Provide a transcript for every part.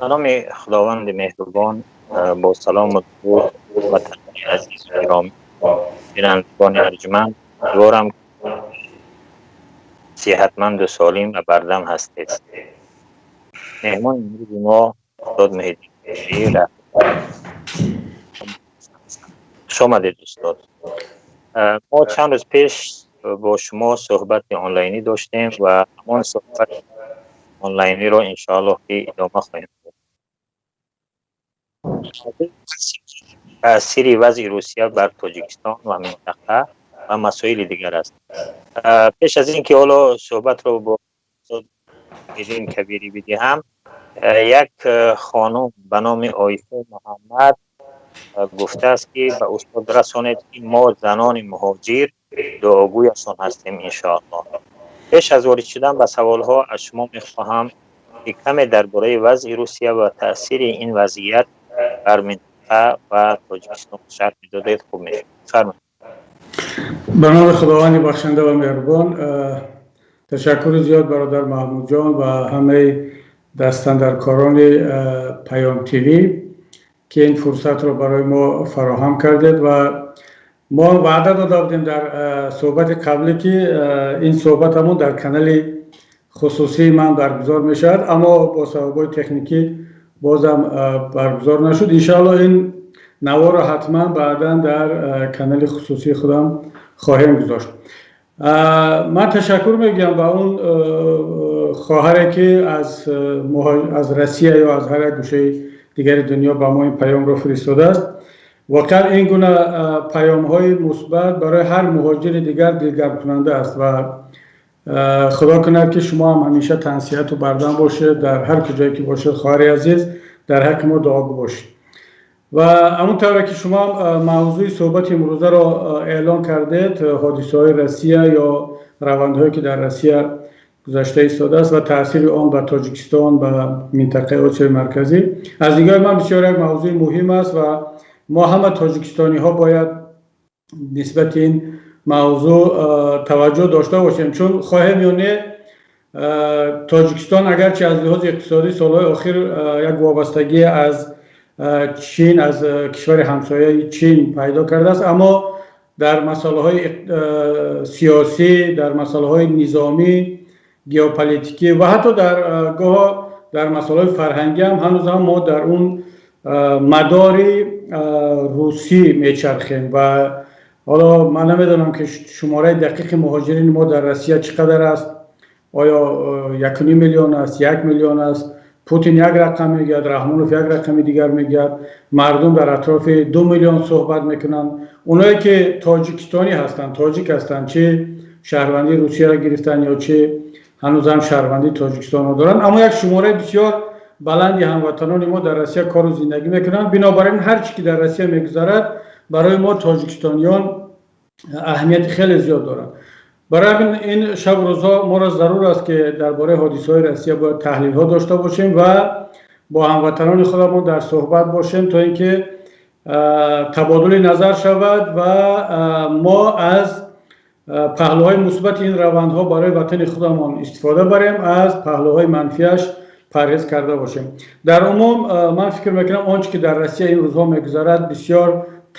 Ба номи Худованди меҳрубон, бо салому дуруд ватанони азизу гиромӣ, бинандагони арҷманд, умедворам сиҳатманду солим ва бардам ҳастед. Меҳмони имрӯзи мо устод Муҳиддин Кабирӣ. Хуш омадед, устод. Мо чанд рӯз пеш бо шумо суҳбати онлайнӣ доштем ва ҳамон суҳбати онлайниро иншоаллоҳ ки идома хоҳем дод. Таъсири вазъи Русия бар Тоҷикистон ва минтақа ва масоили дигар аст. Пеш аз ин ки ҳоло суҳбатро бо устод Муҳиддин Кабирӣ бидиҳам, як хонум ба номи Оиша Муҳаммад гуфтааст, ки ба устод расонед, ки мо занони муҳоҷир дуогӯяшон ҳастем, иншоаллоҳ. Пеш аз ворид шудан ба саволҳо аз шумо мехоҳам, ки каме дар бораи вазъи Русия ва таъсири ин вазъият бар минтақа ва Тоҷикистон шарҳ медодед, хуб мешуд. Фармоед. Ба номи Худованди бахшанда ва меҳрубон. Ташаккури зиёд, бародар Маҳмудҷон ва ҳамаи дастандаркорони Паём ТВ, ки ин фурсатро барои мо фароҳам кардед. Ва мо ваъда дода будем дар суҳбати қаблӣ, ки ин суҳбатамон дар канали хусусии ман баргузор мешавад, аммо бо сабабҳои техникӣ бозам баргузор нашуд. Иншоаллоҳ, ин наворро ҳатман баъдан дар канали хусусии худам хоҳем гузошт. Ман ташаккур мегӯям ба он хоҳаре, ки аз Россия ё аз ҳар як гӯшаи дигари дунё ба мо ин паёмро фиристодааст. Воқеан ин гуна паёмҳои мусбат барои ҳар муҳоҷири дигар дилгармкунанда аст ва худо кунад, ки шумо ҳам ҳамеша тансиҳату бардам бошед дар ҳар куҷое ки бошед. Хоҳари азиз, дар ҳаққи мо дуогӯ бошед. Ва ҳамон тавре ки шумо мавзӯи суҳбати имрӯзаро эълон кардед, ҳодисаҳои Россия ё равандҳое, ки дар Россия гузашта истодааст ва таъсири он ба Тоҷикистон, ба минтақаи Осиёи Марказӣ, аз нигоҳи ман бисёр як мавзӯи муҳим аст ва мо ҳама тоҷикистониҳо бояд нисбати ин мавзӯъ таваҷҷӯҳ дошта бошем, чун хоҳем ё не, Тоҷикистон агарчи аз лиҳози иқтисодӣ солҳои охир як вобастагӣ аз Чин, аз кишвари ҳамсояи Чин пайдо кардааст, аммо дар масъалаҳои сиёсӣ, дар масъалаҳои низомӣ, геополитикӣ ва ҳатто дар гоҳо дар масъалаҳои фарҳангӣ ҳам ҳанӯз ҳам мо дар он мадори русӣ мечархем. Ва ҳоло ман намедонам, ки шумораи дақиқи муҳоҷирини мо дар Россия чӣ қадар аст. Оё 1,5 миллион аст, 1 миллион аст? Путин як рақам мегӯяд, Раҳмонов як рақами дигар мегӯяд, мардум дар атрофи 2 миллион суҳбат мекунанд. Оное ки тоҷикистонӣ ҳастанд, тоҷик ҳастанд, чи шаҳрвандии Русияро гирифтанд ё чи ҳанӯзам шаҳрвандии Тоҷикистонро доранд, аммо як шумораи бисёр баланди ҳамватанони мо дар Россия кору зиндагӣ мекунанд. Бинобар ин ҳар чӣ ки дар Россия мегузарад, барои мо тоҷикистониён аҳамияти хеле зиёд дорад. Барои ҳамин ин шабу рӯзҳо моро зарур аст, ки дар бораи ҳодисаҳои Россия бояд таҳлилҳо дошта бошем ва бо ҳамватанони худамон дар суҳбат бошем, то ин ки табодули назар шавад ва мо аз паҳлӯҳои мусбати ин равандҳо барои ватани худамон истифода барем, аз паҳлӯҳои манфиаш парҳез карда бошем. Дар умум ман фикр мекунам, он чӣ ки дар Россия ин рӯзҳо мегузарад, бисёр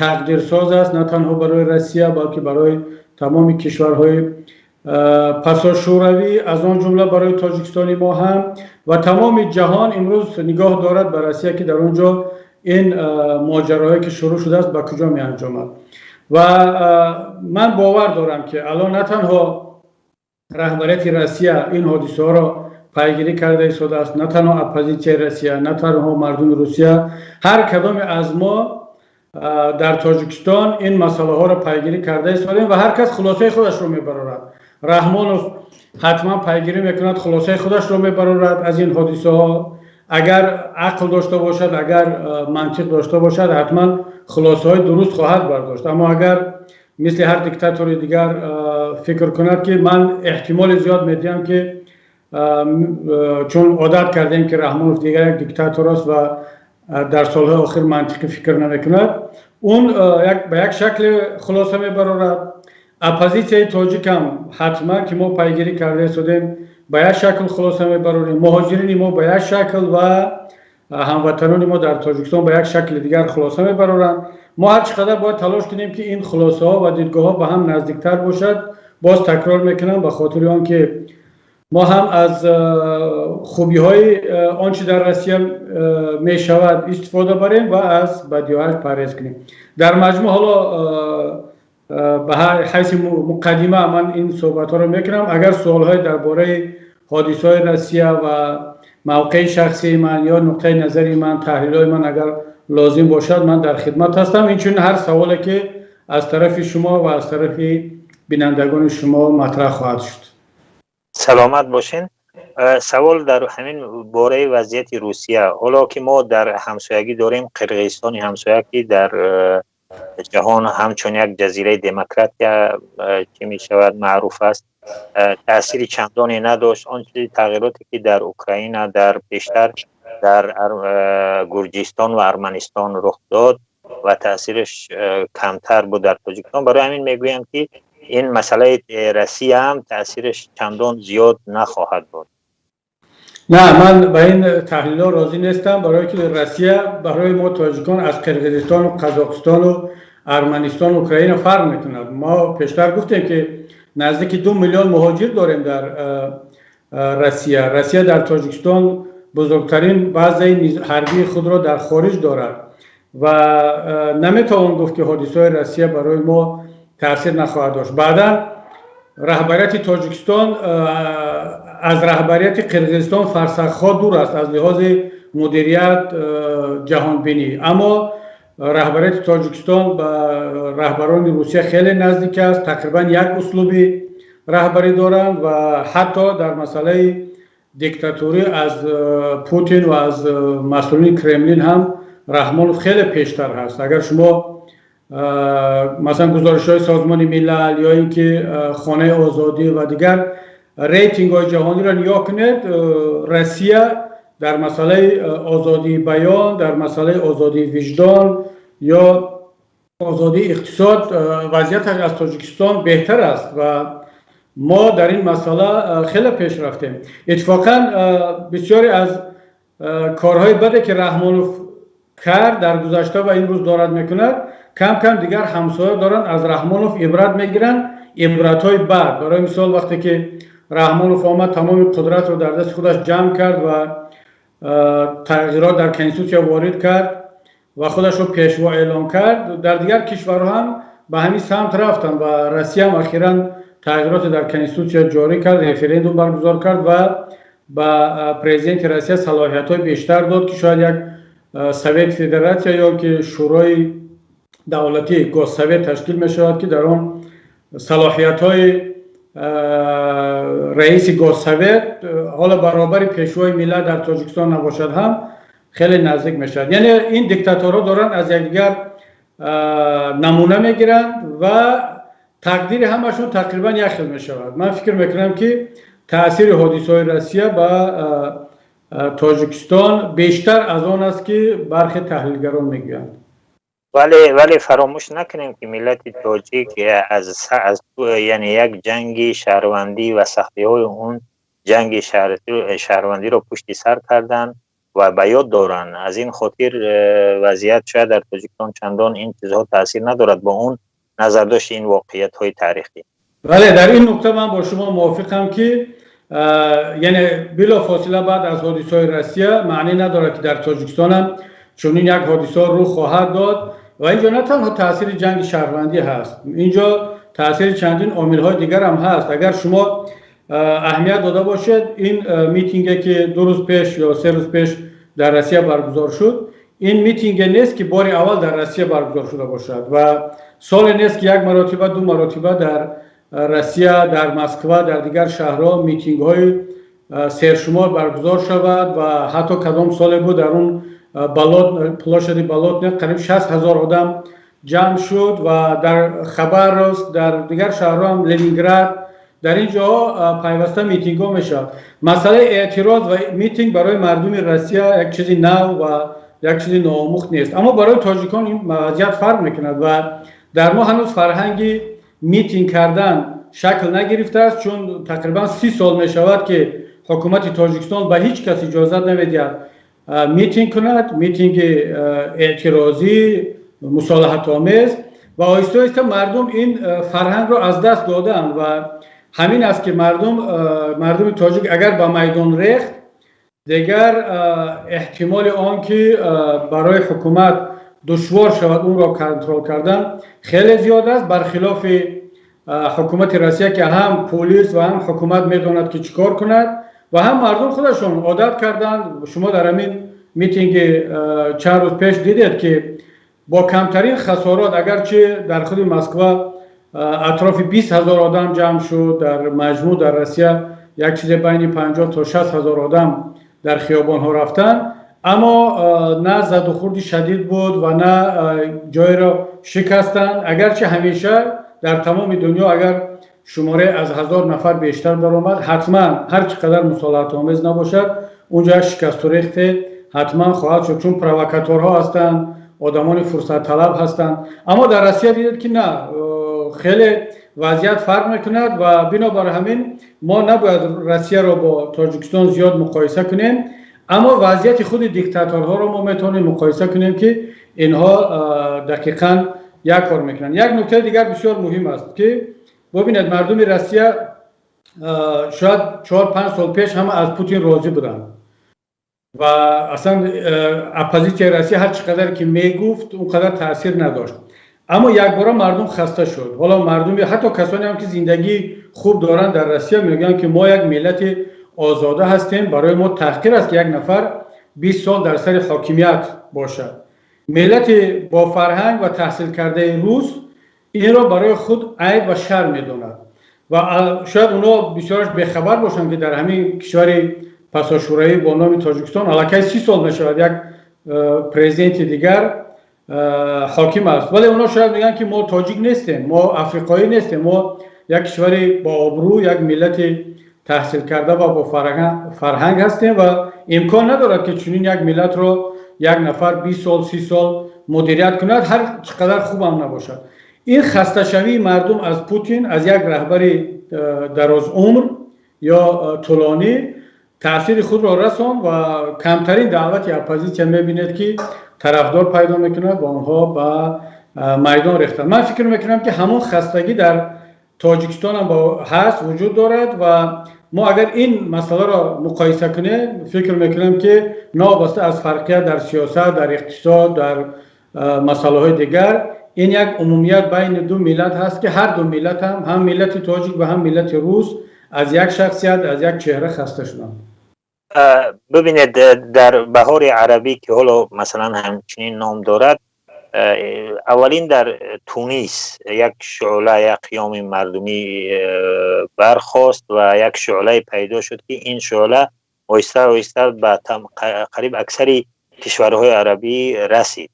тақдирсоз аст, на танҳо барои Россия, балки барои тамоми кишварҳои пасошӯравӣ, аз он ҷумла барои Тоҷикистони мо ҳам. Ва тамоми ҷаҳон имрӯз нигоҳ дорад ба Россия, ки дар он ҷо ин моҷароҳое ки шурӯъ шудааст, ба куҷо меанҷомад. Ва ман бовар дорам, ки алон на танҳо раҳбарияти Россия ин ҳодисаҳоро пайгирӣ карда истодааст, на танҳо оппозитсияи Россия, на танҳо мардуми Русия, ҳар кадоме аз мо дар Тоҷикистон ин масъалаҳоро пайгирӣ карда истодем ва ҳар кас хулосаи худашро мебарорад. Раҳмонов ҳатман пайгирӣ мекунад, хулосаи худашро мебарорад аз ин ҳодисаҳо. Агар ақл дошта бошад, агар мантиқ дошта бошад, ҳатман хулосаҳои дуруст хоҳад бардошт. Аммо агар мисли ҳар диктатори дигар фикр кунад, ки ман эҳтимоли зиёд медиҳам, ки чун одат кардем, ки Раҳмонов дигар як диктатор аст ва дар солҳои охир мантиқӣ фикр намекунад, он ба як шакле хулоса мебарорад. Оппозитсияи тоҷикам ҳатман, ки мо пайгирӣ карда истодем, ба як шакл хулоса мебарорем, муҳоҷирини мо ба як шакл ва ҳамватанони мо дар Тоҷикистон ба як шакли дигар хулоса мебароранд. Мо ҳар чӣ қадар бояд талош кунем, ки ин хулосаҳо ва дидгоҳҳо ба ҳам наздиктар бошад. Боз такрор мекунам, ба хотири он ки мо ҳам аз хубиҳои он чи дар Россия мешавад истифода барем ва аз бадиҳояш парҳез кунем. Дар маҷмӯъ, ҳоло ба ҳайси муқаддима ман ин суҳбатҳоро мекунам. Агар суолҳое дар бораи ҳодисаҳои Россия ва мавқеи шахсии ман ё нуқтаи назари ман, таҳлилҳои ман агар лозим бошад, ман дар хидмат ҳастам. Инчунин ҳар саволе ки аз тарафи шумо ва аз тарафи бинандагони шумо матраҳ хоҳад шуд. Саломат бошен. Савол дар ҳамин бораи вазъияти Русия. Ҳоло ки мо дар ҳамсоягӣ дорем Қирғизистони ҳамсоя, ки дар ҷаҳон ҳамчун як ҷазираи демократия чӣ мешавад, маъруф аст, таъсири чандоне надошт он чизи тағйироте, ки дар Украина, дар пештар дар Гурҷистон ва Арманистон рух дод ва таъсираш камтар буд дар Тоҷикистон. Барои ҳамин мегӯям, ки ин масъалаи Россия ҳам таъсираш чандон зиёд нахоҳад буд. На, ман ба ин таҳлилҳо розӣ нестам, барое ки Россия барои мо тоҷикон аз Қирғизистону Қазоқистону Арманистону Украина фарқ мекунад. Мо пештар гуфтем, ки наздики 2 миллион муҳоҷир дорем дар Россия. Россия дар Тоҷикистон бузургтарин базаи ҳарбии худро дар хориҷ дорад ва наметавон гуфт, ки ҳодисаҳои Россия барои мо таъсир нахоҳад дошт. Баъдан раҳбарияти Тоҷикистон аз раҳбарияти Қирғизистон фарсахҳо дур аст аз лиҳози мудирият, ҷаҳонбинӣ. Аммо раҳбарияти Тоҷикистон ба раҳбарони Русия хеле наздик аст, тақрибан як услуби раҳбарӣ доранд ва ҳатто дар масъалаи диктатурӣ аз Путин ва аз масъулини Кремлин ҳам Раҳмонов хеле пештар ҳаст. Агар шумо, масалан, гузоришҳои Созмони Милал ё ин ки Хонаи озодӣ ва дигар рейтингҳои ҷаҳониро нигоҳ кунед, Россия дар масъалаи озодии баён, дар масъалаи озодии виҷдон ё озодии иқтисод вазъияташ аз Тоҷикистон беҳтар аст ва мо дар ин масъала хеле пеш рафтем. Иттифоқан, бисёре аз корҳои баде, ки Раҳмонов кард дар гузашта ва имрӯз дорад мекунад, кам кам дигар ҳамсоя доранд аз Раҳмонов ибрат мегиранд, ибратҳои бад. Барои мисол, вақте ки Раҳмонов омад, тамоми қудратро дар дасти худаш ҷамъ кард ва тағйирот дар конститутсия ворид кард ва худашро пешво эълон кард, дар дигар кишварҳо ҳам ба ҳамин самт рафтанд ва Россия ҳам ахиран тағйироте дар конститутсия ҷорӣ кард, референдум баргузор кард ва ба президенти Россия салоҳиятҳои бештар дод, ки шояд як Совет Федератсия ё ки Шӯрои давлатӣ, Госсовет ташкил мешавад, ки дар он салоҳиятҳои раиси Госсовет ҳоло баробари пешвои миллат дар Тоҷикистон набошад ҳам, хеле наздик мешавад. Яъне ин диктаторҳо доранд аз якдигар намуна мегиранд ва тақдири ҳамашон тақрибан як хел мешавад. Ман фикр мекунам, ки таъсири ҳодисаҳои Россия ба Тоҷикистон бештар аз он аст, ки бархе таҳлилгарон мегӯянд. Вале фаромӯш накунем, ки миллати тоҷик аз яъне як ҷанги шаҳрвандӣ ва сахтиҳои он ҷанги шаҳрвандиро пушти сар карданд ва ба ёд доранд. Аз ин хотир вазъият шояд дар Тоҷикистон чандон ин чизҳо таъсир надорад, бо он назардошти ин воқеиятҳои таърихӣ. Бале, дар ин нуқта ман бо шумо мувофиқам, ки яъне билофосила баъд аз ҳодисаҳои Россия маънӣ надорад, ки дар Тоҷикистонам чунин як ҳодисаҳо рӯй хоҳад дод. Ва инҷо на танҳо таъсири ҷанги шаҳрвандӣ ҳаст, инҷо таъсири чандин омилҳои дигар ҳам ҳаст. Агар шумо аҳамият дода бошед, ин митинге, ки 2 рӯз пеш ё 3 рӯз пеш дар Россия баргузор шуд, ин митинге нест, ки бори аввал дар Россия баргузор шуда бошад, ва соле нест, ки як маротиба, ду маротиба дар Россия, дар Москва, дар дигар шаҳрҳо митингҳои сершумор баргузор шавад. Ва ҳатто кадом соле буд, дар он площади Болотная қариб 60 000 одам ҷамъ шуд ва дар Хабаровск, дар дигар шаҳрҳо ҳам, Ленинград, дар ин ҷоҳо пайваста митингҳо мешавад. Масъалаи эътироз ва митинг барои мардуми Россия як чизи нав ва як чизи ноомӯхт нест, аммо барои тоҷикон ин вазъият фарқ мекунад ва дар мо ҳанӯз фарҳанги митинг кардан шакл нагирифтааст, чун тақрибан 30 сол мешавад, ки ҳукумати Тоҷикистон ба ҳеҷ кас иҷозат намедиҳад митинг кунад, митинги эътирозӣ, мусолиҳатомез. Ва оҳиста оҳиста мардум ин фарҳангро аз даст додаанд ва ҳамин аст, ки мардуми тоҷик агар ба майдон рехт, дигар эҳтимоли он ки барои ҳукумат душвор шавад онро контрол кардан, хеле зиёд аст, бархилофи ҳукумати Россия, ки ҳам полис ва ҳам ҳукумат медонад, ки чӣ кор кунад, ва ҳам мардум худашон одат карданд. Шумо дар ҳамин митинги чанд рӯз пеш дидед, ки бо камтарин хасорот, агарчи дар худи Москва атрофи 20 000 одам ҷамъ шуд, дар маҷмӯъ дар Россия як чизе байни 50 то 60 ҳазор одам дар хиёбонҳо рафтанд, аммо на задухӯрди шадид буд ва на ҷойеро шикастанд. Агарчи ҳамеша дар тамоми дунё агар шумораи аз 1000 нафар бештар баромад, ҳатман, ҳар чӣ қадар мусолиҳатомез набошад, унҷо як шикасту рехте ҳатман хоҳад шуд, чун провокаторҳо ҳастанд, одамони фурсатталаб ҳастанд. Аммо дар Россия дидед, ки на, хеле вазъият фарқ мекунад ва бинобар ҳамин мо набояд Россияро бо Тоҷикистон зиёд муқоиса кунем, аммо вазъияти худи диктаторҳоро мо метавонем муқоиса кунем, ки инҳо дақиқан як кор мекунанд. Як нуктаи дигар бисёр муҳим аст, ки бубинед, мардуми Россия шояд 4-5 сол пеш ҳама аз Путин розӣ буданд ва аслан оппозитсияи Россия ҳар чӣ қадар ки мегуфт, он қадар таъсир надошт. Аммо якбора мардум хаста шуд. Ҳоло мардуми, ҳатто касоне ҳам, ки зиндагии хуб доранд дар Россия, мегӯянд, ки мо як миллати озода ҳастем, барои мо таҳқир аст, ки як нафар 20 сол дар сари ҳокимият бошад. Миллати бо фарҳанг ва таҳсилкардаи рус инро барои худ айб ва шарм медонад ва шояд онҳо бисёраш бехабар бошанд, ки дар ҳамин кишвари пасошӯравӣ бо номи Тоҷикистон аллакай 30 сол мешавад, як президенти дигар ҳоким аст. Вале онҳо шояд мегӯянд, ки мо тоҷик нестем, мо африқоӣ нестем, мо як кишвари бообрӯ, як миллати таҳсилкарда ва бо фарҳанг ҳастем ва имкон надорад, ки чунин як миллатро як нафар 20 сол, 30 сол мудирият кунад, ҳар чӣ қадар хубам набошад. Ин хасташавии мардум аз Путин, аз як раҳбари дарозумр ё тӯлонӣ таъсири худро расонд ва камтарин даъвати оппозитсия мебинед, ки тарафдор пайдо мекунад ва онҳо ба майдон рехтанд. Ман фикр мекунам, ки ҳамон хастагӣ дар Тоҷикистон ҳам ҳаст, вуҷуд дорад ва мо агар ин масъаларо муқоиса кунем, фикр мекунам, ки новобаста аз фарқият дар сиёсат, дар иқтисод, дар масъалаҳои дигар, ин як умумият байни ду миллат ҳаст, ки ҳар ду миллат ҳам, ҳам миллати тоҷик ва ҳам миллати рус, аз як шахсият, аз як чеҳра хаста шуданд. Бибинед, дар Баҳори арабӣ, ки ҳоло масалан ҳамчунин ном дорад, аввалин дар Тунис як шӯъла, як қиёми мардумӣ бархост ва як шӯълае пайдо шуд, ки ин шӯъла оҳиста оҳиста ба қариб аксари кишварҳои арабӣ расид.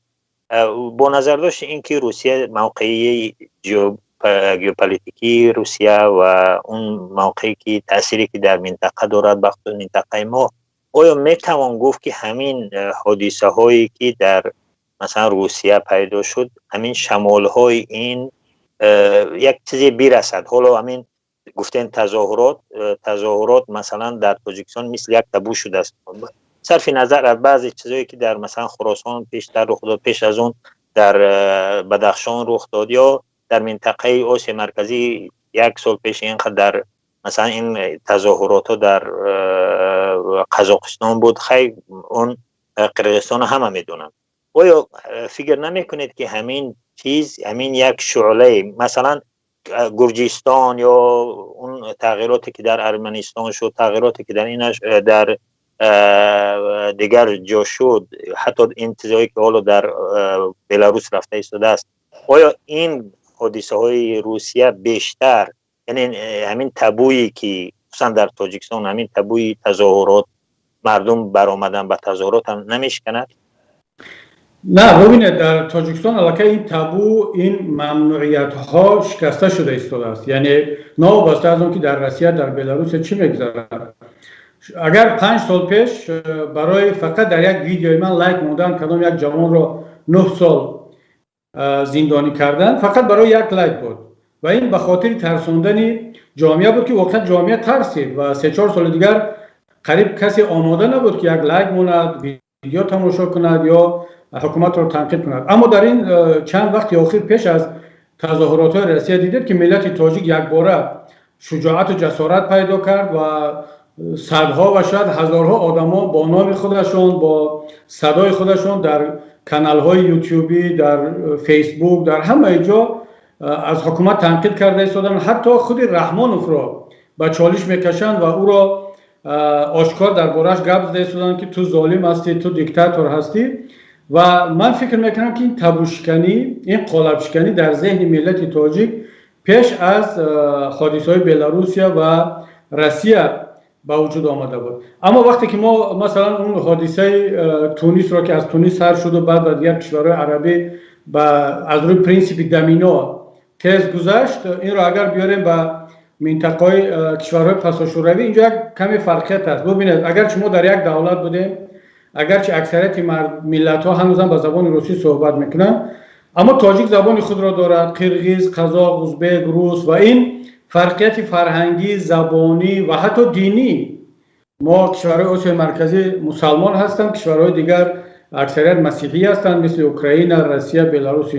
Бо назардошти ин ки Русия, мавқеи геополитикии Русия ва он мавқее ки таъсире ки дар минтақа дорад, бахусус минтақаи мо, оё метавон гуфт, ки ҳамин ҳодисаҳое ки дар масалан Русия пайдо шуд, ҳамин шамолҳои ин як чизе бирасад? Ҳоло ҳамин гуфтем, тазоҳурот масалан дар Тоҷикистон мисли як табу шудааст, сарфи назар аз баъзе чизое ки дар масалан Хуросон пештар рух дод, пеш аз он дар Бадахшон рух дод ё дар минтақаи Осиёи Марказӣ як сол пеш ин қадар масалан ин тазоҳуротҳо дар Қазоқистон буд. Хай, он Қирғизистонро ҳама медонанд. Оё фикр намекунед, ки ҳамин чиз, ҳамин як шӯълае, масалан Гурҷистон ё он тағйироте ки дар Арманистон шуд, тағйироте ки дар инаш, дар дигар ҷо шуд, ҳатто ин чизҳое ки ҳоло дар Беларус рафта истодааст, оё ин ҳодисаҳои Русия бештар, яъне ҳамин табуе ки хусусан дар Тоҷикистон, ҳамин табуи тазоҳурот, мардум баромадан ба тазоҳурот ҳам намешиканад? На, бубинед, дар Тоҷикистон аллакай ин табу, ин мамнуиятҳо шикаста шуда истодааст. Яъне новобаста аз он ки дар Россия, дар Беларусия чӣ мегузарад, агар 5 сол пеш барои фақат дар як видеои ман лайк мондан кадом як ҷавонро 9 сол зиндонӣ кардан, фақат барои як лайк буд ва ин ба хотири тарсондани ҷомеа буд, ки воқеан ҷомеа тарсид ва 3-4 соли дигар қариб касе омода набуд, ки як лайк монад, видео тамошо кунад ё ҳукуматро танқид кунад. Аммо дар ин чанд вақти охир, пеш аз тазоҳуротҳои Россия, дидед, ки миллати тоҷик якбора шуҷоату ҷасорат пайдо кард ва садҳо ва шояд ҳазорҳо одамо бо номи худашон, бо садои худашон дар каналҳои Ютюбӣ, дар Фейсбук, дар ҳамаи ҷо аз ҳукумат танқид карда истоданд. Ҳатто худи Раҳмоновро ба чолиш мекашанд ва ӯро ошкор дар борааш гап зада истоданд, ки ту золим ҳастӣ, ту диктатор ҳастӣ. Ва ман фикр мекунам, ки ин табушиканӣ, ин қолабшиканӣ дар зеҳни миллати тоҷик пеш аз ҳодисаҳои Беларусия ва Россия ба вуҷуд омада буд. Аммо вақте ки мо масалан он ҳодисаи Тунисро, ки аз Тунис сар шуду баъд ба дигар кишварҳои арабӣ аз рӯи принсипи домино тез гузашт, инро агар биёрем ба минтақаҳои кишварҳои пасошӯравӣ, инҷо як каме фарқият аст. Бубинед, агарчи мо дар як давлат будем, агарчи аксарияти миллатҳо ҳанӯзам ба забони русӣ суҳбат мекунанд, аммо тоҷик забони худро дорад, қирғиз, қазоқ, узбек, рус ва ин фарқияти фарҳангӣ, забонӣ ва ҳатто динӣ. Мо, кишварҳои Осиёи Марказӣ, мусалмон ҳастанд, кишварҳои дигар аксарият масеҳӣ ҳастанд, мисли Украина, Россия, Беларус.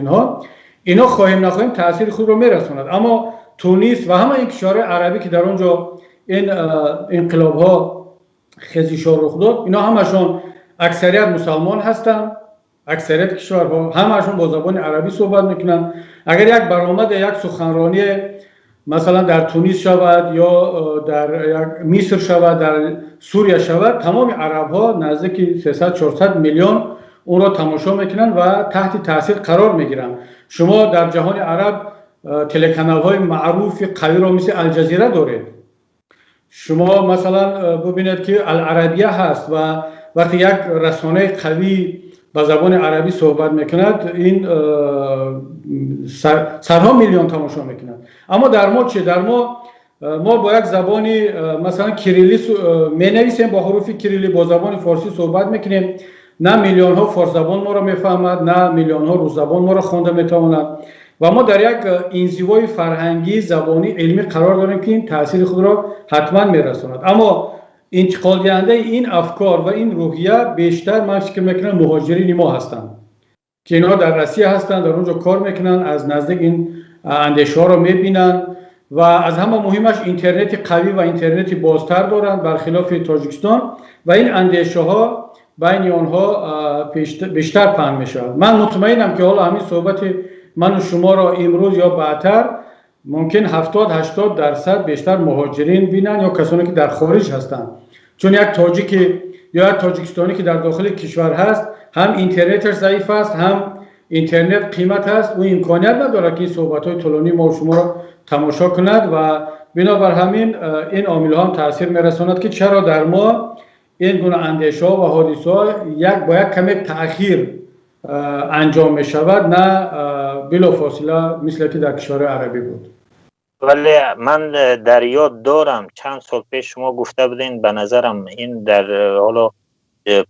Инҳо хоҳем нахоҳем таъсири худро мерасонад. Аммо Тунис ва ҳама ин кишварҳои арабӣ, ки дар он ҷо ин инқилобҳо, хезишҳо рух дод, инҳо ҳамашон аксарият мусалмон ҳастанд. Аксарияти кишварҳо ҳамаашон бо забони арабӣ суҳбат мекунанд. Агар як баромаде, як суханроние Масалан, дар Тунис шавад ё дар Миср шавад, дар Сурия шавад, тамоми арабҳо, наздики 300-400 миллион, онро тамошо мекунанд ва таҳти таъсир қарор мегиранд. Шумо дар ҷаҳони араб телеканалҳои маъруфи қавиро мисли Алҷазира доред. Шумо, масалан, бубинед, ки Аларабия ҳаст ва вақте як расонаи қавӣ ба забони арабӣ суҳбат мекунад, ин садҳо миллион тамошо мекунад. Аммо дар мо чи? Дар мо бо як забони, масалан, кириллӣ менависем, бо ҳуруфи кириллӣ, бо забони форсӣ суҳбат мекунем. На миллионҳо форсзабон моро мефаҳмад, на миллионҳо русзабон моро хонда метавонад ва мо дар як инзивои фарҳангӣ, забонӣ, илмӣ қарор дорем, ки ин таъсири худро ҳатман мерасонад. Аммо интиқолдиҳандаи ин афкор ва ин рӯҳия бештар, ман фикр мекунам, муҳоҷирини мо ҳастанд, ки инҳо дар Россия ҳастанд, дар он ҷо кор мекунанд, аз наздик ин андешаҳоро мебинанд ва аз ҳама муҳимаш интернети қавӣ ва интернети бозтар доранд, бархилофи Тоҷикистон, ва ин андешаҳо байни онҳо бештар паҳн мешавад. Ман мутмаинам, ки ҳоло ҳамин суҳбати ману шуморо имрӯз ё баъдтар мумкин 70-80% бештар муҳоҷирин бинанд ё касоне, ки дар хориҷ ҳастанд, чун як тоҷики ё як тоҷикистонӣ, ки дар дохили кишвар ҳаст, ҳам интернеташ заиф аст, ҳам интернет қимат аст, ӯ имконият надорад, ки ин суҳбатҳои тӯлонии мо шуморо тамошо кунад. Ва бинобар ҳамин ин омилҳо ҳам таъсир мерасонад, ки чаро дар мо ин гуна андешаҳо ва ҳодисаҳо як бо як каме таъхир анҷом мешавад, на билофосила, мисле ки дар кишварҳои арабӣ буд. Вале ман дар ёд дорам, чанд сол пеш шумо гуфта будем, ба назарам ин дар ҳоло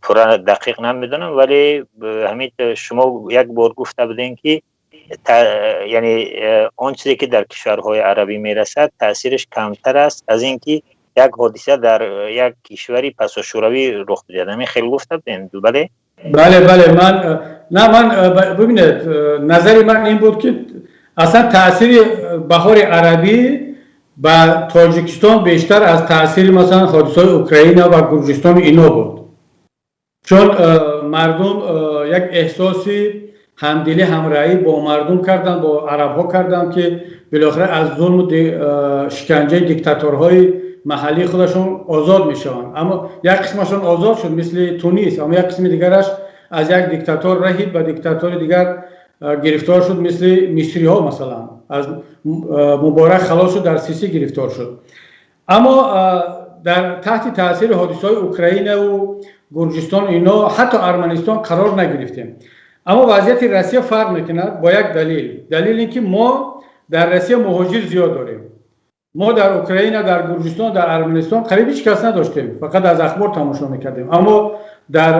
пурра дақиқ намедонам, вале ҳамин шумо як бор гуфта будем, ки яъне он чизе, ки дар кишварҳои арабӣ мерасад, таъсираш камтар аст аз ин ки як ҳодиса дар як кишвари пасошӯравӣ рух бидиҳад. Ҳамин хел гуфта будем, бале? Бале, ман на, ман, бубинед, назари ман ин буд, ки аслан таъсири баҳори арабӣ ба Тоҷикистон бештар аз таъсири, масалан, ҳодисаҳои Украина ва Гурҷистону ино буд, чун мардум як эҳсоси ҳамдилӣ, ҳамраҳӣ бо мардум карданд, бо арабҳо карданд, ки билохира аз зулму шиканҷаи диктаторҳои маҳаллии худашон озод мешаванд. Аммо як қисмашон озод шуд, мисли Тунис, аммо як қисми дигараш аз як диктатор раҳид ба диктатори дигар гирифтор шуд, мисли мисриҳо, масалан, аз Муборак халос шуд, дар Сисӣ гирифтор шуд. Аммо дар таҳти таъсири ҳодисаҳои Украинаву Гурҷистон, ино, ҳатто Арманистон қарор нагирифтем. Аммо вазъияти Россия фарқ мекунад бо як далел. Далел ин ки мо дар Россия муҳоҷир зиёд дорем. Мо дар Украина, дар Гурҷистон, дар Арманистон қариб ҳеҷ кас надоштем, фақат аз ахбор тамошо мекардем. Аммо дар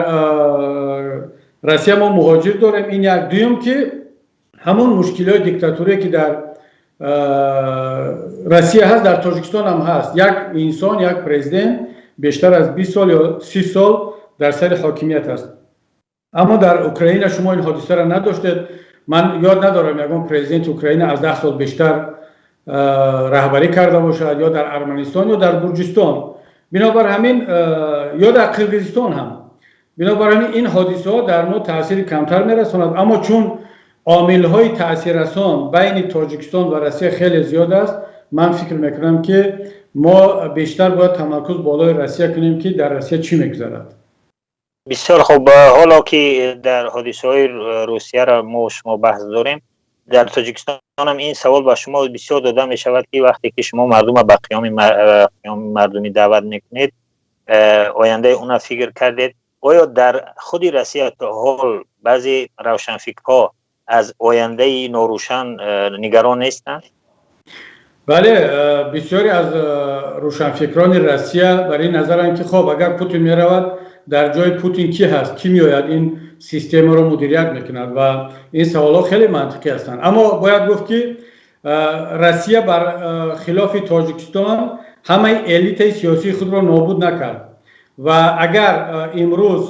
Россия мо муҳоҷир дорем, ин як. Дуюм, ки ҳамон мушкилиҳои диктатурие, ки дар Россия ҳаст, дар Тоҷикистон ҳам ҳаст. Як инсон, як президент бештар аз 20 сол ё 30 сол дар сари ҳокимият аст. Аммо дар Украина шумо ин ҳодисаро надоштед. Ман ёд надорам, ягон президенти Украина аз 10 сол бештар раҳбарӣ карда бошад, ё дар Арманистон, ё дар Гурҷистон, бинобар ҳамин, ё дар Қирғизистон ҳам. Бинобар ҳамин ин ҳодисаҳо дар мо таъсири камтар мерасонад. Аммо чун омилҳои таъсиррасон байни Тоҷикистон ва Россия хеле зиёд аст, ман фикр мекунам, ки мо бештар бояд тамаркуз болои Россия кунем, ки дар Россия чӣ мегузарад. Бисёр хуб. Ҳоло ки дар ҳодисаҳои Русияро мо шумо баҳс дорем, дар Тоҷикистонам ин савол ба шумо бисёр дода мешавад, ки вақте ки шумо мардума ба қиёми мардумӣ даъват мекунед, ояндаи уна фикр кардед? Оё дар худи Россия то ҳол баъзе равшанфикрҳо аз ояндаи норӯшан нигарон нестанд? Бале, бисёре аз рӯшанфикрони Россия бар ин назаранд, ки хоб, агар Путин меравад, дар ҷои Путин кӣ ҳаст, кӣ меояд, ин системаро мудирият мекунад? Ва ин саволҳо хеле мантиқӣ ҳастанд. Аммо бояд гуфт, ки Россия бар хилофи Тоҷикистон ҳамаи элитаи сиёсии худро нобуд накард ва агар имрӯз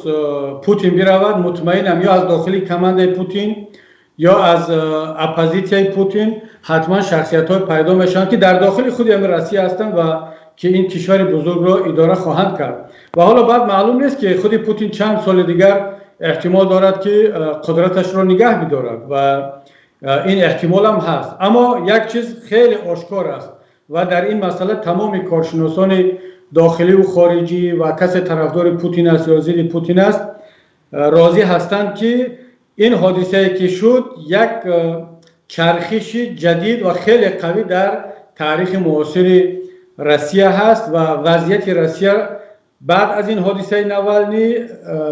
Путин биравад, мутмаинам, ё аз дохили командаи Путин, ё аз оппозитсияи Путин ҳатман шахсиятҳое пайдо мешаванд, ки дар дохили худи ҳами Россия ҳастанд ва ки ин кишвари бузургро идора хоҳанд кард. Ва ҳоло баъд маълум нест, ки худи Путин чанд соли дигар эҳтимол дорад, ки қудраташро нигаҳ бидорад ва Ин эҳтимол ҳам ҳаст. Аммо як чиз хеле ошкор аст ва дар ин масъала тамоми коршиносони дохилӣ ва хориҷӣ ва касе тарафдори Путин аст ё зидди Путин аст, розӣ ҳастанд, ки ин ҳодисае ки шуд, як чархиши ҷадид ва хеле қавӣ дар таърихи муосири Россия ҳаст ва вазъияти Россия баъд аз ин ҳодисаи Навални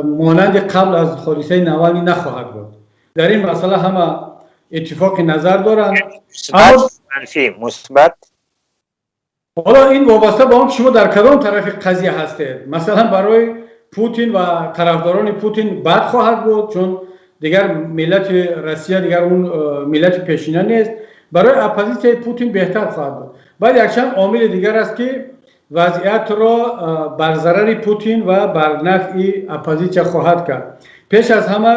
монанди қабл аз ҳодисаи Навални нахоҳад буд. Дар ин масъала ҳама иттифоқи назар доранд. Манфӣ, мусбат? Ҳоло ин вобаста ба он ки шумо дар кадом тарафи қазия ҳастед. Масалан, барои Путин ва тарафдорони Путин бад хоҳад буд, чун дигар миллати Россия дигар он миллати пешина нест. Барои оппозитсияи Путин беҳтар хоҳад буд. Баъд якчанд омили дигар аст, ки вазъиятро бар зарари Путин ва бар нафъи оппозитсия хоҳад кард. Пеш аз ҳама,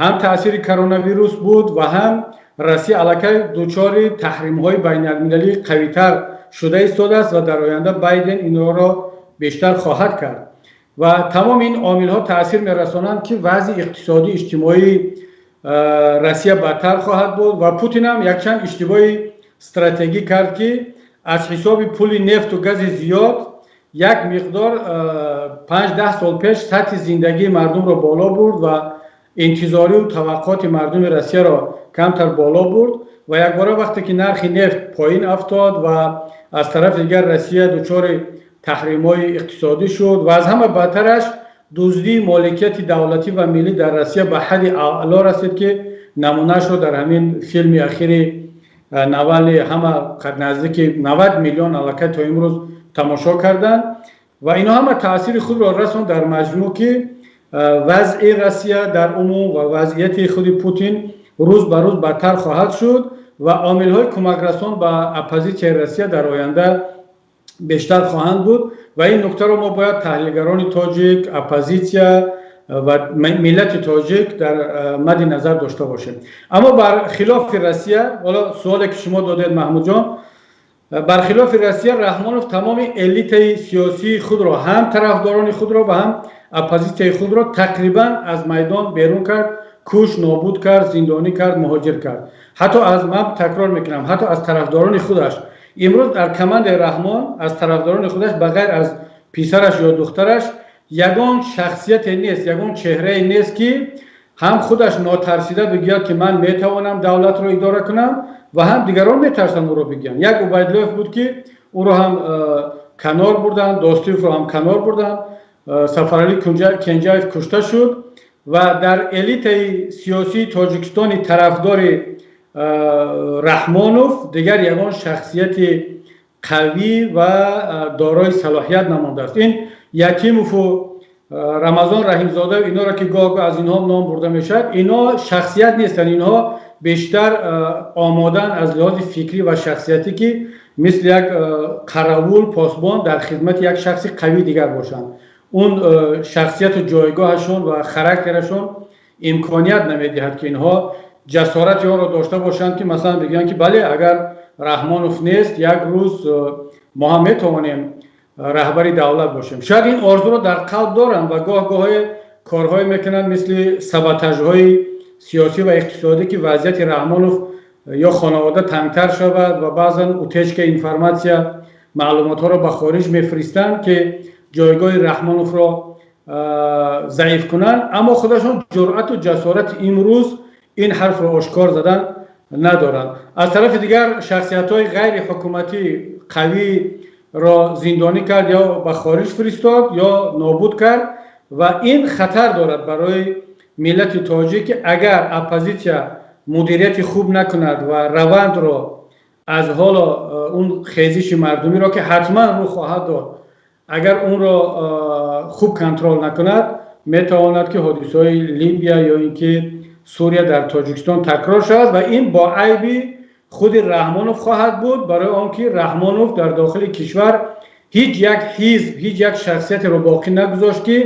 ҳам таъсири коронавирус буд ва ҳам Россия аллакай дучори таҳримҳои байналмилалӣ қавитар шуда истодааст ва дар оянда Байден инҳоро бештар хоҳад кард. Ва тамоми ин омилҳо таъсир мерасонанд, ки вазъи иқтисодӣ, иҷтимоии Россия бадтар хоҳад буд. Ва Путин ҳам якчанд иштибоҳи стратегӣ кард, ки аз ҳисоби пули нефту гази зиёд як миқдор 5-10 сол пеш сатҳи зиндагии мардумро боло бурд ва интизорию таваққуоти мардуми Россияро камтар боло бурд. Ва якбора вақте ки нархи нефт поин афтод ва аз тарафи дигар Россия дучори таҳримҳои иқтисодӣ шуд ва аз ҳама бадтараш, дуздии моликияти давлатӣ ва миллӣ дар Россия ба ҳадди аъло расид, ки намунаашро дар ҳамин филми ахири Навални ҳама наздики 90 миллион аллакай то имрӯз тамошо карданд. Ва инҳо ҳама таъсири худро расонд дар маҷмӯъ, ки вазъи Россия дар умум ва вазъияти худи Путин рӯз ба рӯз бадтар хоҳад шуд ва омилҳои кӯмакрасон ба оппозитсияи Россия дар оянда бештар хоҳанд буд. Ва ин нуктаро мо бояд, таҳлилгарони тоҷик, оппозитсия ва миллати тоҷик, дар мадди назар дошта бошем. Аммо бархилофи Россия, ҳоло суоле ки шумо додед, Маҳмудҷон, бархилофи Россия, Раҳмонов тамоми элитаи сиёсии худро, ҳам тарафдорони худро ва ҳам оппозитсияи худро, тақрибан аз майдон берун кард, куш, нобуд кард, зиндонӣ кард, муҳоҷир кард. Ҳатто аз, ман такрор мекунам, ҳатто аз тарафдорони худаш. Имрӯз дар командаи Раҳмон аз тарафдорони худаш ба ғайр аз писараш ё духтараш ягон шахсияте нест, ягон чеҳрае нест, ки ҳам худаш нотарсида бигӯяд, ки ман метавонам давлатро идора кунам, ва ҳам дигарон метарсанд ӯро бигӯянд. Як Убайдуллоев буд, ки ӯро ҳам канор бурданд, Достиевро ҳам канор бурданд, Сафаралӣ Кенҷаев кушта шуд. Ва дар элитаи сиёсии Тоҷикистони тарафдори Раҳмонов дигар ягон шахсияти қавӣ ва дорои салоҳият намондааст. Ин Ятимову Рамазон Раҳимзода, инҳоро ки гоҳ гоҳ аз инҳо ном бурда мешавад, инҳо шахсият нестанд. Инҳо бештар омодаанд аз лиҳози фикрӣ ва шахсиятӣ, ки мисли як қаравул, посбон дар хидмати як шахси қавии дигар бошанд. Он шахсияту ҷойгоҳашон ва характерашон имконият намедиҳад, ки инҳо ҷасорати онро дошта бошанд, ки масалан бигӯянд, ки бале, агар Раҳмонов нест, як рӯз мо ҳам метавонем раҳбари давлат бошем. Шояд ин орзуро дар қалб доранд ва гоҳ гоҳе корҳое мекунанд, мисли саботажҳои сиёсӣ ва иқтисодӣ, ки вазъияти Раҳмонов ё хонавода тангтар шавад, ва баъзан утечка информация, маълумотҳоро ба хориҷ мефиристанд, ки ҷойгоҳи Раҳмоновро заиф кунанд. Аммо худашон ҷуръату ҷасорати имрӯз ин ҳарфро ошкор задан надоранд. Аз тарафи дигар, шахсиятҳои ғайриҳукуматӣ қавиро зиндонӣ кард ё ба хориҷ фиристод ё нобуд кард. Ва ин хатар дорад барои миллати тоҷик, ки агар оппозитсия мудирияти хуб накунад ва равандро аз ҳоло, он хезиши мардумиро, ки ҳатман рӯ хоҳад дод, агар онро хуб контрол накунад, метавонад, ки ҳодисаҳои Либия ё ин ки Сурия дар Тоҷикистон такрор шавад. Ва ин бо айби худи Раҳмонов хоҳад буд, барои он ки Раҳмонов дар дохили кишвар ҳеҷ як ҳизб, ҳеҷ як шахсиятеро боқӣ нагузошт, ки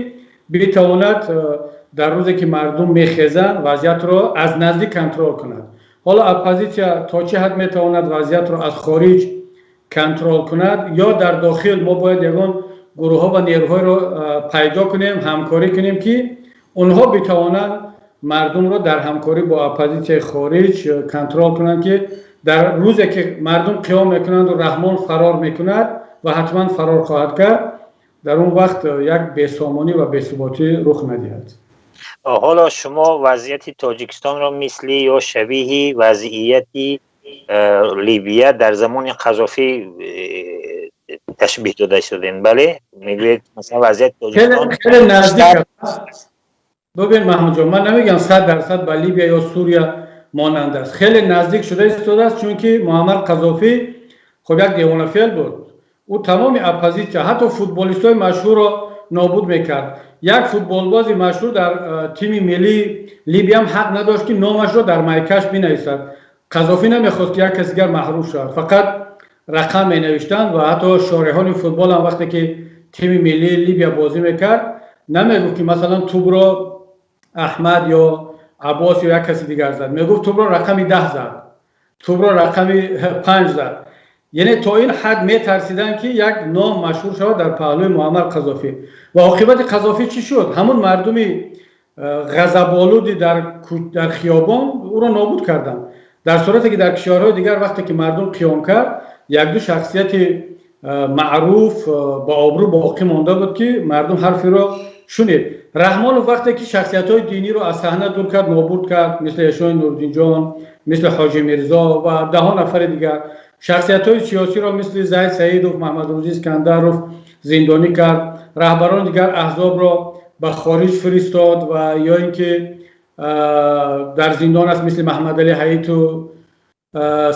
битавонад дар рӯзе ки мардум мехезанд, вазъиятро аз наздик контрол кунад. Ҳоло оппозитсия то чӣ ҳад метавонад вазъиятро аз хориҷ контрол кунад ё дар дохил мо бояд ягон гурӯҳҳо ва нерӯҳоеро пайдо кунем, ҳамкорӣ кунем, ки онҳо битавонанд. мардумро дар ҳамкорӣ бо оппозитсияи хориҷ контрол кунанд, ки дар рӯзе ки мардум қиём мекунанду Раҳмон фарор мекунад ва ҳатман фарор хоҳад кард, дар он вақт як бесомонӣ ва бесуботӣ рух надиҳад. Ҳоло шумо вазъияти Тоҷикистонро мисли ё шабеҳи вазъияти Либия дар замони Қазофӣ ташбиҳ дода шудем. Бале, мегӯед, масалан, вазъияти Тоҷикистон хеле наздик аст. Бубин, Маҳмудҷон, ман намегӯям 100% ба Либия ё Сурия монанд аст. Хеле наздик шуда истодааст, чунки Муаммар Қазофӣ хоб як девонафеъл буд. Ӯ тамоми оппозитсия, ҳатто футболистҳои машҳурро нобуд мекард. Як футболбози машҳур дар тими миллии Либиям ҳақ надошт, ки номашро дар майкаш бинависад. Қазофӣ намехост, ки як каси дигар маҳрум шавад, фақат рақам менавиштанд. Ва ҳатто шореҳони футбол ҳам, вақте ки тими миллии Либия бозӣ мекард, намегуфт, ки масалан тӯбро Аҳмад ё Аббос ё як каси дигар зад, мегуфт, тӯбро рақами 10 зад, тӯбро рақами 5 зад. Яъне то ин ҳад метарсиданд, ки як ном машҳур шавад дар паҳлӯи Муаммар Қазофӣ. Ва оқибати Қазофӣ чӣ шуд? Ҳамун мардуми ғазаболуди дар хиёбон ӯро нобуд карданд. Дар сурате ки дар кишварҳои дигар, вақте ки мардум қиём кард, якду шахсияти маъруф, ба обрӯ боқӣ монда буд, ки мардум ҳарфиро шунид. Раҳмонов вақте ки шахсиятҳои диниро аз саҳна дур кард, нобуд кард, мисли Эшони Нурдинҷон, мисли Ҳоҷи Мирзо ва даҳо нафари дигар, шахсиятҳои сиёсиро мисли Зайд Саидов, Маҳмадрӯзӣ Искандаров зиндонӣ кард, раҳбарони дигар аҳзобро ба хориҷ фиристод ва ё ин ки дар зиндон аст, мисли Маҳмадалӣ Ҳаиту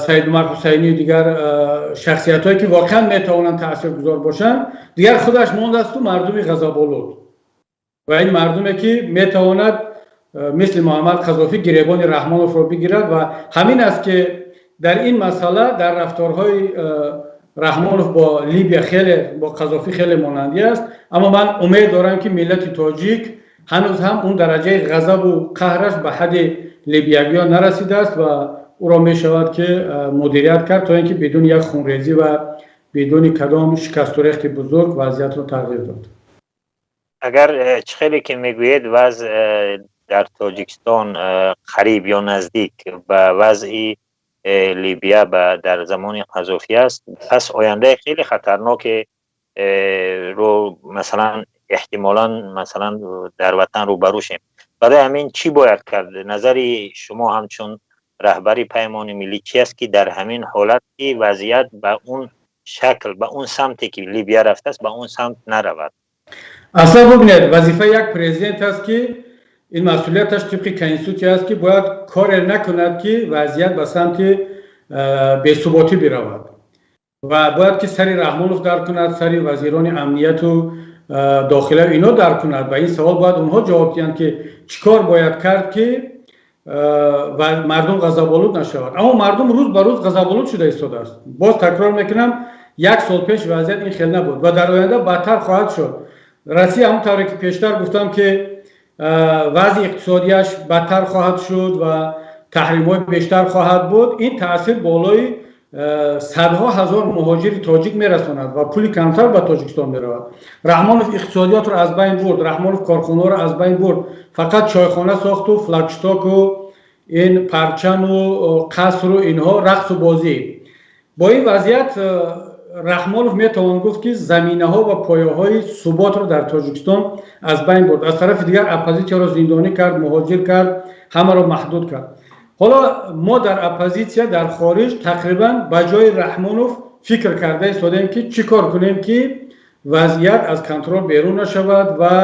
Саидумар Ҳусайнию дигар шахсиятҳое, ки воқеан метавонанд таъсиргузор бошанд. Дигар худаш мондасту мардуми ғазаболуд ва ин мардуме, ки метавонад мисли Муаммар Қазофӣ гиребони Раҳмоновро бигирад. Ва ҳамин аст, ки дар ин масъала дар рафторҳои Раҳмонов бо Либия хеле, бо Қазофӣ хеле монандӣ аст. Аммо ман умед дорам, ки миллати тоҷик ҳанӯз ҳам он дараҷаи ғазабу қаҳраш ба ҳадди либиягиён нарасидааст ва ӯро мешавад, ки мудирият кард, то ин ки бидуни як хунрезӣ ва бидуни кадом шикасту рехти бузург вазъиятро тағйир дод. Агар чӣ хеле ки мегӯед, вазъ дар Тоҷикистон қариб ё наздик ба вазъи Либия дар замони Қазофӣ аст, пас ояндаи хеле хатарноке ро масалан эҳтимолан масалан дар ватан рӯбарӯ шем. Барои ҳамин чӣ бояд кард? Назари шумо ҳамчун раҳбари Паймони Миллӣ чи аст, ки дар ҳамин ҳолат, ки вазъият ба он шакл, ба он самте ки Либия рафтааст, ба он самт наравад? Аслан бубинед, вазифаи як президент аст, ки ин масъулияташ тибқи конститутсия аст, ки бояд коре накунад, ки вазъият ба самти бесуботӣ биравад, ва бояд ки сари Раҳмонов дар кунад, сари вазирони амнияту дохила ино дар кунад. Ба ин савол бояд онҳо ҷавоб диҳанд, ки чӣ кор бояд кард, ки мардум ғазаболуд нашавад. Аммо мардум рӯз ба рӯз ғазаболуд шуда истодааст. Боз такрор мекунам, як сол пеш вазъият ин хел набуд ва дар оянда бадтар хоҳад шуд. Россия, ҳамон тавре ки пештар гуфтам, ки вазъи иқтисодияш бадтар хоҳад шуд ва таҳримҳои бештар хоҳад буд. Ин таъсир болои садҳо ҳазор муҳоҷири тоҷик мерасонад ва пули камтар ба Тоҷикистон меравад. Раҳмонов иқтисодиётро аз байн бурд, Раҳмонов корхонаҳоро аз байн бурд, фақат чойхона сохту флагштоку ин парчаму қасру инҳо, рақсу бозӣ. Бо ин вазъият Раҳмонов метавон гуфт, ки заминаҳо ва пояҳои суботро дар Тоҷикистон аз байн бурд. Аз тарафи дигар оппозитсияро зиндонӣ кард, муҳоҷир кард, ҳамаро маҳдуд кард. Ҳоло мо дар оппозитсия дар хориҷ тақрибан ба ҷои Раҳмонов фикр карда истодаем, ки чӣ кор кунем, ки вазъият аз контрол берун нашавад ва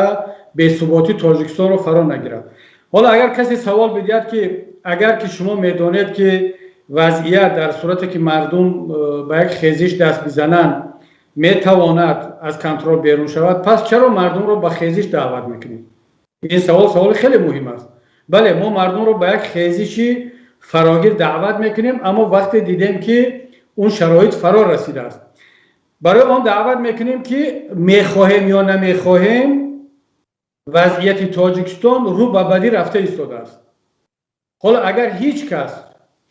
бесуботӣ Тоҷикистонро фаро нагирад. Ҳоло агар касе савол бидиҳад, ки агар ки шумо медонед, ки вазъият дар сурате ки мардум ба як хезиш даст бизананд, метавонад аз контрол берун шавад, пас чаро мардумро ба хезиш даъват мекунед? Ин савол саволи хеле муҳим аст. Бале, мо мардумро ба як хезиши фарогир даъват мекунем, аммо вақте дидем, ки он шароит фаро расидааст. Барои он даъват мекунем, ки мехоҳем ё намехоҳем, вазъияти Тоҷикистон рӯ ба бадӣ рафта истодааст. Ҳоло агар ҳеҷ кас,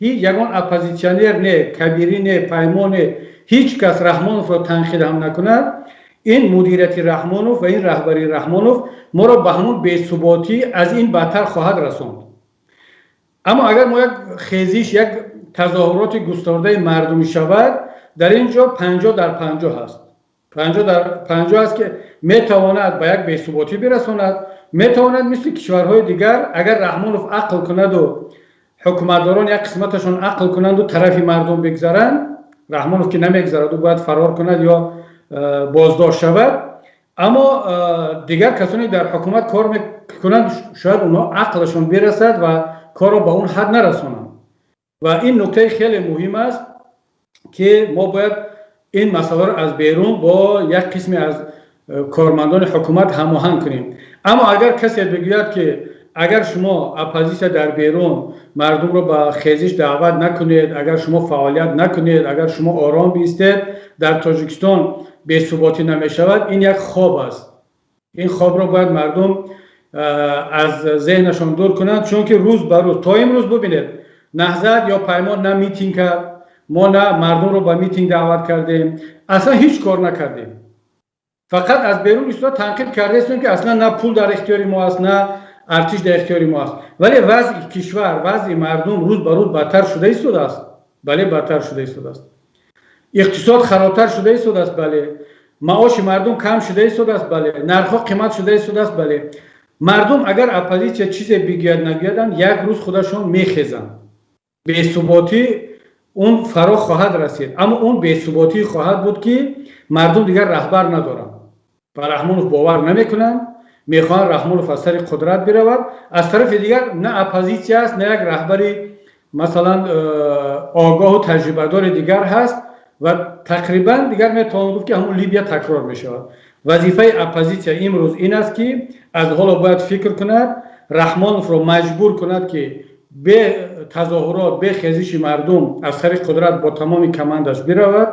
ҳеҷ ягон оппозитсионер не, Кабирӣ не, Паймон не, ҳеҷ кас Раҳмоновро танқид ҳам накунад, Ин мудирияти Раҳмонов ва ин раҳбарии Раҳмонов моро ба ҳамон бесуботӣ аз ин бадтар хоҳад расонд. Аммо агар мо як хезиш, як тазоҳуроти густардаи мардумӣ шавад, дар ин ҷо 50 дар 50 ҳаст. 50 дар 50 аст, ки метавонад ба як бесуботӣ бирасонад, метавонад мисли кишварҳои дигар, агар Раҳмонов ақл кунаду ҳукуматдорон як қисматашон ақл кунанду тарафи мардум бигзаранд. Раҳмонов ки намегзарад, ӯ бояд фарор кунад ё боздошт шавад. Аммо дигар касоне дар ҳукумат кор мекунанд, шояд онҳо ақлашон бирасад ва корро ба он ҳад нарасонанд. Ва ин нуктаи хеле муҳим аст, ки мо бояд ин масъаларо аз берун бо як қисме аз кормандони ҳукумат ҳамоҳанг кунем. Аммо агар касе бигӯяд, ки агар шумо оппозитсия дар берун мардумро ба хезиш даъват накунед, агар шумо фаъолият накунед, агар шумо ором биистед, дар Тоҷикистон бесуботӣ намешавад, ин як хоб аст. Ин хобро бояд мардум аз зеҳнашон дур кунанд, чунки рӯз ба рӯз, то имрӯз бубинед, Наҳзат ё Паймон на митинг кард, мо на мардумро ба митинг даъват кардем, аслан ҳеҷ кор накардем. Фақат аз берун истода танқид кардаистем, ки аслан на пул дар ихтиёри мо аст, на артиш дар ихтиёри мо аст. Вале вазъи кишвар, вазъи мардум рӯз ба рӯз бадтар шуда истодааст. Бале, бадтар шуда истодааст. Иқтисод харобтар шуда истодааст. Бале, маоши мардум кам шуда истодааст. Бале, нархҳо қимат шуда истодааст. Бале, мардум агар оппозитсия чизе бигӯяд, нагӯяданд, як рӯз худашон мехезанд. Бесуботӣ он фаро хоҳад расид, аммо он бесуботӣ хоҳад буд, ки мардум дигар раҳбар надоранд, ба Раҳмонов бовар намекунанд, мехоҳанд Раҳмонов аз сари қудрат биравад. Аз тарафи дигар на оппозитсия аст, на як раҳбари, масалан, огоҳу таҷрибадори дигар ҳаст ва тақрибан дигар метавон гуфт, ки ҳамон Либия такрор мешавад. Вазифаи оппозитсия имрӯз ин аст, ки аз ҳоло бояд фикр кунад, Раҳмоновро маҷбур кунад, ки бе тазоҳурот, бе хезиши мардум аз сари қудрат бо тамоми командаш биравад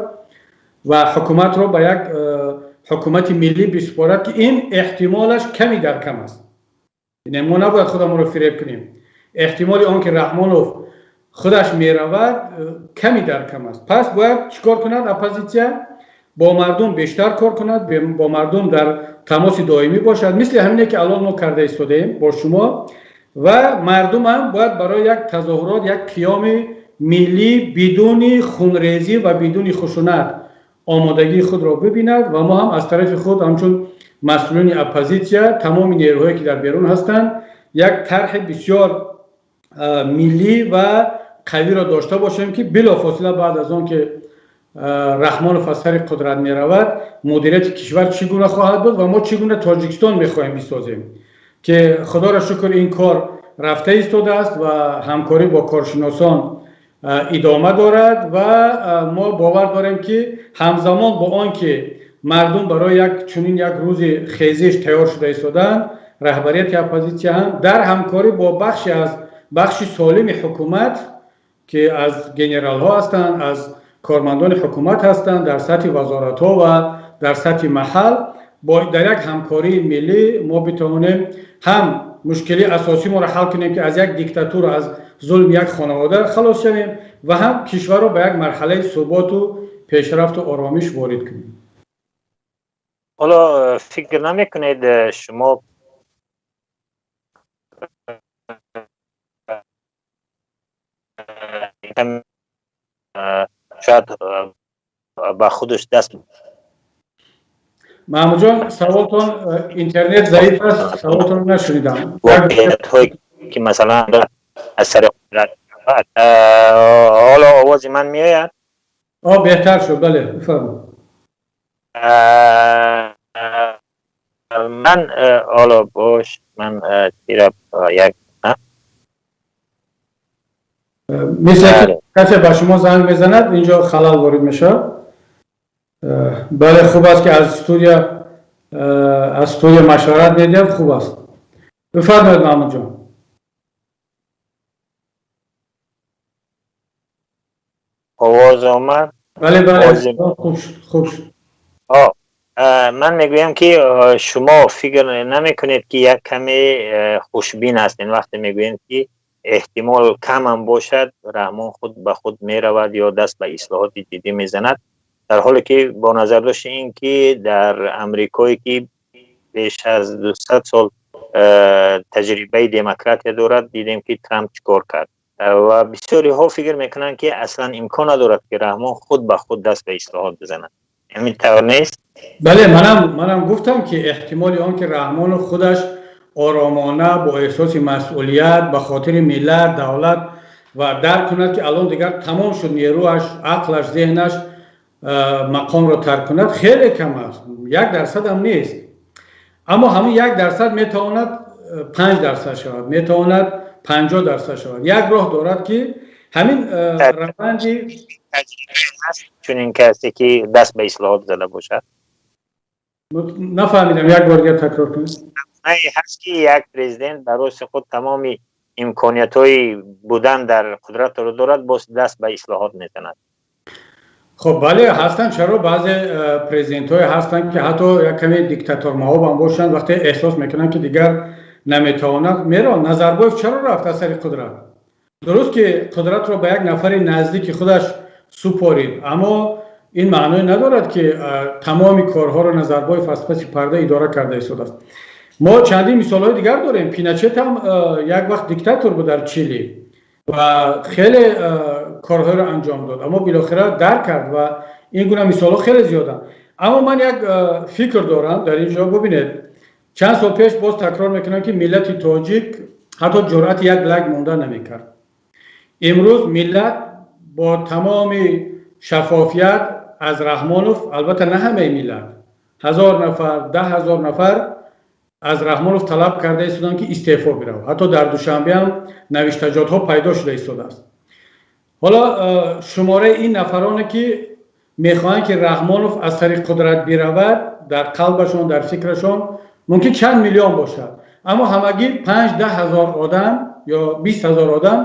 ва ҳукуматро ба як ҳукумати миллӣ бисупорад, ки ин эҳтимолаш ками дар кам аст. Мо набояд худамонро фиреб кунем. Эҳтимоли он ки Раҳмонов худаш меравад, ками дар кам аст. Пас бояд чӣ кор кунад оппозитсия? Бо мардум бештар кор кунад, бо мардум дар тамоси доимӣ бошад, мисли ҳамине ки алон мо карда истодаем бо шумо. Ва мардумам бояд барои як тазоҳурот, як қиёми миллӣ бидуни хунрезӣ ва бидуни хушунат омодагии худро бибинад. Ва мо ҳам аз тарафи худ, ҳамчун масъулини оппозитсия, тамоми нерӯҳое ки дар берун ҳастанд, як тарҳи бисёр миллӣ ва қавиро дошта бошем, ки билофосила баъд аз он ки Раҳмонов аз сари қудрат меравад, мудирияти кишвар чӣ гуна хоҳад буд ва мо чӣ гуна Тоҷикистон мехоҳем бисозем, ки худоро шукр, ин кор рафта истодааст ва ҳамкорӣ бо коршиносон идома дорад. Ва мо бовар дорем, ки ҳамзамон бо он ки мардум барои як чунин як рӯзи хезиш тайёр шуда истодаанд, раҳбарияти оппозитсия ҳам дар ҳамкорӣ бо бахше аз бахши солими ҳукумат, ки аз генералҳо ҳастанд, аз кормандони ҳукумат ҳастанд дар сатҳи вазоратҳо ва дар сатҳи маҳал, дар як ҳамкории миллӣ мо битавонем ҳам мушкили асосии моро ҳал кунем, ки аз як диктатура, аз зулми як хонавода халос шавем ва ҳам кишварро ба як марҳалаи суботу пешрафту оромиш ворид кунем. Ҳоло фикр намекунед шумо шояд ба худаш даст Маҳмудҷон, саволтон, интернет заиф аст, саволтонро нашунидам. Воқеиятҳое ки масалан аз сари ҳоло овози ман меояд? О, беҳтар шуд, бале, бифармоед. Ман ҳоло бош, ман чира як Мисли касе ба шумо занг мезанад, инҷо халал ворид мешавад. Бале, хуб аст, ки аз студия машварат медиҳад, хуб аст. Бифармоед, Маҳмудҷон. Овоз омад? Бале, хуб шуд, хуб шуд. Ман мегӯям, ки шумо фикр намекунед, ки як каме хушбин ҳастед, вақте мегӯем, ки эҳтимол камам бошад, Раҳмон худ ба худ меравад ё даст ба ислоҳоти ҷиддӣ мезанад? Дар ҳоле ки бо назардошти ин ки дар Амрикое ки беш аз 200 сол таҷрибаи демократия дорад, дидем ки Трамп чӣ кор кард. Ва бисёриҳо фикр мекунанд, ки аслан имкон надорад, ки Раҳмон худ ба худ даст ба ислоҳот бизанад. Ҳамин тавр нест? Бале, манам гуфтам, ки эҳтимоли он ки Раҳмонов худаш оромона, бо эҳсоси масъулият, ба хотири миллат, давлат ва дарк кунад, ки алон дигар тамом шуд нерӯаш, ақлаш, зеҳнаш, мақомро тарк кунад, хеле кам аст, 1%-ам нест. Аммо ҳамин 1% метавонад 5% шавад, метавонад 50% шавад. Як роҳ дорад, ки ҳамин раванди Чунин касе ки даст ба ислоҳот зада бошад? Нафаҳмидам, як бор дигар такрор кунед. Ҳаст ки як президент дар рости худ тамоми имкониятҳои будан дар қудратро дорад, боз даст ба ислоҳот мезанад? Хуб, бале, ҳастанд. Чаро? Баъзе президентҳое ҳастанд, ки ҳатто як каме диктатормаобам бошанд, вақте эҳсос мекунанд, ки дигар наметавонад, меро. Назарбоев чаро рафт аз сари қудрат? Дуруст ки қудратро ба як нафари наздики худаш супорид, аммо ин маъное надорад, ки тамоми корҳоро Назарбоев аз паси парда идора карда истодааст. Мо чандин мисолҳои дигар дорем. Пиночет ҳам як вақт диктатор буд дар Чили ва хеле корҳоеро анҷом дод, аммо билохира дарк кард ва ин гуна мисолҳо хеле зиёданд. Аммо ман як фикр дорам дар ин ҷо. Бубинед, чанд сол пеш, боз такрор мекунам, ки миллати тоҷик ҳатто ҷуръати як лайк монда намекард. Имрӯз миллат бо тамоми шаффофият аз Раҳмонов, албатта на ҳамаи миллат, 1000 нафар, 10 000 нафар аз Раҳмонов талаб карда истоданд, ки истеъфо бирав. Ҳатто дар Душанбе ҳам навиштаҷотҳо пайдо шуда истодааст. Ҳоло шумораи ин нафароне, ки мехоҳанд, ки Раҳмонов аз сари қудрат биравад, дар қалбашон, дар фикрашон мумкин чанд миллион бошад, аммо ҳамагӣ 5-10 ҳазор одам ё 20 000 одам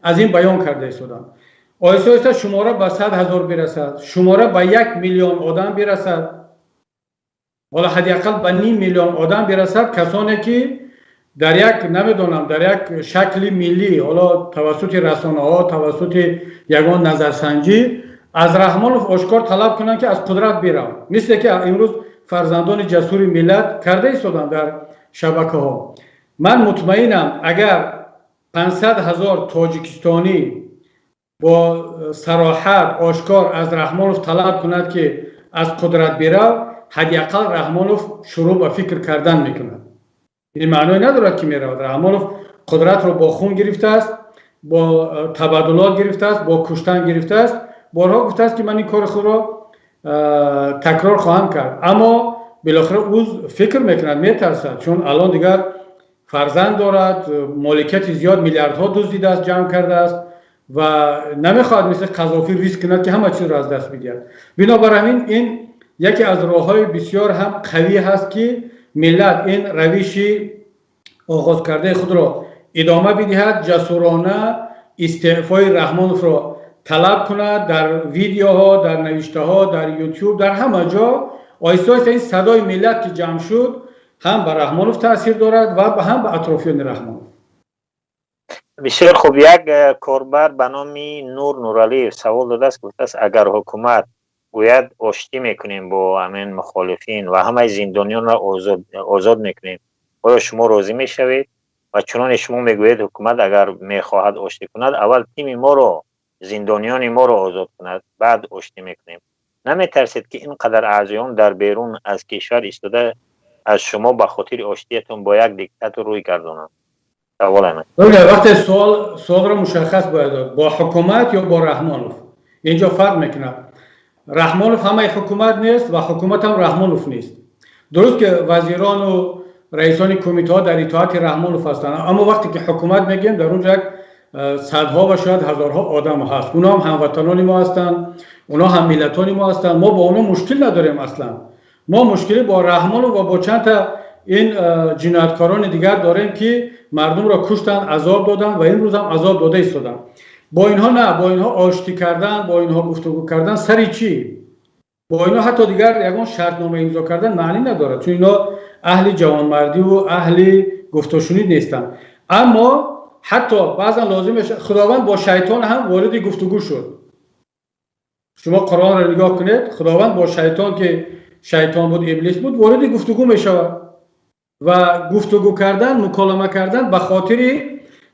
аз ин баён карда истоданд. Оҳиста оҳиста шумора ба 100 000 бирасад, шумора ба 1 миллион одам бирасад, ҳоло ҳадди ақал ба ним миллион одам бирасад, касоне ки дар як, намедонам, дар як шакли миллӣ, ҳоло тавассути расонаҳо, тавассути ягон назарсанҷӣ аз Раҳмонов ошкор талаб кунанд, ки аз қудрат бирав, мисле ки имрӯз фарзандони ҷасури миллат карда истоданд дар шабакаҳо. Ман мутмаинам, агар 500 000 тоҷикистонӣ бо сароҳат, ошкор аз Раҳмонов талаб кунад, ки аз қудрат бирав, ҳадди ақал Раҳмонов шурӯъ ба фикр кардан мекунад. Ин маъное надорад, ки меравад. Раҳмонов қудратро бо хун гирифтааст, бо табаддулот гирифтааст, бо куштан гирифтааст. Борҳо гуфтааст, ки ман ин кори худро такрор хоҳам кард, аммо билохира ӯ фикр мекунад, метарсад, чун алон дигар фарзанд дорад, моликияти зиёд, миллиардҳо дуздидааст, ҷамъ кардааст ва намехоҳад мисли Қазофӣ риск кунад, ки ҳама чизро аз даст бидиҳад. Бинобар ҳамин ин яке аз роҳҳои бисёр ҳам қавӣ ҳаст, ки миллат ин равиши оғозкардаи худро идома бидиҳад, ҷасурона истеъфои Раҳмоновро талаб кунад дар видеоҳо, дар навиштаҳо, дар Ютуб, дар ҳама ҷо. Оҳиста оҳиста ин садои миллат ки ҷамъ шуд, ҳам ба Раҳмонов таъсир дорад ва ҳам ба атрофиёни Раҳмонов. Бисёр хуб. Як корбар ба номи Нур Нуралиев савол додааст, гуфтааст: агар ҳукумат гӯяд, оштӣ мекунем бо ҳамин мухолифин ва ҳамаи зиндониёнро озод мекунем, оё шумо розӣ мешавед? Ва чуноне шумо мегӯед, ҳукумат агар мехоҳад оштӣ кунад, аввал тими моро, зиндониёни моро озод кунад, баъд оштӣ мекунем. Наметарсед, ки ин қадар аъзоён дар берун аз кишвар истода аз шумо ба хотири оштиятон бо як диктатор рӯй гардонанд? Саволам. Вақте суолро мушаххас бояд дод: бо ҳукумат ё бо Раҳмонов? Инҷо фарқ мекунад. Раҳмонов ҳамаи ҳукумат нест ва ҳукумат ҳам Раҳмонов нест. Дуруст ки вазирону раисони кумитаҳо дар итоати Раҳмонов ҳастанд, аммо вақте ки ҳукумат мегӯем, дар он ҷо як садҳо ва шояд ҳазорҳо одам ҳаст. Онҳо ҳам ҳамватанони мо ҳастанд, онҳо ҳам миллатони мо ҳастанд. Мо бо онҳо мушкил надорем аслан. Мо мушкилӣ бо Раҳмонов ва бо чандта ин ҷинояткорони дигар дорем, ки мардумро куштанд, азоб доданд ва имрӯз ҳам азоб дода истоданд. Бо инҳо на, бо инҳо оштӣ кардан, бо инҳо гуфтугӯ кардан сари чӣ? Бо инҳо ҳатто дигар ягон шартнома имзо кардан маънӣ надорад, чун инҳо аҳли ҷавонмардиву аҳли гуфтушунид нестанд. Аммо ҳатто баъзан лозим, Худованд бо шайтон ҳам вориди гуфтугӯ шуд. Шумо Қуръонро нигоҳ кунед, Худованд бо шайтон, ки шайтон буд, иблис буд, вориди гуфтугӯ мешавад ва гуфтугӯ кардан, муколама кардан ба хотири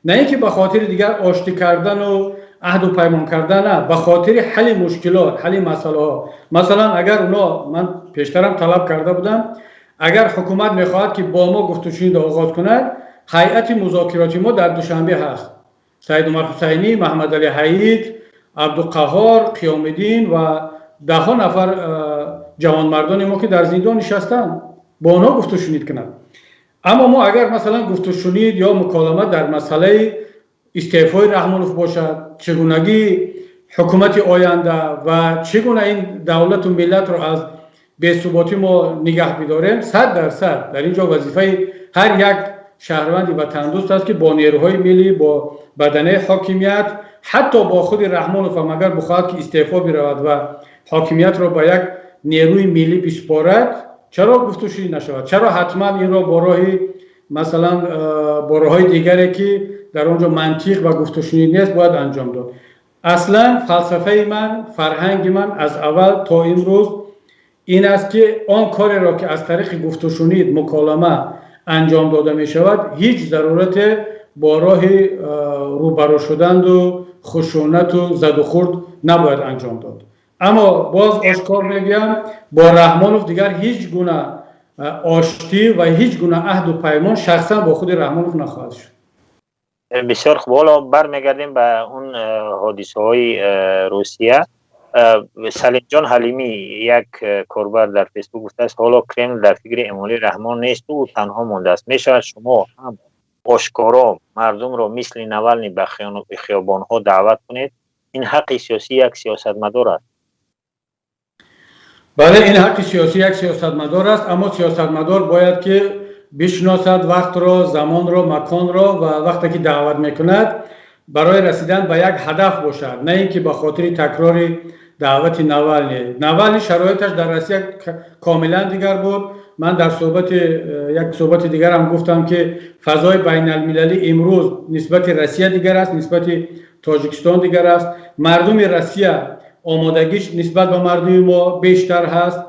на ин ки ба хотири дигар оштӣ кардану аҳду паймон кардан, на, ба хотири ҳалли мушкилот, ҳалли масъалаҳо. Масалан, агар оно, ман пештарам талаб карда будам, агар ҳукумат мехоҳад, ки бо мо гуфтушунидро оғоз кунад, ҳайати музокироти мо дар Душанбе ҳаст: Саид Умар Ҳусайнӣ, Маҳаммадалӣ Ҳаид, Абдуқаҳҳор, Қиёмиддин ва даҳҳо нафар ҷавонмардони мо, ки дар зиндон нишастанд, бо онҳо гуфтушунид кунад. Аммо мо агар, масалан, гуфтушунид ё муколама дар масъалаи истеъфои Раҳмонов бошад, чигунагии ҳукумати оянда ва чӣ гуна ин давлату миллатро аз бесуботӣ мо нигаҳ бидорем, 100% дар ин ҷо вазифаи ҳар як шаҳрванди ватандӯст аст, ки бо нерӯҳои миллӣ, бо баданаи ҳокимият, ҳатто бо худи Раҳмонов ҳам агар бихоҳад, ки истеъфо биравад ва ҳокимиятро ба як нерӯи миллӣ биспорад, чаро гуфтушунид нашавад? Чаро ҳатман инро бо роҳи, масалан, бо роҳҳои дигаре, ки дар он ҷо мантиқ ва гуфтушунид нест, бояд анҷом дод? Аслан фалсафаи ман, фарҳанги ман аз аввал то имрӯз ин аст, ки он кореро, ки аз тариқи гуфтушунид, муколама анҷом дода мешавад, ҳеҷ зарурате бо роҳи рӯбарӯ шуданду хушунату задухӯрд набояд анҷом дод. Аммо боз ошкор мегӯям, бо Раҳмонов дигар ҳеҷ гуна оштӣ ва ҳеҷ гуна аҳду паймон шахсан бо худи Раҳмонов нахоҳад шуд. Бисёр хуб, ҳоло бармегардем ба он ҳодисаҳои Русия. Салимҷон Ҳалимӣ, як корбар дар Фейсбук, гуфтааст: ҳоло Кремл дар фикри Эмомалӣ Раҳмон нест, ӯ танҳо мондааст. Мешавад, шумо ҳам ошкоро мардумро мисли Навални ба хиёбонҳо даъват кунед? Ин ҳаққи сиёсии як сиёсатмадор аст. Бале, ин ҳаққи сиёсии як сиёсатмадор аст, аммо сиёсатмадор бояд ки бишносад вақтро, замонро, маконро ва вақте ки даъват мекунад, барои расидан ба як ҳадаф бошад, на ин ки ба хотири такрори даъвати Навални. Навални шароиташ дар Россия комилан дигар буд. Ман дар суҳбати, як суҳбати дигарам гуфтам, ки фазои байналмилалӣ имрӯз нисбати Россия дигар аст, нисбати Тоҷикистон дигар аст. Мардуми Россия омодагиш нисбат ба мардуми мо бештар ҳаст.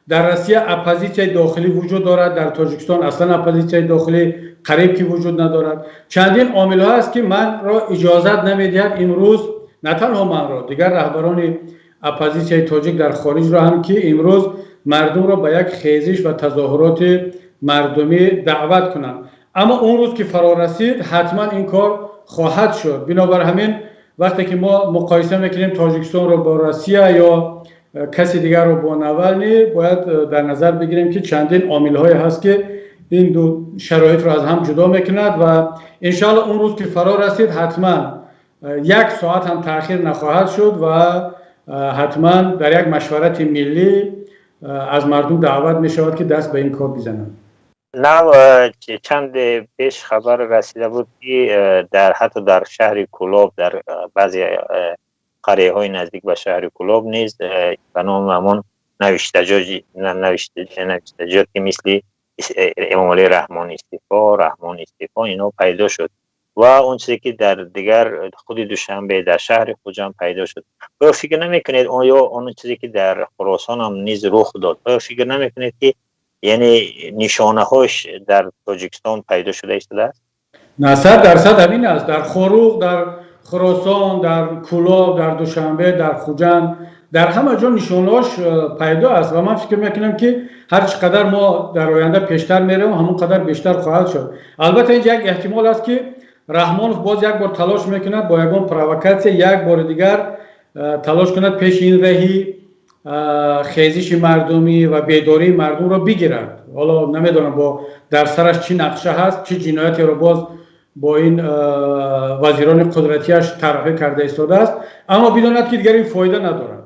Дар Россия оппозитсияи дохилӣ вуҷуд дорад, дар Тоҷикистон аслан оппозитсияи дохилӣ қариб ки вуҷуд надорад. Чандин омилҳо аст, ки манро иҷозат намедиҳад имрӯз, на танҳо манро, дигар раҳбарони оппозитсияи тоҷик дар хориҷро ҳам, ки имрӯз мардумро ба як хезиш ва тазоҳуроти мардумӣ даъват кунанд. Аммо он рӯз ки фаро расид, ҳатман ин кор хоҳад шуд. Бинобар ҳамин, вақте ки мо муқоиса мекунем Тоҷикистонро бо Россия ё каси дигарро бо Навални, бояд дар назар бигирем, ки чандин омилҳое ҳаст, ки ин ду шароитро аз ҳам ҷудо мекунад. Ва иншоалло он рӯз ки фаро расид, ҳатман як соат ҳам таъхир нахоҳад шуд ва ҳатман дар як машварати миллӣ аз мардум даъват мешавад, ки даст ба ин кор бизананд. Нав чанде пеш хабар расида буд, ки дар ҳатто дар шаҳри Кӯлоб, дар баъзе қарияҳои наздик ба шаҳри Кӯлоб низ ба номи ҳамон навиштаҷот, ки мисли «Эмомалӣ Раҳмон истеъфо», «Раҳмон истеъфо», инҳо пайдо шуд ва он чизе ки дар дигар худи Душанбе, дар шаҳри Хуҷанд пайдо шуд. Оё фикр намекунед, оё он чизе ки дар Хуросон ҳам низ рух дод, оё фикр намекунед, ки яъне нишонаҳош дар Тоҷикистон пайдо шуда истодааст? На, 100% ҳамин аст. Дар Хоруғ, дар Хуросон, дар Кӯлоб, дар Душанбе, дар Хуҷанд, дар ҳама ҷо нишонаҳош пайдо аст. Ва ман фикр мекунам, ки ҳар чӣ қадар мо дар оянда пештар меравем, ҳамон қадар бештар хоҳад шуд. Албатта, инҷа як эҳтимол аст, ки Раҳмонов боз як бор талош мекунад, бо ягон провокатсия як бори дигар талош кунад, пеши ин раҳи хезиши мардумӣ ва бедории мардумро бигирад. Ҳоло намедонам, бо дар сараш чӣ нақша ҳаст, чӣ ҷиноятеро боз бо ин вазирони қудратияш тарҳӣ карда истодааст. Аммо бидонад, ки дигар ин фоида надорад.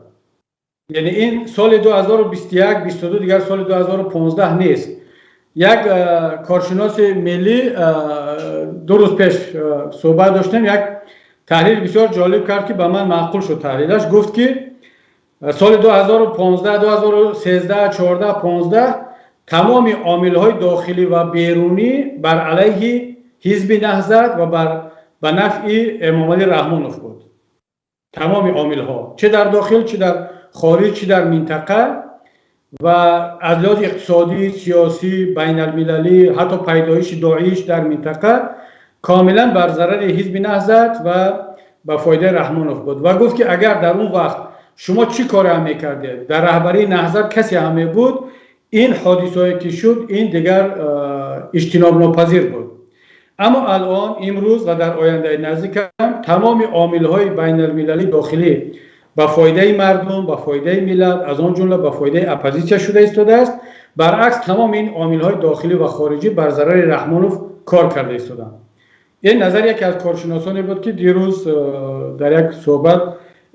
Яъне ин соли 2021, 22, дигар соли 2015 нест. Як коршиноси миллӣ, 2 рӯз пеш суҳбат доштем, як таҳлили бисёр ҷолиб кард, ки ба ман маъқул шуд таҳлилаш. Гуфт, ки соли 2015, 2013, 14, 15 тамоми омилҳои дохилӣ ва берунӣ бар алайҳи Ҳизби Наҳзат ва ба нафъи Эмомалӣ Раҳмонов буд. Тамоми омилҳо, чӣ дар дохил, чӣ дар хориҷ, чӣ дар минтақа, ва аз лиҳози иқтисодӣ, сиёсӣ, байналмилалӣ, ҳатто пайдоиши Доиш дар минтақа комилан бар зарари ҳизби Наҳзат ва ба фоидаи Раҳмонов буд. Ва гуфт, ки агар дар он вақт шумо чӣ коре ҳам мекардед, дар раҳбарии Наҳзат касе ҳам мебуд, ин ҳодисаҳое ки шуд, ин дигар иҷтинобнопазир буд. Аммо алон, имрӯз ва дар ояндаи наздик ҳам тамоми омилҳои байналмилалӣ, дохилӣ ба фоидаи мардум, ба фоидаи миллат, аз он ҷумла ба фоидаи оппозитсия шуда истодааст. Баръакс, тамоми ин омилҳои дохилӣ ва хориҷӣ бар зарари Раҳмонов кор карда истоданд. Ин назар яке аз коршиносоне буд, ки дирӯз дар як суҳбат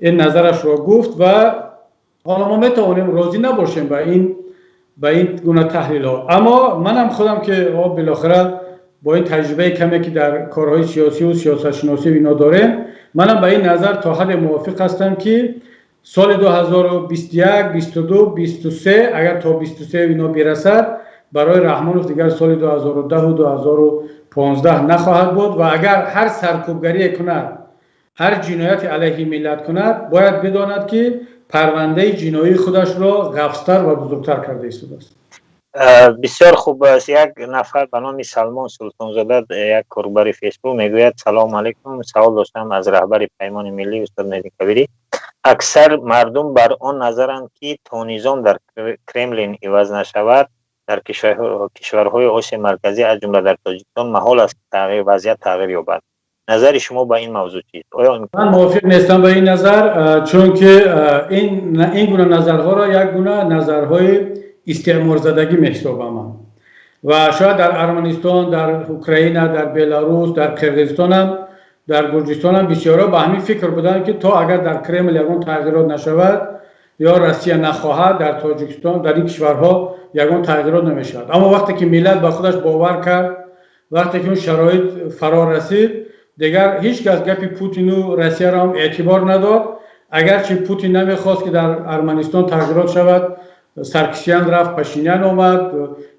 ин назарашро гуфт. Ва ҳоло мо метавонем розӣ набошем ба ин гуна таҳлилҳо, аммо манам худам, ки билохира бо ин таҷрибаи каме, ки дар корҳои сиёсиву сиёсатшиносӣ ино дорем, манам ба ин назар то ҳадде мувофиқ ҳастам, ки соли 2021, 22, 23, агар то 23 ино бирасад, барои Раҳмонов дигар соли 2010 2015 нахоҳад буд. Ва агар ҳар саркӯбгарие кунад, ҳар ҷинояте алайҳи миллат кунад, бояд бидонад, ки парвандаи ҷиноии худашро ғафзтар ва бузургтар карда истодааст. Бисёр хуб аст. Як нафар ба номи Салмон Султонзода, як корбари Фейсбук, мегӯяд: «Салому алайкум, савол доштам аз раҳбари Паймони Миллӣ устод Меҳдӣ Кабирӣ. Аксар мардум бар он назаранд, ки то низом дар Кремлин иваз нашавад, дар кишварҳои Осиёи Марказӣ, аз ҷумла дар Тоҷикистон, маҳол аст, ки вазъият тағйир ёбад. Назари шумо ба ин мавзӯъ чист? Оё?» Ман мувофиқ нестам ба ин назар, чунки ин гуна назарҳоро як гуна назарҳои истеъморзадагӣ меҳисобам ман. Ва шояд дар Арманистон, дар Украина, дар Беларус, дар Қирғизистонам, дар Гурҷистонам бисёрҳо ба ҳамин фикр буданд, ки то агар дар Кремл ягон тағйирот нашавад ё Россия нахоҳад, дар Тоҷикистон, дар ин кишварҳо ягон тағйирот намешавад. Аммо вақте ки миллат ба худаш бовар кард, вақте ки он шароит фаро расид, дигар ҳеҷ кас гапи Путину Россияро ҳам эътибор надод. Агарчи Путин намехост, ки дар Арманистон тағйирот шавад, Саркисян рафт, Пашинян омад.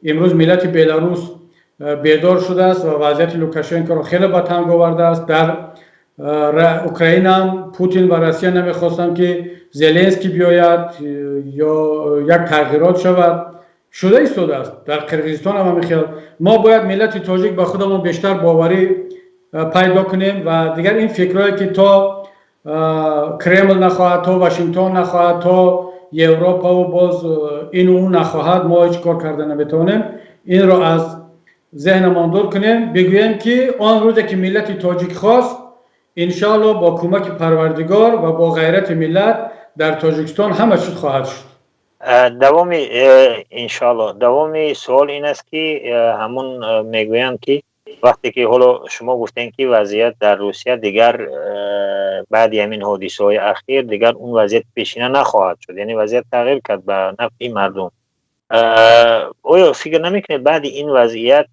Имрӯз миллати Беларус бедор шудааст ва вазъияти Лукашенкоро хеле ба танг овардааст. Дар Украинаам Путин ва Россия намехостанд, ки Зеленский биёяд ё як тағйирот шавад, шуда истодааст. Дар Қирғизистон ҳам ҳамин хел. Мо бояд, миллати тоҷик, ба худамон бештар боварӣ пайдо кунем ва дигар ин фикрҳое, ки то Кремл нахоҳад, то Вашингтон нахоҳад, то Европаву боз ину ӯ нахоҳад, мо ҳеҷ кор карда наметавонем, инро аз зеҳнамон дур кунем. Бигӯем, ки он рӯзе ки миллати тоҷик хост, иншоалло, бо кӯмаки Парвардигор ва бо ғайрати миллат дар Тоҷикистон ҳама чиз хоҳад шуд. Давоми, иншоалло, давоми суол ин аст, ки ҳамун мегӯянд, ки вақте ки ҳоло шумо гуфтем, ки вазъият дар Русия дигар баъди ҳамин ҳодисаҳои ахир дигар он вазъияти пешина нахоҳад шуд, яъне вазъият тағйир кард ба нафъи мардум, оё фикр намекунед, баъди ин вазъият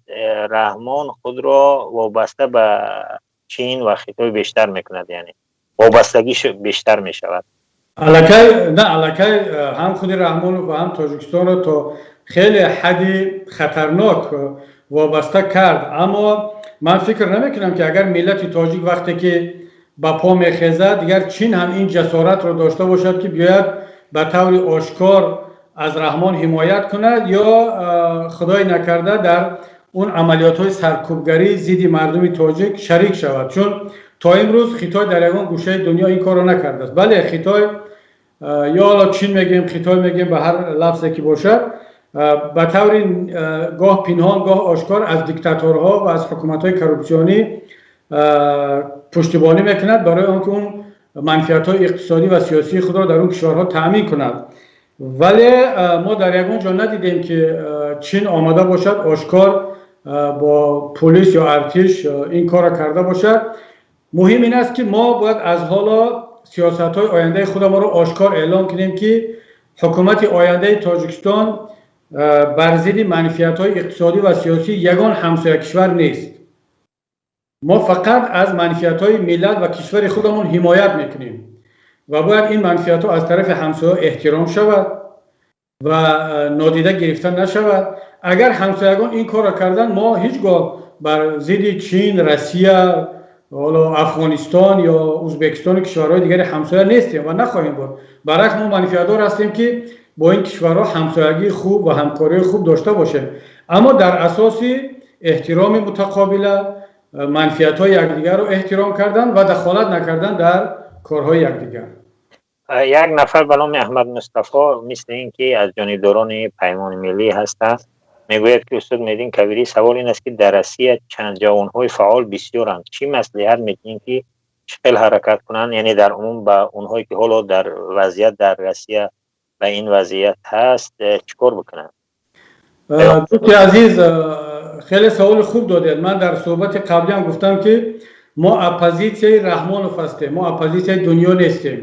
Раҳмон худро вобаста ба Чин ва Хитой бештар мекунад, яъне вобастагиш бештар мешавад? Аллакай на, аллакай ҳам худи Раҳмонов ва ҳам Тоҷикистонро то хеле ҳадди хатарнок вобаста кард. Аммо ман фикр намекунам, ки агар миллати тоҷик вақте ки ба по мехезад, дигар Чин ҳам ин ҷасоратро дошта бошад, ки биёяд, ба таври ошкор аз Раҳмон ҳимоят кунад ё, худое накарда, дар он амалиётҳои саркӯбгарӣ зидди мардуми тоҷик шарик шавад, чун то имрӯз Хитой дар ягон гӯшаи дунё ин корро накардааст. Бале, Хитой ё ҳоло Чин мегӯем, Хитой мегӯем, ба ҳар лафзе ки бошад, ба таври гоҳ пинҳон, гоҳ ошкор аз диктаторҳо ва аз ҳукуматҳои коррупсионӣ пуштибонӣ мекунад, барои он ки он манфиатҳои иқтисодӣ ва сиёсии худро дар он кишварҳо таъмин кунад. Вале мо дар ягон ҷо надидем, ки Чин омада бошад, ошкор бо пулис ё артиш ин корро карда бошад. Муҳим ин аст, ки мо бояд аз ҳоло сиёсатҳои ояндаи худамонро ошкор эълон кунем, ки ҳукумати ояндаи Тоҷикистон бар зидди манфиатҳои иқтисодӣ ва сиёсии ягон ҳамсоя кишвар нест. Мо фақат аз манфиатҳои миллат ва кишвари худамон ҳимоят мекунем ва бояд ин манфиатҳо аз тарафи ҳамсоя эҳтиром шавад ва нодида гирифта нашавад. Агар ҳамсоягон ин корро карданд, мо ҳеҷ гоҳ бар зидди Чин, Россия. ҳоло Афғонистон ё Ӯзбекистону кишварҳои дигари ҳамсоя нестем ва нахоҳем буд. Баръакс, мо манфиатдор ҳастем, ки бо ин кишварҳо ҳамсоягии хуб ва ҳамкории хуб дошта бошем, аммо дар асоси эҳтироми мутақобила, манфиатҳои якдигарро эҳтиром кардан ва дахолат накардан дар корҳои якдигар. Як нафар ба номи Аҳмад Мустафо, мисли ин ки аз ҷонибдорони Паймони Миллӣ ҳастанд, мегӯяд, ки устод Меҳдин Кабирӣ, савол ин аст, ки дар Россия чанд ҷавонҳои фаъол бисёранд, чӣ маслиҳат медиҳем, ки чӣ хел ҳаракат кунанд? Яъне дар умум ба онҳое, ки ҳоло дар вазъият дар Россия ба ин вазъият ҳаст, чӣ кор бикунанд? Дӯсти азиз, хеле саволи хуб додед. Ман дар суҳбати қаблиам гуфтам, ки мо оппозитсияи Раҳмонов ҳастем, мо оппозитсияи дунё нестем.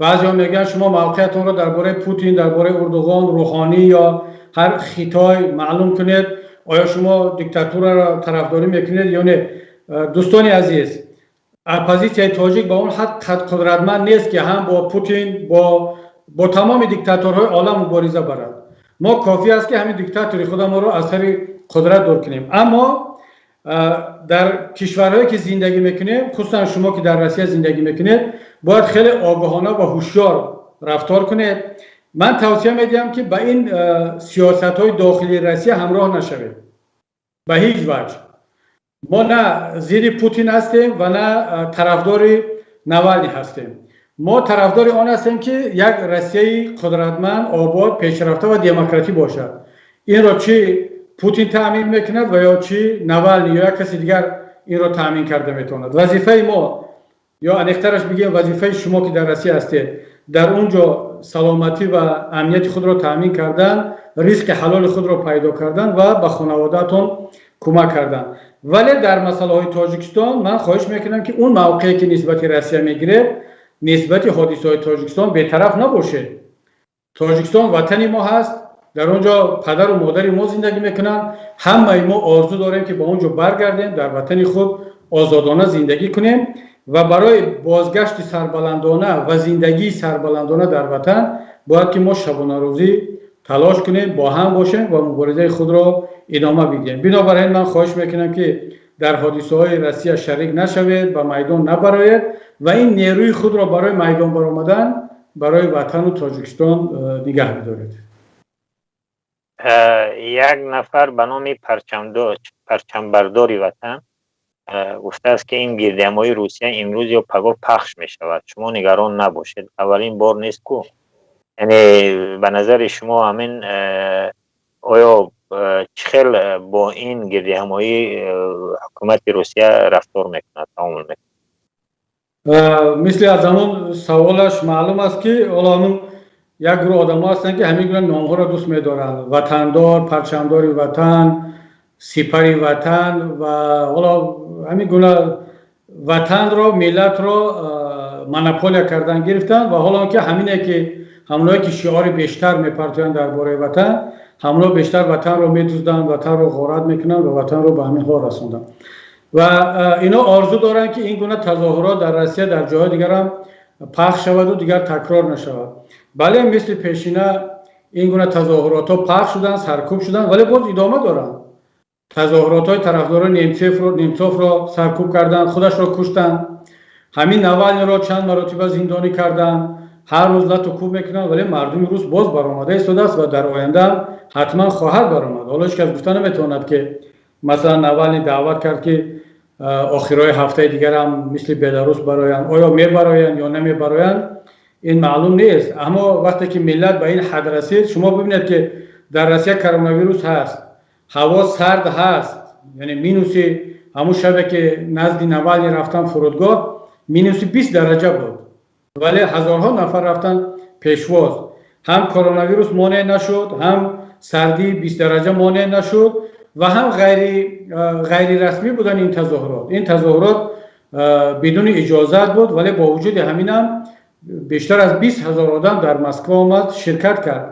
Баъзеҳо мегӯянд, шумо мавқеатонро дар бораи Путин, дар бораи Урдуғон, Рӯҳонӣ ё ҳар Хитой маълум кунед. Оё шумо диктатураро тарафдорӣ мекунед ё не? Дӯстони азиз, оппозитсияи тоҷик ба он ҳад қудратманд нест, ки ҳам бо Путин, бо тамоми диктаторҳои олам мубориза барад. Мо кофӣ аст, ки ҳамин диктатори худамонро аз сари қудрат дур кунем. Аммо дар кишварҳое, ки зиндагӣ мекунем, хусусан шумо, ки дар Россия зиндагӣ мекунед, бояд хеле огоҳона ва ҳушёр рафтор кунед. Ман тавсия медиҳам, ки ба ин сиёсатҳои дохилии Россия ҳамроҳ нашавед ба ҳеҷ ваҷҳ. Мо на зидди Путин ҳастем ва на тарафдори Навални ҳастем. Мо тарафдори он ҳастем, ки як Россияи қудратманд, обод, пешрафта ва демократӣ бошад. Инро чӣ Путин таъмин мекунад ва ё чӣ Навални ё як каси дигар инро таъмин карда метавонад. Вазифаи мо, ё аниқтараш бигӯем, вазифаи шумо, ки дар Россия ҳастед, дар он ҷо саломатӣ ва амнияти худро таъмин кардан, ризқи ҳалоли худро пайдо кардан ва ба хонаводаатон кӯмак кардан. Вале дар масъалаҳои Тоҷикистон ман хоҳиш мекунам, ки он мавқее, ки нисбати Россия мегиред, нисбати ҳодисаҳои Тоҷикистон бетараф набошед. Тоҷикистон ватани мо ҳаст, дар он ҷо падару модари мо зиндагӣ мекунанд. Ҳамаи мо орзу дорем, ки ба он ҷо баргардем, дар ватани худ озодона зиндагӣ кунем ва барои бозгашти сарбаландона ва зиндагии сарбаландона дар ватан бояд, ки мо шабонарӯзӣ талош кунем, бо ҳам бошем ва муборизаи худро идома бидиҳем. Бинобар ин ман хоҳиш мекунам, ки дар ҳодисаҳои Россия шарик нашавед, ба майдон набароед ва ин нерӯи худро барои майдон баромадан барои ватану Тоҷикистон нигаҳ бидоред. Як нафар ба номи Парчамбардори Ватан гуфтааст, ки ин гирдиҳамоии Русия имрӯз ё пагоҳ пахш мешавад, шумо нигарон набошед, аввалин бор нест ку. Яъне ба назари шумо ҳамин оё чӣ хел бо ин гирдиҳамоӣ ҳукумати Русия рафтор мекунад, таомул мекунад? Мисли аз ҳамон саволаш маълум аст, ки ҳоло ҳамун як гурӯҳ одамҳо ҳастанд, ки ҳамин гуна номҳоро дӯст медоранд: ватандор, парчамдори ватан, сипари ватан ва ҳоло ҳамин гуна ватанро, миллатро монополия кардан гирифтанд. Ва ҳоло ки ҳамине, ки ҳамоное, ки шиори бештар мепартоянд дар бораи ватан, ҳамоно бештар ватанро медузданд, ватанро ғорат мекунанд ва ватанро ба ҳамин ҳол расонданд. Ва ино орзу доранд, ки ин гуна тазоҳурот дар Россия, дар ҷойҳои дигарам пахш шаваду дигар такрор нашавад. Бале, мисли пешина ин гуна тазоҳуротҳо пахш шуданд, саркӯб шуданд, вале боз идома доранд. Тазоҳуротҳои тарафдорони Немцовро саркӯб карданд, худашро куштанд. Ҳамин Навалниро чанд маротиба зиндонӣ карданд, ҳар рӯз лату кӯб мекунанд, вале мардуми рус боз баромада истодааст ва дар оянда ҳатман хоҳад баромад. Ҳоло ҳеҷ кас гуфта наметавонад, ки масалан Навални даъват кард, ки охирҳои ҳафтаи дигарам мисли Беларус бароянд. Оё мебароянд ё намебароянд, ин маълум нест. Аммо вақте ки миллат ба ин ҳад расид, шумо бибинед, ки дар Россия коронавирус ҳаст, ҳаво сард ҳаст, яъне минуси, ҳамун шабе, ки назди Навални рафтан фурудгоҳ, минуси 20 дараҷа буд, вале ҳазорҳо нафар рафтан пешвоз. Ҳам коронавирус монеъ нашуд, ҳам сардии 20 дараҷа монеъ нашуд ва ҳам ғайрирасмӣ будани ин тазоҳурот. Ин тазоҳурот бидуни иҷозат буд, вале бо вуҷуди ҳаминам бештар аз 20 000 одам дар Москва омад, ширкат кард.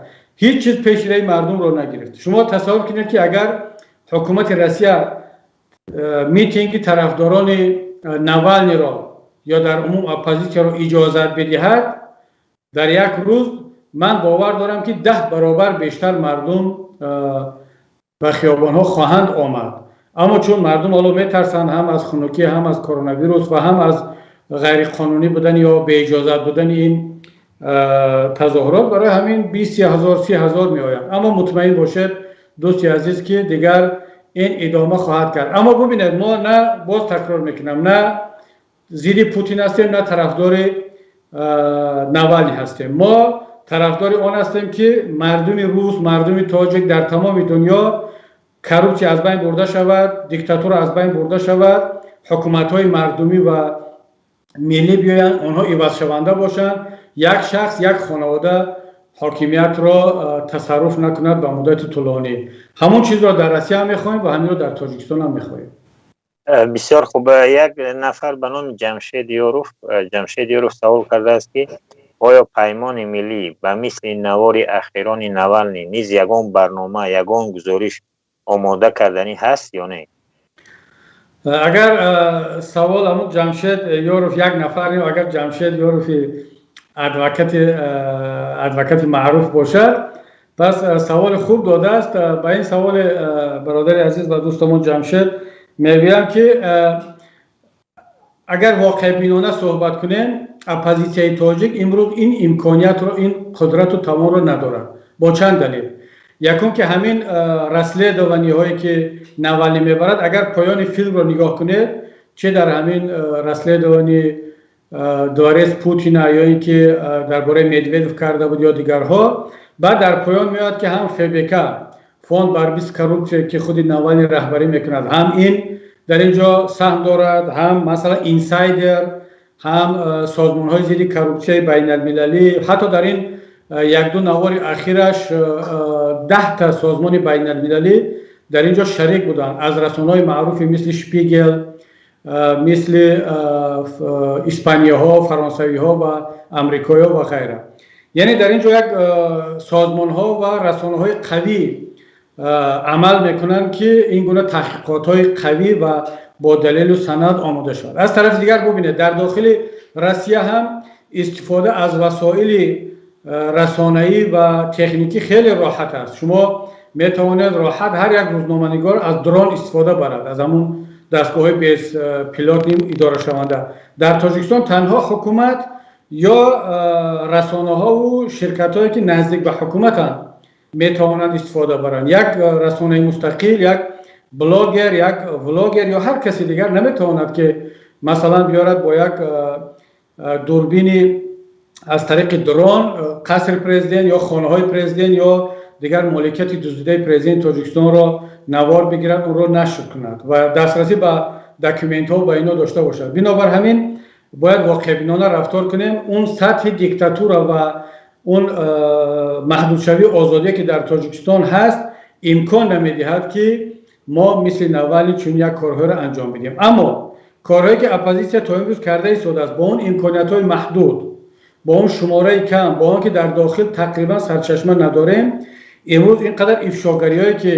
Ҳеҷ чиз пеши раи мардумро нагирифт. Шумо тасаввур кунед, ки агар ҳукумати Россия митинги тарафдорони Навалниро ё дар умум оппозитсияро иҷозат бидиҳад, дар як рӯз ман бовар дорам, ки 10 баробар бештар мардум ба хиёбонҳо хоҳанд омад. Аммо чун мардум ҳоло метарсанд ҳам аз хунукӣ, ҳам аз коронавирус ва ҳам аз ғайриқонунӣ будан ё беиҷозат будани ин тазоҳурот, барои ҳамин 20 ҳазор, 30 ҳазор меоянд. Аммо мутмаин бошед, дӯсти азиз, ки дигар ин идома хоҳад кард. Аммо бубинед, мо на, боз такрор мекунам, на зидди Путин ҳастем, на тарафдори Навални ҳастем. Мо тарафдори он ҳастем, ки мардуми рус, мардуми тоҷик, дар тамоми дунё коррупсия аз байн бурда шавад, диктатура аз байн бурда шавад, ҳукуматҳои мардумӣ ва миллӣ биёянд, онҳо ивазшаванда бошанд, як шахс, як хонавода ҳокимиятро тасарруф накунад ба муддати тӯлонӣ. Ҳамон чизро дар Россия ҳам мехоҳем ва ҳаминро дар Тоҷикистон ҳам мехоҳем. Бисёр хуб. Як нафар ба номи Ҷамшед Ёров, Ҷамшед Ёров савол кардааст, ки оё Паймони миллӣ ба мисли навори ахирони Навални низ ягон барнома, ягон гузориш омода карданӣ ҳаст ё не? Агар савол ҳамун Ҷамшед Ёров як нафар, агар Ҷамшед Ёрови адвокати маъруф бошад, пас саволи хуб додааст. Ба ин саволи бародари азиз ва дӯстамон Ҷамшед мегӯям, ки агар воқеъбинона суҳбат кунем, оппозитсияи тоҷик имрӯз ин имкониятро, ин қудрату тавонро надорад. Бо чанд далел. Якум, ки ҳамин расследование ҳое ки Навални мебарад, агар поёни филмро нигоҳ кунед, че дар ҳамин расследование дворец Путина ё ин ки дар бораи Медведев карда буд ё дигарҳо, баъд дар поён меояд, ки ҳам ФБК, Фонд борьбы с коррупцией, ки худи Навални раҳбарӣ мекунад, ҳам ин дар ин ҷо саҳм дорад, ҳам масалан Инсайдер, ҳам созмонҳои зидди коррупсияи байналмилалӣ. Ҳатто дар ин якду навори ахираш 10та созмони байналмилалӣ дар ин ҷо шарик буданд, аз расонаҳои маъруфи мисли Шпигел, мисли испанияҳо, фаронсавиҳо ва амрикоиҳо ва ғайра. Яъне дар ин ҷо як созмонҳо ва расонаҳои қавӣ амал мекунанд, ки ин гуна таҳқиқотҳои қавӣ ва бо далелу санад омода шавад. Аз тарафи дигар, бубинед, дар дохили Россия ҳам истифода аз васоили расонаӣ ва техникӣ хеле роҳат аст. Шумо метавонед роҳат, ҳар як рӯзноманигор аз дрон истифода барад, аз ҳамун дастгоҳҳои беспилотни идорашаванда. Дар Тоҷикистон танҳо ҳукумат ё расонаҳову ширкатҳое, ки наздик ба ҳукуматанд, метавонанд истифода баранд. Як расонаи мустақил, як блогер, як влогер ё ҳар каси дигар наметавонад, ки масалан биёрад бо як дурбини аз тариқи дрон қасри президент ё хонаҳои президент ё дигар моликияти дуздидаи президенти Тоҷикистонро навор бигирад, онро нашр кунад ва дастрасӣ ба документҳо, ба ино дошта бошад. Бинобар ҳамин бояд воқеъбинона рафтор кунем. Он сатҳи диктатура ва он маҳдудшавии озодие, ки дар Тоҷикистон ҳаст, имкон намедиҳад, ки мо мисли Навални чунин як корҳоеро анҷом бидиҳем. Аммо корҳое, ки оппозитсия то имрӯз карда истодааст, бо он имкониятҳои маҳдуд, бо он шумораи кам, бо он ки дар дохил тақрибан сарчашма надорем, имрӯз ин қадар ифшогариҳое, ки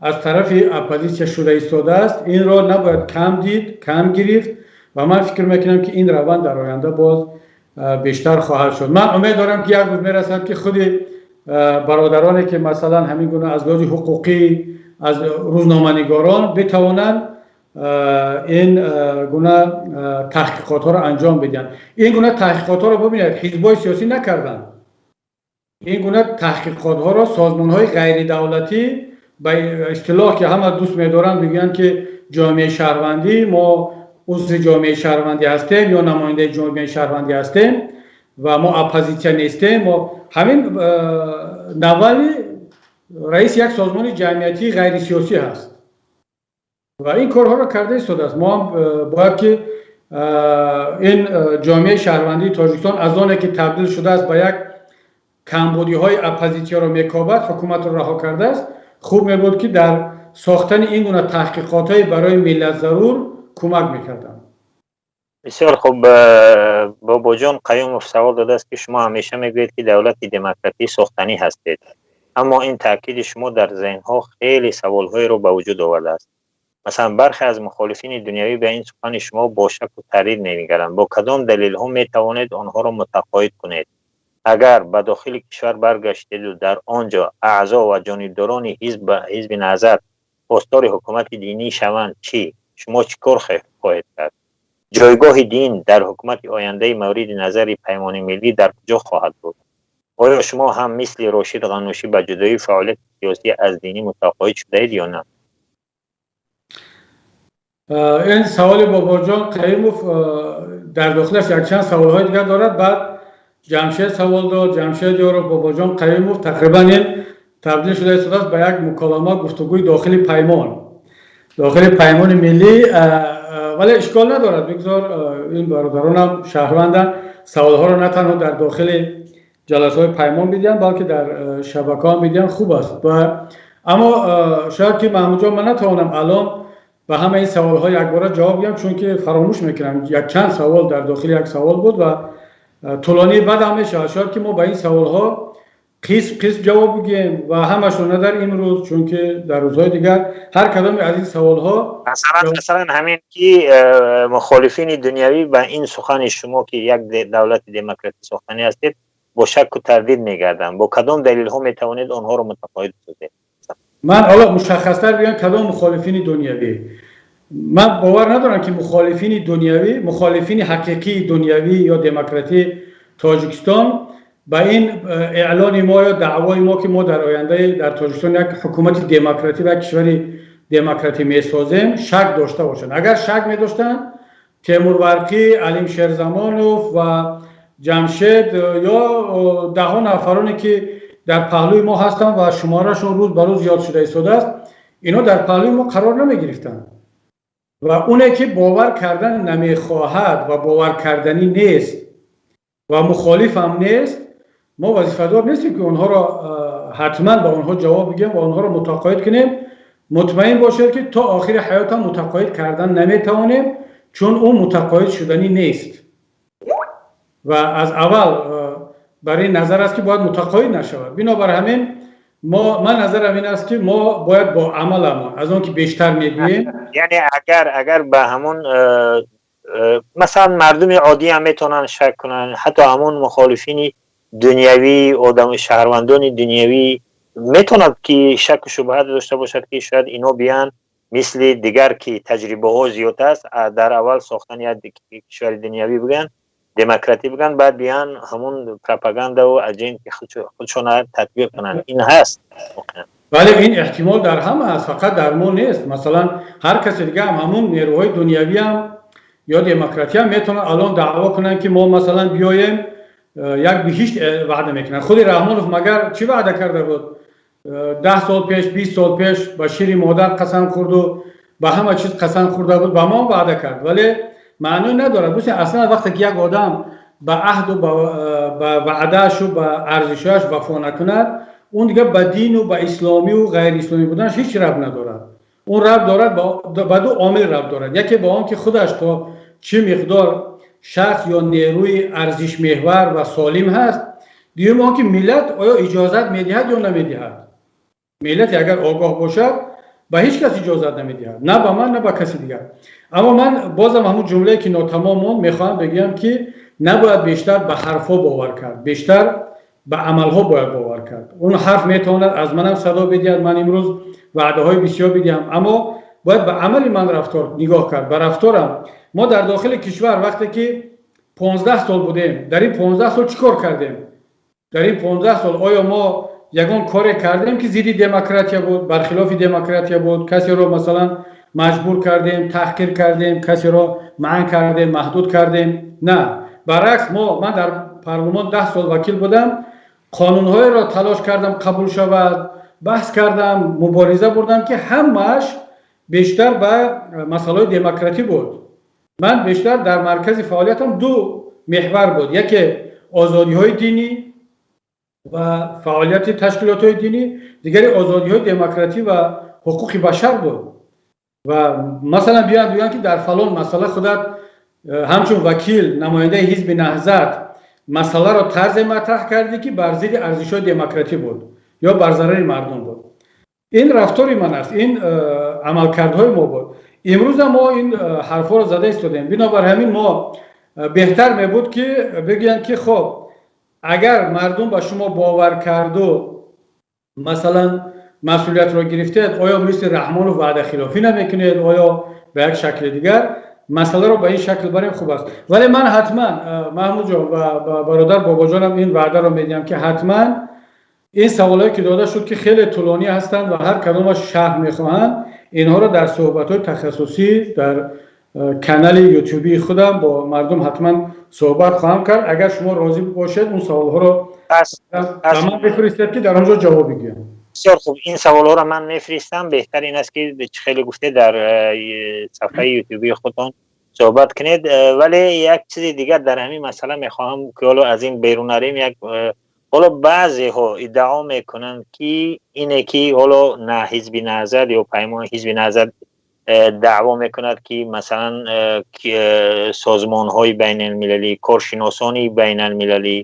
аз тарафи оппозитсия шуда истодааст, инро набояд кам дид, кам гирифт. Ва ман фикр мекунам, ки ин раванд дар оянда боз бештар хоҳад шуд. Ман умед дорам, ки як рӯз мерасад, ки худи бародароне, ки масалан ҳамин гуна аз лиҳози ҳуқуқӣ, аз рӯзноманигорон битавонанд ин гуна таҳқиқотҳоро анҷом бидиҳанд. Ин гуна таҳқиқотҳоро, бубинед, ҳизбҳои сиёсӣ накарданд. Ин гуна таҳқиқотҳоро созмонҳои ғайридавлатӣ, ба истилоҳ, ки ҳама дӯст медоранд бигӯянд, ки ҷомеаи шаҳрвандӣ, мо узви ҷомеаи шаҳрвандӣ ҳастем ё намояндаи ҷомеаи шаҳрвандӣ ҳастем ва мо оппозитсия нестем. Мо ҳамин Навални раиси як созмони ҷамъиятии ғайрисиёсӣ ҳаст ва ин корҳоро карда истодааст. Мо ҳам бояд ки ин ҷомеаи шаҳрвандии Тоҷикистон аз оне ки табдил шудааст ба як камбудиҳои оппозитсияро мекобад, ҳукуматро раҳо кардааст, хуб мебуд, ки дар сохтани ин гуна таҳқиқотҳои барои миллат зарур кӯмак мекарданд. Бисёр хуб. Бобоҷон Қаюмов савол додааст, ки шумо ҳамеша мегӯед, ки давлати демократӣ сохтанӣ ҳастед, аммо ин таъкиди шумо дар зеҳнҳо хеле саволҳоеро ба вуҷуд овардааст. Масалан, бархе аз мухолифини дунявӣ ба ин сухани шумо бо шаку тардид менигаранд. Бо кадом далелҳо метавонед онҳоро мутақоид кунед? Агар ба дохили кишвар баргаштеду дар он ҷо аъзо ва ҷонибдорони ҳизби Наҳзат Хостори ҳукумати динӣ шаванд, чӣ? Шумо чӣ кор хоҳед кард? Ҷойгоҳи дин дар ҳукумати ояндаи мавриди назари Паймони Миллӣ дар куҷо хоҳад буд? Оё шумо ҳам мисли Рошид Ғанушӣ ба ҷудоии фаъолияти сиёсӣ аз динӣ мутақоид шудаед ё на? Ин саволи Бобоҷон Қаюмов дар дохилаш якчанд саволҳои дигар дорад. Баъд Ҷамшед савол дод, Ҷамшед Ёров, Бобоҷон Қаюмов. Тақрибан ин табдил шуда истодааст ба як муколама, гуфтугӯи дохили паймон, дохили Паймони Миллӣ. Вале ишкол надорад, бигзор ин бародаронам шаҳрванданд, саволҳоро на танҳо дар дохили ҷаласаҳои паймон бидиҳанд, балки дар шабакаҳо бидиҳанд, хуб аст. Ва аммо шояд ки, Маҳмудҷон, ман натавонам алон ба ҳамаи ин саволҳо якбора ҷавоб диҳам, чунки фаромӯш мекунам. Якчанд савол дар дохили як савол буд ва тӯлонии бад ҳам мешавад. Шояд ки мо ба ин саволҳо қисм қисм ҷавоб бигӯем ва ҳамашро на дар имрӯз, чунки дар рӯзҳои дигар ҳар кадоме аз ин саволҳо. Масалан, ҳамин ки мухолифини дунявӣ ба ин сухани шумо, ки як давлати демократӣ сохтанӣ ҳастед, бо шакку тардид мегарданд, бо кадом далелҳо метавонед онҳоро мутақоид созед? Ман ҳоло мушаххастар бигӯям, кадом мухолифини дунявӣ? Ман бовар надорам, ки мухолифини дунявӣ, мухолифини ҳақиқии дунявӣ ё демократии Тоҷикистон ба ин эълони мо ё даъвои мо, ки мо дар оянда дар Тоҷикистон як ҳукумати демократӣ ва кишвари демократӣ месозем, шак дошта бошанд. Агар шак медоштанд, Темур Варқӣ, Алим Шерзамонов ва Ҷамшед ё даҳо нафароне, ки дар паҳлӯи мо ҳастанд ва шуморашон рӯз ба рӯз зиёд шуда истодааст, инҳо дар паҳлӯи мо қарор намегирифтанд. Ва оне ки бовар кардан намехоҳад ва бовар карданӣ нест ва мухолифам нест, мо вазифадор нестем, ки онҳоро ҳатман ба онҳо ҷавоб бигӯем ва онҳоро мутақоид кунем. Мутмаин бошед, ки то охири ҳаётам мутақоид кардан наметавонем, чун ӯ мутақоид шуданӣ нест ва аз аввал бар ин назар аст, ки бояд мутақоид нашавад. Бинобар ҳамин мо, ман назарам ин аст, ки мо бояд бо амаламон аз он ки бештар мегӯем. Яъне агар ба ҳамон масалан мардуми оддӣ ҳам метавонанд шак кунанд, ҳатто ҳамон мухолифини дунявӣ, одам, шаҳрвандони дунявӣ метавонад, ки шаку шубҳат дошта бошад, ки шояд ино биёянд, мисли дигар, ки таҷрибаҳо зиёд аст, дар аввал сохтани як кишвари дунявӣ бигӯянд, демократӣ бигӯянд, баъд биёянд ҳамон пропагандаву аҷенти худшона татбиқ кунанд. Ин ҳаст? Бале, ин эҳтимол дар ҳама аст, фақат дар мо нест. Масалан, ҳар касе дига ҳам, ҳамун нерӯҳои дунявиам ё демократиям метавонанд алон даъво кунанд, ки мо масалан биёем, як биҳишт ваъда мекунанд. Худи Раҳмонов магар чӣ ваъда карда буд 10 сол пеш, 20 сол пеш? Ба шири модар қасам хӯрду ба ҳама чиз қасам хӯрда буд, ба мо ваъда кард, вале маъно надорад. Бубинед, аслан вақте ки як одам ба аҳду ба ваъдаашу ба арзишҳояш вафо накунад, он дига ба дину ба исломиву ғайриисломӣ буданаш ҳеҷ рабт надорад. Он рабт дорад, ба ду омил рабт дорад: яке ба он ки худаш то чӣ миқдор шахс ё нерӯи арзишмеҳвар ва солим ҳаст, дуюм он ки миллат оё иҷозат медиҳад ё намедиҳад. Миллате агар огоҳ бошад, ба ҳеҷ кас иҷозат намедиҳад, на ба ман, на ба каси дигар. Аммо ман бозам ҳамун ҷумлае, ки нотамом монд, мехоҳам бигӯям, ки набояд бештар ба ҳарфҳо бовар кард, бештар ба амалҳо бояд бовар кард. Он ҳарф метавонад аз манам садо бидиҳад, ман имрӯз ваъдаҳои бисёр бидиҳам, аммо бояд ба амали ман рафтор нигоҳ кард, ба рафторам. Мо дар дохили кишвар вақте ки 15 сол будем, дар ин 15 сол чӣ кор кардем? Дар ин 15 сол оё мо ягон коре кардем, ки зидди демократия буд, бархилофи демократия буд? Касеро масалан маҷбур кардем, таҳқир кардем, касеро манъ кардем, маҳдуд кардем? На, баръакс, мо, ман дар парлумон 10 сол вакил будам, қонунҳоеро талош кардам қабул шавад, баҳс кардам, мубориза бурдам, ки ҳамааш бештар ба масъалаҳои демократӣ буд. Ман бештар дар маркази фаъолиятам ду меҳвар буд: яке озодиҳои динӣ ва фаъолияти ташкилотҳои динӣ, дигари озодиҳои демократӣ ва ҳуқуқи башар буд. Ва масалан биёянд, гӯянд, ки дар фалон масъала худат ҳамчун вакил, намояндаи ҳизби Наҳзат, масъаларо тарзе матраҳ кардӣ, ки бар зидди арзишҳои демократӣ буд ё бар зарари мардум буд. Ин рафтори ман аст, ин амалкардҳои мо буд. Имрӯза мо ин ҳарфҳоро зада истодем. Бинобар ҳамин мо беҳтар мебуд, ки бигӯянд, ки хоб, агар мардум ба шумо бовар карду масалан Масъулиятро гирифтед, оё мисли Раҳмонов ваъдахилофӣ намекунед, оё ба як шакли дигар масъаларо ба ин шакл барем хуб аст. Вале ман ҳатман, Маҳмудҷон ва бародар Бобоҷонам, ин ваъдаро медиҳам, ки ҳатман ин саволҳое, ки дода шуд, ки хеле тӯлонӣ ҳастанд ва ҳар кадомаш шарҳ мехоҳанд, инҳоро дар суҳбатҳои тахассусӣ дар канали ютубии худам бо мардум ҳатман суҳбат хоҳам кард. Агар шумо розӣ бошед, он саволҳоро ба ман бифиристед, ки дар он ҷо ҷавоб бигӯям. Бисёр хуб, ин саволҳоро ман мефиристам. Беҳтар ин аст, ки чӣ хеле гуфте, дар сафҳаи ютубии худтон суҳбат кунед. Вале як чизи дигар дар ҳамин масъала мехоҳам, ки ҳоло аз ин берун нарем. Як ҳоло баъзеҳо иддао мекунанд, ки ине ки ҳоло на Ҳизби Наҳзат ё Паймони Ҳизби Наҳзат даъво мекунад, ки масалан созмонҳои байналмилалӣ, коршиносони байналмилалӣ,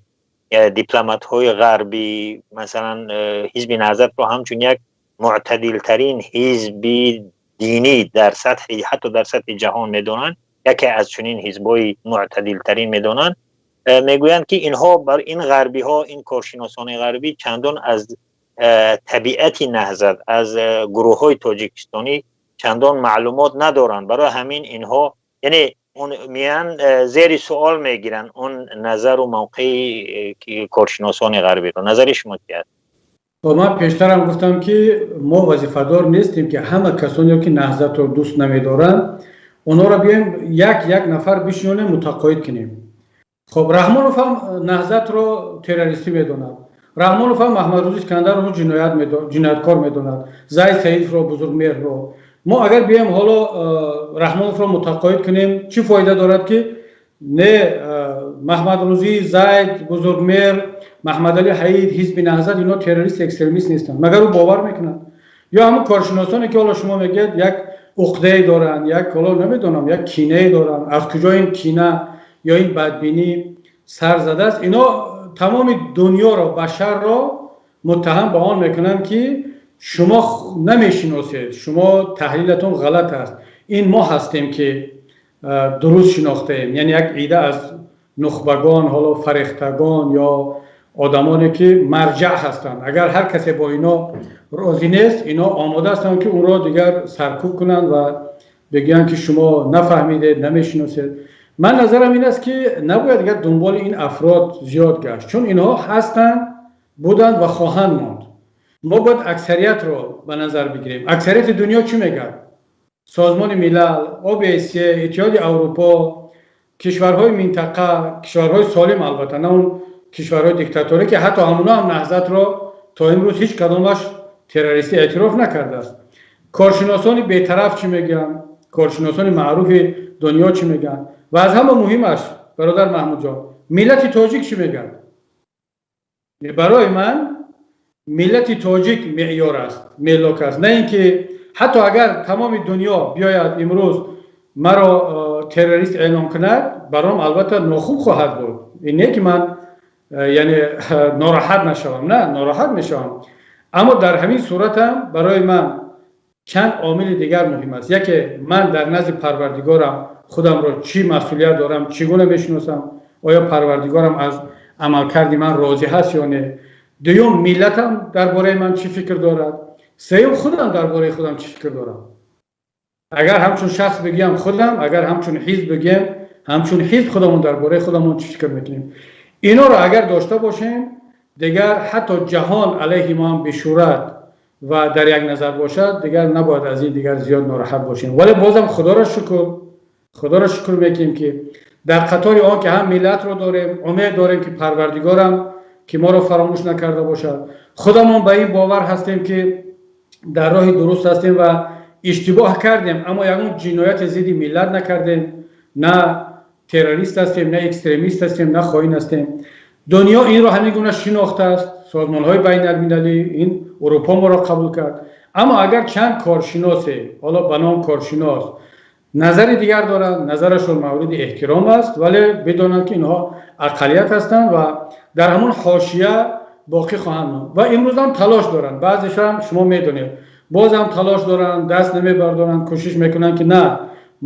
дипломатҳои ғарбӣ масалан Ҳизби Наҳзатро ҳамчун як мӯътадилтарин ҳизби динӣ дар сатҳи, ҳатто дар сатҳи ҷаҳон медонанд, яке аз чунин ҳизбҳои мӯътадилтарин медонанд. Мегӯянд, ки инҳо бар ин ғарбиҳо, ин коршиносони ғарбӣ чандон аз табиати Наҳзат, аз гурӯҳҳои тоҷикистонӣ чандон маълумот надоранд. Барои ҳамин инҳо яъне меян зери суол мегиранд он назару мавқеи коршиносони ғарбиро. Назари шумо чи аст? Ман пештарам гуфтам, ки мо вазифадор нестем, ки ҳама касоне, ки Наҳзатро дӯст намедоранд, онҳоро биёем як як нафар бишинонем, мутақоид кунем. Хоб, Раҳмонов ҳам Наҳзатро террористӣ медонад, Раҳмонов ҳам Маҳмадрӯзи Искандаровро ҷинояткор медонад, Зайд Саидовро, Бузургмеҳрро. Мо агар биёем ҳоло Раҳмоновро мутақоид кунем, чӣ фоида дорад, ки не Маҳмадрӯзӣ, Зайд, Бузургмеҳр, Маҳмадали Ҳаид, Ҳизби Наҳзат ино террорист, экстремист нестанд? Магар ӯ бовар мекунад? Ё ҳамун коршиносоне, ки ҳоло шумо мегӯед, як уқдае доранд, як ҳоло намедонам, як кинае доранд, аз куҷо ин кина ё ин бадбинӣ сар задааст? Ино тамоми дунёро, башарро муттаҳам ба он мекунанд, ки шумо намешиносед, шумо таҳлилатон ғалат аст, ин мо ҳастем, ки дуруст шинохтаем. Яъне як ида аз нухбагон, ҳоло фарехтагон ё одамоне, ки марҷаъ ҳастанд, агар ҳар касе бо ино розӣ нест, ино омода ҳастанд, ки онро дигар саркӯб кунанд ва бигӯянд, ки шумо нафаҳмидед, намешиносед. Ман назарам ин аст, ки набояд дигар дунболи ин афрод зиёд гашт, чун инҳо ҳастанд, буданд ва хоҳанд монд. Мо бояд аксариятро ба назар бигирем. Аксарияти дунё чӣ мегӯяд? Созмони Милал, ОБСЕ, Иттиҳоди Аврупо, кишварҳои минтақа, кишварҳои солим албатта, на он кишварҳои диктаторӣ, ки ҳатто ҳамуна ҳам Наҳзатро то имрӯз ҳеҷ кадомаш террористӣ эътироф накардааст. Коршиносони бетараф чӣ мегӯянд? Коршиносони маъруфи дунё чӣ мегӯянд? Ва аз ҳама муҳимаш, бародар Маҳмудҷон, миллати тоҷик чӣ мегӯяд? Барои ман миллати тоҷик меъёр аст, мелок аст, на ин ки ҳатто агар тамоми дунё биёяд имрӯз маро террорист эълон кунад, баром албатта нохуб хоҳад буд. Ин не ки ман яъне нороҳат нашавам, на, нороҳат мешавам. Аммо дар ҳамин суратам барои ман чанд омили дигар муҳим аст. Яке, ман дар назди Парвардигорам худамро чӣ масъулият дорам, чӣ гуна мешиносам, оё Парвардигорам аз амалкарди ман розӣ ҳаст ё не. Дуюм, миллатам дар бораи ман чӣ фикр дорад. Сеюм, худам дар бораи худам чӣ фикр дорам. Агар ҳамчун шахс бигӯям худам, агар ҳамчун ҳизб бигӯям, ҳамчун ҳизб худамон дар бораи худамон чӣ фикр мекунем. Инҳоро агар дошта бошем, дигар ҳатто ҷаҳон алайҳи мо ҳам бишӯрад ва дар як назар бошад, дигар набояд аз ин дигар зиёд нороҳат бошем. Вале бозам Худоро шукр, Худоро шукр мекунем, ки дар қатори он ки ҳам миллатро дорем, умед дорем, ки Парвардигорам ки моро фаромӯш накарда бошад, худамон ба ин бовар ҳастем, ки дар роҳи дуруст ҳастем ва иштибоҳ кардем, аммо ягон ҷинояти зидди миллат накардем, на террорист ҳастем, на экстремист ҳастем, на хоин ҳастем. Дунё инро ҳамин гуна шинохтааст, созмонҳои байналмилалӣ, ин Урупо моро қабул кард. Аммо агар чанд коршиносе, ҳоло ба ном коршинос, назари дигар доранд, назарашон мавриди эҳтиром аст, вале бидонанд, ки инҳо ақаллият ҳастанд ва дар ҳамон ҳошия боқӣ хоҳанд монд. Ва имрӯзам талош доранд баъзешам, шумо медонед, бозам талош доранд, даст намебардоранд, кӯшиш мекунанд, ки на,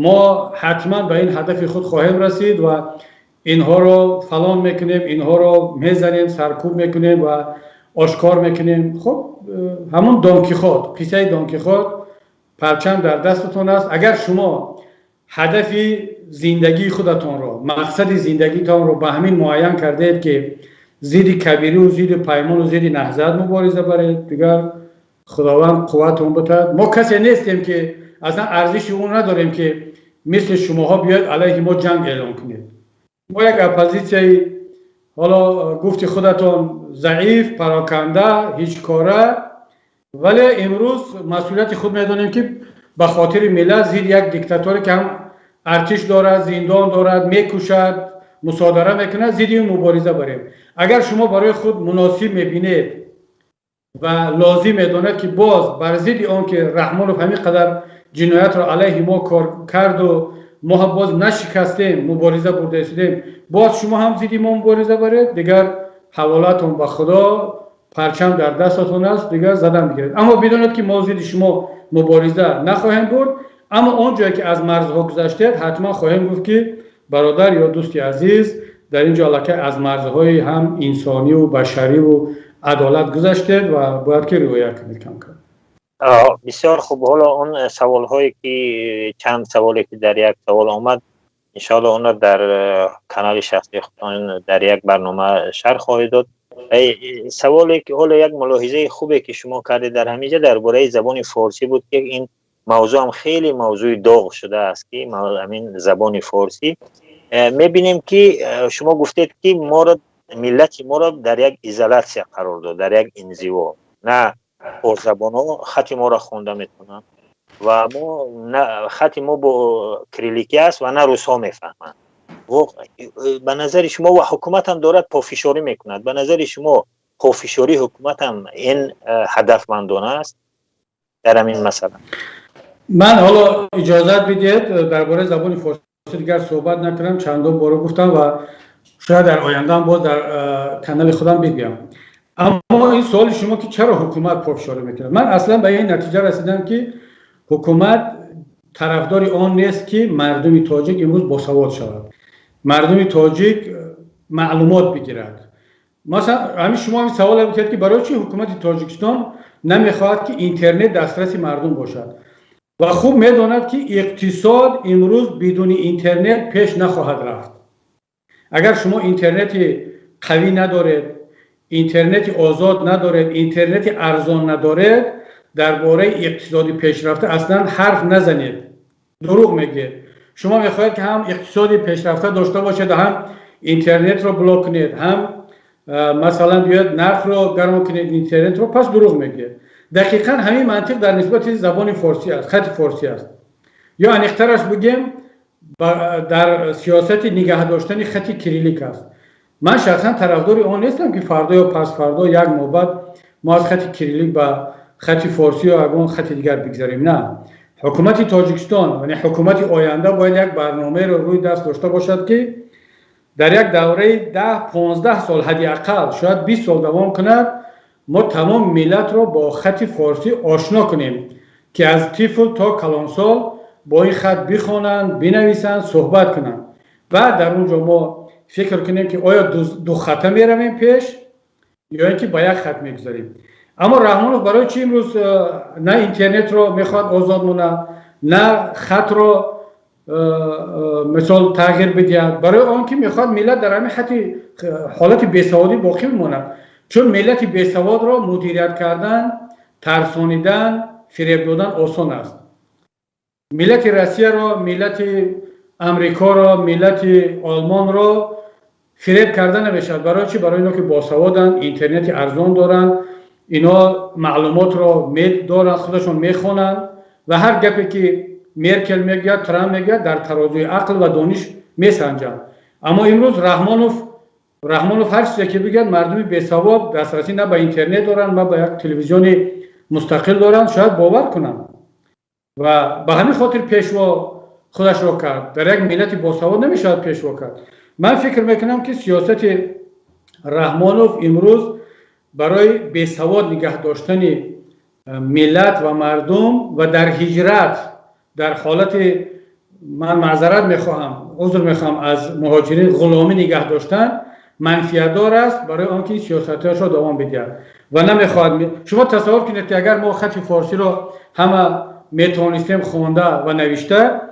мо ҳатман ба ин ҳадафи худ хоҳем расид ва инҳоро фалон мекунем, инҳоро мезанем, саркӯб мекунем ва ошкор мекунем. Хуб, ҳамон Дон Кихот, қиссаи Дон Кихот, парчам дар дастатон аст. Агар шумо ҳадафи зиндагии худатонро, мақсади зиндагитонро ба ҳамин муайян кардаед, ки зидди Кабирию зидди Паймону зидди Наҳзат мубориза баред, дигар Худованд қувватон бутад. Мо касе нестем, ки аслан арзиши он надорем, ки мисли шумоҳо биёед, алайҳи мо ҷанг эълон кунед. Мо як оппозитсияи, ҳоло гуфти худатон, заиф, пароканда, ҳеҷкора, вале имрӯз масъулияти худ медонем, ки ба хотири миллат зидди як диктаторе, ки ҳам артиш дорад, зиндон дорад, мекушад, мусодара мекунад, зидди ин мубориза барем. Агар шумо барои худ муносиб мебинед ва лозим медонед, ки боз бар зидди он ки Раҳмонов ҳамин қадар ҷиноятро алайҳи мо кор карду мо ҳам боз нашикастем, мубориза бурда истодем, боз шумо ҳам зидди мо мубориза баред, дигар ҳаволаатон ба Худо, парчам дар дастатон аст, дигар задан бигиред. Аммо бидонед, ки мо зидди шумо мубориза нахоҳем бурд, аммо он ҷое ки аз марзҳо гузаштед, ҳатман хоҳем гуфт, ки бародар ё дӯсти азиз, дар ин ҷо аллакай аз марзҳои ҳам инсониву башариву адолат гузаштед ва бояд ки риоя кунед камкам. Бисёр хуб. Ҳоло он саволҳое ки, чанд саволе ки дар як савол омад, иншоалло онро дар канали шахсии худтон дар як барнома шарҳ хоҳед дод. Саволе ки ҳоло, як мулоҳизаи хубе ки шумо кардед дар ҳаминҷа, дар бораи забони форсӣ буд, ки ин мавзӯъ ҳам хеле мавзӯи доғ шудааст, ки ҳамин забони форсӣ. Мебинем, ки шумо гуфтед, ки моро, миллати моро дар як изолятсия қарор дод, дар як инзиво. На форсзабонҳо хати моро хонда метавонанд ва мо хати мо бо кирилликӣ аст ва на русҳо мефаҳманд. Ба назари шумо, ва ҳукуматам дорад пофишорӣ мекунад, ба назари шумо пофишории ҳукуматам ин ҳадафмандона аст дар ҳамин масъала? Ман ҳоло, иҷозат бидиҳед, дар бораи забони форсӣ дигар суҳбат накунам. Чандон боро гуфтам ва шояд дар ояндаам боз дар канали худам бигӯям. Аммо ин суоли шумо, ки чаро ҳукумат пофишорӣ мекунад, ман аслан ба ин натиҷа расидам, ки ҳукумат тарафдори он нест, ки мардуми тоҷик имрӯз босавод шавад, мардуми тоҷик маълумот бигирад. Масалан, ҳамин шумо ҳамин саволе бикард, ки барои чӣ ҳукумати Тоҷикистон намехоҳад, ки интернет дастраси мардум бошад, ва хуб медонад, ки иқтисод имрӯз бидуни интернет пеш нахоҳад рафт. Агар шумо интернети қавӣ надоред, интернети озод надоред, интернети арзон надоред, дар бораи иқтисоди пешрафта аслан ҳарф назанед, дурӯғ мегӯед. Шумо мехоҳед, ки ҳам иқтисоди пешрафта дошта бошед, ҳам интернетро блок кунед, ҳам масалан биёед, нархро гарон кунед интернетро, пас дурӯғ мегӯед. Дақиқан ҳамин мантиқ дар нисбати забони форсӣ аст, хати форсӣ аст, ё аниқтараш бигем, дар сиёсати нигаҳ доштани хати кириллик аст. Ман шахсан тарафдори он нестам, ки фардо ё пасфардо, як моҳ баъд мо аз хати кириллик ба хати форсӣ ё ягон хати дигар бигзарем. На, ҳукумати Тоҷикистон, яъне ҳукумати оянда, бояд як барномаеро рӯи даст дошта бошад, ки дар як давраи 10-15 сол, ҳадди ақал шояд 20 сол давом кунад, мо тамоми миллатро бо хати форсӣ ошно кунем, ки аз тифл то калонсол бо ин хат бихонанд, бинависанд, суҳбат кунанд. Баъд дар он ҷо мо фикр кунем, ки оё духата меравем пеш ё ин ки ба як хат мегузарем. Аммо Раҳмонов барои чӣ имрӯз на интернетро мехоҳад озод монад, на хатро мисол тағйир бидиҳад? Барои он ки мехоҳад миллат дар ҳамин хати ҳолати бесаводӣ боқӣ бимонад, чун миллати бесаводро мудирият кардан, тарсонидан, фиреб додан осон аст. Миллати Россияро, миллати Амрикоро, миллати Олмонро фиреб карда намешавад. Барои чӣ? Барои ино ки босаводанд, интернети арзон доранд, ино маълумотро доранд, худашон мехонанд ва ҳар гапе ки Меркел мегӯяд, Трамп мегӯяд, дар тарозуи ақл ва дониш месанҷанд. Аммо имрӯз Раҳмонов ҳар чизе ки бигӯяд, мардуми бесавод дастрасӣ на ба интернет доранд, на ба як телевизиони мустақил доранд, шояд бовар кунанд ва ба ҳамин хотир пешво худашро кард. Дар як миллати босавод намешавад пешво кард. Ман фикр мекунам, ки сиёсати Раҳмонов имрӯз барои бесавод нигаҳ доштани миллат ва мардум ва дар ҳиҷрат, дар ҳолати, ман маъзарат мехоҳам, узр мехоҳам аз муҳоҷирин, ғуломӣ нигаҳ доштан манфиатдор аст, барои он ки сиёсатҳояшро давом бидиҳад. ва намехоҳад. Шумо тасаввур кунед, ки агар мо хати форсиро ҳама метавонистем хонда ва навишта,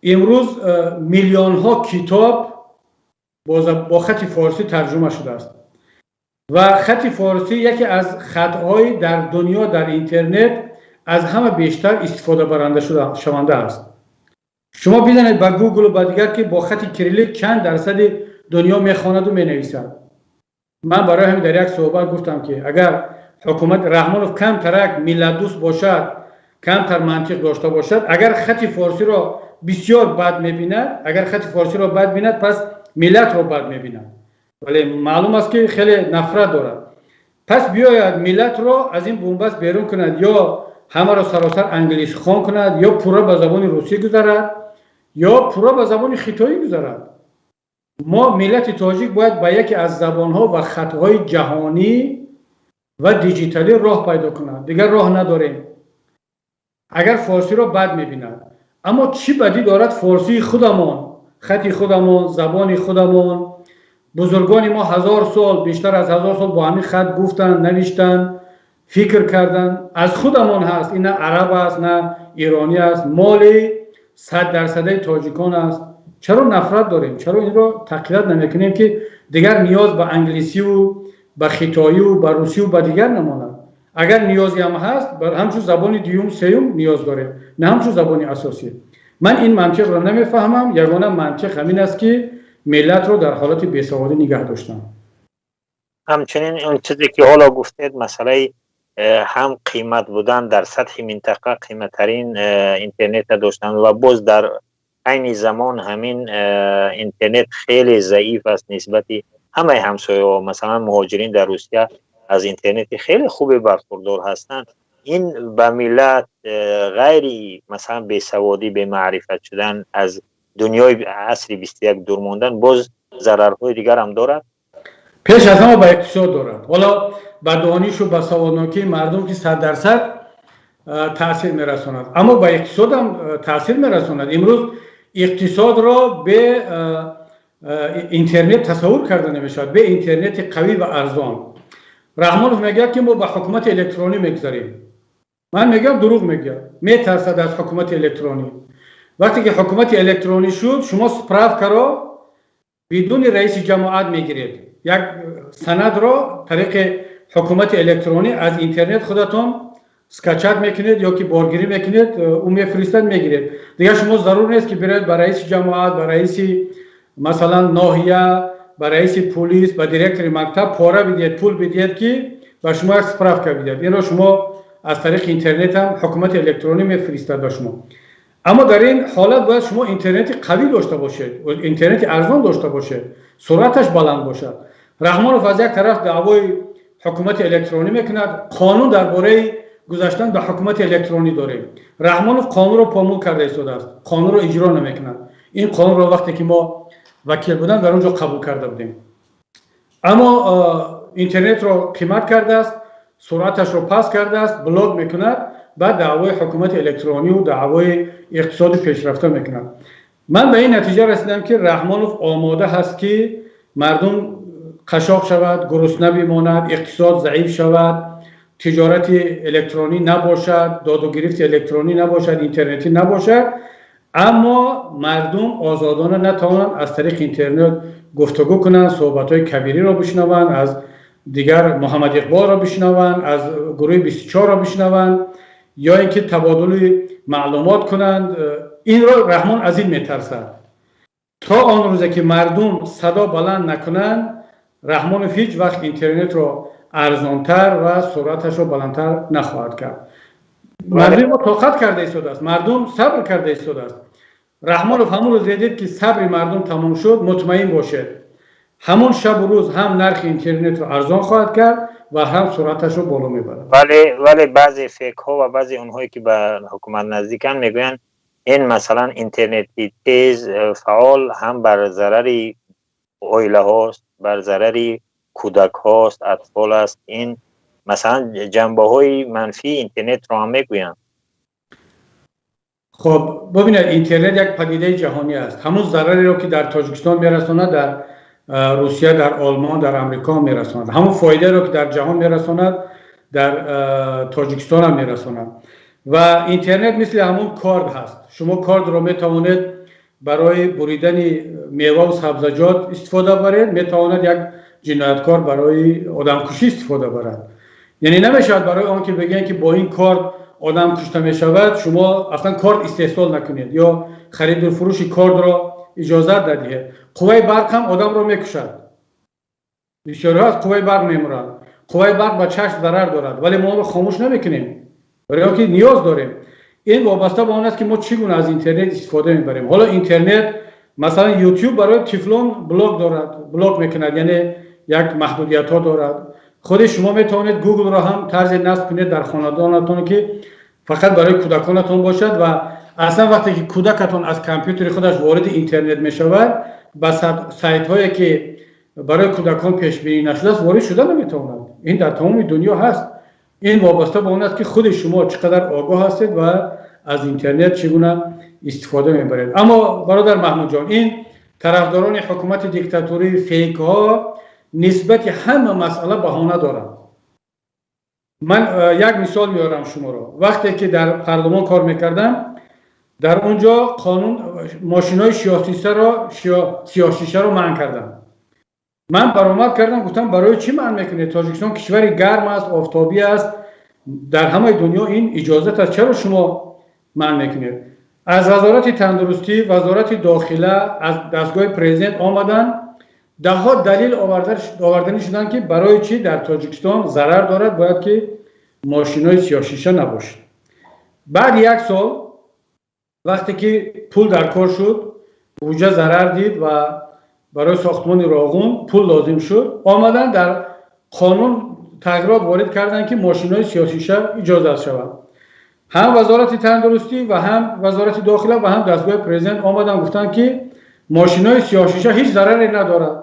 имрӯз миллионҳо китоб бо хати форсӣ тарҷума шудааст ва хати форсӣ яке аз хатҳои дар дунё дар интернет аз ҳама бештар истифодабаранда шаванда аст. Шумо бизанед ба Гугл, ба дигар, ки бо хати кириллик чанд дарсади дунё мехонаду менависад. Ман барои ҳамин дар як суҳбат гуфтам, ки агар ҳукумат Раҳмонов камтарак миллатдӯст бошад, камтар мантиқ дошта бошад, агар хати форсиро бисёр бад мебинад, агар хати форсиро бад бинад, пас миллатро бад мебинад. Вале маълум аст, ки хеле нафрат дорад. Пас биёяд, миллатро аз ин бунбаст берун кунад: ё ҳамаро саросар англисихон кунад, ё пурра ба забони русӣ гузарад, ё пурра ба забони хитоӣ гузарад. Мо, миллати тоҷик, бояд ба яке аз забонҳо ва хатҳои ҷаҳонӣ ва диҷиталӣ роҳ пайдо кунад. Дигар роҳ надорем. Агар форсиро бад мебинад, аммо чӣ бадӣ дорад форсии худамон, хати худамон, забони худамон? Бузургони мо 1000 сол, бештар аз 1000 сол бо ҳамин хат гуфтанд, навиштанд, фикр карданд. Аз худамон ҳаст. Ин на араб аст, на иронӣ аст, моли 100 дарсадаи тоҷикон аст. Чаро нафрат дорем? Чаро инро тақвият намекунем, ки дигар ниёз ба англисиву ба хитоиву ба русиву ба дигар намонад? Агар ниёзиам ҳаст, ҳамчун забони дуюм, сеюм ниёз дорем, на ҳамчун забони асосӣ. Ман ин мантиқро намефаҳмам. Ягона мантиқ ҳамин аст, ки миллатро дар ҳолати бесаводӣ нигаҳ доштан. Ҳамчунин он чизе, ки ҳоло гуфтед, масъалаи ҳам қимат будан, дар сатҳи минтақа қиматтарин интернета доштан ва боз дар айни замон ҳамин интернет хеле заиф аст нисбати ҳамаи ҳамсояҳо. Масалан, муҳоҷирин дар Русия аз интернети хеле хубе бархурдор ҳастанд. Ин ба миллат ғайри, масалан, бесаводӣ, бемаърифат шудан, аз дунёи асри 21 дур мондан, боз зарарҳои дигарам дорад? Пеш аз ҳама ба иқтисод дорад. Ҳоло ба донишу ба саводнокии мардум, ки 100% таъсир мерасонад, аммо ба иқтисодам таъсир мерасонад. Имрӯз иқтисодро бе интернет тасаввур карда намешавад, бе интернети қавӣ ва арзон. Раҳмонов мегӯяд, ки мо ба ҳукумати электронӣ мегузарем. Ман мегӯям, дурӯғ мегӯяд, метарсад аз ҳукумати электронӣ. Вақте ки ҳукумати электронӣ шуд, шумо справкаро бидуни раиси ҷамоат мегиред. Як санадро тариқи ҳукумати электронӣ аз интернет худатон скачать мекунед ё ки боргирӣ мекунед, ӯ мефиристад, мегиред. Дигар шумо зарур нест, ки биравед ба раиси ҷамоат, ба раиси, масалан, ноҳия, ба раиси пулис, ба директори мактаб пора бидиҳед, пул бидиҳед, ки ба шумо як справка бидиҳад. Инро шумо аз тариқи интернет ҳам ҳукумати электронӣ мефиристад ба шумо. Аммо дар ин ҳолат бояд шумо интернети қавӣ дошта бошед, интернети арзон дошта бошед, суръаташ баланд бошад. Раҳмонов аз як тараф даъвои ҳукумати электронӣ мекунад. Қонун дар бораи гузаштан ба ҳукумати электронӣ дорем. Раҳмонов қонунро помол карда истодааст, қонунро иҷро намекунад. Ин қонунро вақте ки мо вакил будам, дар он ҷо қабул карда будем. Аммо интернетро қимат кардааст, суръаташро паст кардааст, блок мекунад, баъд даъвои ҳукумати электрониву даъвои иқтисоди пешрафта мекунад. Ман ба ин натиҷа расидам, ки Раҳмонов омода ҳаст, ки мардум қашоқ шавад, гурусна бимонад, иқтисод заиф шавад, тиҷорати электронӣ набошад, доду гирифти электронӣ набошад, интернетӣ набошад, аммо мардум озодона натавонанд аз тариқи интернет гуфтугӯ кунанд, суҳбатҳои Кабириро бишнаванд, аз дигар Муҳаммад Иқболро бишнаванд, аз гурӯҳи 24-ро бишнаванд ё ин ки табодули маълумот кунанд. Инро Раҳмон аз ин метарсад. То он рӯзе ки мардум садо баланд накунанд, Раҳмонов ҳеҷ вақт интернетро арзонтар ва суръаташро баландтар нахоҳад кард. Мардуми мо тоқат карда истодааст, мардум сабр карда истодааст. Раҳмонов ҳамон рӯзе дид, ки сабри мардум тамом шуд, мутмаин бошед, ҳамон шабу рӯз ҳам нархи интернетро арзон хоҳад кард ва ҳам суръаташро боло мебарад. Вале баъзе фекҳо ва баъзе онҳое, ки ба ҳукумат наздиканд, мегӯянд, ин, масалан, интернети тез, фаъол ҳам бар зарари оилаҳост, бар зарари кӯдакҳост, атфол аст. Ин, масалан, ҷанбаҳои манфии интернетро ҳам мегӯянд. Хоб, бибинед, интернет як падидаи ҷаҳонӣ аст. Ҳамун зарареро, ки дар Тоҷикистон мерасонад, дар Русия, дар Олмон, дар Амрико мерасонад. Ҳамон фоидаеро, ки дар ҷаҳон мерасонад, дар Тоҷикистон ҳам мерасонад. Ва интернет мисли ҳамон корд ҳаст. Шумо кордро метавонед барои буридани меваву сабзаҷот истифода баред, метавонад як ҷинояткор барои одамкушӣ истифода барад. Яъне намешавад барои он ки бигӯянд, ки бо ин корд одам кушта мешавад, шумо аслан корд истеҳсол накунед ё хариду фурӯши кордро иҷозат надиҳед. Қувваи барқ ҳам одамро мекушад, бисёриҳо аз қувваи барқ мемуранд. Қувваи барқ ба чашм зарар дорад, вале мо онро хомӯш намекунем, барои он ки ниёз дорем. Ин вобаста ба он аст, ки мо чӣ гуна аз интернет истифода мебарем. Ҳоло интернет, масалан, YouTube барои тифлон блок дорад, блок мекунад, яъне як маҳдудиятҳо дорад. Худи шумо метавонед Гуглро ҳам тарзе насб кунед дар хонадонатон, ки фақат барои кӯдаконатон бошад. Ва аслан вақте ки кӯдакатон аз компютери худаш вориди интернет мешавад, ба сайтҳое, ки барои кӯдакон пешбинӣ нашудааст, ворид шуда наметавонад. Ин дар тамоми дунё ҳаст. Ин вобаста ба он аст, ки худи шумо чӣ қадар огоҳ ҳастед ва аз интернет чӣ гуна истифода мебаред. Аммо, бародар Маҳмудҷон, ин тарафдорони ҳукумати диктатурии фейкҳо нисбати ҳама масъала баҳона доранд. Ман як мисол меорам шуморо. Вақте ки дар парлумон кор мекардам, дар он ҷо қонун мошинои сиёҳшишаро манъ кардам. Ман баромад кардам, гуфтам: «Барои чӣ манъ мекунед? Тоҷикистон кишвари гарм аст, офтобӣ аст, дар ҳамаи дунё ин иҷозат аст, чаро шумо манъ мекунед?» Аз Вазорати тандурустӣ, Вазорати дохила, аз дастгоҳи президент омаданд, даҳҳо далил оварданӣ шуданд, ки барои чӣ дар Тоҷикистон зарар дорад, бояд ки мошинои сиёҳшиша набошад. Баъди як сол, вақте ки пул дар кор шуд, буҷа зарар дид ва барои сохтмони Роғун пул лозим шуд, омаданд, дар қонун тағйирот ворид карданд, ки мошинои сиёҳшиша иҷозат шавад. Ҳам Вазорати тандурустӣ ва ҳам Вазорати дохила ва ҳам дастгоҳи президент омаданд, гуфтанд, ки мошинои сиёҳшиша ҳеҷ зараре надорад,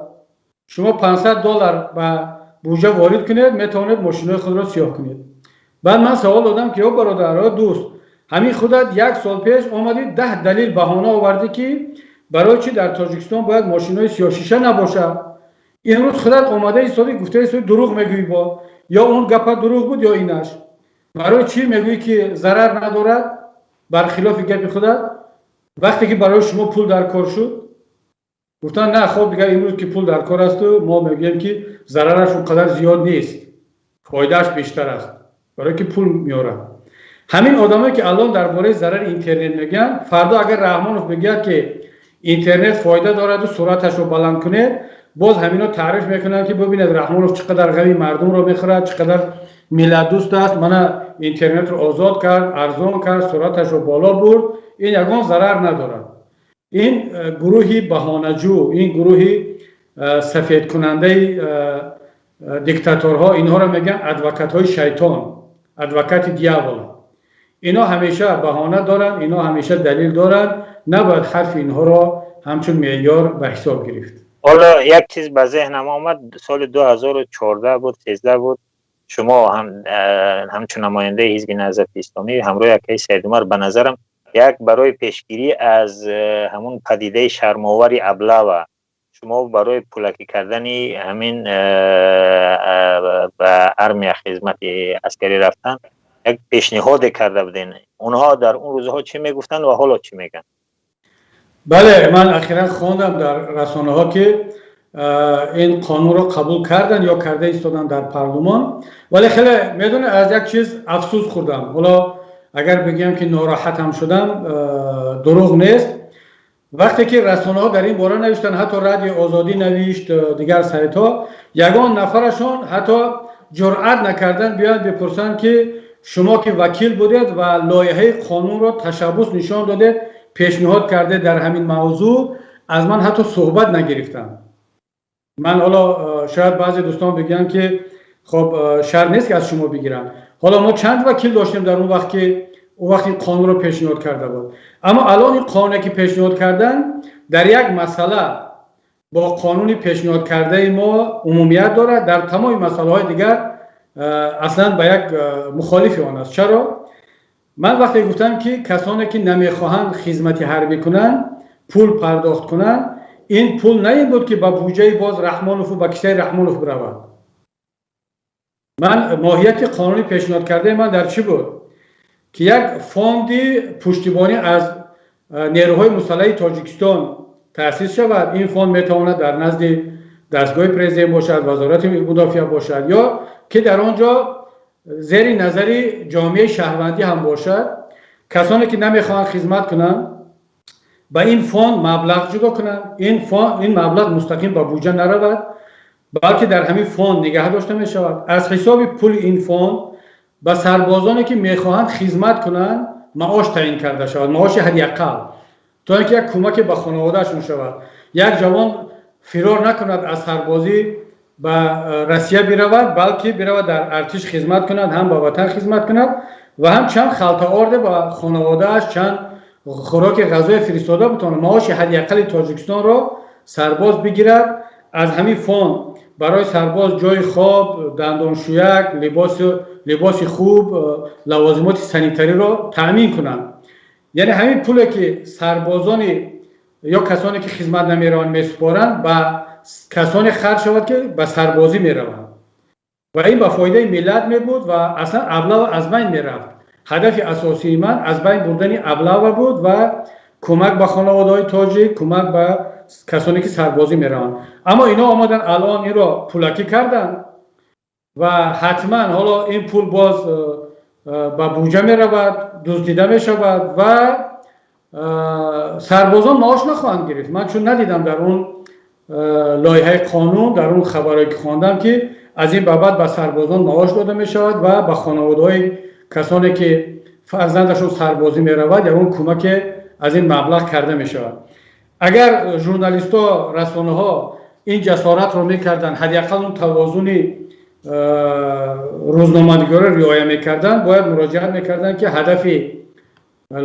шумо 500 доллар ба буҷа ворид кунед, метавонед мошинои худро сиёҳ кунед. Баъд ман савол додам, ки ё бародар, ё дӯст, ҳамин худат як сол пеш омадӣ, 10 далил баҳона овардӣ, ки барои чӣ дар Тоҷикистон бояд мошинои сиёҳшиша набошад. Имрӯз худат омада истоди, гуфта истоди, дурӯғ мегӯӣ. Бо ё он гапа дурӯғ буд, ё инаш. Барои чӣ мегӯӣ, ки зарар надорад, бар хилофи гапи худат, вақте ки барои шумо пул дар кор шуд? Гуфтанд: «На, хоб, дигар имрӯз ки пул дар кор асту, мо мегӯем, ки зарараш он қадар зиёд нест, фоидааш бештар аст, барое ки пул меорад». Ҳамин одамое, ки аллон дар бораи зарари интернет мегӯянд, фардо агар Раҳмонов мегӯяд, ки интернет фоида дораду суръаташро баланд кунед, боз ҳамино таъриф мекунанд, ки бибинед, Раҳмонов чӣ қадар ғами мардумро мехӯрад, чӣ қадар миллатдӯст аст, мана интернетро озод кард, арзон кард, суръаташро боло бурд, ин ягон зарар надорад. Ин гурӯҳи баҳонаҷӯ, ин гурӯҳи сафедкунандаи диктаторҳо, инҳоро мегӯянд адвокатҳои шайтон, адвокати дьявола. Ино ҳамеша баҳона доранд, ино ҳамеша далил доранд. Набояд ҳарфи инҳоро ҳамчун меъёр ба ҳисоб гирифт. Ҳоло як чиз ба зеҳнам омад. Соли 2014 буд, 13 буд, шумо ҳам ҳамчун намояндаи Ҳизби Наҳзати Исломӣ ҳамроҳи акаи Саидумар, ба назарам, як барои пешгирӣ аз ҳамун падидаи шармовари облава, шумо барои пулакӣ кардани ҳамин ба армия, хизмати аскарӣ рафтан, як пешниҳоде карда буден. Онҳо дар он рӯзҳо чӣ мегуфтанд ва ҳоло чӣ мегӯянд? Бале, ман ахиран хондам дар расонаҳо, ки ин қонунро қабул карданд ё карда истоданд дар парлумон. Вале хеле, медоне, аз як чиз афсӯс хӯрдам. Ҳоло агар бигӯям, ки нороҳатам шудам, дурӯғ нест. Вақте ки расонаҳо дар ин бора навиштанд, ҳатто Радиои Озодӣ навишт, дигар сайтҳо, ягон нафарашон ҳатто ҷуръат накарданд биёянд бипурсанд, ки шумо ки вакил будед ва лоиҳаи қонунро ташаббус нишон додед, пешниҳод кардед, дар ҳамин мавзӯъ аз ман ҳатто суҳбат нагирифтанд. Ман ҳоло шояд баъзе дӯстон бигӯянд, ки хоб, шарт нест, ки аз шумо бигирам. Ҳоло мо чанд вакил доштем дар он вақт, ки он вақт ин қонунро пешниҳод карда буд? Аммо алон ин қонуне, ки пешниҳод карданд, дар як масъала бо қонуни пешниҳод кардаи мо умумият дорад, дар тамоми масъалаҳои дигар аслан ба як мухолифи он аст. Чаро? Ман вақте гуфтам, ки касоне, ки намехоҳанд хизмати ҳарбӣ кунанд, пул пардохт кунанд, Ин пул на ин буд, ки ба буҷаи боз Раҳмонову ба кисаи Раҳмонов биравад. Ман моҳияти қонунӣ пешниҳод кардаи ман дар чӣ буд? Ки як фонди пуштибонӣ аз нерӯҳои мусаллаҳи Тоҷикистон таъсис шавад. Ин фонд метавонад дар назди дастгоҳи президент бошад, Вазорати мудофиа бошад ё ки дар он ҷо зери назари ҷомеаи шаҳрвандӣ ҳам бошад. Касоне ки намехоҳанд хизмат кунанд, ба ин фонд маблағ ҷудо кунанд. Ин фонд, ин маблағ мустақим ба буҷа наравад, балки дар ҳамин фонд нигаҳ дошта мешавад. Аз ҳисоби пули ин фонд ба сарбозоне ки мехоҳанд хизмат кунанд, маош таъин карда шавад, маоши ҳадди ақал, то ин ки як кӯмаке ба хонаводаашон шавад. Як ҷавон фирор накунад, аз сарбозӣ ба Россия биравад, балки биравад, дар артиш хизмат кунад, ҳам ба ватан хизмат кунад ва ҳам чанд халта орде ба хонаводааш, чанд хӯроки ғазое фиристода бутавонад. Маоши ҳадди ақали Тоҷикистонро сарбоз бигирад. Аз ҳамин фонд барои сарбоз ҷои хоб, дандоншӯяк, либоси хуб, лавозимоти санитариро таъмин кунанд. Яъне ҳамин пуле ки сарбозони ё касоне ки хизмат намераванд месупоранд, ба касоне харҷ шавад, ки ба сарбозӣ мераванд, ва ин ба фоидаи миллат мебуд ва аслан облава аз байн мерафт. Ҳадафи асосии ман аз байн бурдани облава буд ва кӯмак ба хонаводаҳои тоҷик, кӯмак ба касоне ки сарбозӣ мераванд. Аммо ино омаданд, алон инро пулакӣ карданд ва ҳатман ҳоло ин пул боз ба буҷа меравад, дуздида мешавад ва сарбозон маош нахоҳанд гирифт. Ман чун надидам дар он лоиҳаи қонун, дар он хабарое ки хондам, ки аз ин ба баъд ба сарбозон маош дода мешавад ва ба хонаводаҳои касоне ки фарзандашон сарбозӣ меравад, ягон кӯмаке аз ин маблағ карда мешавад. Агар журналистҳо, расонаҳо ин ҷасоратро мекарданд, ҳадди ақал он тавозуни рӯзноманигоро риоя мекарданд, бояд муроҷиат мекарданд, ки ҳадафи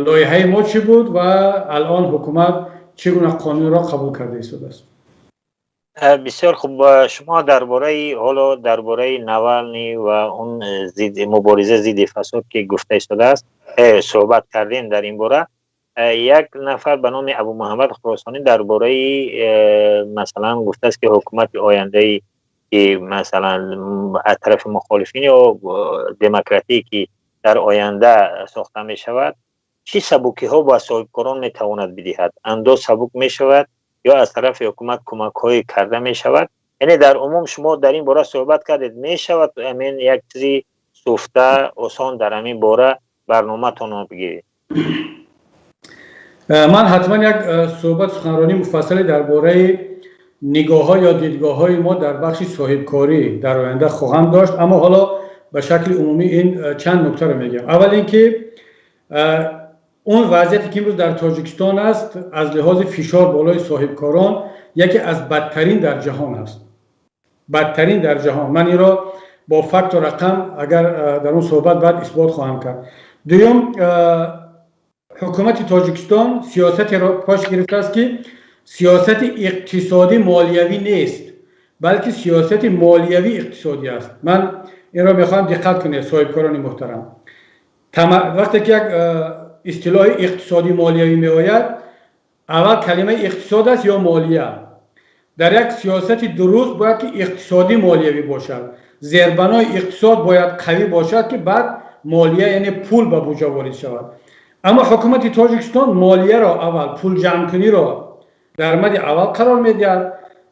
лоиҳаи мо чӣ буд ва алон ҳукумат чӣ гуна қонунро қабул карда истодааст. Бисёр хуб. Шумо дар бораи ҳоло дар бораи Навални ва он мубориза зидди фасод ки гуфта истодааст, суҳбат кардем. Дар ин бора як нафар ба номи Абумуҳаммад Хуросонӣ дар бораи, масалан, гуфтааст, ки ҳукумати ояндаи ки, масалан, аз тарафи мухолифин ё демократӣ ки дар оянда сохта мешавад, чӣ сабукиҳо ба соҳибкорон метавонад бидиҳад? Андоз сабук мешавад ё аз тарафи ҳукумат кӯмакҳое карда мешавад? Яъне дар умум шумо дар ин бора суҳбат кардед, мешавад амин як чизи суфта осон дар ҳамин бора барноматонро бигиред. Ман ҳатман як суҳбат, суханронии муфассале дар бораи нигоҳҳо ё дидгоҳҳои мо дар бахши соҳибкорӣ дар оянда хоҳам дошт, аммо ҳоло ба шакли умумӣ ин чанд нуктаро мегӯям. Аввал ин ки он вазъияте ки имрӯз дар Тоҷикистон аст, аз лиҳози фишор болои соҳибкорон яке аз бадтарин дар ҷаҳон аст, бадтарин дар ҷаҳон. Ман инро бо факту рақам агар дар он суҳбат баъд исбот хоҳам кард. Дуюм, ҳукумати Тоҷикистон сиёсатеро пеш гирифтааст, ки сиёсати иқтисодӣ молиявӣ нест, балки сиёсати молиявӣ иқтисодӣ аст. Ман инро мехоҳам диққат кунед, соҳибкорони муҳтарам. Вақте ки як истилоҳи иқтисодӣ молиявӣ меояд, аввал калимаи иқтисод аст ё молия? Дар як сиёсати дуруст бояд ки иқтисодӣ молиявӣ бошад. Зербанои иқтисод бояд қавӣ бошад, ки баъд молия, яъне пул ба буҷа ворид шавад. Аммо ҳукумати Тоҷикистон молияро аввал, пулҷамъкуниро дар мади аввал қарор медиҳад,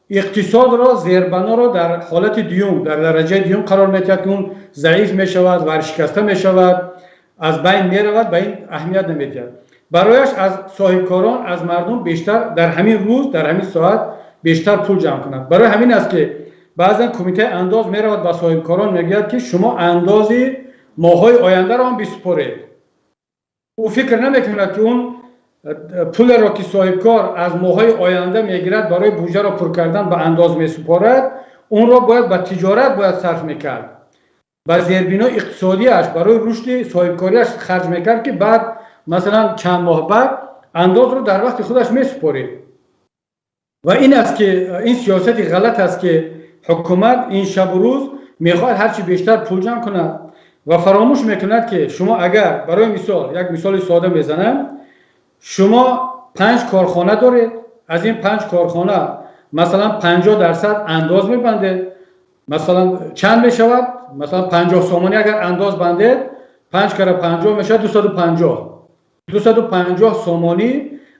иқтисодро, зербаноро дар ҳолати дуюм, дар дараҷаи дуюм қарор медиҳад, ки он заиф мешавад, варшикаста мешавад, аз байн меравад, ба ин аҳамият намедиҳад. Барояш аз соҳибкорон, аз мардум бештар дар ҳамин рӯз, дар ҳамин соат бештар пул ҷамъ кунад. Барои ҳамин аст, ки баъзан кумитаи андоз меравад, ба соҳибкорон мегӯяд, ки шумо андози моҳҳои ояндаро ҳам бисупоред. Ӯ фикр намекунад, ки он пулеро ки соҳибкор аз моҳҳои оянда мегирад, барои буҷаро пур кардан ба андоз месупорад, онро бояд ба тиҷорат бояд сарф мекард, ба зербинои иқтисодиаш, барои рушди соҳибкориаш харҷ мекард, ки баъд, масалан, чанд моҳ баъд андозро дар вақти худаш месупорид. Ва ин аст ки ин сиёсати ғалат аст, ки ҳукумат ин шабу рӯз мехоҳад ҳарчи бештар пул ҷамъ кунад ва фаромӯш мекунад, ки шумо агар, барои мисол, як мисоли сода мезанам, шумо панҷ корхона доред. Аз ин панҷ корхона масалан 50% андоз мебандед, масалан, чанд мешавад? Масалан, 50 сомонӣ агар андоз бандед, панҷ кара 50 мешавад 250. 250 сомонӣ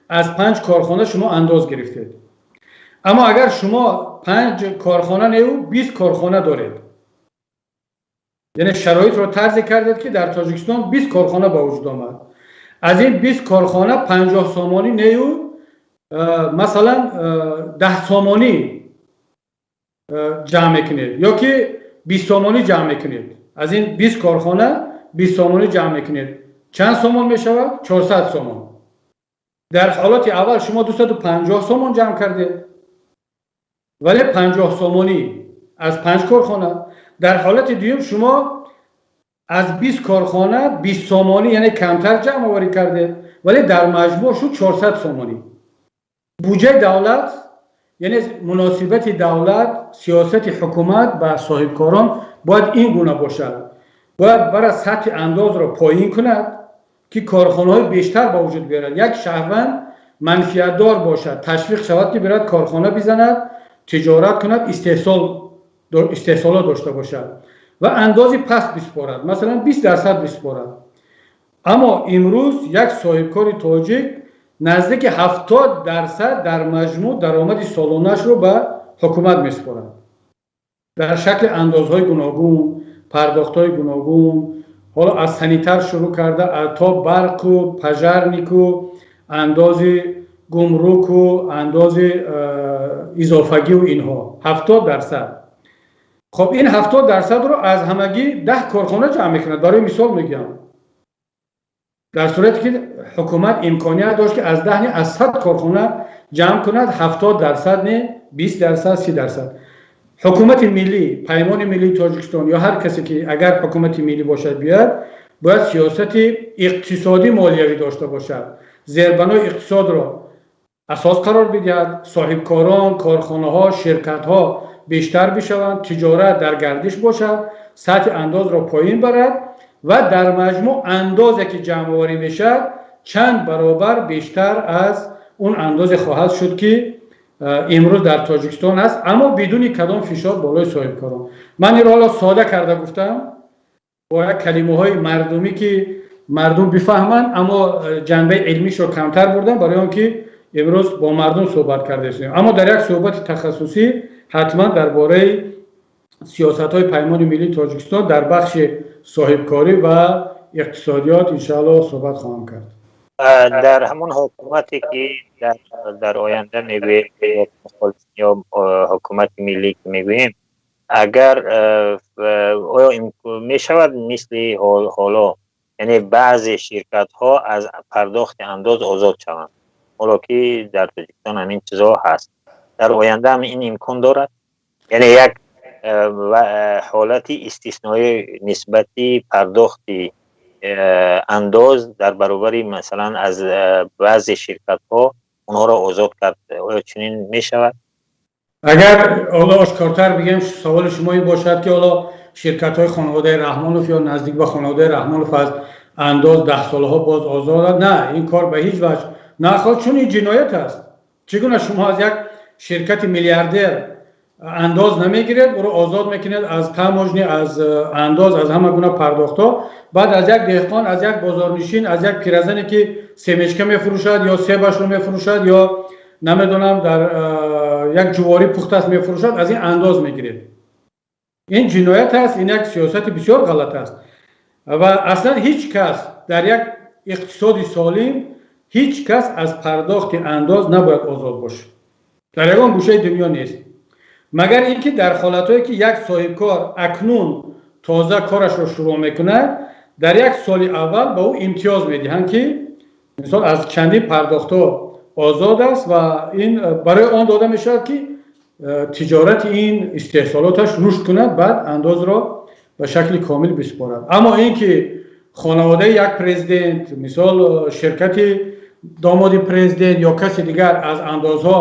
аз панҷ корхона шумо андоз гирифтед. Аммо агар шумо панҷ корхона неу 20 корхона доред, яъне шароитро тарзе кардед, ки дар Тоҷикистон 20 корхона ба вуҷуд омад, аз ин 20 корхона 50 сомонӣ нею масалан 10 сомонӣ ҷамъ мекунед ё ки 20 сомонӣ ҷамъ мекунед, аз ин 20 корхона 20 сомонӣ ҷамъ мекунед, чанд сомон мешавад? 400 сомон. Дар ҳолати аввал шумо 250 сомон ҷамъ кардед, вале 50 сомонӣ аз панҷ корхона. Дар ҳолати дуюм шумо аз 20 корхона 20 сомонӣ, яъне камтар ҷамъоварӣ кардед, вале дар маҷмӯъ шуд 400 сомонӣ. Буҷаи давлат, яъне муносибати давлат, сиёсати ҳукумат ба соҳибкорон бояд ин гуна бошад: бояд бара сатҳи андозро поин кунад, ки корхонаҳои бештар ба вуҷуд биёрад, як шаҳрванд манфиатдор бошад, ташвиқ шавад, ки бирад корхона бизанад, тиҷорат кунад, истеҳсолот дошта бошад ва андози паст биспорад, масалан 20% биспорад. Аммо имрӯз як соҳибкори тоҷик наздики 70% дар маҷмӯъ даромади солонаашро ба ҳукумат месупорад дар шакли андозҳои гуногун, пардохтҳои гуногун, ҳоло аз санитар шурӯъ карда то барқу пожарнику, андози гумруку, андози изофагиву инҳо, 70%. Хоб, ин 70%-ро аз ҳамагӣ 10 корхона ҷамъ мекунад, барои мисол мегӯям, дар сурате ки ҳукумат имконият дошт, ки аз 10 не, аз 100 корхона ҷамъ кунад, 70% не, 20%, 30%. Ҳукумати миллӣ, Паймони миллии Тоҷикистон ё ҳар касе ки агар ҳукумати миллӣ бошад, биёяд, бояд сиёсати иқтисодӣ молиявӣ дошта бошад, зербанои иқтисодро асос қарор бидиҳад, соҳибкорон, корхонаҳо, ширкатҳо бештар бишаванд, тиҷорат дар гардиш бошад, сатҳи андозро поин барад ва дар маҷмӯъ андозе ки ҷамъоварӣ мешавад, чанд баробар бештар аз он андозе хоҳад шуд, ки имрӯз дар Тоҷикистон аст, аммо бидуни кадом фишор болои соҳибкорон. Ман инро ҳоло сода карда гуфтам бо як калимаҳои мардумӣ, ки мардум бифаҳманд, аммо ҷанбаи илмишро камтар бурдам, барои он ки имрӯз бо мардум суҳбат кардаистем. Аммо дар як суҳбати тахассусӣ ҳатман дар бораи сиёсатҳои Паймони миллии Тоҷикистон дар бахши соҳибкорӣ ва иқтисодиёт иншоалло суҳбат хоҳам кард. Дар ҳамон ҳукумате ки дар оянда мегӯем ё ҳукумати миллӣ ки мегӯем, агар оё мешавад мисли ҳоло, яъне баъзе ширкатҳо аз пардохти андоз озод шаванд? Ҳоло ки дар Тоҷикистон ҳамин чизҳо ҳаст, дар оянда ҳам ин имкон дорад, яъне як ҳолати истисноӣ нисбати пардохти андоз дар баробари масалан аз баъзе ширкатҳо онҳоро озод кард, оё чунин мешавад? Агар ҳоло ошкортар бигем, саволи шумо ин бошад, ки ҳоло ширкатҳои хонаводаи Раҳмонов ё наздик ба хонаводаи Раҳмонов аз андоз даҳсолаҳо боз озодад, на, ин кор ба ҳеҷ ваҷҳ нахоҳад, чун ин ҷиноят аст. Чӣ гуна шумо аз як ширкати миллиардер андоз намегиред, ӯро озод мекунед аз таможня, аз андоз, аз ҳама гуна пардохтҳо, баъд аз як деҳқон, аз як бозорнишин, аз як пиразане, ки семечка мефурӯшад ё себашро мефурӯшад ё намедонам дар як ҷуворӣ пухтааст мефурӯшад, аз ин андоз мегиред? Ин ҷиноят аст, ин як сиёсати бисёр ғалат аст ва аслан ҳеҷ кас дар як иқтисоди солим ҳеҷ кас аз пардохти андоз набояд озод бошад. Дар ягон гӯшаи дунё нест, магар ин ки дар ҳолатҳое ки як соҳибкор акнун тоза корашро шурӯъ мекунад, дар як соли аввал ба ӯ имтиёз медиҳанд, ки мисол аз чандин пардохтҳо озод аст ва ин барои он дода мешавад, ки тиҷорати ин истеҳсолоташ рушд кунад, баъд андозро ба шакли комил биспорад. Аммо ин ки хонаводаи як президент, мисол ширкати домоди президент ё каси дигар аз андозҳо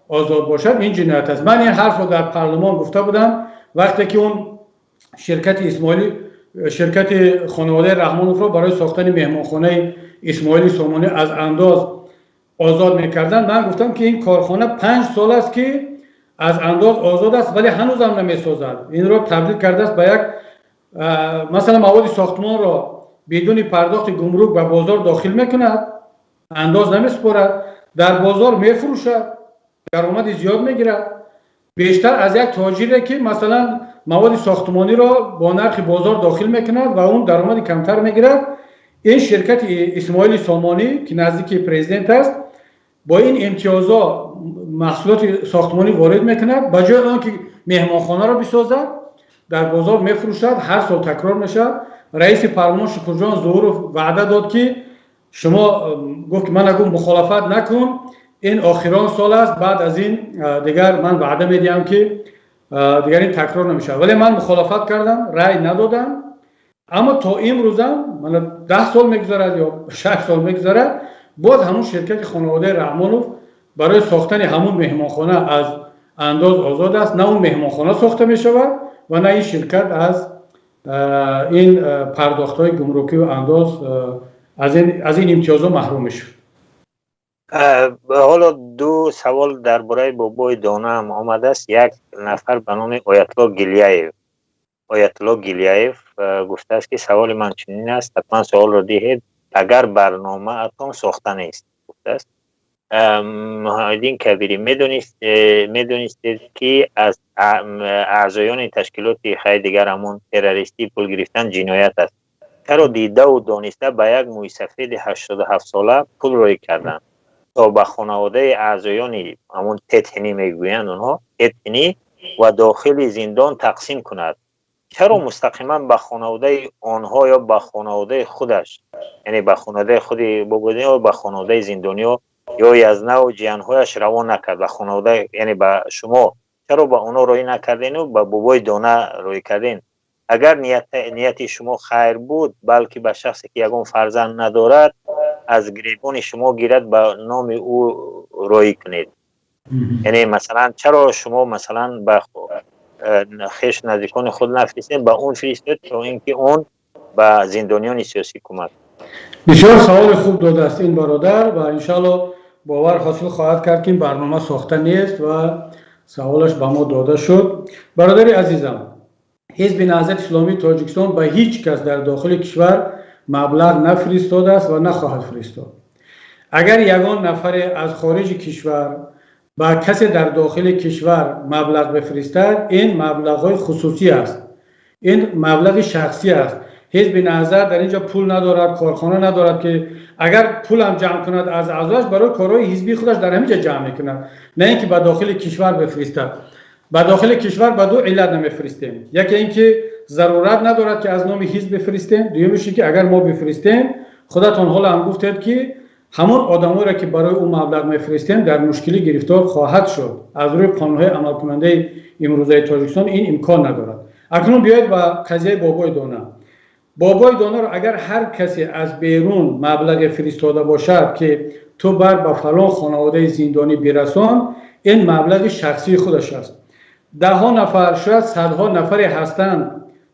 озод бошад, ин ҷиноят аст. Ман ин ҳарфро дар парлумон гуфта будам, вақте ки он ширкати Исмоили, ширкати хонаводаи Раҳмоновро барои сохтани меҳмонхонаи Исмоили Сомонӣ аз андоз озод мекарданд, ман гуфтам, ки ин корхона 5 сол аст, ки аз андоз озод аст, вале ҳанӯзам намесозад. Инро табдил кардааст ба як, масалан, маводи сохтмонро бидуни пардохти гумрук ба бозор дохил мекунад, андоз намесупорад, дар бозор мефурӯшад, даромади зиёд мегирад, бештар аз як тоҷире, ки масалан маводи сохтмониро бо нархи бозор дохил мекунад ва он даромади камтар мегирад. Ин ширкати Исмоили Сомонӣ, ки наздики президент аст, бо ин имтиёзҳо маҳсулоти сохтмонӣ ворид мекунад, ба ҷои он ки меҳмонхонаро бисозад, дар бозор мефурӯшад. Ҳар сол такрор мешавад. Раиси парлумон Шукурҷон Зуҳуров ваъда дод, ки шумо, гуфт, ки мана, гуфт, мухолифат накун, ин охирон сол аст, баъд аз ин дигар ман ваъда медиҳам, ки дигар ин такрор намешавад. Вале ман мухолифат кардам, рай надодам. Аммо то имрӯзам, мана 10 сол мегузарад ё 6 сол мегузарад, боз ҳамун ширкати хонаводаи Раҳмонов барои сохтани ҳамун меҳмонхона аз андоз озод аст. На он меҳмонхона сохта мешавад ва на ин ширкат аз ин пардохтҳои гумрукию андоз, аз ин имтиёзҳо маҳрум мешавад. Ҳоло ду савол дар бораи Бобои Донаам омадааст. Як нафар ба номи Оятулло Гилияев, Оятулло Гилияев гуфтааст, ки саволи ман чунин аст, ҳатман саволро диҳед, агар барномаатон сохта нест, гуфтааст. Муҳайддин Кабирӣ, медонистед, ки аз аъзоёни ташкилоти, хай, дигар ҳамон террористӣ пул гирифтан ҷиноят аст? Чаро дидаву дониста ба як мӯйсафеди 87сола пул роӣ карданд, то ба хонаводаи аъзоёни ҳамон тетҳинӣ мегӯянд онҳо, тетҳинӣ ва дохили зиндон тақсим кунад? Чаро мустақиман ба хонаводаи онҳо ё ба хонаводаи худаш, яъне ба хонаводаи худи Бобои ё ба хонаводаи зиндониё ё язнаву ҷиянҳояш равон накард? Ба хонавода, яъне ба шумо чаро ба онҳо роӣ накардену ба Бобои Дона роӣ карден? Агар нияти шумо хайр буд, балки ба шахсе, ки ягон фарзанд надорад, аз гиребони шумо гирад, ба номи ӯ роӣ кунед. Яъне, масалан, чаро шумо, масалан, ба хеш наздикони худ нафиристед, ба он фиристед, то ин ки он ба зиндониёни сиёсӣ кӯмак Бисёр саволи хуб додааст ин бародар ва иншоалло бовар ҳосил хоҳад кард, ки ин барнома сохта нест ва саволаш ба мо дода шуд. Бародари азизам, Ҳизби Наҳзати Исломии Тоҷикистон ба ҳеҷ кас дар дохили кишвар маблағ нафиристодааст ва нахоҳад фиристод. Агар ягон нафаре аз хориҷи кишвар ба касе дар дохили кишвар маблағ бифиристад, ин маблағҳои хусусӣ аст, ин маблағи шахсӣ аст. Ҳизби Наҳзат дар ин ҷо пул надорад, корхона надорад, ки агар пулам ҷамъ кунад аз аъзояш, барои корҳои ҳизбии худаш дар ҳамин ҷо ҷамъ мекунад, на ин ки ба дохили кишвар бифиристад. Ба дохили кишвар ба ду иллат намефиристем: яке ин ки зарурат надорад, ки аз номи ҳизб бифиристем, дуюмиш ин ки агар мо бифиристем, худатон ҳоло ҳам гуфтед, ки ҳамон одамоеро, ки барои ӯ маблағ мефиристем, дар мушкилӣ гирифтор хоҳад шуд. Аз рӯи қонунҳои амалкунандаи имрӯзаи Тоҷикистон ин имкон надорад. Акнун биёед ба қазияи Бобои Дона. Бобои Донаро агар ҳар касе аз берун маблағе фиристода бошад, ки ту бар ба фалон хонаводаи зиндонӣ бирасон, ин маблағи шахсии худаш аст. Даҳҳо нафар, шояд садҳо нафаре ҳастанд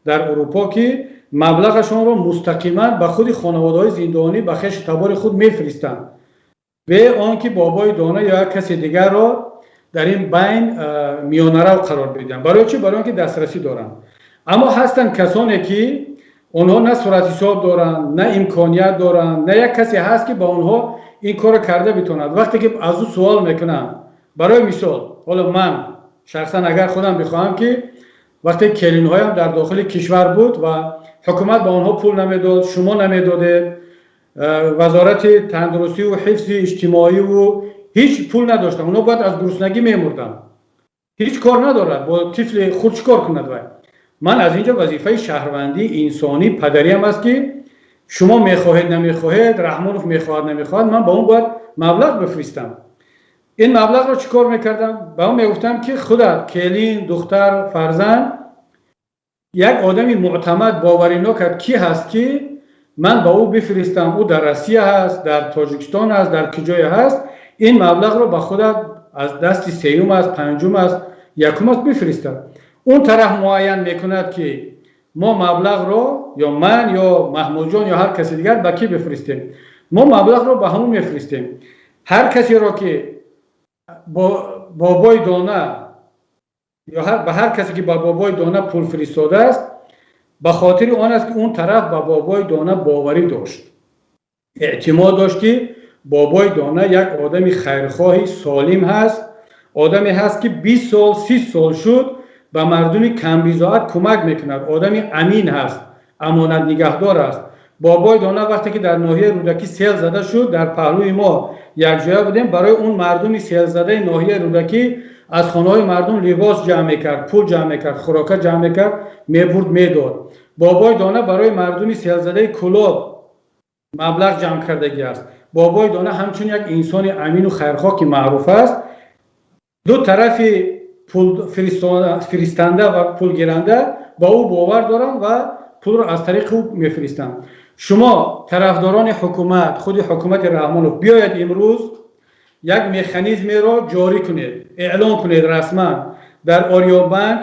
дар Урупо, ки маблағашонро мустақиман ба худи хонаводаҳои зиндонӣ, ба хешу табори худ мефиристанд, бе он ки Бобои Дона ё як касе дигарро дар ин байн миёнарав қарор бидиҳанд. Барои чӣ? Барои он ки дастрасӣ доранд. Аммо ҳастанд касоне, ки онҳо на суратҳисоб доранд, на имконият доранд, на як касе ҳаст, ки ба онҳо ин корро карда битавонад. Вақте ки аз ӯ суол мекунанд, барои мисол, ҳоло ман шахсан агар худам бихоҳам, ки вақте келинҳоям дар дохили кишвар буд ва ҳукумат ба онҳо пул намедод, шумо намедодед, вазорати тандурустиву ҳифзи иҷтимоиву ҳеҷ пул надоштанд, онҳо бояд аз гуруснагӣ мемурданд. Ҳеҷ кор надорад, бо тифли худ чӣ кор кунад вай? Ман аз инҷо вазифаи шаҳрвандӣ, инсонӣ, падариам аст, ки шумо мехоҳед, намехоҳед, Раҳмонов мехоҳад, намехоҳад, ман ба он бояд маблағ бифиристам. Ин маблағро чӣ кор мекардам? Ба он мегуфтам, ки худат, келин, духтар, фарзанд, як одами мӯътамад, боваринок ки ҳаст, ки ман ба ӯ бифиристам, ӯ дар Россия ҳаст, дар Тоҷикистон ҳаст, дар куҷое ҳаст, ин маблағро ба худат аз дасти сеюм аст, панҷум аст, якум аст, бифиристад. Он тараф муайян мекунад, ки мо маблағро ё ман, ё Маҳмудҷон, ё ҳар каси дигар ба кӣ бифиристем. Мо маблағро ба ҳамон мефиристем. Ҳар касеро ки Бобои Дона ё ба ҳар касе ки ба Бобои Дона пул фиристодааст, ба хотири он аст, ки он тараф ба Бобои Дона боварӣ дошт, эътимод дошт, ки Бобои Дона як одами хайрхоҳи солим ҳаст, одаме ҳаст, ки 20 сол, 30 сол шуд, ба мардуми камбизоат кӯмак мекунад, одами амин ҳаст, амонатнигаҳдор аст. Бобои Дона вақте ки дар ноҳияи Рӯдакӣ сел зада шуд, дар паҳлӯи мо якҷоя будем, барои он мардуми селзадаи ноҳияи Рӯдакӣ аз хонаҳои мардум либос ҷамъ мекард, пул ҷамъ мекард, хӯрока ҷамъ мекард, мебурд, медод. Бобои Дона барои мардуми селзадаи Кӯлоб маблағ ҷамъ кардагӣ аст. Бобои Дона ҳамчун як инсони амину хайрхоҳ, ки маъруф аст, ду тарафи пулфиристанда ва пулгиранда ба ӯ бовар доранд ва пулро аз тариқи ӯ мефиристанд. Шумо тарафдорони ҳукумат, худи ҳукумати Раҳмонов, биёед, имрӯз як механизмеро ҷорӣ кунед, эълон кунед расман: дар Ориёбанк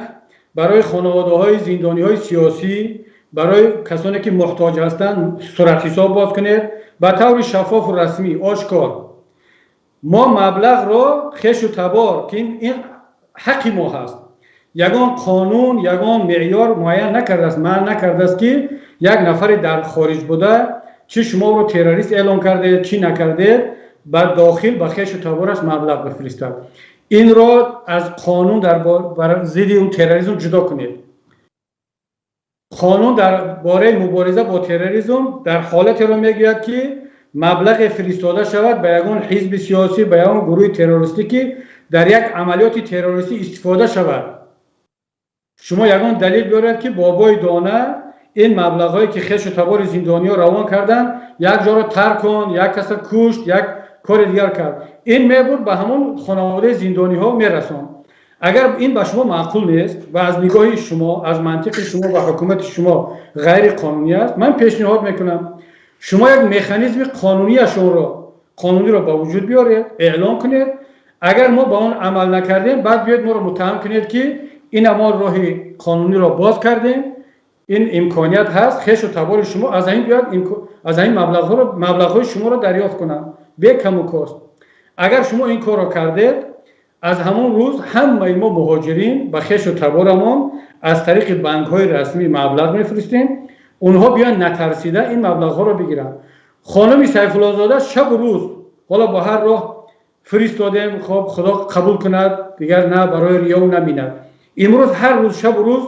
барои хонаводаҳои зиндониҳои сиёсӣ, барои касоне ки муҳтоҷ ҳастанд, суратҳисоб боз кунед ба таври шаффофу расмӣ, ошкор. Мо маблағро хешу табор, ки ин ҳаққи мо ҳаст, ягон қонун, ягон меъёр муайян накардааст, манъ накардааст, ки як нафаре дар хориҷ буда, чӣ шуморо террорист эълон кардед, чӣ накардед, ба дохил ба хешу табораш маблағ бифиристад. Инро аз қонун дар зидди он терроризм ҷудо кунед. Қонун дар бораи мубориза бо терроризм дар ҳолатеро мегӯяд, ки маблағе фиристода шавад ба ягон ҳизби сиёсӣ, ба ягон гурӯҳи террористӣ, ки дар як амалиёти террористӣ истифода шавад. Шумо ягон далел биёред, ки Бобои Дона ин маблағҳое, ки хешу табори зиндониҳо равон карданд, як ҷоро тарк кун, як каса кушт, як кори дигар кард, ин мебурд, ба ҳамон хонаводаи зиндониҳо мерасонд. Агар ин ба шумо маъқул нест ва аз нигоҳи шумо, аз мантиқи шумо ва ҳукумати шумо ғайриқонунӣ аст, ман пешниҳод мекунам, шумо як механизми қонунияшонро, қонуниро ба вуҷуд биёред, эълон кунед. Агар мо ба он амал накардем, баъд биёед моро муттаҳам кунед, ки ина мо роҳи қонуниро боз кардем, ин имконият ҳаст, хешу табори шумо аз ҳамин биёяд, аз ҳамин маблағҳоро, маблағҳои шуморо дарёфт кунанд бе каму кост. Агар шумо ин корро кардед, аз ҳамон рӯз ҳамаи мо муҳоҷирин ба хешу таборамон аз тариқи банкҳои расмӣ маблағ мефиристем, онҳо биёянд, натарсида ин маблағҳоро бигиранд. Хонуми Сайфуллозода шабу рӯз ҳоло бо ҳар роҳ фиристодем, хоб, Худо қабул кунад, дигар на барои риёву на миннат. Имрӯз ҳар рӯз, шабу рӯз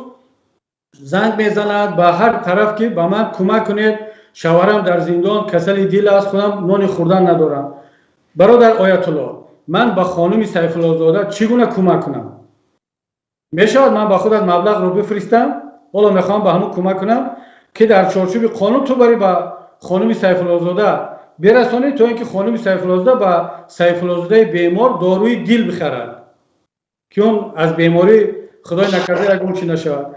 занг мезанад ба ҳар тараф, ки ба ман кӯмак кунед, шавҳарам дар зиндон, касали дил аст, худам нони хӯрдан надорам. Бародар Оятулло, ман ба хонуми Сайфуллозода чӣ гуна кӯмак кунам? Мешавад, ман ба худат маблағро бифиристам? Ҳоло мехоҳам ба ҳамон кӯмак кунам, ки дар чорчӯби қонун ту барӣ, ба хонуми Сайфуллозода бирасонӣ, то ин ки хонуми Сайфуллозода ба Сайфуллозодаи бемор доруи дил бихарад, ки он аз беморӣ, худои накарда, ягон чи нашавад.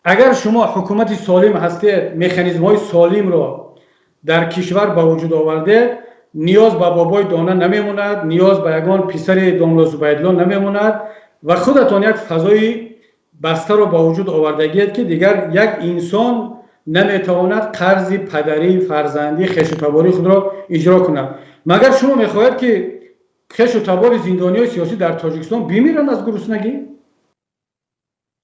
Агар шумо ҳукумати солим ҳастед, механизмҳои солимро дар кишвар ба вуҷуд овардед, ниёз ба Бобои Дона намемонад, ниёз ба ягон писари домло Зубайдулло намемонад ва худатон як фазои бастаро ба вуҷуд овардагиед, ки дигар як инсон наметавонад қарзи падарӣ, фарзандӣ, хешутабории худро иҷро кунад. Магар шумо мехоҳед, ки хешу табори зиндониҳои сиёсӣ дар Тоҷикистон бимиранд аз гуруснагӣ?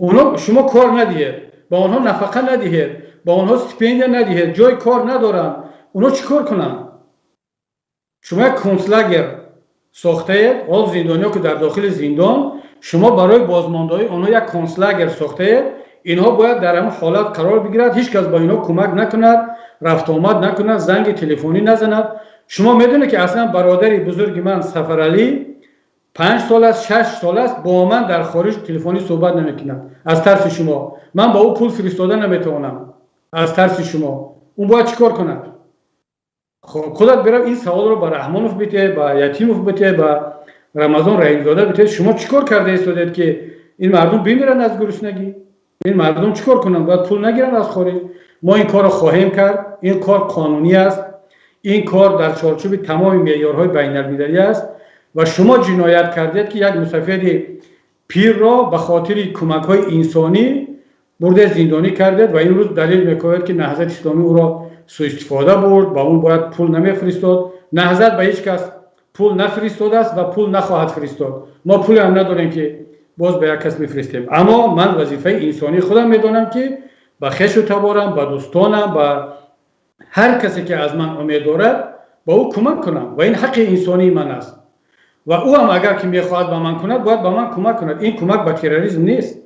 Онҳо шумо кор надиҳед, ба онҳо нафақа надиҳед, ба онҳо стипендия надиҳед, ҷои кор надоранд, онҳо чӣ кор кунанд? Шумо як концлагер сохтаед. Ҳол зиндониҳо, ки дар дохили зиндон, шумо барои бозмондаҳои онҳо як концлагер сохтаед. Инҳо бояд дар ҳамин ҳолат қарор бигирад, ҳеҷ кас ба инҳо кӯмак накунад, рафтуомад накунад, занги телефонӣ назанад. Шумо медонед, ки аслан бародари бузурги ман Сафаралӣ 5 сол аст, 6 сол аст, бо ман дар хориҷ телефонӣ суҳбат намекунад аз тарси шумо. Ман ба ӯ пул фиристода наметавонам аз тарси шумо. Ӯ бояд чӣ кор кунад? Хоб, худат бирав, ин саволро ба Раҳмонов бите, ба Ятимов бите, ба Рамазон Раҳимзода бите. Шумо чӣ кор карда истодед, ки ин мардум бимиранд аз гуруснагӣ? Ин мардум чӣ кор кунанд? Бояд пул нагиранд аз хориҷ? Мо ин корро хоҳем кард. Ин кор қонунӣ аст, ин кор дар чорчӯби тамоми меъёрҳои байналмилалӣ аст. Ва шумо ҷиноят кардед, ки як мусафиди пирро ба хотири кӯмакҳои инсонӣ бурде, зиндонӣ кардед ва имрӯз далел мекунед, ки Наҳзати Исломӣ ӯро суистифода бурд, ба он бояд пул намефиристод. Наҳзат ба ҳеҷ кас Пул нафиристодааст ва пул нахоҳад фиристод. Мо пуле ҳам надорем, ки боз ба як кас мефиристем. Аммо ман вазифаи инсонии худам медонам, ки ба хешу таборам, ба дӯстонам, ба ҳар касе, ки аз ман умед дорад, ба ӯ кӯмак кунам ва ин ҳаққи инсонии ман аст. Ва ӯ ҳам агар ки мехоҳад ба ман кунад, бояд ба ман кӯмак кунад. Ин кӯмак ба терроризм нест.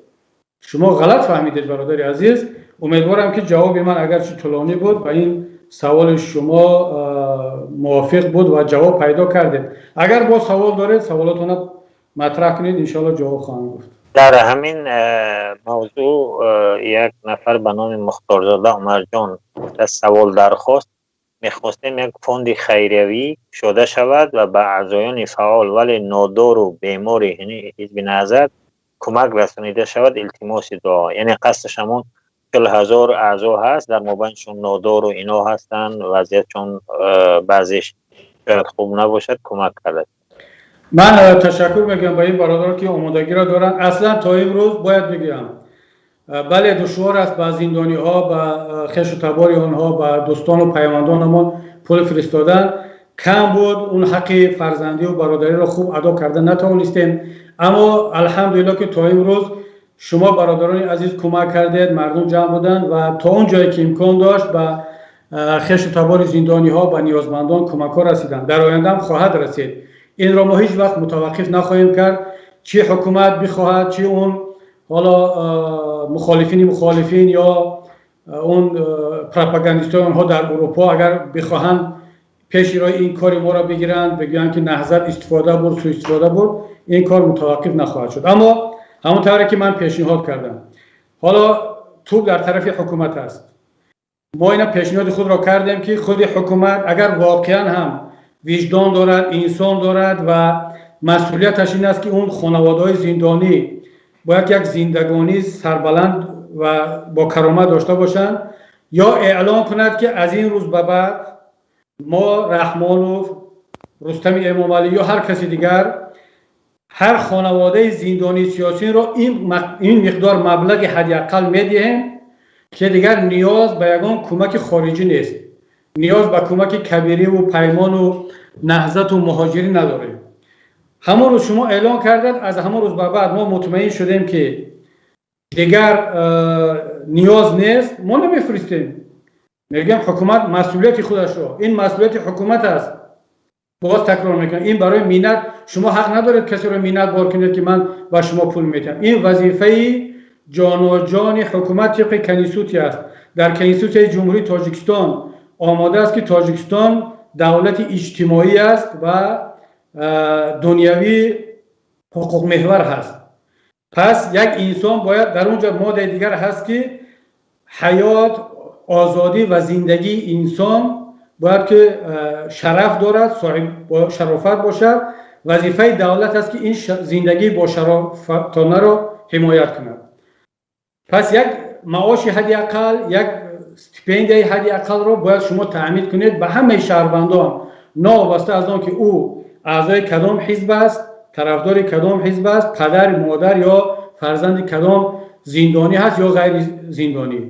Шумо ғалат фаҳмидед, бародари азиз. Умедворам, ки ҷавоби ман, агарчи тӯлонӣ буд, ба ин саволи шумо мувофиқ буд ва ҷавоб пайдо кардед. Агар боз савол доред, саволотонро матраҳ кунед, иншоалло ҷавоб хоҳам гуфт. Дар ҳамин мавзӯъ як нафар ба номи Мухторзода Умарҷон гуфта: савол, дархост мехостем, як фонди хайриявӣ кушода шавад ва ба аъзоёни фаъол, вале нодору бемори ҳизби Наҳзат кӯмак расонида шавад. Илтимоси дуо. Яъне қасдаш ҳамон 40 000 аъзо ҳаст, дар мобайншон нодору ино ҳастанд, вазъиятшон баъзеш шояд хуб набошад, кӯмак карда. Ман ташаккур мегӯям ба ин бародарон, ки омодагиро доранд. Аслан то имрӯз бояд бигӯям, бале, душвор аст ба зиндониҳо, ба хешу табори онҳо, ба дӯстону пайвандонамон пул фиристодан. Кам буд, он ҳаққи фарзандию бародариро хуб адо карда натавонистем. Аммо алҳамдулилло, ки то имрӯз шумо, бародарони азиз, кӯмак кардед, мардум ҷамъ буданд ва то он ҷое ки имкон дошт, ба хешу табори зиндониҳо, ба ниёзмандон кӯмакҳо расиданд. Дар ояндаам хоҳад расид. Инро мо ҳеҷ вақт мутаваққиф нахоҳем кард, чӣ ҳукумат бихоҳад, чӣ он ҳоло мухолифини мухолифин ё он пропагандистои онҳо дар Урупо агар бихоҳанд пеши роҳи ин кори моро бигиранд, бигӯянд, ки Наҳзат истифода бурд, суистифода бурд, ин кор мутаваққиф нахоҳад шуд. Аммо ҳамон тавре ки ман пешниҳод кардам, ҳоло тӯб дар тарафи ҳукумат аст. Мо ина пешниҳоди худро кардем, ки худи ҳукумат агар воқеан ҳам виҷдон дорад, инсон дорад ва масъулияташ ин аст, ки он хонаводаҳои зиндонӣ бояд як зиндагонии сарбаланд ва бо каромат дошта бошанд, ё эълон кунад, ки аз ин рӯз ба баъд мо, Раҳмонов, Рустами Эмомалӣ ё ҳар каси дигар, ҳар хонаводаи зиндонии сиёсиро ин миқдор маблағи ҳадди ақал медиҳем, ки дигар ниёз ба ягон кӯмаки хориҷӣ нест, ниёз ба кӯмаки Кабириву Паймону Наҳзату Муҳоҷирӣ надорем. Ҳамон рӯз шумо эълон кардед, аз ҳамон рӯз ба баъд мо мутмаин шудем, ки дигар ниёз нест, мо намефиристем. Мегӯям, ҳукумат масъулияти худашро, ин масъулияти ҳукумат аст. Боз такрор мекунам, ин барои миннат, шумо ҳақ надоред касеро миннат бор кунед, ки ман ба шумо пул медиҳам. Ин вазифаи ҷоноҷони ҳукумат тибқи конститутсия аст. Дар Конститутсияи Ҷумҳурии Тоҷикистон омода аст, ки Тоҷикистон давлати иҷтимоӣ аст ва дунявӣ ҳуқуқмеҳвар ҳаст. Пас як инсон бояд, дар он ҷо моддаи дигар ҳаст, ки ҳаёт, озодӣ ва зиндагии инсон бояд ки шараф дорад, соҳиб шарофат бошад. Вазифаи давлат аст, ки ин зиндагии бошарофатонаро ҳимоят кунад. Пас як маоши ҳадди ақал, як стипендияи ҳадди ақалро бояд шумо таъмин кунед ба ҳамаи шаҳрвандон, новобаста аз он ки ӯ аъзои кадом ҳизб аст, тарафдори кадом ҳизб аст, падар, модар ё фарзанди кадом зиндонӣ ҳаст ё ғайри зиндонӣ.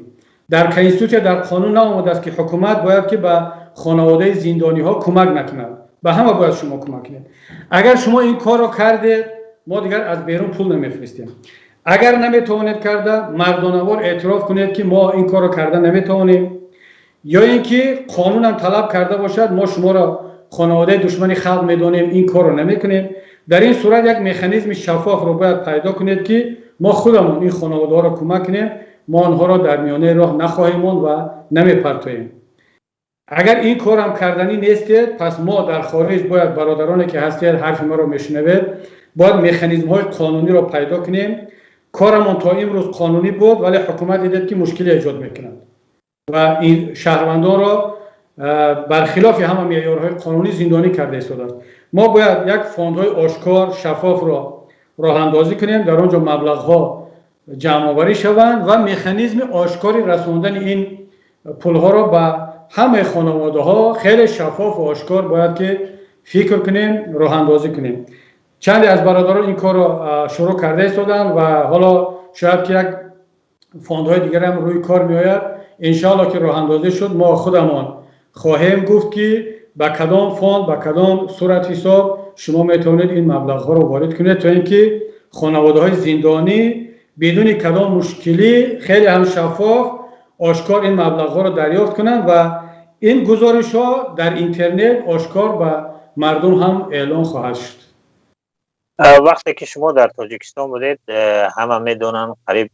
Дар конститутсия, дар қонун наомадааст, ки ҳукумат бояд ки ба хонаводаи зиндониҳо кӯмак накунад. Ба ҳама бояд шумо кӯмак кунед. Агар шумо ин корро кардед, мо дигар аз берун пул намефиристем. Агар наметавонед карда, мардонавор эътироф кунед, ки мо ин корро карда наметавонем, ё ин ки қонунам талаб карда бошад, мо шуморо хонаводаи душмани халқ медонем, ин корро намекунем. Дар ин сурат як механизми шаффофро бояд пайдо кунед, ки мо худамон ин хонаводаҳоро кӯмак кунем. Мо онҳоро дар миёнаи роҳ нахоҳем монд ва намепартоем. Агар ин корам карданӣ нестед, пас мо дар хориҷ бояд, бародароне ки ҳастед, ҳарфи маро мешунавед, бояд механизмҳои қонуниро пайдо кунем. Корамон то имрӯз қонунӣ буд, вале ҳукумат дидед, ки мушкиле эҷод мекунад ва ин шаҳрвандонро бархилофи ҳама меъёрҳои қонунӣ зиндонӣ карда истодааст. Мо бояд як фондҳои ошкор, шаффофро роҳандозӣ кунем, дар он ҷо маблағҳо ҷамъоварӣ шаванд ва механизми ошкори расондани ин пулҳоро ба ҳамаи хонаводаҳо хеле шаффоф ва ошкор бояд ки фикр кунем, роҳандозӣ кунем. Чанде аз бародарон ин корро шурӯъ карда истоданд ва ҳоло шояд ки як фондҳои дигарам рӯи кор меояд. Иншоалло, ки роҳандозӣ шуд, мо худамон хоҳем гуфт, ки Ба кадом фонд, ба кадом сурат ҳисоб шумо метавонед ин маблағҳоро ворид кунед, то ин ки хонаводаҳои зиндонӣ бидуни кадом мушкилӣ, хеле ҳам шаффоф, ошкор ин маблағҳоро дарёфт кунанд ва ин гузоришҳо дар интернет ошкор ба мардум ҳам эълон хоҳад шуд. Вақте ки шумо дар Тоҷикистон будед, ҳама медонанд, қариб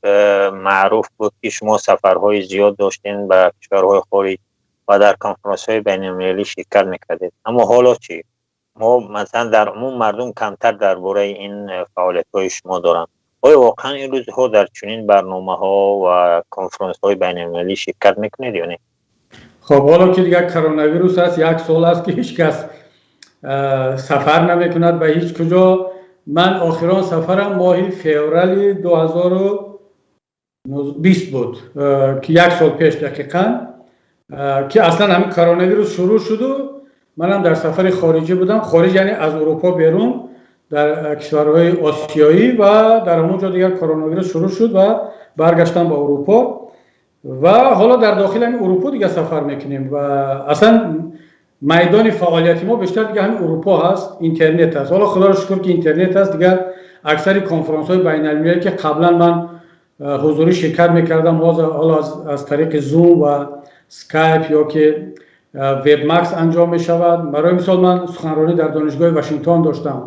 маъруф буд, ки шумо сафарҳои зиёд доштед ба кишварҳои хориҷ ва дар конференсҳои байналмилалӣ ширкат мекардед. Аммо ҳоло чӣ? Мо масалан дар умум мардум камтар дар бораи ин фаъолиятҳои шумо доранд. Оё воқеан ин рӯзҳо дар чунин барномаҳо ва конференсҳои байналмилалӣ ширкат мекунед ё не? Хоб, ҳоло ки дигар коронавирус аст, як сол аст, ки ҳеҷ кас сафар намекунад ба ҳеҷ куҷо. Ман охирон сафарам моҳи феврали 2020 буд, ки як сол пеш дақиқан, ки аслан ҳамин коронавирус шурӯъ шуду манам дар сафари хориҷӣ будам. Хориҷ, яъне аз Урупо берун, дар кишварҳои осиёӣ, ва дар ҳамон ҷо дигар коронавирус шурӯъ шуд ва баргаштам ба Урупо. Ва ҳоло дар дохили ҳамин Урупо дигар сафар мекунем ва аслан майдони фаъолияти мо бештар дигар ҳамин Урупо ҳаст, интернет аст. Ҳоло, худоро шукр, ки интернет аст. Дигар аксари конференсҳои байналмилалӣ, ки қаблан ман ҳузурӣ ширкат мекардам, ҳоло аз тариқи Zoom ва Skype ё ки WebEx анҷом мешавад. Барои мисол, ман суханронӣ дар Донишгоҳи Вашингтон доштам.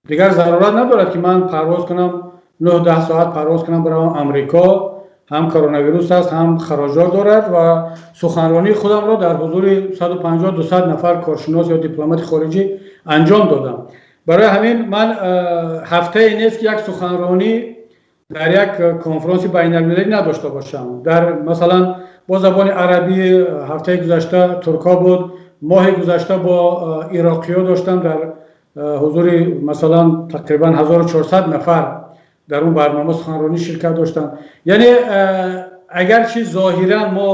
Дигар зарурат надорад, ки ман парвоз кунам, 9-10 соат парвоз кунам, баравам Амрико. Ҳам коронавирус аст, ҳам хароҷот дорад. Ва суханронии худамро дар ҳузури 150-200 нафар коршинос ё дипломати хориҷӣ анҷом додам. Барои ҳамин ман ҳафтае нест, ки як суханронӣ дар як конфронси байналмилалӣ надошта бошам. Дар масалан бо забони арабӣ ҳафтаи гузашта туркҳо буд, моҳи гузашта бо ироқиҳо доштам, дар ҳузури масалан тақрибан 1400 нафар дар он барнома суханронӣ ширкат доштам. Яъне агарчи зоҳиран мо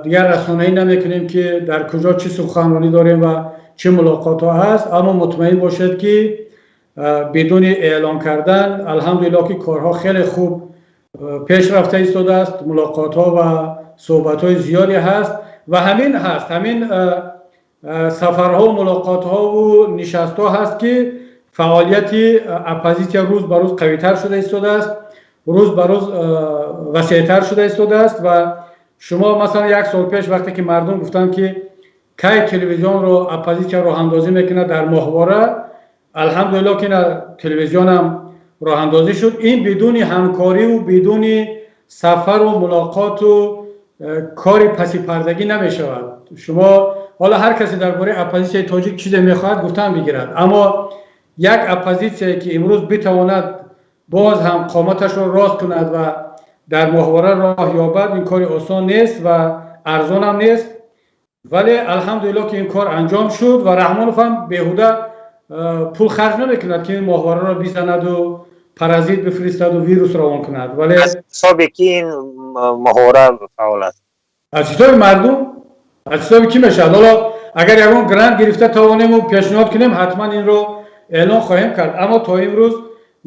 дигар расонаӣ намекунем, ки дар куҷо чӣ суханронӣ дорем ва чӣ мулоқотҳо ҳаст, аммо мутмаин бошед, ки бидуни эълон кардан, алҳамдулилло, ки корҳо хеле хуб пеш рафта истодааст, мулоқотҳо ва суҳбатҳои зиёде ҳаст. Ва ҳамин ҳаст, ҳамин сафарҳо, мулоқотҳову нишастҳо ҳаст, ки фаъолияти оппозитсия рӯз ба рӯз қавитар шуда истодааст, рӯз ба рӯз васеътар шуда истодааст. Ва шумо масалан як сол пеш, вақте ки мардум гуфтанд, ки кай телевизионро оппозитсия роҳандозӣ мекунад дар моҳвора, алҳамдулилло, ки телевизионам роҳандозӣ шуд. Ин бидуни ҳамкориву бидуни сафару мулоқоту кори пасипардагӣ намешавад. Шумо ҳоло ҳар касе дар бораи оппозитсияи тоҷик чизе мехоҳад гуфтан бигирад, аммо як оппозитсияе, ки имрӯз битавонад боз ҳам қоматашро рост кунад ва дар моҳвора роҳ ёбад, ин кори осон нест ва арзонам нест. Вале алҳамдулилло, ки ин кор анҷом шуд ва Раҳмонов ҳам беҳуда пул харҷ намекунад, ки ин моҳвораро бизанаду паразит бифиристанду вирус равон кунад, вале Аз ҳисоби ки ин моҳвора фаъол аст? Аз ҳисоби мардум. Аз ҳисоби кӣ мешавад? Ҳоло агар ягон грант гирифта тавонему пешниҳод кунем, ҳатман инро эълон хоҳем кард. Аммо то имрӯз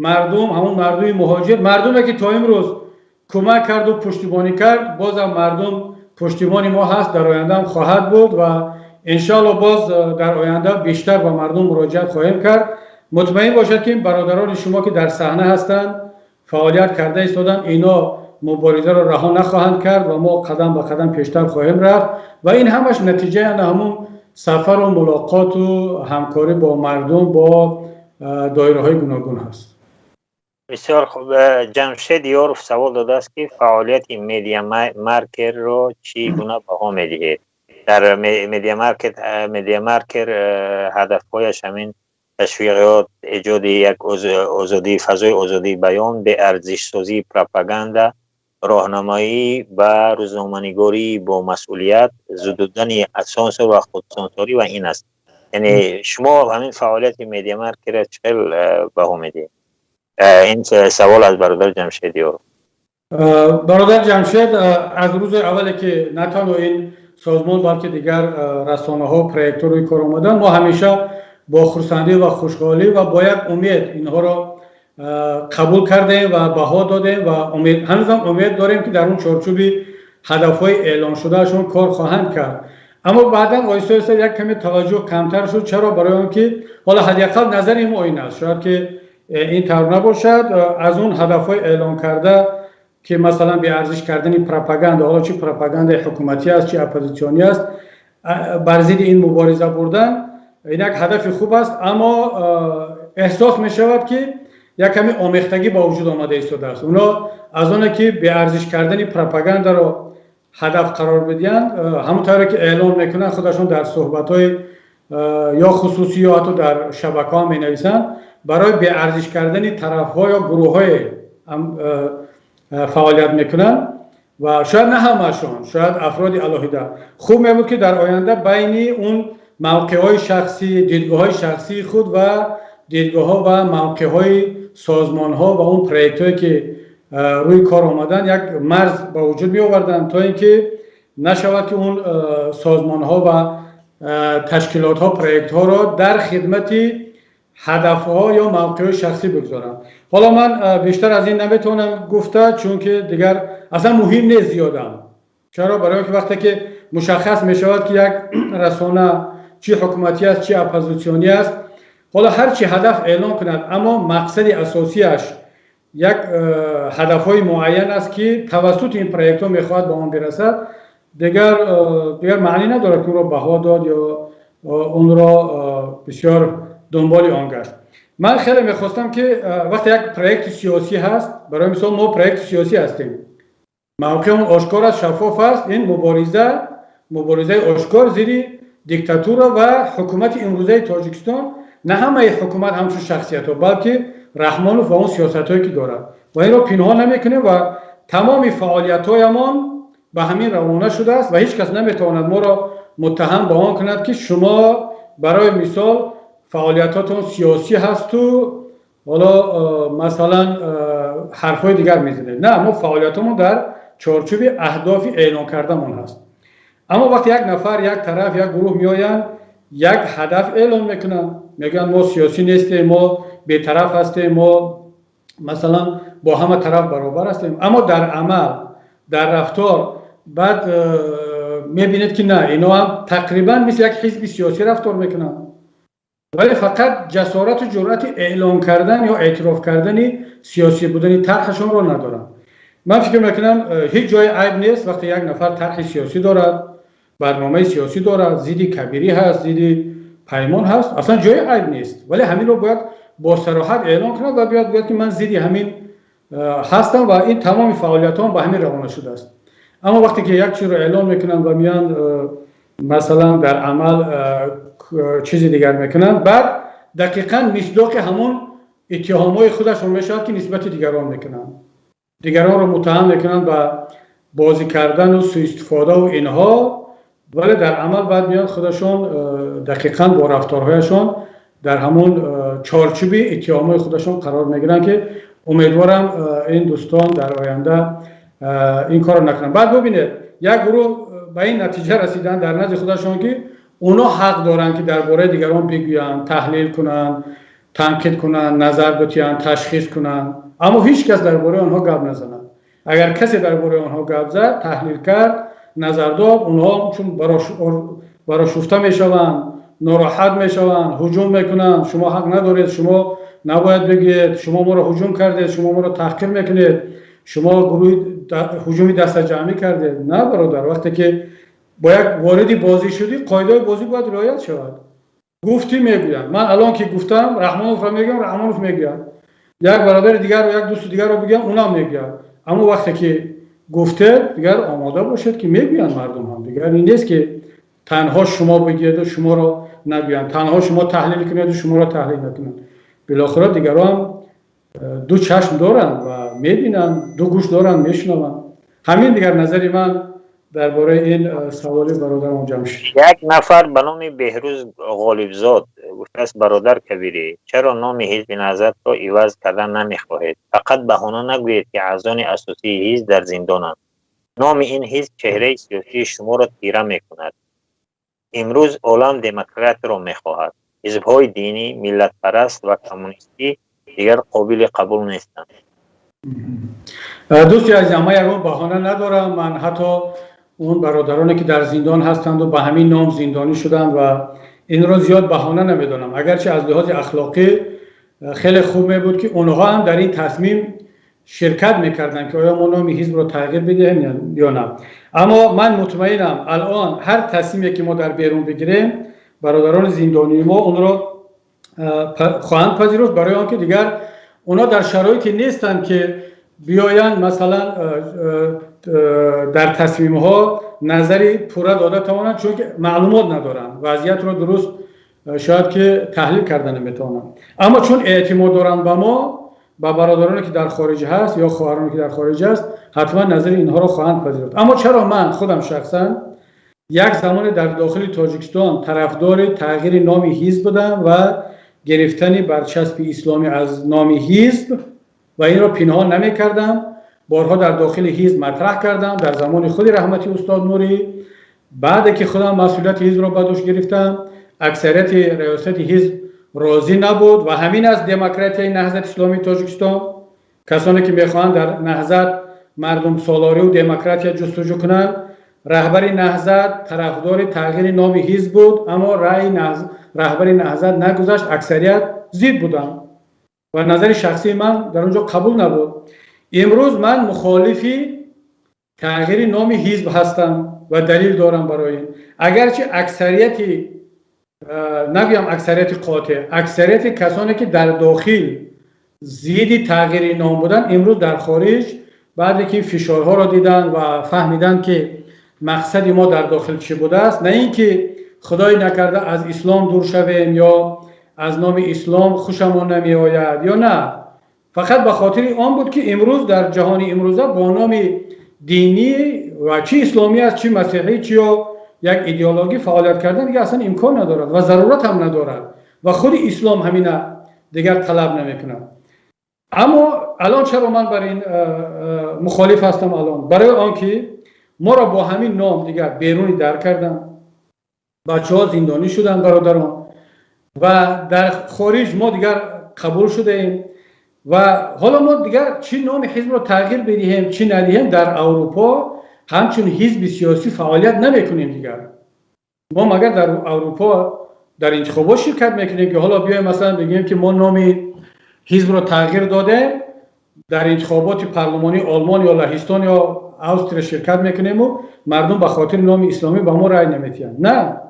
мардум, ҳамон мардуми муҳоҷир, мардуме, ки то имрӯз кӯмак карду пуштибонӣ кард, бозам мардум пуштибони мо ҳаст, дар ояндаам хоҳад буд ва иншоалло боз дар оянда бештар ба мардум муроҷиат хоҳем кард. Мутмаин бошад, ки бародарони шумо, ки дар саҳна ҳастанд, фаъолият карда истоданд, ино муборизаро раҳо нахоҳанд кард ва мо қадам ба қадам пештар хоҳем рафт. Ва ин ҳамаш натиҷаи ана ҳамун сафару мулоқоту ҳамкорӣ бо мардум, бо доираҳои гуногун ҳаст. Бисёр хуб. Ҷамшед Ёров савол додааст, ки фаъолияти Медиа Маркерро чӣ гуна баҳо медиҳед? Дар Медиа Маркет, Медиа Маркер ҳадафҳояш ҳамин ташвиқот, эҷоди як озодии, фазои озодии баён, беарзишсозии пропаганда, роҳнамоӣ ба рӯзноманигорӣ бо масъулият, зудудани сензур ва худсензорӣ ва ин аст. Яъне шумо ҳамин фаъолияти Медиа Маркерро чӣ хел баҳо медиҳед? Ин савол аз бародар Ҷамшед Ёров. Бародар Ҷамшед, аз рӯзи аввале, ки на танҳо ин созмон, балки дигар расонаҳо, проектҳо рӯи кор омаданд, мо ҳамеша бо хурсандӣ ва хушҳолӣ ва бо як умед инҳоро қабул кардем ва баҳо додем ва ҳанӯзам умед дорем, ки дар он чорчӯби ҳадафҳои эълоншудаашон кор хоҳанд кард. Аммо баъдан оҳиста оҳиста як каме таваҷҷӯҳ камтар шуд. Чаро? Барои он ки ҳоло ҳадди ақал назари мо ин аст, шояд ки ин тавр набошад, аз он ҳадафҳои эълон карда, ки масалан беарзиш кардани пропаганда, ҳоло чӣ пропагандаи ҳукуматӣ аст, чӣ оппозитсионӣ аст, бар зидди ин мубориза бурдан, ин як ҳадафи хуб аст, аммо эҳсос мешавад, ки як каме омехтагӣ ба вуҷуд омада истодааст. Оно аз оне ки беарзиш кардани пропагандаро ҳадаф қарор бидиҳанд, ҳамон тавре ки эълон мекунанд, худашон дар суҳбатҳои ё хусусӣ ё ҳатто дар шабакаҳо менависанд, барои беарзиш кардани тарафҳо ё гурӯҳҳое фаъолият мекунанд ва шояд на ҳамаашон, шояд афроди алоҳида. Хуб мебуд, ки дар оянда байни он мавқеъҳои шахсӣ, дидгоҳҳои шахсии худ ва дидгоҳҳо ва мавқеъҳои созмонҳо ва он проектҳое, ки рӯи кор омаданд, як марз ба вуҷуд меоварданд, то ин ки нашавад, ки он созмонҳо ва ташкилотҳо проектҳоро дар хидмати ҳадафҳо ё мавқеъҳои шахсӣ бигузоранд. Ҳоло ман бештар аз ин наметавонам гуфта, чунки дигар аслан муҳим нест зиёдам. Чаро? Барои он ки вақте ки мушаххас мешавад, ки як расона, чӣ ҳукуматӣ аст, чӣ оппозитсионӣ аст, ҳоло ҳар чӣ ҳадаф эълон кунад, аммо мақсади асосиаш як ҳадафҳои муайян аст, ки тавассути ин проектҳо мехоҳад ба он бирасад, дигар маънӣ надорад, ки онро баҳо дод ё онро бисёр дунболи он гашт. Ман хеле мехостам, ки вақте як проекти сиёсӣ ҳаст, барои мисол, мо проекти сиёсӣ ҳастем, мавқеи он ошкор аст, шаффоф аст, ин мубориза, муборизаи ошкор зидди диктатура ва ҳукумати имрӯзаи Тоҷикистон, на ҳамаи ҳукумат ҳамчун шахсиятҳо, балки Раҳмонов ва он сиёсатҳое, ки дорад, ва инро пинҳон намекунем ва тамоми фаъолиятҳоямон ба ҳамин равона шудааст ва ҳеҷ кас наметавонад моро муттаҳам ба он кунад, ки шумо барои мисол фаъолиятҳотон сиёсӣ ҳасту ҳоло масалан ҳарфҳои дигар мезанед. На, мо фаъолиятҳомон дар чорчӯби аҳдофи эълон кардамон ҳаст. Аммо вақте як нафар, як тараф, як гурӯҳ меоянд, як ҳадаф эълон мекунанд, мегӯянд: мо сиёсӣ нестем, мо бетараф ҳастем, мо масалан бо ҳама тараф баробар ҳастем, аммо дар амал, дар рафтор баъд мебинед, ки на, ино ҳам тақрибан мисли як ҳизби сиёсӣ рафтор мекунанд, вале фақат ҷасорату ҷуръати эълон кардан ё эътироф кардани сиёсӣ будани тарҳашонро надоранд. Ман фикр мекунам, ҳеҷ ҷои айб нест, вақте як нафар тарҳи сиёсӣ дорад, барномаи сиёсӣ дорад, зидди Кабирӣ ҳаст, зидди Паймон ҳаст, аслан ҷои айб нест, вале ҳаминро бояд бо сароҳат эълон кунад ва биёд гӯяд, ки ман зидди ҳамин ҳастам ва ин тамоми фаъолиятҳом ба ҳамин равона шудааст. Аммо вақте ки як чизро эълон мекунанд ва меянд, масалан, дар амал чизи дигар мекунанд, баъд дақиқан мисдоқи ҳамон иттиҳомҳои худашон мешавад, ки нисбати дигарон мекунанд. Дигаронро муттаҳам мекунанд ба бозӣ кардану суистифодаву инҳо, вале дар амал баъд меянд, худашон дақиқан бо рафторҳояшон дар ҳамон чорчӯби иттиҳомҳои худашон қарор мегиранд, ки умедворам, ин дӯстон дар оянда ин корро накунанд. Баъд бубинед, як гурӯҳ ба ин натиҷа расиданд дар назди худашон, ки онҳо ҳақ доранд, ки дар бораи дигарон бигӯянд, таҳлил кунанд, танқид кунанд, назар битиҳанд, ташхис кунанд, аммо ҳеҷ кас дар бораи онҳо гап назанад. Агар касе дар бораи онҳо гап зад, таҳлил кард, назар дод, онҳо чун барошуфта мешаванд, нороҳат мешаванд, ҳуҷум мекунанд: шумо ҳақ надоред, шумо набояд бигӯед, шумо моро ҳуҷум кардед, шумо моро таҳқир мекунед, шумо гурӯҳи ҳуҷуми дастаҷамъӣ кардед. На, бародар, вақте ки бо як вориди бозӣ шудӣ, қоидаҳои бозӣ бояд риоят шавад. Гуфтӣ, мегӯянд. Ман алон ки гуфтам, Раҳмоновро мегӯям, Раҳмонов мегӯяд, як бародари дигарро, як дӯсти дигарро бигӯям, унам мегӯяд. Аммо вақте ки гуфтед, дигар омода бошед, ки мегӯянд мардум ҳам. Дигар ин нест, ки танҳо шумо бигӯеду шуморо нагӯянд, танҳо шумо таҳлил кунеду шуморо таҳлил накунанд. Билохира дигарон ҳам ду чашм доранд ва мебинанд, ду гӯш доранд, мешунаванд. Ҳамин дигар назари ман дар бораи ин саволи бародарам Ҷамшид. Як нафар ба номи Беҳрӯз Ғолибзод гуфтааст: бародар Кабирӣ, чаро номи Ҳизби Наҳзатро иваз кардан намехоҳед? Фақат баҳона нагӯед, ки аъзони асосии ҳизб дар зиндонанд. Номи ин ҳизб чеҳраи сиёсии шуморо тира мекунад. Имрӯз олам демократиро мехоҳад. Ҳизбҳои динӣ, миллатпараст ва коммунистӣ дигар қобили қабул нестанд. Дӯсти азизам, ман ягон баҳона надорам. Ман ҳатто Он бародароне ки дар зиндон ҳастанд ва ба ҳамин ном зиндонӣ шуданд ва инро зиёд баҳона намедонам, агарчи аз лиҳози ахлоқӣ хеле хуб мебуд, ки онҳо ҳам дар ин тасмим ширкат мекарданд, ки оё мо номи ҳизбро тағйир бидиҳем ё на. Аммо ман мутмаинам, алон ҳар тасмиме ки мо дар берун бигирем, бародарони зиндонии мо онро хоҳанд пазируфт, барои он ки дигар онҳо дар шароите нестанд, ки биёянд, масалан, дар тасмимҳо назари пурра дода тавонанд, чунки маълумот надоранд, вазъиятро дуруст шояд ки таҳлил карда наметавонанд. Аммо чун эътимод доранд ба мо, ба бародароне ки дар хориҷ ҳаст ё хоҳароне ки дар хориҷ аст, ҳатман назари инҳоро хоҳанд пазируфт. Аммо чаро ман худам шахсан як замоне дар дохили Тоҷикистон тарафдори тағйири номи ҳизб будам ва гирифтани барчаспи исломӣ аз номи ҳизб ва инро пинҳон намекардам, борҳо дар дохили ҳизб матраҳ кардам дар замони худи раҳмати устод Нурӣ. Баъде ки худам масъулияти ҳизбро ба дӯш гирифтам, аксарияти риёсати ҳизб розӣ набуд ва ҳамин аст демократияи Наҳзати Исломии Тоҷикистон. Касоне ки мехоҳанд дар Наҳзат мардумсолорию демократия ҷустуҷӯ кунанд, раҳбари Наҳзат тарафдори тағйири номи ҳизб буд, аммо раъи раҳбари Наҳзат нагузашт, аксарият зид буданд ва назари шахсии ман дар он ҷо қабул набуд. Имрӯз ман мухолифи тағйири номи ҳизб ҳастам ва далел дорам барои ин. Агарчи аксарияти, нагӯям аксарияти қотеъ, аксарияти касоне ки дар дохил зидди тағйири ном буданд, имрӯз дар хориҷ баъде ки фишорҳоро диданд ва фаҳмиданд, ки мақсади мо дар дохил чӣ будааст, на ин ки худои накарда аз ислом дур шавем ё аз номи ислом хушамон намеояд ё на, фақат ба хотири он буд, ки имрӯз дар ҷаҳони имрӯза бо номи динӣ ва чӣ исломӣ аст, чӣ масеҳӣ, чӣ ё як идеологӣ фаъолият кардан дигар аслан имкон надорад ва зарурат ҳам надорад ва худи ислом ҳамина дигар талаб намекунад. Аммо алон чаро ман бар ин мухолиф ҳастам алон? Барои он ки моро бо ҳамин ном дигар беруни дар карданд, бачаҳо зиндонӣ шуданд, бародарон, ва дар хориҷ мо дигар қабул шудаем ва ҳоло мо дигар чӣ номи ҳизбро тағйир бидиҳем, чӣ надиҳем, дар Аврупо ҳамчун ҳизби сиёсӣ фаъолият намекунем дигар. Мо магар дар Аврупо дар интихобот ширкат мекунем, ки ҳоло биёем, масалан, бигӯем, ки мо номи ҳизбро тағйир додем, дар интихоботи парлумонии Олмон ё Лаҳистон ё Австрия ширкат мекунему мардум ба хотири номи исломӣ ба мо рай наметиҳанд? На,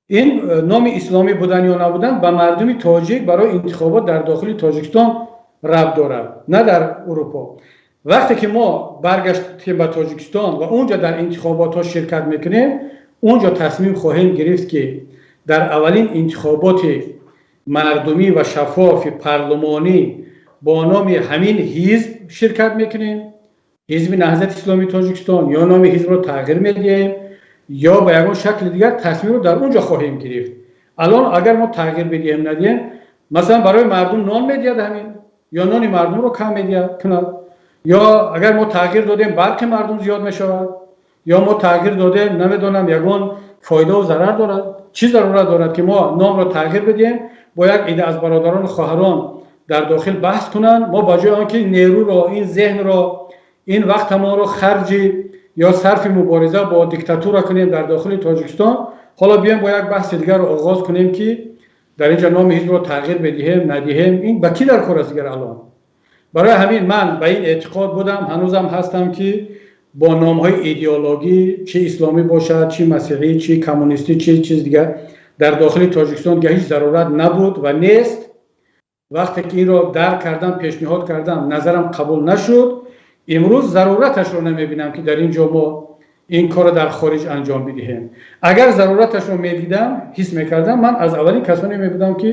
ин номи исломӣ будан ё набудан ба мардуми тоҷик барои интихобот дар дохили Тоҷикистон рабт дорад, на дар Урупо. Вақте ки мо баргаштем ба Тоҷикистон ва унҷо дар интихоботҳо ширкат мекунем, унҷо тасмим хоҳем гирифт, ки дар аввалин интихоботи мардумӣ ва шаффофи парлумонӣ бо номи ҳамин ҳизб ширкат мекунем, Ҳизби Наҳзати Исломии Тоҷикистон, ё номи ҳизбро тағйир медиҳем, ё ба ягон шакли дигар тасмимро дар он ҷо хоҳем гирифт. Алон агар мо тағйир бидиҳем, надиҳем, масалан, барои мардум нон медиҳад ҳамин ё нони мардумро кам медиҳад кунад? Ё агар мо тағйир додем, барқи мардум зиёд мешавад? Ё мо тағйир додем, намедонам, ягон фоидаву зарар дорад? Чӣ зарурат дорад, ки мо номро тағйир бидиҳем, бо як ида аз бародарону хоҳарон дар дохил баҳс кунанд? Мо ба ҷои он ки нерӯро, ин зеҳнро, ин вақтамонро харҷи ё сарфи мубориза бо диктатура кунем дар дохили Тоҷикистон, ҳоло биёем бо як баҳси дигарро оғоз кунем, ки дар инҷо номи ҳизбро тағйир бидиҳем, надиҳем. Ин ба кӣ дар кор аст дигар алон? Барои ҳамин ман ба ин эътиқод будам, ҳанӯзам ҳастам, ки бо номҳои идеологӣ, чӣ исломӣ бошад, чӣ масеҳӣ, чӣ коммунистӣ, чӣ чиз дигар, дар дохили Тоҷикистон дигар ҳеҷ зарурат набуд ва нест. Вақте ки инро дарк кардам, пешниҳод кардам, назарам қабул нашуд. Имрӯз зарураташро намебинам, ки дар ин ҷо мо ин корро дар хориҷ анҷом бидиҳем. Агар зарураташро медидам, ҳис мекардам, ман аз аввалин касоне мебудам, ки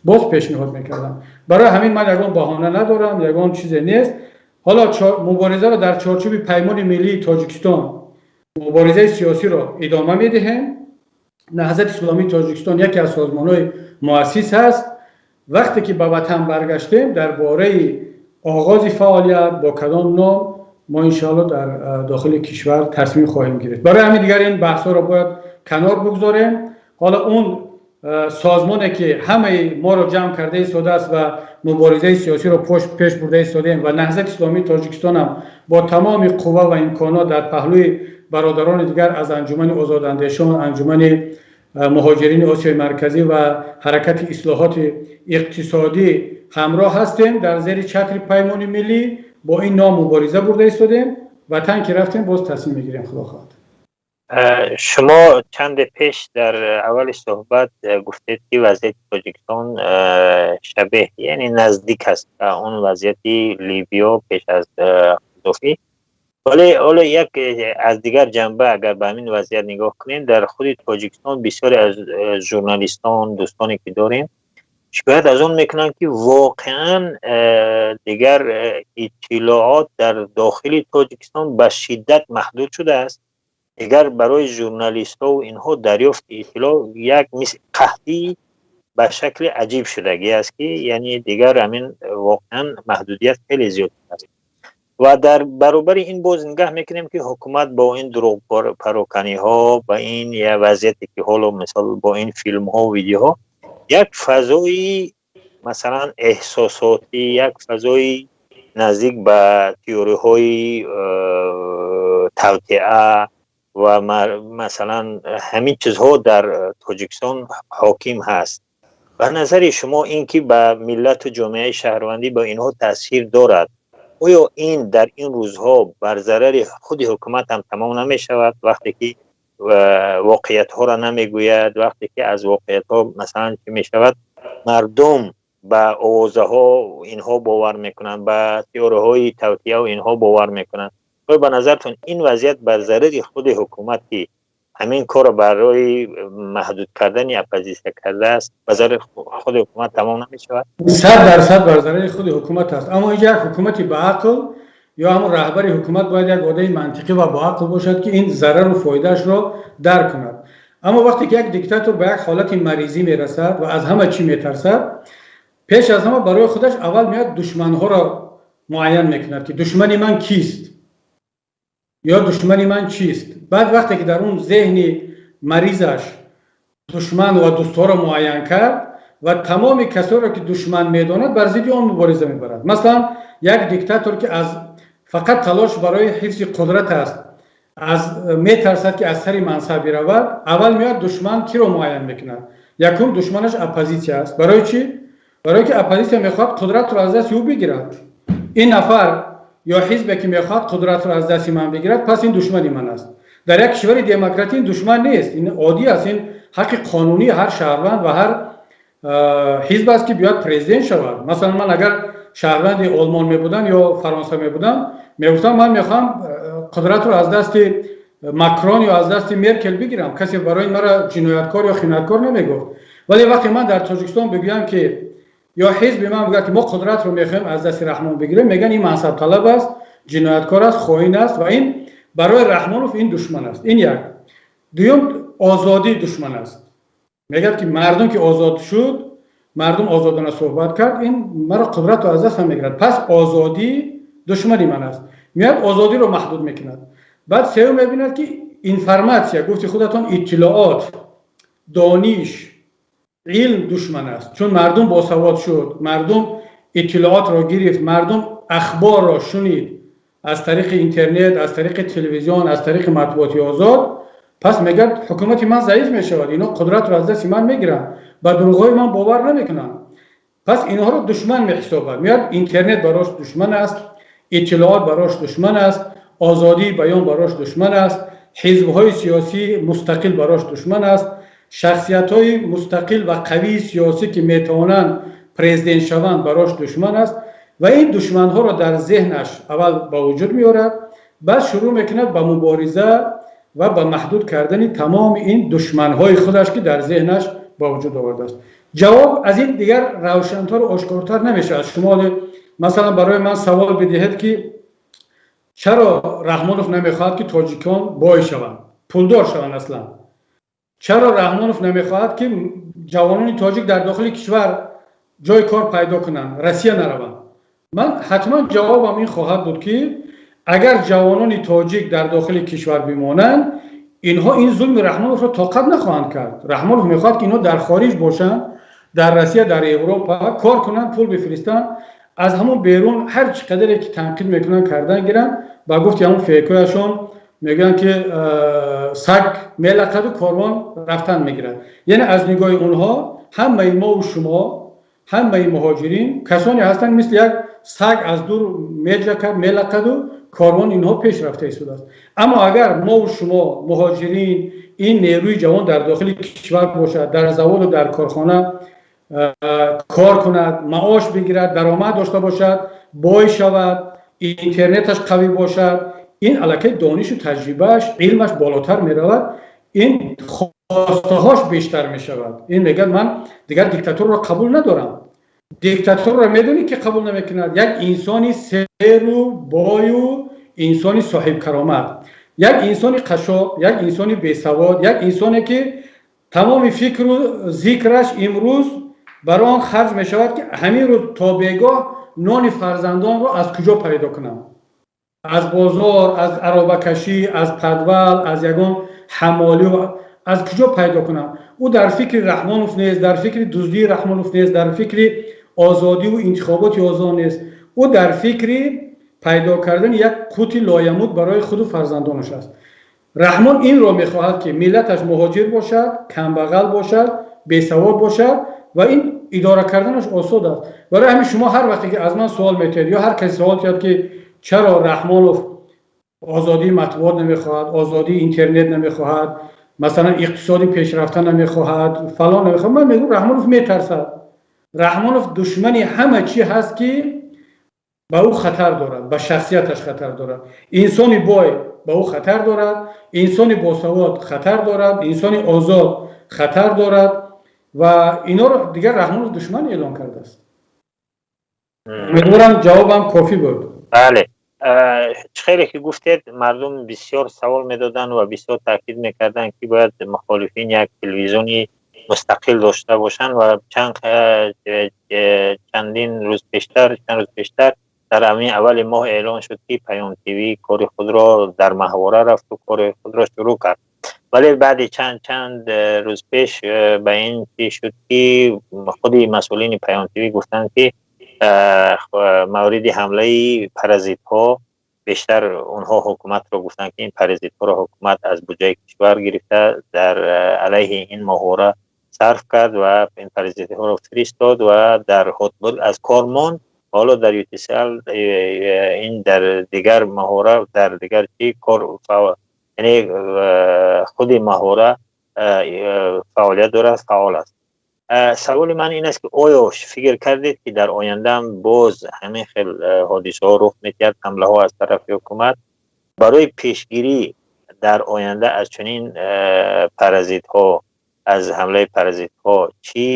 боз пешниҳод мекардам. Барои ҳамин ман ягон баҳона надорам, ягон чизе нест. Ҳоло муборизаро дар чорчӯби Паймони Миллии Тоҷикистон, муборизаи сиёсиро идома медиҳем. Наҳзати Исломии Тоҷикистон яке аз созмонҳои муассис ҳаст. Вақте ки ба ватан баргаштем, дар бораи оғози фаъолият бо кадом ном мо иншоалло дар дохили кишвар тасмим хоҳем гирифт. Барои ҳамин дигар ин баҳсҳоро бояд канор бигзорем. Ҳоло он созмоне ки ҳамаи моро ҷамъ карда истодааст ва муборизаи сиёсиро пеш бурда истодаем ва Наҳзати Исломии Тоҷикистонам бо тамоми қувва ва имконот дар паҳлӯи Бародарони дигар аз Анҷумани озодандешон, Анҷумани муҳоҷирини Осиёи Марказӣ ва Ҳаракати ислоҳоти иқтисодӣ ҳамроҳ ҳастем. Дар зери чатри Паймони Миллӣ бо ин ном мубориза бурда истодем. Ватан ки рафтем, боз тасмим мегирем, худо хоҳад. Шумо чанде пеш дар аввали суҳбат гуфтед, ки вазъияти Тоҷикистон шабеҳ, яъне наздик аст ба он вазъияти Либиё пеш аз Қаззофӣ. Вале ҳоло як аз дигар ҷанба агар ба ҳамин вазъият нигоҳ кунем, дар худи Тоҷикистон бисёре аз журналистон, дӯстоне ки дорем, шикоят аз он мекунанд, ки воқеан дигар иттилоот дар дохили Тоҷикистон ба шиддат маҳдуд шудааст. Дигар барои журналистҳо инҳо дарёфти иттилоъ як мисли қаҳтӣ ба шакли аҷиб шудагӣ аст, ки яъне дигар ҳамин воқеан маҳдудият хеле зиёд аст. Ва дар баробари ин боз нигаҳ мекунем, ки ҳукумат бо ин дурӯғпароканиҳо, ба ин я вазъияте ки ҳоло, мисол, бо ин филмҳо, видеоҳо, як фазои, масалан, эҳсосотӣ, як фазои наздик ба теориҳои тавтиа ва, масалан, ҳамин чизҳо дар Тоҷикистон ҳоким ҳаст. Ба назари шумо, ин ки ба миллату ҷомеаи шаҳрвандӣ ба инҳо таъсир дорад, оё ин дар ин рӯзҳо бар зарари худи ҳукумат ҳам тамом намешавад, вақте ки воқеиятҳоро намегӯяд, вақте ки аз воқеиятҳо, масалан, чӣ мешавад, мардум ба овозаҳо инҳо бовар мекунанд, ба теориҳои тавтиаву инҳо бовар мекунанд? Оё ба назартон ин вазъият бар зарари худи ҳукумат, ки ҳамин корро барои маҳдуд кардани оппозитсия кардааст, ба зарари худи ҳукумат тамом намешавад? 100% бар зарари худи ҳукумат аст. Аммо инҷа як ҳукумати баақл ё ҳамон раҳбари ҳукумат бояд як одами мантиқӣ ва боақл бошад, ки ин зарару фоидаашро дарк кунад. Аммо вақте ки як диктатор ба як ҳолати маризӣ мерасад ва аз ҳама чӣ метарсад, пеш аз ҳама барои худаш аввал меояд, душманҳоро муайян мекунад, ки душмани ман кист ё душмани ман чист. Баъд вақте ки дар он зеҳни маризаш душман ва дӯстҳоро муайян кард ва тамоми касоро ки душман медонад, бар зидди он мубориза мебарад. Масалан, як диктатор, ки аз фақат талош барои ҳифзи қудрат аст, аз метарсад, ки аз сари мансаб биравад, аввал меояд, душман киро муайян мекунад. Якум душманаш оппозитсия аст. Барои чӣ? Барое ки оппозитсия мехоҳад қудратро аз дасти ӯ бигирад. Ин нафар ё ҳизбе ки мехоҳад қудратро аз дасти ман бигирад, пас ин душмани ман аст. Дар як кишвари демократӣ ин душман нест, ин оддӣ аст, ин ҳаққи қонунии ҳар шаҳрванд ва ҳар ҳизб аст, ки биёяд президент шавад. Масалан, ман агар шаҳрванди Олмон мебудам ё Фаронса мебудам, мегуфтам: ман мехоҳам қудратро аз дасти Макрон ё аз дасти Меркел бигирам. Касе барои маро ҷинояткор ё хиёнаткор намегуфт. Вале вақте ман дар Тоҷикистон бигӯям, ки ё ҳизби ман бигӯяд, ки мо қудратро мехоҳем аз дасти Раҳмон бигирем, мегӯянд: ин мансабталаб аст, ҷинояткор аст, хоин аст. Ва ин барои Раҳмонов ин душман аст. Ин як. Дуюм, озодӣ душман аст. Мегӯяд, ки мардум ки озод шуд, мардум озодона суҳбат кард, ин маро қудратро аз дастам мегирад, пас озодӣ душмани ман аст. Меояд, озодиро маҳдуд мекунад. Баъд сеюм, мебинад, ки информатсия, гуфти худатон, иттилоот, дониш, илм душман аст. Чун мардум босавод шуд, мардум иттилоотро гирифт, мардум ахборро шунид аз тариқи интернет, аз тариқи телевизион, аз тариқи матбуоти озод, пас мегӯяд: ҳукумати ман заиф мешавад, ино қудратро аз дасти ман мегиранд, ба дурӯғҳои ман бовар намекунанд. Пас инҳоро душман меҳисобад. Меояд, интернет барош душман аст, иттилоот барош душман аст, озодии баён барош душман аст, ҳизбҳои сиёсии мустақил барош душман аст, шахсиятҳои мустақил ва қавии сиёсӣ, ки метавонанд президент шаванд, барош душман аст. Ва ин душманҳоро дар зеҳнаш аввал ба вуҷуд меорад, баъд шурӯъ мекунад ба мубориза ва ба маҳдуд кардани тамоми ин душманҳои худаш, ки дар зеҳнаш ба вуҷуд овардааст. Ҷавоб аз ин дигар равшантару ошкортар намешавад. Шумо, масалан, барои ман савол бидиҳед, ки чаро Раҳмонов намехоҳад, ки тоҷикон бой шаванд, пулдор шаванд, аслан чаро Раҳмонов намехоҳад, ки ҷавонони тоҷик дар дохили кишвар ҷои кор пайдо кунанд, Россия нараванд, ман ҳатман ҷавобам ин хоҳад буд, ки агар ҷавонони тоҷик дар дохили кишвар бимонанд, инҳо ин зулми Раҳмоновро тоқат нахоҳанд кард. Раҳмонов мехоҳад, ки инҳо дар хориҷ бошанд, дар Россия, дар Европа кор кунанд, пул бифиристанд, аз ҳамон берун ҳар чӣ қадаре ки танқид мекунанд, кардан гиранд. Ба гуфти ҳамон фейкояшон, Мегӯянд, ки саг мелақаду корвон рафтан мегирад. Яъне аз нигоҳи онҳо ҳамаи мову шумо, ҳамаи муҳоҷирин касоне ҳастанд, мисли як саг аз дур меҷакад, мелақаду корвон инҳо пеш рафта истодааст. Аммо агар мову шумо, муҳоҷирин, ин нерӯи ҷавон дар дохили кишвар бошад, дар заводу дар корхона кор кунад, маош бигирад, даромад дошта бошад, бой шавад, интернеташ қавӣ бошад, ин аллакай донишу таҷрибааш, илмаш болотар меравад, ин хостаҳош бештар мешавад. Ин мегӯяд: «Ман дигар диктатурро қабул надорам». Диктатурро медонӣ, ки қабул намекунад? Як инсони серу бою инсони соҳибкаромат. Як инсони қашшоқ, як инсони бесавод, як инсоне, ки тамоми фикру зикраш имрӯз бар он харҷ мешавад, ки ҳамин рӯз то бегоҳ нони фарзандонро аз куҷо пайдо кунам, аз бозор, аз аробакашӣ, аз подвал, аз ягон ҳамолӣ, аз куҷо пайдо кунам, ӯ дар фикри Раҳмонов нест, дар фикри дуздии Раҳмонов нест, дар фикри озодиву интихоботи озод нест. Ӯ дар фикри пайдо кардани як қути лоямут барои худу фарзандонаш аст. Раҳмон инро мехоҳад, ки миллаташ муҳоҷир бошад, камбағал бошад, бесавод бошад ва ин идора карданаш осод аст. Барои ҳамин шумо ҳар вақте ки аз ман суол метиҳед ё ҳар касе суол тиҳад, ки чаро Раҳмонов озодии матбуот намехоҳад, озодии интернет намехоҳад, масалан, иқтисоди пешрафта намехоҳад, фалон намехоҳад, ман мегӯм: Раҳмонов метарсад. Раҳмонов душмани ҳама чӣ ҳаст, ки ба ӯ хатар дорад, ба шахсияташ хатар дорад. Инсони бой ба ӯ хатар дорад, инсони босавод хатар дорад, инсони озод хатар дорад ва инҳоро дигар Раҳмонов душман эълон кардааст. Умедворам, ҷавобам кофӣ буд. Бале, хеле ки гуфтед, мардум бисёр савол медоданд ва бисёр таъкид мекарданд, ки бояд мухолифин як телевизиони мустақил дошта бошанд. Ва чандин рӯз пештар, чанд рӯз пештар, дар ҳамин аввали моҳ эълон шуд, ки Паём ТВ кори худро дар маҳвора рафту кори худро шурӯъ кард. Вале баъди чанд рӯз пеш ба ин чӣ шуд, ки худи масъулини Паём ТВ гуфтанд, ки мавриди ҳамлаи паразитҳо, бештар онҳо ҳукуматро гуфтанд, ки ин паразитҳоро ҳукумат аз буҷаи кишвар гирифта, дар алайҳи ин моҳвора сарф кард ва ин паразитҳоро фиристод ва дар Ҳотберд аз кор монд. Ҳоло дар Ютисал, ин дар дигар маҳвора, дар дигар чӣ кор, яъне худи маҳвора фаъолият дорад, фаъол аст. Саволи ман ин аст, ки оё фикр кардед, ки дар ояндаам боз ҳамин хел ҳодисаҳо рух медиҳад, ҳамлаҳо аз тарафи ҳукумат? Барои пешгирӣ дар оянда аз чунин паразитҳо, аз ҳамлаи паразитҳо чӣ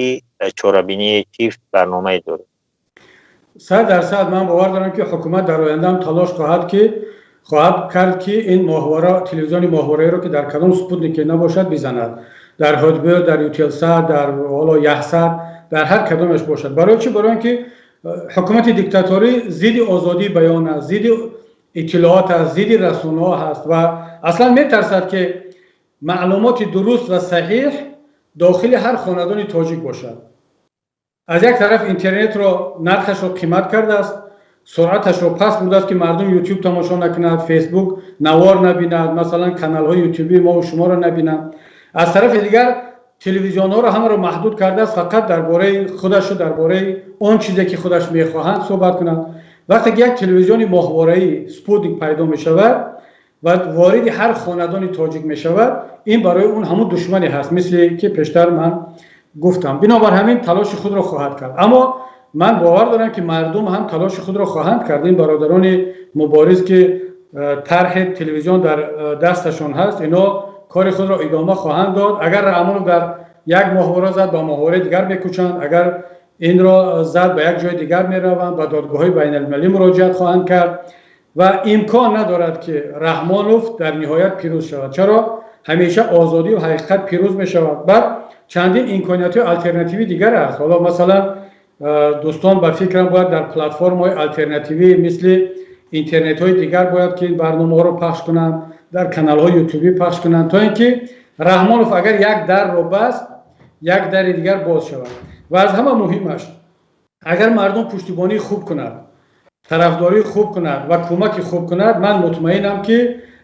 чорабиние, чӣ барномае доред? 100%. Ман бовар дорам, ки ҳукумат дар ояндаам талош хоҳад кард, ки ин моҳвора, телевизиони моҳвораеро, ки дар кадом спутнике набошад, бизанад, дар Ҳотберд, дар Ютелсат, дар ҳоло Яхсат, дар ҳар кадомеш бошад. Барои чӣ? Барои он ки ҳукумати диктаторӣ зидди озодии баён аст, зидди иттилоот аст, зидди расонаҳо ҳаст ва аслан метарсад, ки маълумоти дуруст ва саҳиҳ дохили ҳар хонадони тоҷик бошад. Аз як тараф интернетро нархашро қимат кардааст, суръаташро паст бурдааст, ки мардум Ютуб тамошо накунад, Фейсбук навор набинад, масалан, каналҳои ютуби мову шуморо набинад. Аз тарафи дигар телевизионҳоро ҳамаро маҳдуд кардааст, фақат дар бораи худашу дар бораи он чизе, ки худаш мехоҳанд, суҳбат кунанд. Вақте ки як телевизиони моҳвораӣ, спутник пайдо мешавад ва вориди ҳар хонадони тоҷик мешавад, ин барои он ҳамун душмане ҳаст, мисли ки пештар ман гуфтам. Бинобар ҳамин талоши худро хоҳад кард. Аммо ман бовар дорам, ки мардум ҳам талоши худро хоҳанд кард. Ин бародарони мубориз, ки тарҳи телевизион дар дасташон ҳаст, ино кори худро идома хоҳанд дод. Агар Раҳмонов дар як моҳвора зад, ба моҳвораи дигар мекӯчанд. Агар инро зад, ба як ҷои дигар мераванд, ба додгоҳҳои байналмилалӣ муроҷиат хоҳанд кард. Ва имкон надорад, ки Раҳмонов дар ниҳоят пирӯз шавад. Чаро? Ҳамеша озодӣ ва ҳақиқат пирӯз мешавад. Баъд чандин имкониятҳои алтернативӣ дигар аст. Ҳоло, масалан, дӯстон, ба фикрам, бояд дар платформаҳои алтернативӣ, мисли интернетҳои дигар, бояд ки ин барномаҳоро пахш кунанд, дар каналҳои ютубӣ пахш кунанд, то ин ки Раҳмонов агар як дарро баст, як дари дигар боз шавад. Ва аз ҳама муҳимаш, агар мардум пуштибонии хуб кунад, тарафдории хуб кунад ва кӯмаки хуб кунад, ман мутмаинам, ки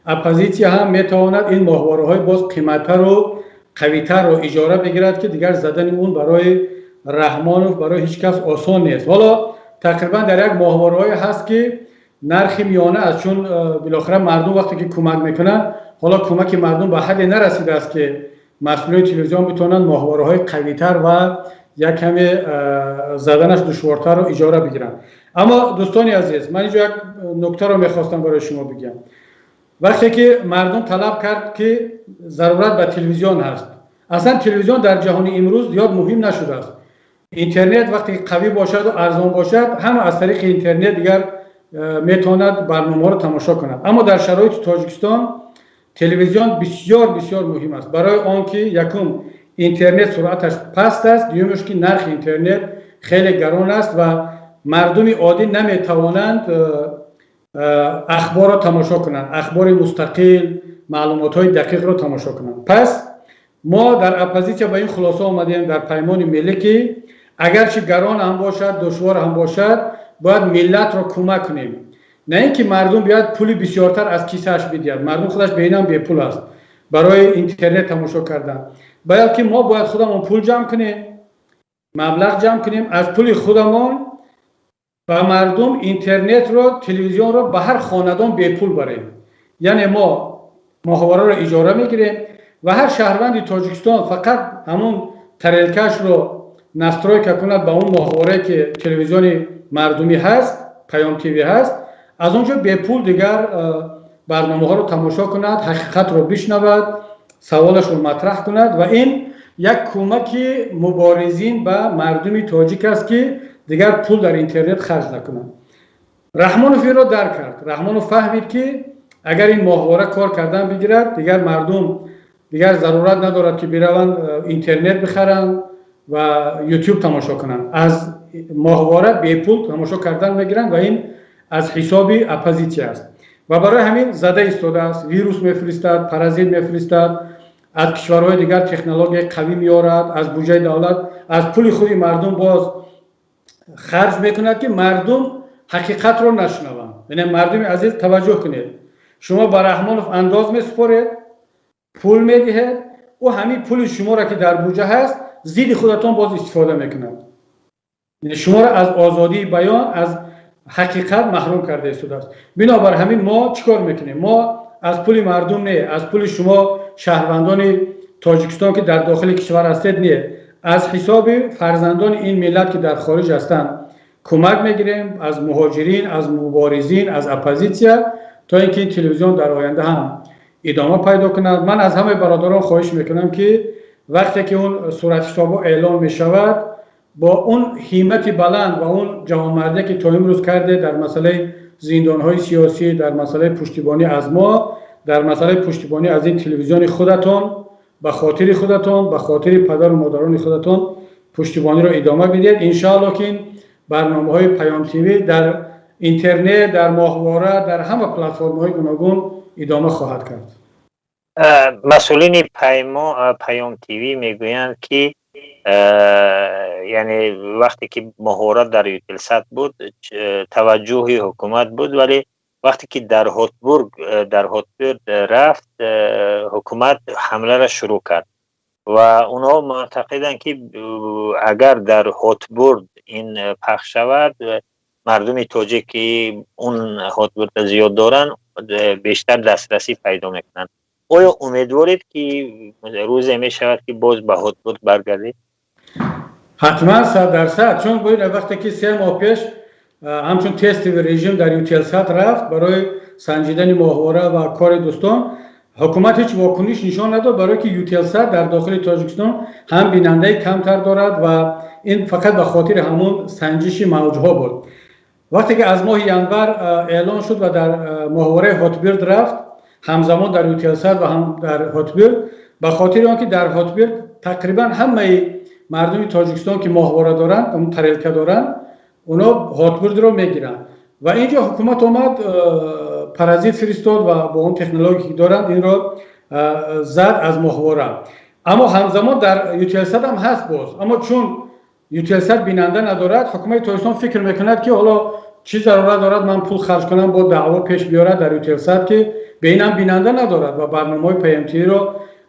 Оппозитсия ҳам метавонад ин моҳвораҳои боз қиматтару қавитарро иҷора бигирад, ки дигар задани он барои Раҳмонов, барои ҳеҷ кас осон нест. Ҳоло тақрибан дар як моҳвораҳое ҳаст, ки нархи миёна аст, чун билохира мардум вақте ки кӯмак мекунанд, ҳоло кӯмаки мардум ба ҳадде нарасидааст, ки масъулони телевизион битавонанд моҳвораҳои қавитар ва як каме заданаш душвортарро иҷора бигиранд. Аммо, дӯстони азиз, ман инҷо як нуктаро мехостам барои шумо бигӯям. Вақте ки мардум талаб кард, ки зарурат ба телевизион ҳаст, аслан телевизион дар ҷаҳони имрӯз зиёд муҳим нашудааст. Интернет вақте ки қавӣ бошаду арзон бошад, ҳама аз тариқи интернет дигар метавонад барномаҳоро тамошо кунад. Аммо дар шароити Тоҷикистон телевизион бисёр бисёр муҳим аст, барои он ки, якум, интернет суръаташ паст аст, дуюмаш, ки нархи интернет хеле гарон аст ва мардуми оддӣ наметавонанд ахборро тамошо кунанд, ахбори мустақил, маълумотҳои дақиқро тамошо кунанд. Пас мо дар оппозитсия ба ин хулоса омадем, дар Паймони миллӣ, ки агарчи гарон ҳам бошад, душвор ҳам бошад, бояд миллатро кӯмак кунем, на ин ки мардум биёяд пули бисёртар аз кисааш бидиҳад. Мардум худаш ба инам бепул аст барои интернет тамошо кардан. Балки мо бояд худамон пул ҷамъ кунем, маблағ ҷамъ кунем, аз пули худамон ба мардум интернетро, телевизионро ба ҳар хонадон бепул барем. Яъне мо моҳвораро иҷора мегирем ва ҳар шаҳрванди Тоҷикистон фақат ҳамун тарелкашро настройка кунад ба он моҳворае, ки телевизиони мардумӣ ҳаст, Паём ТВ ҳаст, аз он ҷо бепул дигар барномаҳоро тамошо кунад, ҳақиқатро бишнавад, саволашро матраҳ кунад. Ва ин як кӯмаки муборизин ба мардуми тоҷик аст, ки дигар пул дар интернет харҷ накунад. Раҳмонов инро дарк кард. Раҳмонов фаҳмид, ки агар ин моҳвора кор кардан бигирад, дигар мардум дигар зарурат надорад, ки бираванд интернет бихаранд ва Ютуб тамошо кунанд, аз моҳвора бепул тамошо кардан мегиранд ва ин аз ҳисоби оппозитсия аст. Ва барои ҳамин зада истодааст, вирус мефиристад, паразит мефиристад, аз кишварҳои дигар технологияи қавӣ меорад, аз буҷаи давлат, аз пули худи мардум боз харҷ мекунад, ки мардум ҳақиқатро нашунаванд. Яъне, мардуми азиз, таваҷҷӯҳ кунед: шумо ба Раҳмонов андоз месупоред, пул медиҳед, ӯ ҳамин пули шуморо, ки дар буҷа ҳаст, зидди худатон боз истифода мекунад, шуморо аз озодии баён, аз ҳақиқат маҳрум карда истодааст. Бинобар ҳамин мо чӣ кор мекунем? Мо аз пули мардум не, аз пули шумо, шаҳрвандони Тоҷикистон, ки дар дохили кишвар ҳастед, не, аз ҳисоби фарзандони ин миллат, ки дар хориҷ ҳастанд, кӯмак мегирем, аз муҳоҷирин, аз муборизин, аз оппозитсия, то ин ки ин телевизион дар оянда ҳам идома пайдо кунад. Ман аз ҳамаи бародарон хоҳиш мекунам, ки вақте ки он суратҳисобҳо эълон мешавад, бо он ҳиммати баланд ва он ҷавонмардие, ки то имрӯз карде дар масъалаи зиндонҳои сиёсӣ, дар масъалаи пуштибонӣ аз мо, дар масъалаи пуштибонӣ аз ин телевизиони худатон, ба хотири худатон, ба хотири падару модарони худатон пуштибониро идома бидиҳед. Иншоалло, ки ин барномаҳои Паём ТВ дар интернет, дар моҳвора, дар ҳама платформаҳои гуногун идома хоҳад кард. Масъулини Паём ТВ мегӯянд, ки яъне вақте ки моҳвора дар Ютелсат буд, таваҷҷӯҳи ҳукумат буд, вале вақте ки дар Хотбург рафт, ҳукумат ҳамларо шурӯъ кард ва онҳо муътақиданд, ки агар дар Хотбурд ин пахш шавад, мардуми тоҷик, ки он Хотбурда зиёд доранд, бештар дастрасӣ пайдо мекунанд. Оё умедворед, ки рӯзе мешавад, ки боз ба Хотбурд баргардед? Ҳатман, 100%. Чун бояд вақте ки 3 моҳ пеш ҳамчун тестовый режим дар Ютелсат рафт барои санҷидани моҳвора ва кори дӯстон, ҳукумат ҳеҷ вокуниш нишон надод, барое ки Ютелсат дар дохили Тоҷикистон ҳам бинандаи камтар дорад ва ин фақат ба хотири ҳамон санҷиши мавҷҳо буд. Вақте ки аз моҳи январ эълон шуд ва дар моҳвораи Хотбирд рафт, ҳамзамон дар Ютелсат ва ҳам дар Хотбирд, ба хотири он ки дар Хотбирд тақрибан ҳамаи мардуми Тоҷикистон, ки моҳвора доранд, тарелка доранд, онҳо Хотбирдро мегиранд ва инҷо ҳукумат омад, паразит фиристод ва бо он технология, ки доранд, инро зад аз моҳвора. Аммо ҳамзамон дар Ютелсат ҳам ҳаст боз. Аммо чун Ютелсат бинанда надорад, ҳукумати Тоҷикистон фикр мекунад, ки ҳоло Чӣ зарурат дорад ман пул харҷ кунам, бо даъво пеш биёрад дар Ютелсат, ки ба инам бинанда надорад ва барномаҳои Паём ТВ-ро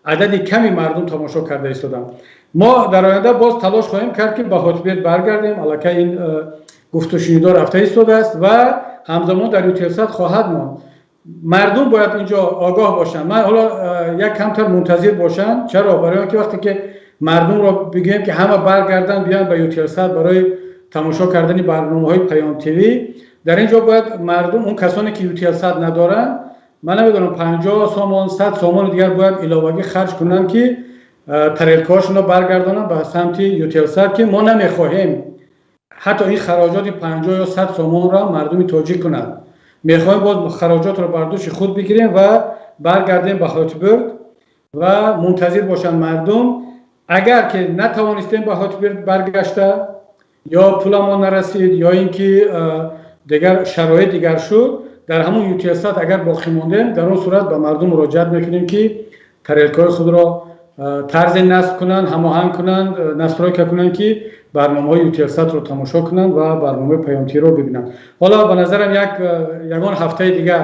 адади ками мардум тамошо карда истоданд. Мо дар оянда боз талош хоҳем кард, ки ба Хотберд баргардем. Аллакай ин гуфтушунидо рафта истодааст ва ҳамзамон дар Ютелсат хоҳад монд. Мардум бояд инҷо огоҳ бошанд. Ман ҳоло як камтар мунтазир бошанд. Чаро? Барои он ки вақте ки мардумро бигӯем, ки ҳама баргарданд, биёянд ба Ютелсат барои тамошо кардани барномаҳои Паём ТВ, дар ин ҷо бояд мардум, он касоне ки Ютелсат надоранд, ман намедонам, 50 сомон, 100 сомони дигар бояд иловагӣ харҷ кунанд, ки тарелкаҳошонро баргардонанд ба самти Ютелсат, ки мо намехоҳем ҳатто ин хароҷоти 50 ё 100 сомонро мардуми тоҷик кунад. Мехоҳем боз хароҷотро бар дӯши худ бигирем ва баргардем ба Хотберд ва мунтазир бошанд мардум. Агар ки натавонистем ба Хотберд баргашта, ё пуламон нарасид, ё ин ки дигар шароит дигар шуд, дар ҳамон Ютелсат агар боқӣ мондем, дар он сурат ба мардум муроҷиат мекунем, ки тарелкаҳои худро тарзе насб кунанд, ҳамоҳанг кунанд, настройка кунанд, ки барномаҳои Ютелсатро тамошо кунанд ва барномаи Паём ТВ-ро бибинанд. Ҳоло ба назарам, як ягон ҳафтаи дигар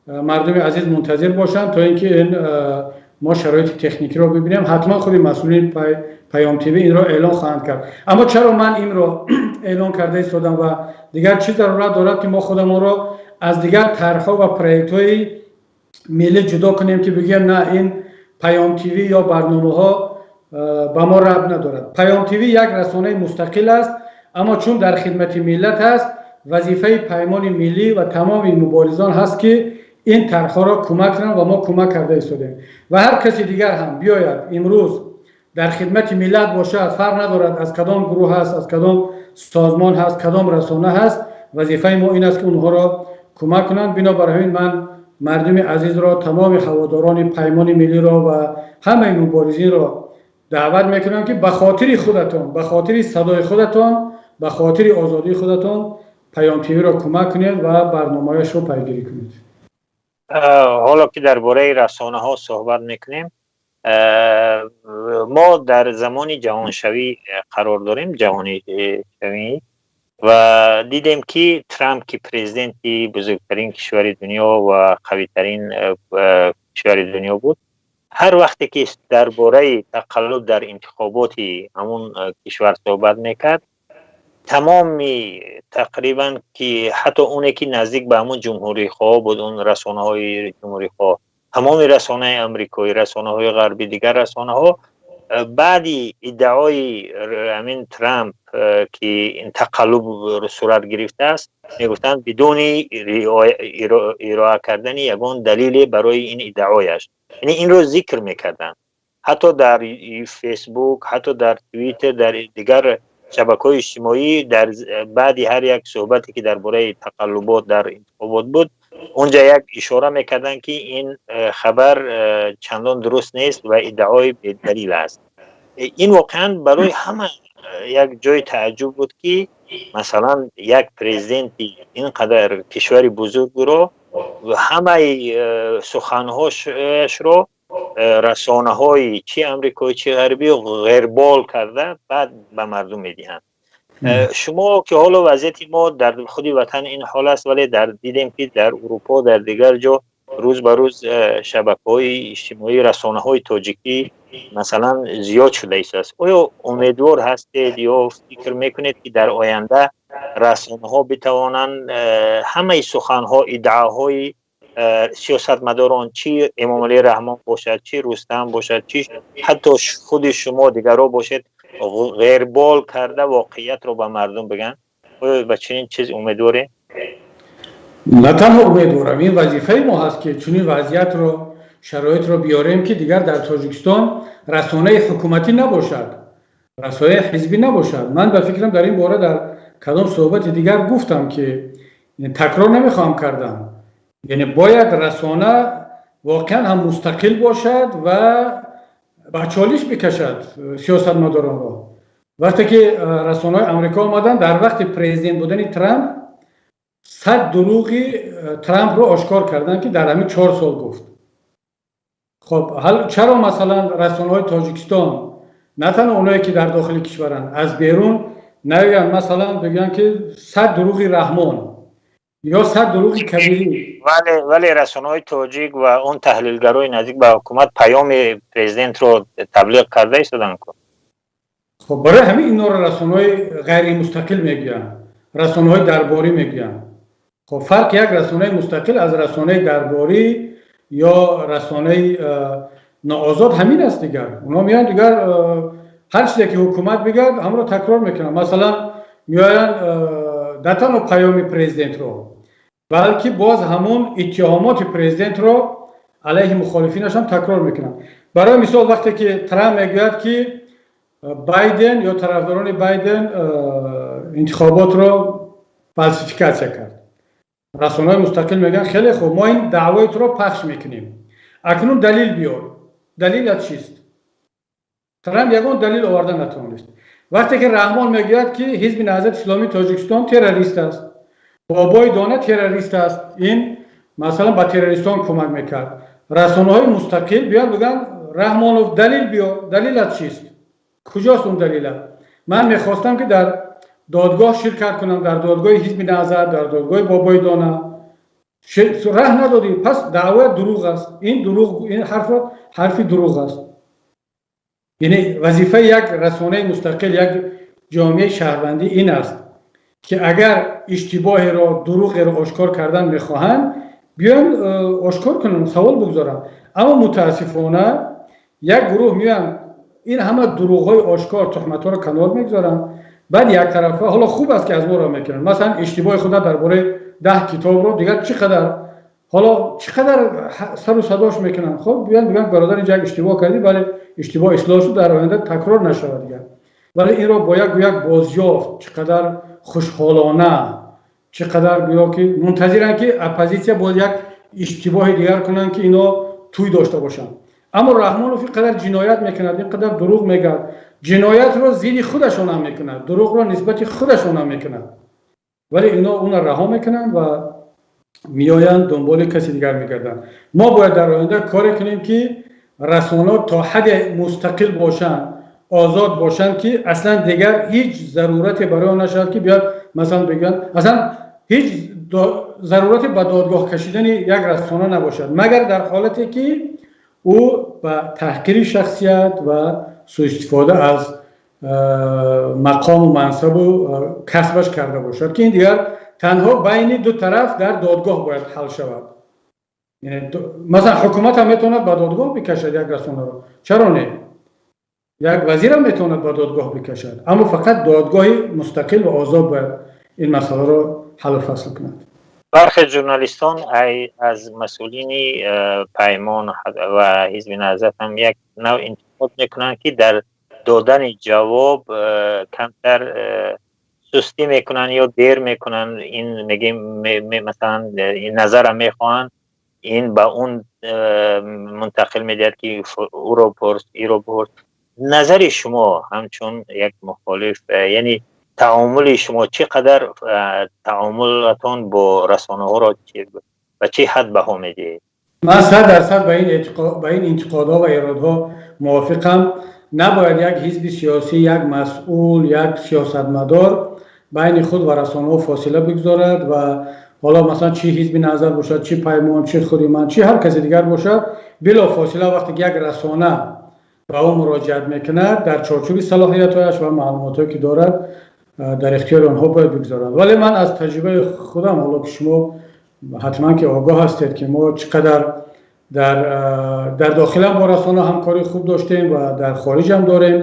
мардуми азиз мунтазир бошанд, то ин ки ин мо шароити техникиро бибинем. Ҳатман худи масъулини Паём ТВ инро эълон хоҳанд кард. Аммо чаро ман инро эълон карда истодам ва дигар чӣ зарурат дорад, ки мо худамонро аз дигар тарҳҳо ва проектҳои миллӣ ҷудо кунем, ки бигӯем, на, ин Паём ТВ ё барномаҳо ба мо рабт надорад? Паём ТВ як расонаи мустақил аст, аммо чун дар хидмати миллат аст, вазифаи Паймони миллӣ ва тамоми муборизон ҳаст, ки ин тарҳҳоро кӯмак кунанд, ва мо кӯмак карда истодем. Ва ҳар каси дигар ҳам биёяд, имрӯз дар хидмати миллат бошад, фарқ надорад, аз кадом гурӯҳ ҳаст, аз кадом созмон ҳаст, кадом расона ҳаст, вазифаи мо ин аст, ки онҳоро кӯмак кунанд. Бинобар ҳамин ман мардуми азизро, тамоми ҳаводорони Паймони миллиро ва ҳамаи муборизинро даъват мекунам, ки ба хотири худатон, ба хотири садои худатон, ба хотири озодии худатон Паём ТВ-ро кӯмак кунед ва барномаашро пайгирӣ кунед. Ҳоло ки дар бораи расонаҳо суҳбат мекунем, мо дар замони ҷаҳоншавӣ қарор дорем, ҷаҳонишавӣ, ва дидем, ки Трамп, ки президенти бузургтарин кишвари дунё ва қавитарин кишвари дунё буд, ҳар вақте ки дар бораи тақаллуб дар интихоботи ҳамун кишвар суҳбат мекард, тамоми тақрибан ки ҳатто оне ки наздик ба ҳамун ҷумҳурихоҳ буд, он расонаҳои ҷумҳурихоҳ, тамоми расонаи амрикоӣ, расонаҳои ғарбӣ, дигар расонаҳо баъди иддаои ҳамин Трамп, ки ин тақаллуб сурат гирифтааст, мегуфтанд, бидуни ироа кардани ягон далеле барои ин иддаояш, яъне инро зикр мекарданд. Ҳатто дар Фейсбук, ҳатто дар Твиттер, дар дигар шабакаҳои иҷтимоӣ дар баъди ҳар як суҳбате, ки дар бораи тақаллубот дар интихобот буд, онҷа як ишора мекарданд, ки ин хабар чандон дуруст нест ва иддаои бедалил аст. Ин воқеан барои ҳама як ҷои тааҷҷуб буд, ки масалан як президенти ин қадар кишвари бузургро ҳамаи суханҳояшро расонаҳои чи амрикоӣ, чи ғарбӣ ғирбол карда, баъд ба мардум медиҳанд. Шумо ки ҳоло вазъияти мо дар худи ватан ин ҳол аст, вале дар дидем, ки дар Урупо, дар дигар ҷо рӯз ба рӯз шабакаҳои иҷтимоӣ, расонаҳои тоҷикӣ масалан зиёд шуда истодааст. Оё умедвор ҳастед ё фикр мекунед, ки дар оянда расонаҳо битавонанд ҳамаи суханҳо, иддаоҳои сиёсатмадорон, чи Эмомалӣ Раҳмон бошад, чи Рустам бошад, чи ҳатто худи шумо, дигарҳо бошед, ғирбол карда, воқеиятро ба мардум бигӯянд? Оё ба чунин чиз умедворед? На танҳо умедворам, ин вазифаи мо ҳаст, ки чунин вазъиятро, шароитро биёрем, ки дигар дар Тоҷикистон расонаи ҳукуматӣ набошад, расонаи ҳизбӣ набошад. Ман ба фикрам, дар ин бора дар кадом суҳбати дигар гуфтам, ки такрор намехоҳам кардан. Яъне бояд расона воқеан ҳам мустақил бошад ва ба чолиш бикашад сиёсатмадоронро. Вақте ки расонаҳои Амрико омаданд, дар вақти президент будани Трамп 100 дурӯғи Трампро ошкор карданд, ки дар ҳамин 4 сол гуфт. Хоб, чаро масалан расонаҳои Тоҷикистон, на танҳо оное ки дар дохили кишваранд, аз берун наёянд, масалан бигӯянд, ки 100 дурӯғи Раҳмон? Ё 100 дурӯғи кабирӣ. Вале расонаҳои тоҷик ва он таҳлилгарои наздик ба ҳукумат паёми президентро таблиғ карда истоданд ку. Хоб, барои ҳамин инҳоро расонаҳои ғайримустақил мегӯянд, расонаҳои дарборӣ мегӯянд. Хоб, фарқ як расонаи мустақил аз расонаи дарборӣ ё расонаи ноозод ҳамин аст. Дигар онҳо меоянд, дигар ҳар чизе ки ҳукумат бигӯяд, ҳамро такрор мекунанд. Масалан, меоянд, на танҳо паёми президентро, балки боз ҳамон иттиҳомоти президентро алайҳи мухолифинашам такрор мекунанд. Барои мисол, вақте ки Трамп мегӯяд, ки Байден ё тарафдорони Байден интихоботро фалсификатсия кард, расонаҳои мустақил мегӯянд: «Хеле хуб, мо ин даъвои туро пахш мекунем, акнун далил биёр. Далилат чист?» Трамп ягон далил оварда натавонист. Вақте ки Раҳмон мегӯяд, ки Ҳизби Наҳзати Исломии Тоҷикистон террорист аст, Бобои Дона террорист аст, ин масалан ба террористон кӯмак мекард, расонаҳои мустақил биёяд, бигӯянд: «Раҳмонов, далил биёр, далилат чист, куҷост он далила?» Ман мехостам, ки дар додгоҳ ширкат кунам, дар додгоҳи Ҳизби Наҳзат, дар додгоҳи Бобои Дона. Раҳ надодӣ, пас даъвоят дурӯғ аст. Ин дурӯғ, ин ҳарфро ҳарфи дурӯғ аст. Яъне вазифаи як расонаи мустақил, як ҷомеаи шаҳрвандӣ ин аст, ки агар иштибоҳеро, дурӯғеро ошкор кардан мехоҳанд, биён ошкор кунанд, савол бигузоранд. Аммо мутаассифона як гурӯҳ меоянд, ин ҳама дурӯғҳои ошкор, туҳматҳоро канор мегузоранд, баъд яктарафа. Ҳоло хуб аст, ки аз моро мекунанд. Масалан, иштибоҳи худа дар бораи 10 китобро дигар чӣ қадар, ҳоло чӣ қадар сару садош мекунанд. Хоб, биён бигӯянд: «Бародар, инҷа як иштибоҳ кардӣ, вале иштибоҳ ислоҳ шуд, дар оянда такрор нашавад дигар». Вале инро бо як бозёфт, чӣ қадар хушҳолона, чӣ қадар гӯё ки мунтазиранд, ки оппозитсия боз як иштибоҳи дигар кунанд, ки ино тӯй дошта бошанд. Аммо Раҳмонов ин қадар ҷиноят мекунад, ин қадар дурӯғ мегӯяд, ҷиноятро зидди худашон ҳам мекунад, дурӯғро нисбати худашон ҳам мекунад, вале ино онро раҳо мекунанд ва меоянд, дунболи каси дигар мегарданд. Мо бояд дар оянда коре кунем, ки расонаҳо то ҳадде мустақил бошанд, озод бошанд, ки аслан дигар ҳеҷ зарурате барои он нашавад, ки биёд, масалан, бигӯянд, аслан ҳеҷ зарурате ба додгоҳ кашидани як расона набошад, магар дар ҳолате ки ӯ ба таҳқири шахсият ва суистифода аз мақому мансабу касбаш карда бошад, ки ин дигар танҳо байни ду тараф дар додгоҳ бояд ҳал шавад. Масалан, ҳукумат ҳам метавонад ба додгоҳ бикашад як расонаро, чаро не? Як вазирам метавонад ба додгоҳ бикашад, аммо фақат додгоҳи мустақил ва озод бояд ин масъаларо ҳаллу фасл кунад. Бархе журналистон аз масъулини Паймон ва Ҳизби Наҳзат ҳам як нав интиқод мекунанд, ки дар додани ҷавоб камтар сустӣ мекунанд ё дер мекунанд. Ин мегем, масалан, ин назарам мехоҳанд, ин ба он мунтақил медиҳад, ки ӯро пурс, иро пурс. Назари шумо ҳамчун як мухолиф, яъне таомули шумо чӣ қадар, таомулатон бо расонаҳоро ба чӣ ҳад баҳо медиҳед? Ман 100% ба ин интиқодҳо ва эродҳо мувофиқам. Набояд як ҳизби сиёсӣ, як масъул, як сиёсатмадор байни худ ва расонаҳо фосила бигузорад. Ва ҳоло, масалан, чӣ Ҳизби Наҳзат бошад, чӣ Паймон, чӣ худи ман, чӣ ҳар касе дигар бошад, билофосила вақте ки як расона ба ӯ муроҷиат мекунад, дар чорчӯби салоҳиятҳояш ва маълумотҳое ки дорад, дар ихтиёри онҳо бояд бигузорад. Вале ман аз таҷрибаи худам, ҳоло ки шумо ҳатман ки огоҳ ҳастед, ки мо чӣ қадар дар дохилам бо расона ҳамкории хуб доштем ва дар хориҷам дорем,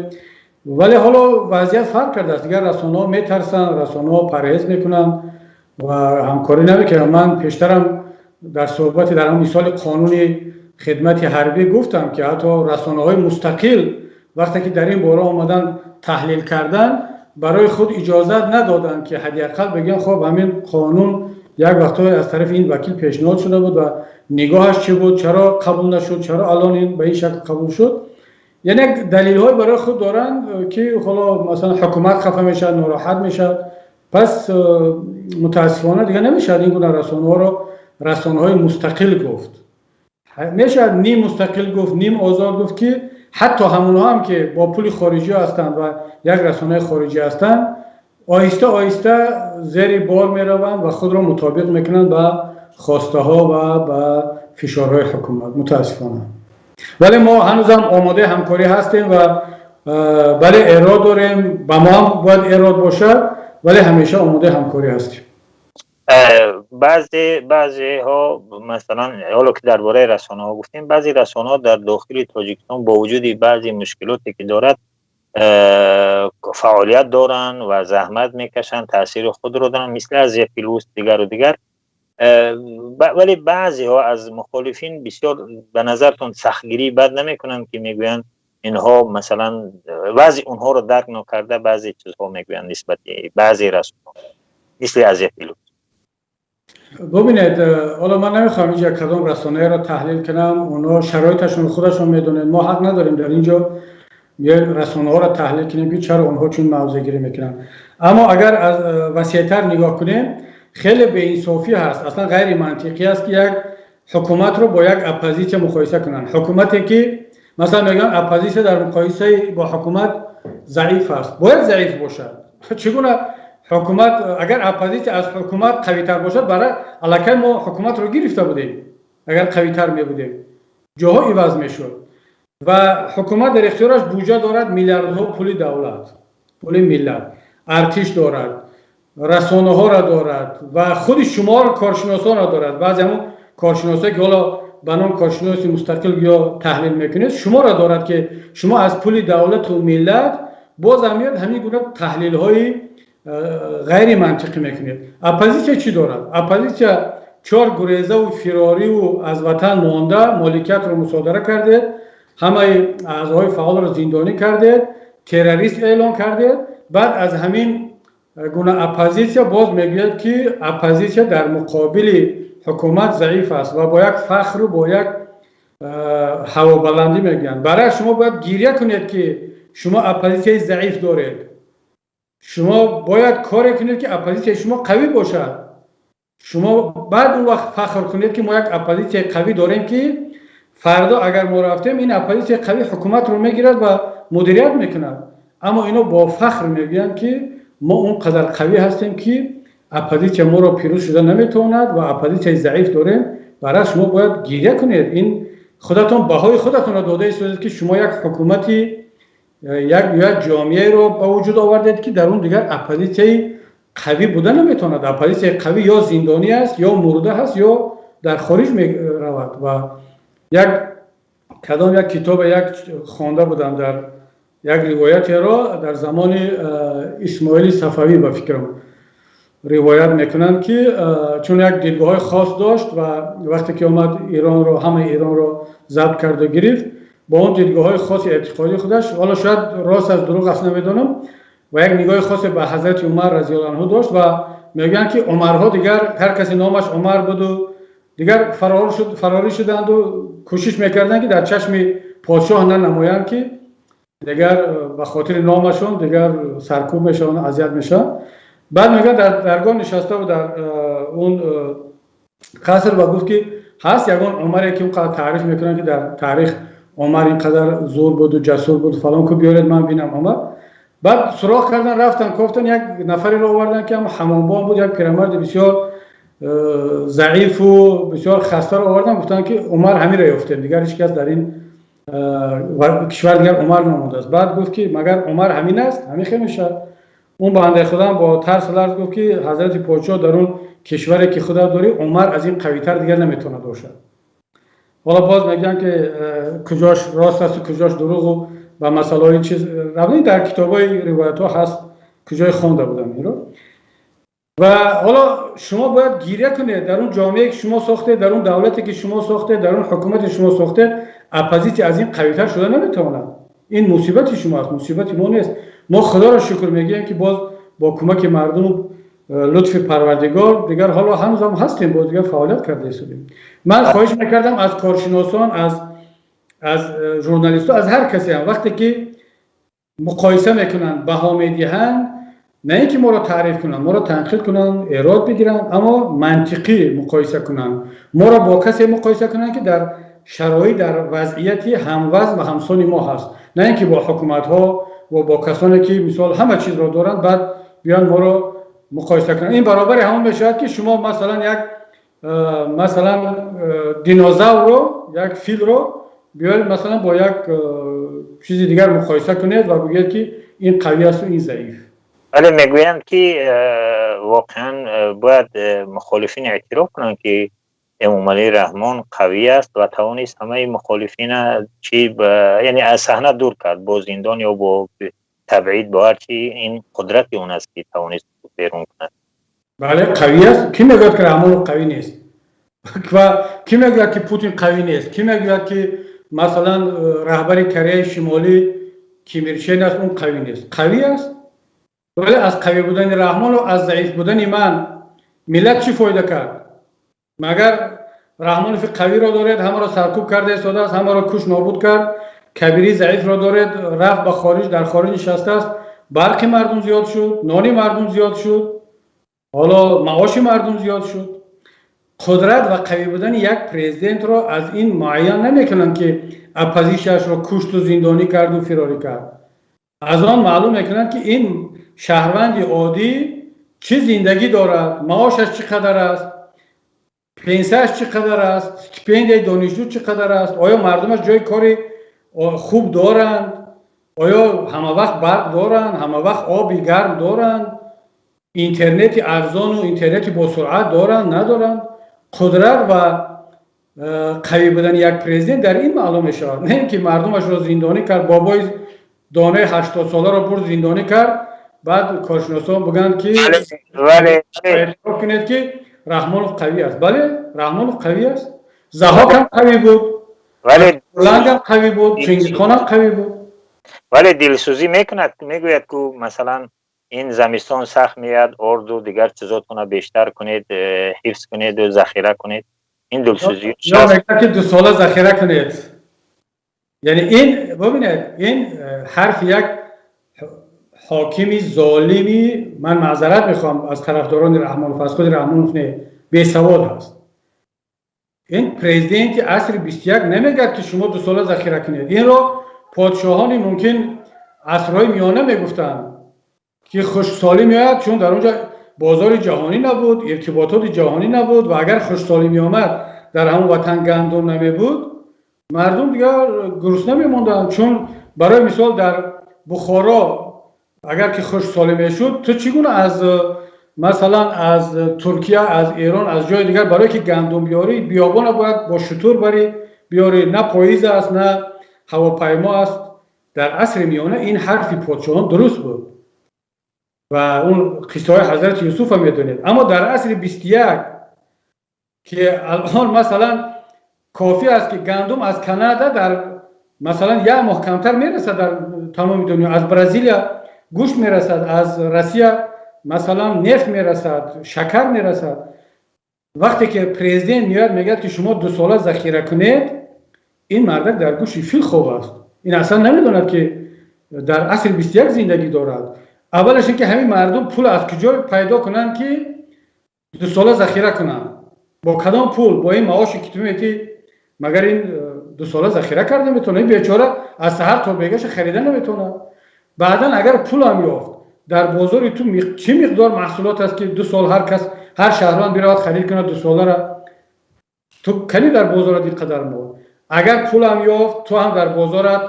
вале ҳоло вазъият фарқ кардааст. Дигар расонаҳо метарсанд, расонаҳо парҳез мекунанд ва ҳамкорӣ намекунанд. Ман пештарам дар суҳбати дар ҳамн мисоли қонуни хидмати ҳарбӣ гуфтам, ки ҳатто расонаҳои мустақил вақте ки дар ин бора омадан таҳлил кардан, барои худ иҷозат надоданд, ки ҳадди ақал бигӯям: «Хоб, ҳамин қонун як вақтҳое аз тарафи ин вакил пешниҳод шуда буд ва нигоҳаш чӣ буд, чаро қабул нашуд, чаро алон ин ба ин шакл қабул шуд?» Яъне далелҳое барои худ доранд, ки ҳоло, масалан, ҳукумат хафа мешавад, нороҳат мешавад. Пас мутаассифона дигар намешавад ин гуна расонаҳоро расонаҳои мустақил гуфт. Мешавад ним мустақил гуфт, ним озод гуфт, ки ҳатто ҳамонҳо ҳам ки бо пули хориҷӣ ҳастанд ва як расонаи хориҷӣ ҳастанд. Оҳиста оҳиста зери бор мераванд ва худро мутобиқ мекунанд ба хостаҳо ва ба фишорҳои ҳукумат, мутаассифона. Вале мо ҳанӯзам омодаи ҳамкорӣ ҳастем ва бале, эрод дорем, ба мо ҳам бояд эрод бошад, вале ҳамеша омодаи ҳамкорӣ ҳастем. Баъзеҳо, масалан, ҳоло ки дар бораи расонаҳо гуфтем, баъзе расонаҳо дар дохили Тоҷикистон бо вуҷуди баъзе мушкилоте ки дорад, фаъолият доранд ва заҳмат мекашанд, таъсири худро доранд, мисли Азия Плюс, дигару дигар. Вале баъзеҳо аз мухолифин бисёр ба назартон сахтгирӣ бад намекунанд, ки мегӯянд инҳо, масалан, вазъи онҳоро дарк нокарда баъзе чизҳо мегӯянд нисбати баъзе расонаҳо, мисли Азия Плюс? Бубинед, ҳоло ман намехоҳам инҷа кадом расонаеро таҳлил кунам. Онҳо шароиташон худашон медонед. Мо ҳақ надорем дар инҷо расонаҳоро таҳлил кунем, ки чаро онҳо чун мавзеъгирӣ мекунанд. Аммо агар аз васеътар нигоҳ кунем, хеле беинсофӣ ҳаст, аслан ғайримантиқӣ аст, ки як ҳукуматро бо як оппозитсия муқоиса кунанд. Ҳукумате ки, масалан, мегӯянд, оппозитсия дар муқоисаи бо ҳукумат заиф аст. Бояд заиф бошад. Чӣ гуна ҳукумат, агар оппозитсия аз ҳукумат қавитар бошад, бара аллакай мо ҳукуматро гирифта будем. Агар қавитар мебудем, ҷоҳо иваз мешуд. Ва ҳукумат дар ихтиёраш буҷа дорад, миллиардҳо пули давлат, пули миллат, артиш дорад, расонаҳоро дорад ва худи шуморо, коршиносонро дорад. Баъзе ҳамун коршиносое ки ҳоло ба ном коршиноси мустақил ё таҳлил мекунед, шуморо дорад, ки шумо аз пули давлату миллат боз ҳам меояд, ҳамин гуна таҳлилҳои ғайримантиқӣ мекунед. Оппозитсия чӣ дорад? Оппозитсия чор гурезаву фирориву аз ватан монда, моликиятро мусодара кардед, ҳамаи аъзоҳои фаъолро зиндонӣ кардед, террорист эълон кардед. Баъд аз ҳамин гуна оппозитсия боз мегӯяд, ки оппозитсия дар муқобили ҳукумат заиф аст, ва бо як фахру бо як ҳавобаландӣ мегӯянд. Барои шумо бояд гиря кунед, ки шумо оппозитсияи заиф доред. Шумо бояд коре кунед, ки оппозитсияи шумо қавӣ бошад. Шумо баъд он вақт фахр кунед, ки мо як оппозитсияи қавӣ дорем, ки фардо агар мо рафтем, ин оппозитсияи қавӣ ҳукуматро мегирад ва мудирият мекунад. Аммо ино бо фахр мегӯянд, ки мо он қадар қавӣ ҳастем, ки оппозитсия моро пирӯз шуда наметавонад ва оппозитсияи заиф дорем. Барои шумо бояд гиря кунед. Ин худатон баҳои худатонро дода истодед, ки шумо як ҳукумати, як ҷомеаеро ба вуҷуд овардед, ки дар он дигар оппозитсияи қавӣ буда наметавонад. Оппозитсияи қавӣ ё зиндонӣ аст, ё мурда ҳаст, ё дар хориҷ меравад. Ва як кадом як китобе як хонда будам, дар як ривоятеро дар замони Исмоили Сафавӣ, ба фикрам, ривоят мекунанд, ки чун як дидгоҳҳои хос дошт ва вақте ки омад, Иронро, ҳамаи Иронро забт карду гирифт, бо он дидгоҳҳои хоси эътиқодии худаш, ҳоло шояд рост аз дурӯғ аст, намедонам, ва як нигоҳи хосе ба ҳазрати Умар разиаллоҳу анҳу дошт. Ва мегӯянд, ки Умарҳо дигар, ҳар касе номаш Умар буду дигар фарорӣ шуданду кӯшиш мекарданд, ки дар чашми подшоҳ нанамоянд, ки дигар ба хотири номашон дигар саркӯб мешаванд, азият мешаванд. Баъд мегӯяд, дар даргоҳ нишаста буд, дар он қаср, ва гуфт, ки ҳаст ягон Умаре, ки он қадар таъриф мекунанд, ки дар таърих Умар ин қадар зур буду ҷасур буд, фалон, ку биёред, ман бинам Умар. Баъд суроғ кардан, рафтан, кофтан, як нафареро овардан, ки ҳам ҳамонбон буд, як пирамарди бисёр заифу бисёр хастаро овардан. Гуфтанд, ки Умар ҳаминро ёфтем, дигар ҳеҷ кас дар ин кишвар дигар Умар намондааст. Баъд гуфт, ки магар Умар ҳамин аст? Ҳамин хел мешавад. Он бандаи худам бо тарсу ларз гуфт, ки ҳазрати подшоҳ, дар он кишваре ки худат дорӣ, Умар аз ин қавитар дигар наметавонад бошад. Ҳоло боз мегӯянд, ки куҷош рост асту куҷош дурӯғу ба масъалаҳои чиз равни, дар китобҳои ривоятҳо ҳаст, куҷое хонда будам инро. Ва ҳоло шумо бояд гиря кунед: дар он ҷомеае, ки шумо сохтед, дар он давлате, ки шумо сохтед, дар он ҳукумате, шумо сохтед, оппозитсия аз ин қавитар шуда наметавонад. Ин мусибати шумо аст, мусибати мо нест. Мо Худоро шукр мегӯем, ки боз бо кӯмаки мардуму лутфи Парвардигор дигар ҳоло ҳанӯзам ҳастем, боз дигар фаъолият карда истодем. Ман хоҳиш мекардам аз коршиносон, аз журналистҳо, аз ҳар касе ҳам, вақте ки муқоиса мекунанд, баҳо медиҳанд, на ин ки моро таъриф кунанд, моро танқид кунанд, эрод бигиранд, аммо мантиқӣ муқоиса кунанд, моро бо касе муқоиса кунанд, ки дар шароит, дар вазъияти ҳамвазн ва ҳамсони мо ҳаст, на ин ки бо ҳукуматҳо ва бо касоне, ки мисол ҳама чизро доранд, баъд Биён моро муқоиса кунанд. Ин баробари ҳамон мешавад, ки шумо масалан як масалан динозаврро, як филро биёред, масалан бо як чизи дигар муқоиса кунед ва бигӯед, ки ин қавӣ асту ин заиф. Вале мегӯянд, ки воқеан бояд мухолифин эътироф кунанд, ки Эмомалӣ Раҳмон қавӣ аст ва тавонист ҳамаи мухолифина чи, яъне аз саҳна дур кард, бо зиндон ё бо табъид, бо ҳар чи. Ин қудрати он аст, ки тавонист берун кунад. Бале, қавӣ аст. Кӣ мегӯяд, ки Раҳмонов қавӣ нест? Ва кӣ мегӯяд, ки Путин қавӣ нест? Кӣ мегӯяд, ки масалан раҳбари Кореяи Шимолӣ Ким Ир Чен аст, он қавӣ нест? Қавӣ аст. Вале аз қавӣ будани Раҳмонов, аз заиф будани ман миллат чӣ фоида кард? Магар Раҳмонови қавиро доред, ҳамаро саркӯб карда истодааст, ҳамаро куш, нобуд кард. Кабирӣ заифро доред, рафт ба хориҷ, дар хориҷ нишастааст. Барқи мардум зиёд шуд, нони мардум зиёд шуд, ҳоло маоши мардум зиёд шуд. Қудрат ва қавӣ будани як президентро аз ин муайян намекунанд, ки оппозитсияшро кушту зиндонӣ карду фирорӣ кард. Аз он маълум мекунанд, ки ин шаҳрванди оддӣ чӣ зиндагӣ дорад, маошаш чӣ қадар аст, пенсияш чӣ қадар аст, стипендияи донишҷӯ чӣ қадар аст, оё мардумаш ҷои кори хуб доранд, оё ҳамавақт барқ доранд, ҳамавақт оби гарм доранд, интернети арзону интернети босуръат доранд, надоранд. Қудрат ва қавӣ будани як президент дар ин маълум мешавад, на ин ки мардумашро зиндонӣ кард, бобои донаи 80-соларо бурд, зиндонӣ кард. Баъд коршиносон бигӯянд, ки эътироф кунед, ки Раҳмонов қавӣ аст. Бале, Раҳмонов қавӣ аст. Заҳок ҳам қавӣ буд, Ланг ҳам қавӣ буд, Чингизхон ҳам қавӣ буд. Вале дилсӯзӣ мекунад, мегӯяд, ку масалан ин замистон сахт меяд, орду дигар чизотона бештар кунед, ҳифз кунеду захира кунед. Ин дилсӯзӣ. Ё мегӯяд, ки 2 сола захира кунед. Яъне ин, бибинед, ин ҳарфи як ҳокими золими, ман маъзарат мехоҳам аз тарафдорони Раҳмонов, аз худи Раҳмонов не, бесавод аст. Ин президенти асри 21 намегӯяд, ки шумо 2 сола захира кунед. Инро подшоҳони мумкин асрҳои миёна мегуфтанд, ки хушксолӣ меояд, чун дар онҷо бозори ҷаҳонӣ набуд, иртибототи ҷаҳонӣ набуд ва агар хушксолӣ меомад, дар ҳамон ватан гандум намебуд, мардум дигар гурусна мемонданд. Чун барои мисол дар Бухоро агар ки хушксолӣ мешуд, ту чӣ гуна аз масалан аз Туркия, аз Эрон, аз ҷои дигар барое ки гандум биёрӣ, биёбона бояд бо шутур барӣ биёрӣ. На поезд аст, на ҳавопаймо аст. Дар асри миёна ин ҳарфи подшоҳон дуруст буд ва он қиссаҳои ҳазрати Юсуфа медонед. Аммо дар асри 21, ки алон масалан кофӣ аст, ки гандум аз Канада дар масалан як моҳ камтар мерасад дар тамоми дунё, аз Бразилия гӯшт мерасад, аз Россия масалан нефт мерасад, шакар мерасад, вақте ки президент меояд, мегӯяд, ки шумо 2 сола захира кунед, ин мардак дар гӯши фил хоб аст. Ин аслан намедонад, ки дар асри 21 зиндагӣ дорад. Аввалаш ин ки ҳамин мардум пул аз куҷо пайдо кунанд, ки 2 сола захира кунанд? Бо кадом пул? Бо ин маоше ки ту метӣ, магар ин 2 сола захира карда метавонад? Ин бечора аз саҳар то бегаша харида наметавонад. Баъдан агар пулам ёфт, дар бозори ту чӣ миқдор маҳсулот аст, ки 2 сол ҳар кас, ҳар шаҳрванд биравад, харид кунад 2 солара? Ту кани дар бозорат ин қадар мол? Агар пулам ёфт, ту ҳам дар бозорат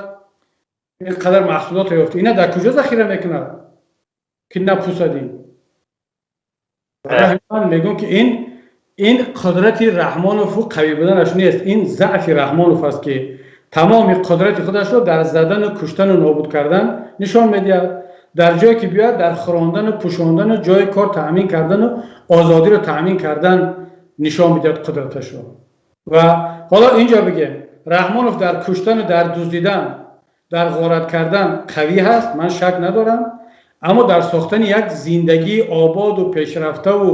ин қадар маҳсулотро ёфт, ина дар куҷо захира мекунад, ки напусадӣ? Ман мегӯям, ки ин қудрати Раҳмонову қавӣ буданаш нест, ин заъфи Раҳмонов аст, ки тамоми қудрати худашро дар задану куштану нобуд кардан нишон медиҳад. Дар ҷое ки биёяд, дар хӯрондану пӯшондану ҷои кор таъмин кардану озодиро таъмин кардан нишон медиҳад қудраташро. Ва ҳоло инҷо бигем, Раҳмонов дар куштану дар дуздидан, дар ғорат кардан қавӣ ҳаст, ман шак надорам. Аммо дар сохтани як зиндагии ободу пешрафтаву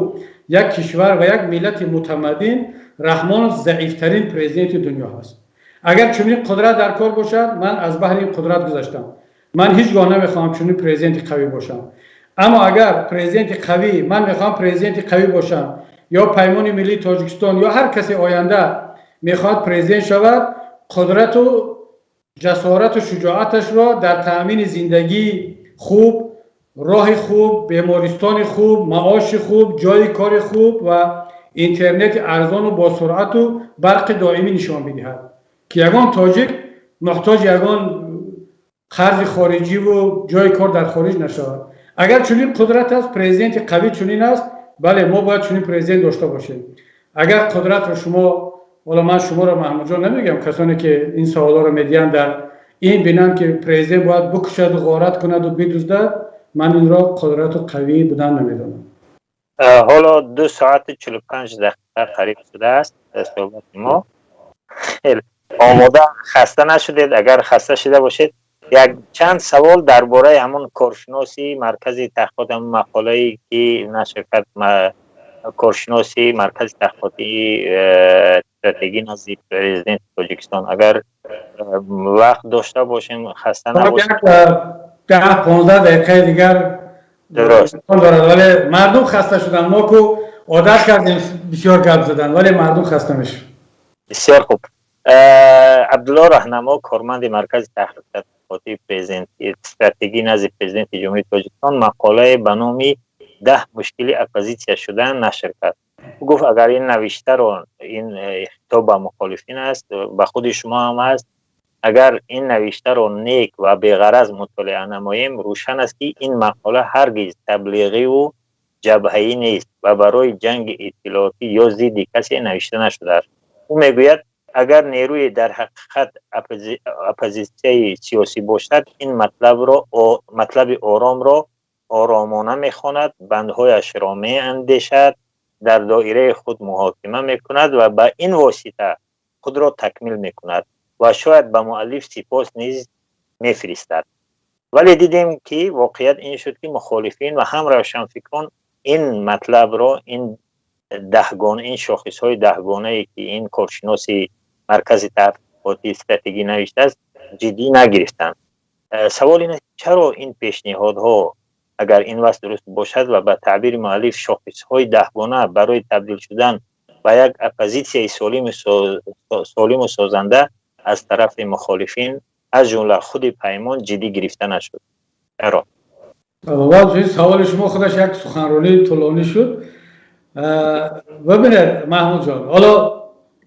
як кишвар ва як миллати мутамаддин Раҳмонов заифтарин президенти дунё ҳаст. Агар чунин қудрат дар кор бошад, ман аз баҳри ин қудрат гузаштам. Ман ҳеҷ гоҳ намехоҳам чунин президенти қавӣ бошам. Аммо агар президенти қавӣ, ман мехоҳам президенти қавӣ бошам, ё Паймони миллии Тоҷикистон, ё ҳар касе оянда мехоҳад президент шавад, қудрату ҷасорату шуҷоаташро дар таъмини зиндагии хуб. Роҳи хуб, бемористони хуб, маоши хуб, ҷои кори хуб ва интернети арзону бо суръату барқи доимӣ нишон бидиҳад, ки ягон тоҷик муҳтоҷи ягон қарзи хориҷиву ҷои кор дар хориҷ нашавад. Агар чунин қудрат аст, президенти қавӣ чунин аст, бале, мо бояд чунин президент дошта бошем. Агар қудратро шумо, ҳоло ман шуморо, Маҳмудҷон, намегӯям, касоне ки ин саволҳоро медиҳанд, дар ин бинанд, ки президент бояд бикушаду ғорат кунаду бидуздад, ман инро қудрату қавӣ будан намедонам. Ҳоло 2 соату 45 дақиқа қариб шудааст суҳбати мо. Хеле омода, хаста нашудед? Агар хаста шуда бошед, як чанд савол дар бораи ҳамон коршиноси маркази таҳқиқот, ҳамон мақолае ки нашр кард коршиноси маркази таҳқиқотии стратегӣ назди президенти Тоҷикистон, агар вақт дошта бошем, хаста набошем. 10-15 дақиқаи дигар дорад, вале мардум хаста шуданд. Мо ку одат кардем бисёр гап задан, вале мардум хаста мешавад. Бисёр хуб. Абдулло Раҳнамо, корманди маркази таҳқиқоти президенти стратегӣ назди президенти Ҷумҳурии Тоҷикистон, мақолае ба номи «10 мушкили оппозитсия шудан» нашр кард. Ӯ гуфт, агар ин навиштаро, ин хитоб ба мухолифин аст, ба худи шумо ҳам аст, агар ин навиштаро нек ва беғараз мутолиа намоем, рӯшан аст, ки ин мақола ҳаргиз таблиғиву ҷабҳаӣ нест ва барои ҷанги иттилоотӣ ё зидди касе навишта нашудааст. Ӯ мегӯяд, агар нерӯе дар ҳақиқат оппозитсияи сиёсӣ бошад, ин матлаби оромро оромона мехонад, бандҳояшро меандешад, дар доираи худ муҳокима мекунад ва ба ин восита худро такмил мекунад ва шояд ба муаллиф сипос низ мефиристад. Вале дидем, ки воқеият ин шуд, ки мухолифин ва ҳам равшанфикрон ин матлабро, ин даҳгона, ин шохисҳои даҳгонае, ки ин коршиноси маркази таҳқиқоти стратегӣ навиштааст, ҷиддӣ нагирифтанд. Савол ин аст, чаро ин пешниҳодҳо, агар ин васф дуруст бошад ва ба таъбири муаллиф шохисҳои даҳгона барои табдил шудан ба як оппозитсияи солиму созанда, аз тарафи мухолифин, аз ҷумла худи Паймон, ҷиддӣ гирифта нашуд? Чаро? Саволи шумо худаш як суханронии тӯлонӣ шуд. Бибинед, Маҳмудҷон, ҳоло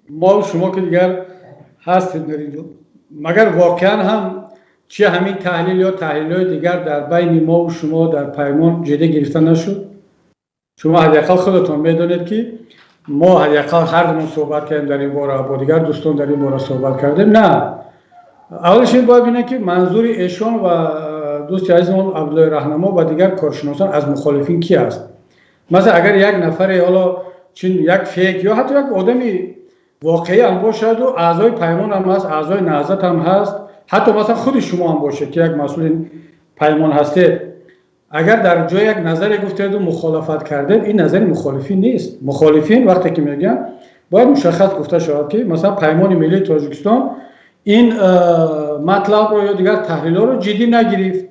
мо шумо ки дигар ҳастем дар инҷо, магар воқеан ҳам чи ҳамин таҳлил ё таҳлилҳои дигар дар байни мову шумо дар Паймон ҷиддӣ гирифта нашуд? Шумо ҳадди ақал худатон медонед, ки мо ҳадди ақал ҳардумон суҳбат кардем дар ин бора, бо дигар дӯстон дар ин бора суҳбат кардем. На, аввалаш ин бояд бинем, ки манзури эшон ва дӯсти азизмон Абдуллои Раҳнамо ва дигар коршиносон аз мухолифин ки аст. Масалан, агар як нафаре, ҳоло чин як фейк ё ҳатто як одами воқеӣ ҳам бошаду аъзои Паймон ҳам ҳаст, аъзои Наҳзат ҳам ҳаст, ҳатто масалан худи шумо ҳам бошед, ки як масъули Паймон ҳастед, агар дар ҷое як назаре гуфтеду мухолафат кардед, ин назари мухолифин нест. Мухолифин вақте ки мегӯянд, бояд мушаххас гуфта шавад, ки масалан Паймони миллии Тоҷикистон ин матлабро ё дигар таҳлилҳоро ҷиддӣ нагирифт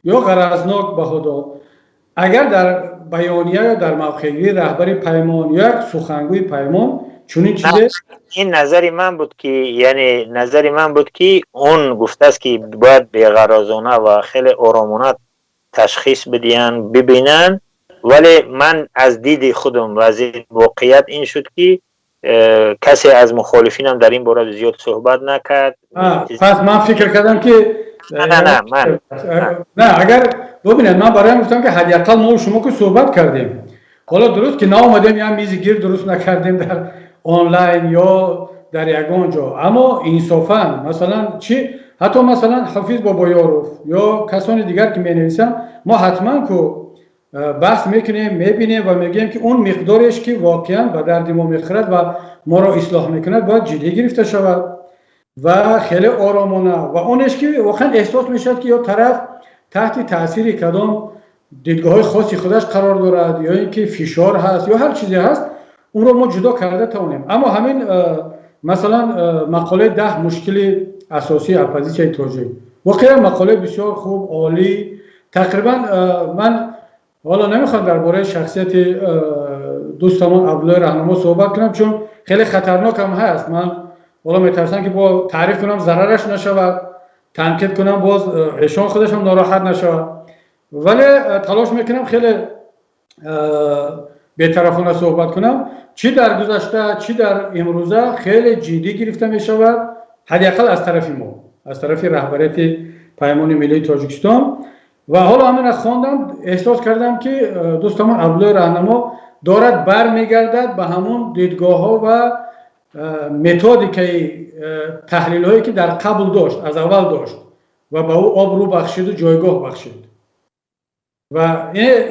ё ғаразнок баҳо дод. Агар дар баёния ё дар мавқеъгирии раҳбари Паймон ё як сухангӯи Паймон чунин чизе Ин назари ман буд, ки, яъне назари ман буд, ки он гуфтааст, ки бояд беғаразона ва хеле оромона ташхис бидиҳанд, бибинанд, вале ман аз диди худам ва аз воқеият ин шуд, ки касе аз мухолифинам дар ин бора зиёд суҳбат накард. Пас ман фикр кардам, ки Не, ман Не, агар бубинед, ман бароям гуфтам, ки ҳадди ақал мо шумо ки суҳбат кардем. Ҳоло дуруст ки наомадем, я мизи гирд дуруст накардем дар онлайн ё дар ягон ҷо, аммо инсофан, масалан, чи ҳатто масалан Ҳофиз Бобоёров ё касони дигар ки менависанд, мо ҳатман ку баҳс мекунем, мебинем ва мегӯем, ки он миқдореш, ки воқеан ба дарди мо мехӯрад ва моро ислоҳ мекунад, бояд ҷиддӣ гирифта шавад ва хеле оромона, ва онеш ки воқеан эҳсос мешавад, ки ё тараф таҳти таъсири кадом дидгоҳҳои хоси худаш қарор дорад, ё ин ки фишор ҳаст, ё ҳар чизе ҳаст, онро мо ҷудо карда тавонем. Аммо ҳамин масалан мақолаи «10 мушкили асосии оппозитсияи тоҷик» воқеан мақолаи бисёр хуб, олӣ. Тақрибан ман ҳоло намехоҳам дар бораи шахсияти дӯстамон Абдуллои Раҳнамо суҳбат кунам, чун хеле хатарнок ҳам ҳаст. Ман ҳоло метарсам, ки бо таъриф кунам, зарараш нашавад, танқид кунам, боз эшон худашон нороҳат нашавад. Вале талош мекунам хеле бетарафона суҳбат кунам. Чӣ дар гузашта, чӣ дар имрӯза хеле ҷиддӣ гирифта мешавад, ҳадди ақал аз тарафи мо, аз тарафи раҳбарияти Паймони миллии Тоҷикистон. Ва ҳоло ҳамина хондам, эҳсос кардам, ки дӯстамон Абдуллои Раҳнамо дорад бармегардад ба ҳамон дидгоҳҳо ва методикаи таҳлилҳое, ки дар қабл дошт, аз аввал дошт ва ба ӯ обрӯ бахшиду ҷойгоҳ бахшид. Ва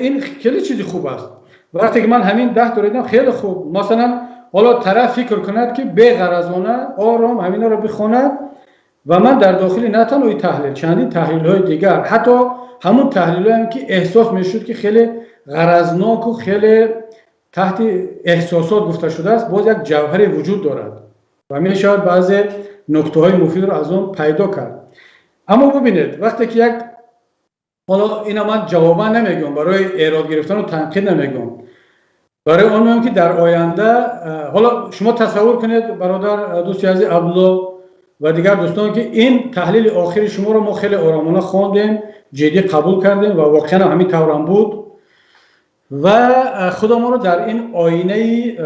ин хеле чизи хуб аст. Вақте ки ман ҳамин 10 то дидам, хеле хуб. Масалан, ҳоло тараф фикр кунад, ки беғаразона, ором ҳаминаро бихонад. Ва ман дар дохили на танҳо ин таҳлил, чандин таҳлилҳои дигар, ҳатто ҳамун таҳлилҳоям, ки эҳсос мешуд, ки хеле ғаразноку хеле таҳти эҳсосот гуфта шудааст, боз як ҷавҳаре вуҷуд дорад ва мешавад баъзе нуктаҳои муфидро аз он пайдо кард. Аммо бубинед, вақте ки як, ҳоло ина ман ҷавобан намегӯям, барои эрод гирифтану танқид намегӯям, барои он мегӯям, ки дар оянда, ҳоло шумо тасаввур кунед, бародар, дӯсти азиз Абдулло ва дигар дӯстон, ки ин таҳлили охири шуморо мо хеле оромона хондем, ҷиддӣ қабул кардем ва воқеан ҳамин таврам буд ва худамонро дар ин оинаи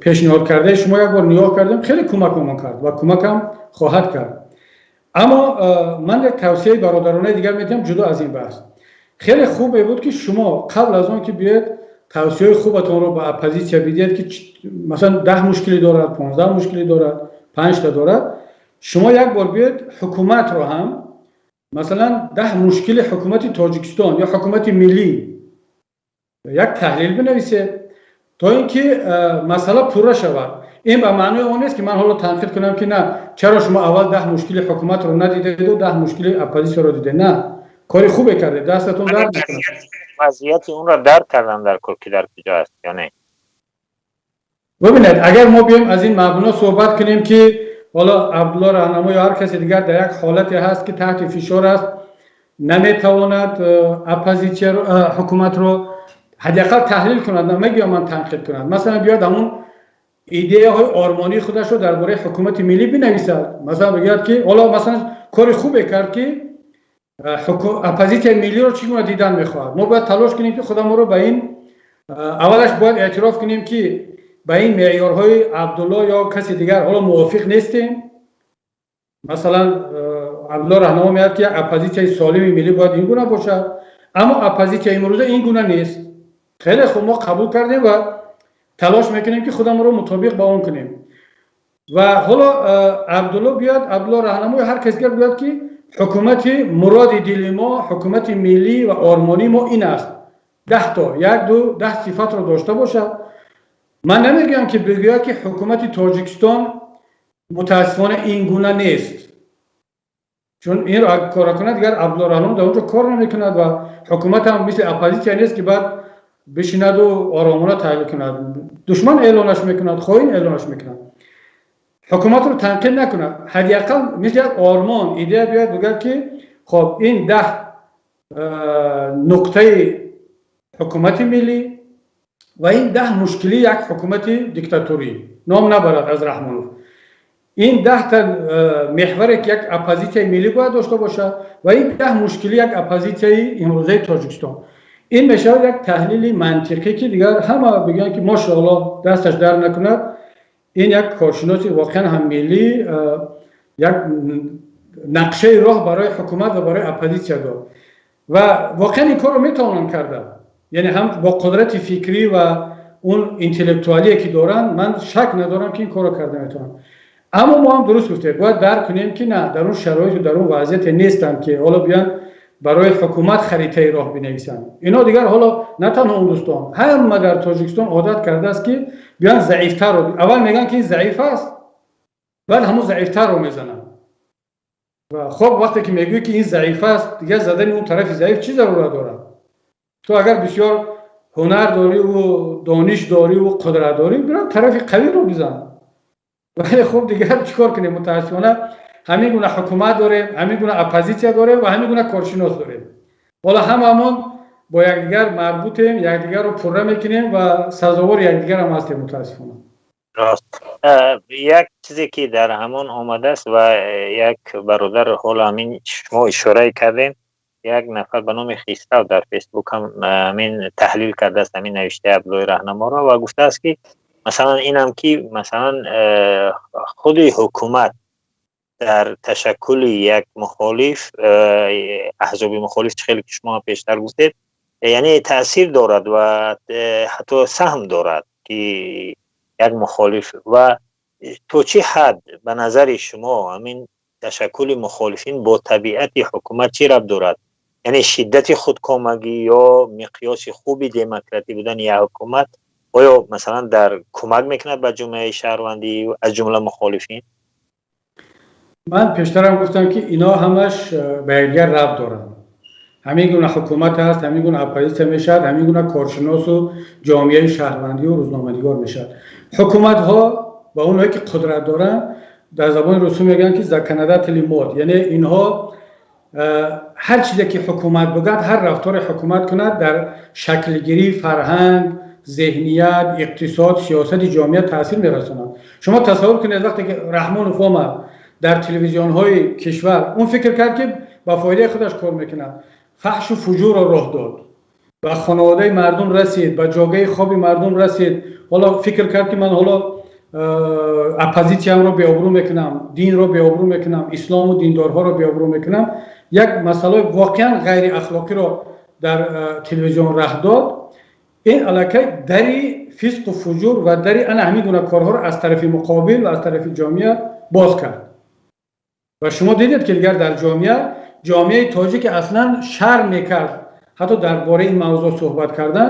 пешниҳод кардаи шумо як бор нигоҳ кардем. Хеле кӯмакамон кард ва кӯмакам хоҳад кард. Аммо ман як тавсияи бародаронаи дигар медиҳам, ҷудо аз ин баҳс. Хеле хубе буд, ки шумо қабл аз он ки биёед тавсияҳои хубатонро ба оппозитсия бидиҳед, ки масалан 10 мушкилӣ дорад, 15 мушкилӣ дорад, панҷта дорад, шумо як бор биёед ҳукуматро ҳам, масалан, 10 мушкили ҳукумати Тоҷикистон ё ҳукумати миллӣ як таҳлил бинависед, то ин ки масъала пурра шавад. Ин ба маънои он нест, ки ман ҳоло танқид кунам, ки на, чаро шумо аввал 10 мушкили ҳукуматро надидеду 10 мушкили оппозитсияро дидед. На, кори хубе кардед, дастатон дард накунад. Вазъияти онро дарк кардан дар кор, ки дар куҷо аст ё не. Бубинед, агар мо биёем аз ин мабно суҳбат кунем, ки ҳоло Абдулло Раҳнамо ё ҳар касе дигар дар як ҳолате ҳаст, ки таҳти фишор аст, наметавонад оппозитсияро, ҳукуматро ҳадди ақал таҳлил кунад, намегӯям ман танқид кунад, масалан, биёд ҳамун идеяҳои ормонии худашро дар бораи ҳукумати миллӣ бинависад. Масалан, бигӯяд, ки ҳоло, масалан, кори хубе кард, ки оппозитсияи миллиро чӣ гуна дидан мехоҳад. Мо бояд талош кунем, ки худамонро ба ин, аввалаш бояд эътироф кунем, ки ба ин меъёрҳои Абдулло ё каси дигар ҳоло мувофиқ нестем. Масалан, Абдулло Раҳнамо меяд, ки оппозитсияи солими миллӣ бояд ин гуна бошад, аммо оппозитсия имрӯза ин гуна нест. Хеле хуб, мо қабул кардем ва талош мекунем, ки худамонро мутобиқ ба он кунем. Ва ҳоло Абдулло биёд, Абдулло Раҳнамо ё ҳар кас дигар биёд, ки ҳукумати муроди дили мо, ҳукумати миллӣ ва ормонии мо ин аст, 10 то, як, ду, 10 сифатро дошта бошад. Ман намегӯям, ки бигӯяд, ки ҳукумати Тоҷикистон мутаассифона ин гуна нест, чун инро кора кунад, дигар Абдулло Раҳнамо дар онҷо кор намекунад ва ҳукумат ҳам мисли оппозитсия нест, ки баъд бишинаду оромона таҳлил кунад. Душман эълонаш мекунад, хоин эълонаш мекунад. Ҳукуматро танқид накунад, ҳадди ақал мисли як ормон, идея биёяд, бигӯяд, ки хоб, ин 10 нуқтаи ҳукумати миллӣ ва ин 10 мушкили як ҳукумати диктаторӣ, ном набарад аз Раҳмонов, ин 10 та меҳваре, ки як оппозитсияи миллӣ бояд дошта бошад, ва ин 10 мушкили як оппозитсияи имрӯзаи Тоҷикистон. Ин мешавад як таҳлили мантиқӣ, ки дигар ҳама бигӯянд, ки мошоалло, дасташ дард накунад, ин як коршиноси воқеан ҳам миллӣ як нақшаи роҳ барои ҳукумат ва барои оппозитсия дод. Ва воқеан ин корро метавонанд карда, яъне ҳам бо қудрати фикрӣ ва он интеллектуалие, ки доранд, ман шак надорам, ки ин корро карда метавонанд. Аммо мо ҳам дуруст гуфтем, бояд дарк кунем, ки на, дар он шароиту дар он вазъияте нестанд, ки ҳоло биён барои ҳукумат харитаи роҳ бинависанд. Ино дигар ҳоло на танҳо он дӯстон, ҳама дар Тоҷикистон одат кардааст, ки биён заифтарро аввал мегӯянд, ки ин заиф аст, баъд ҳамун заифтарро мезананд. Ва хоб, вақте ки мегӯӣ, ки ин заиф аст, дигар задани он тарафи заиф чӣ зарурат дорад? Ту агар бисёр ҳунар дорӣ-ву дониш дорӣ-ву қудрат дорӣ, бира тарафи қавиро бизан. Вале хуб, дигар чӣ кор кунем? Мутаассифона, ҳамин гуна ҳукумат дорем, ҳамин гуна оппозитсия дорем ва ҳамин гуна коршинос дорем. Ҳоло ҳамамон бо якдигар марбутем, якдигарро пурра мекунем ва сазовори якдигар ҳам ҳастем, мутаассифона. Рост, як чизе, ки дар ҳамон омадааст ва як бародар, ҳоло ҳамин шумо ишорае кардем. Як нафар ба номи Хисрав дар Фейсбук ҳам ҳамин таҳлил кардааст ҳамин навиштаи Абдуллои Раҳнаморо ва гуфтааст, ки масалан инам ки масалан худи ҳукумат дар ташаккули як мухолиф, аҳзоби мухолиф, чӣ хеле ки шумо пештар гуфтед, яъне таъсир дорад ва ҳатто саҳм дорад, ки як мухолиф ва то чӣ ҳад ба назари шумо ҳамин ташаккули мухолифин бо табиати ҳукумат чӣ рабт дорад? Яъне шиддати худкомагӣ ё миқёси хуби демократӣ будани як ҳукумат оё масалан дар кӯмак мекунад ба ҷомеаи шаҳрвандӣ, аз ҷумла мухолифин? Ман пештарам гуфтам, ки ино ҳамаш ба якдигар рабт доранд. Ҳамин гуна ҳукумат ҳаст, ҳамин гуна оппозитсия мешавад, ҳамин гуна коршиносу ҷомеаи шаҳрвандию рӯзноманигор мешавад. Ҳукуматҳо ва онҳое ки қудрат доранд, дар забони русӣ мегӯянд, ки законодатели мод, яъне инҳо ҳар чизе ки ҳукумат бигӯяд, ҳар рафторе ҳукумат кунад, дар шаклгирии фарҳанг, зеҳният, иқтисод, сиёсати ҷомеа таъсир мерасонад. Шумо тасаввур кунед, вақте ки Раҳмонов омад, дар телевизионҳои кишвар он фикр кард, ки ба фоидаи худаш кор мекунад, фаҳшу фуҷурро роҳ дод, ба хонаводаи мардум расид, ба ҷогаи хоби мардум расид. Ҳоло фикр кард, ки ман ҳоло оппозитсиямро беобрӯ мекунам, динро беобрӯ мекунам, ислому диндорҳоро беобрӯ мекунам. Як масъалаи воқеан ғайриахлоқиро дар телевизион раҳ дод. Ин аллакай дари фисқу фуҷур ва дари ана ҳамин гуна корҳоро аз тарафи муқобил ва аз тарафи ҷомеа боз кард. Ва шумо дидед, ки дигар дар ҷомеа, ҷомеаи тоҷик аслан шарм мекард ҳатто дар бораи ин мавзӯъ суҳбат кардан,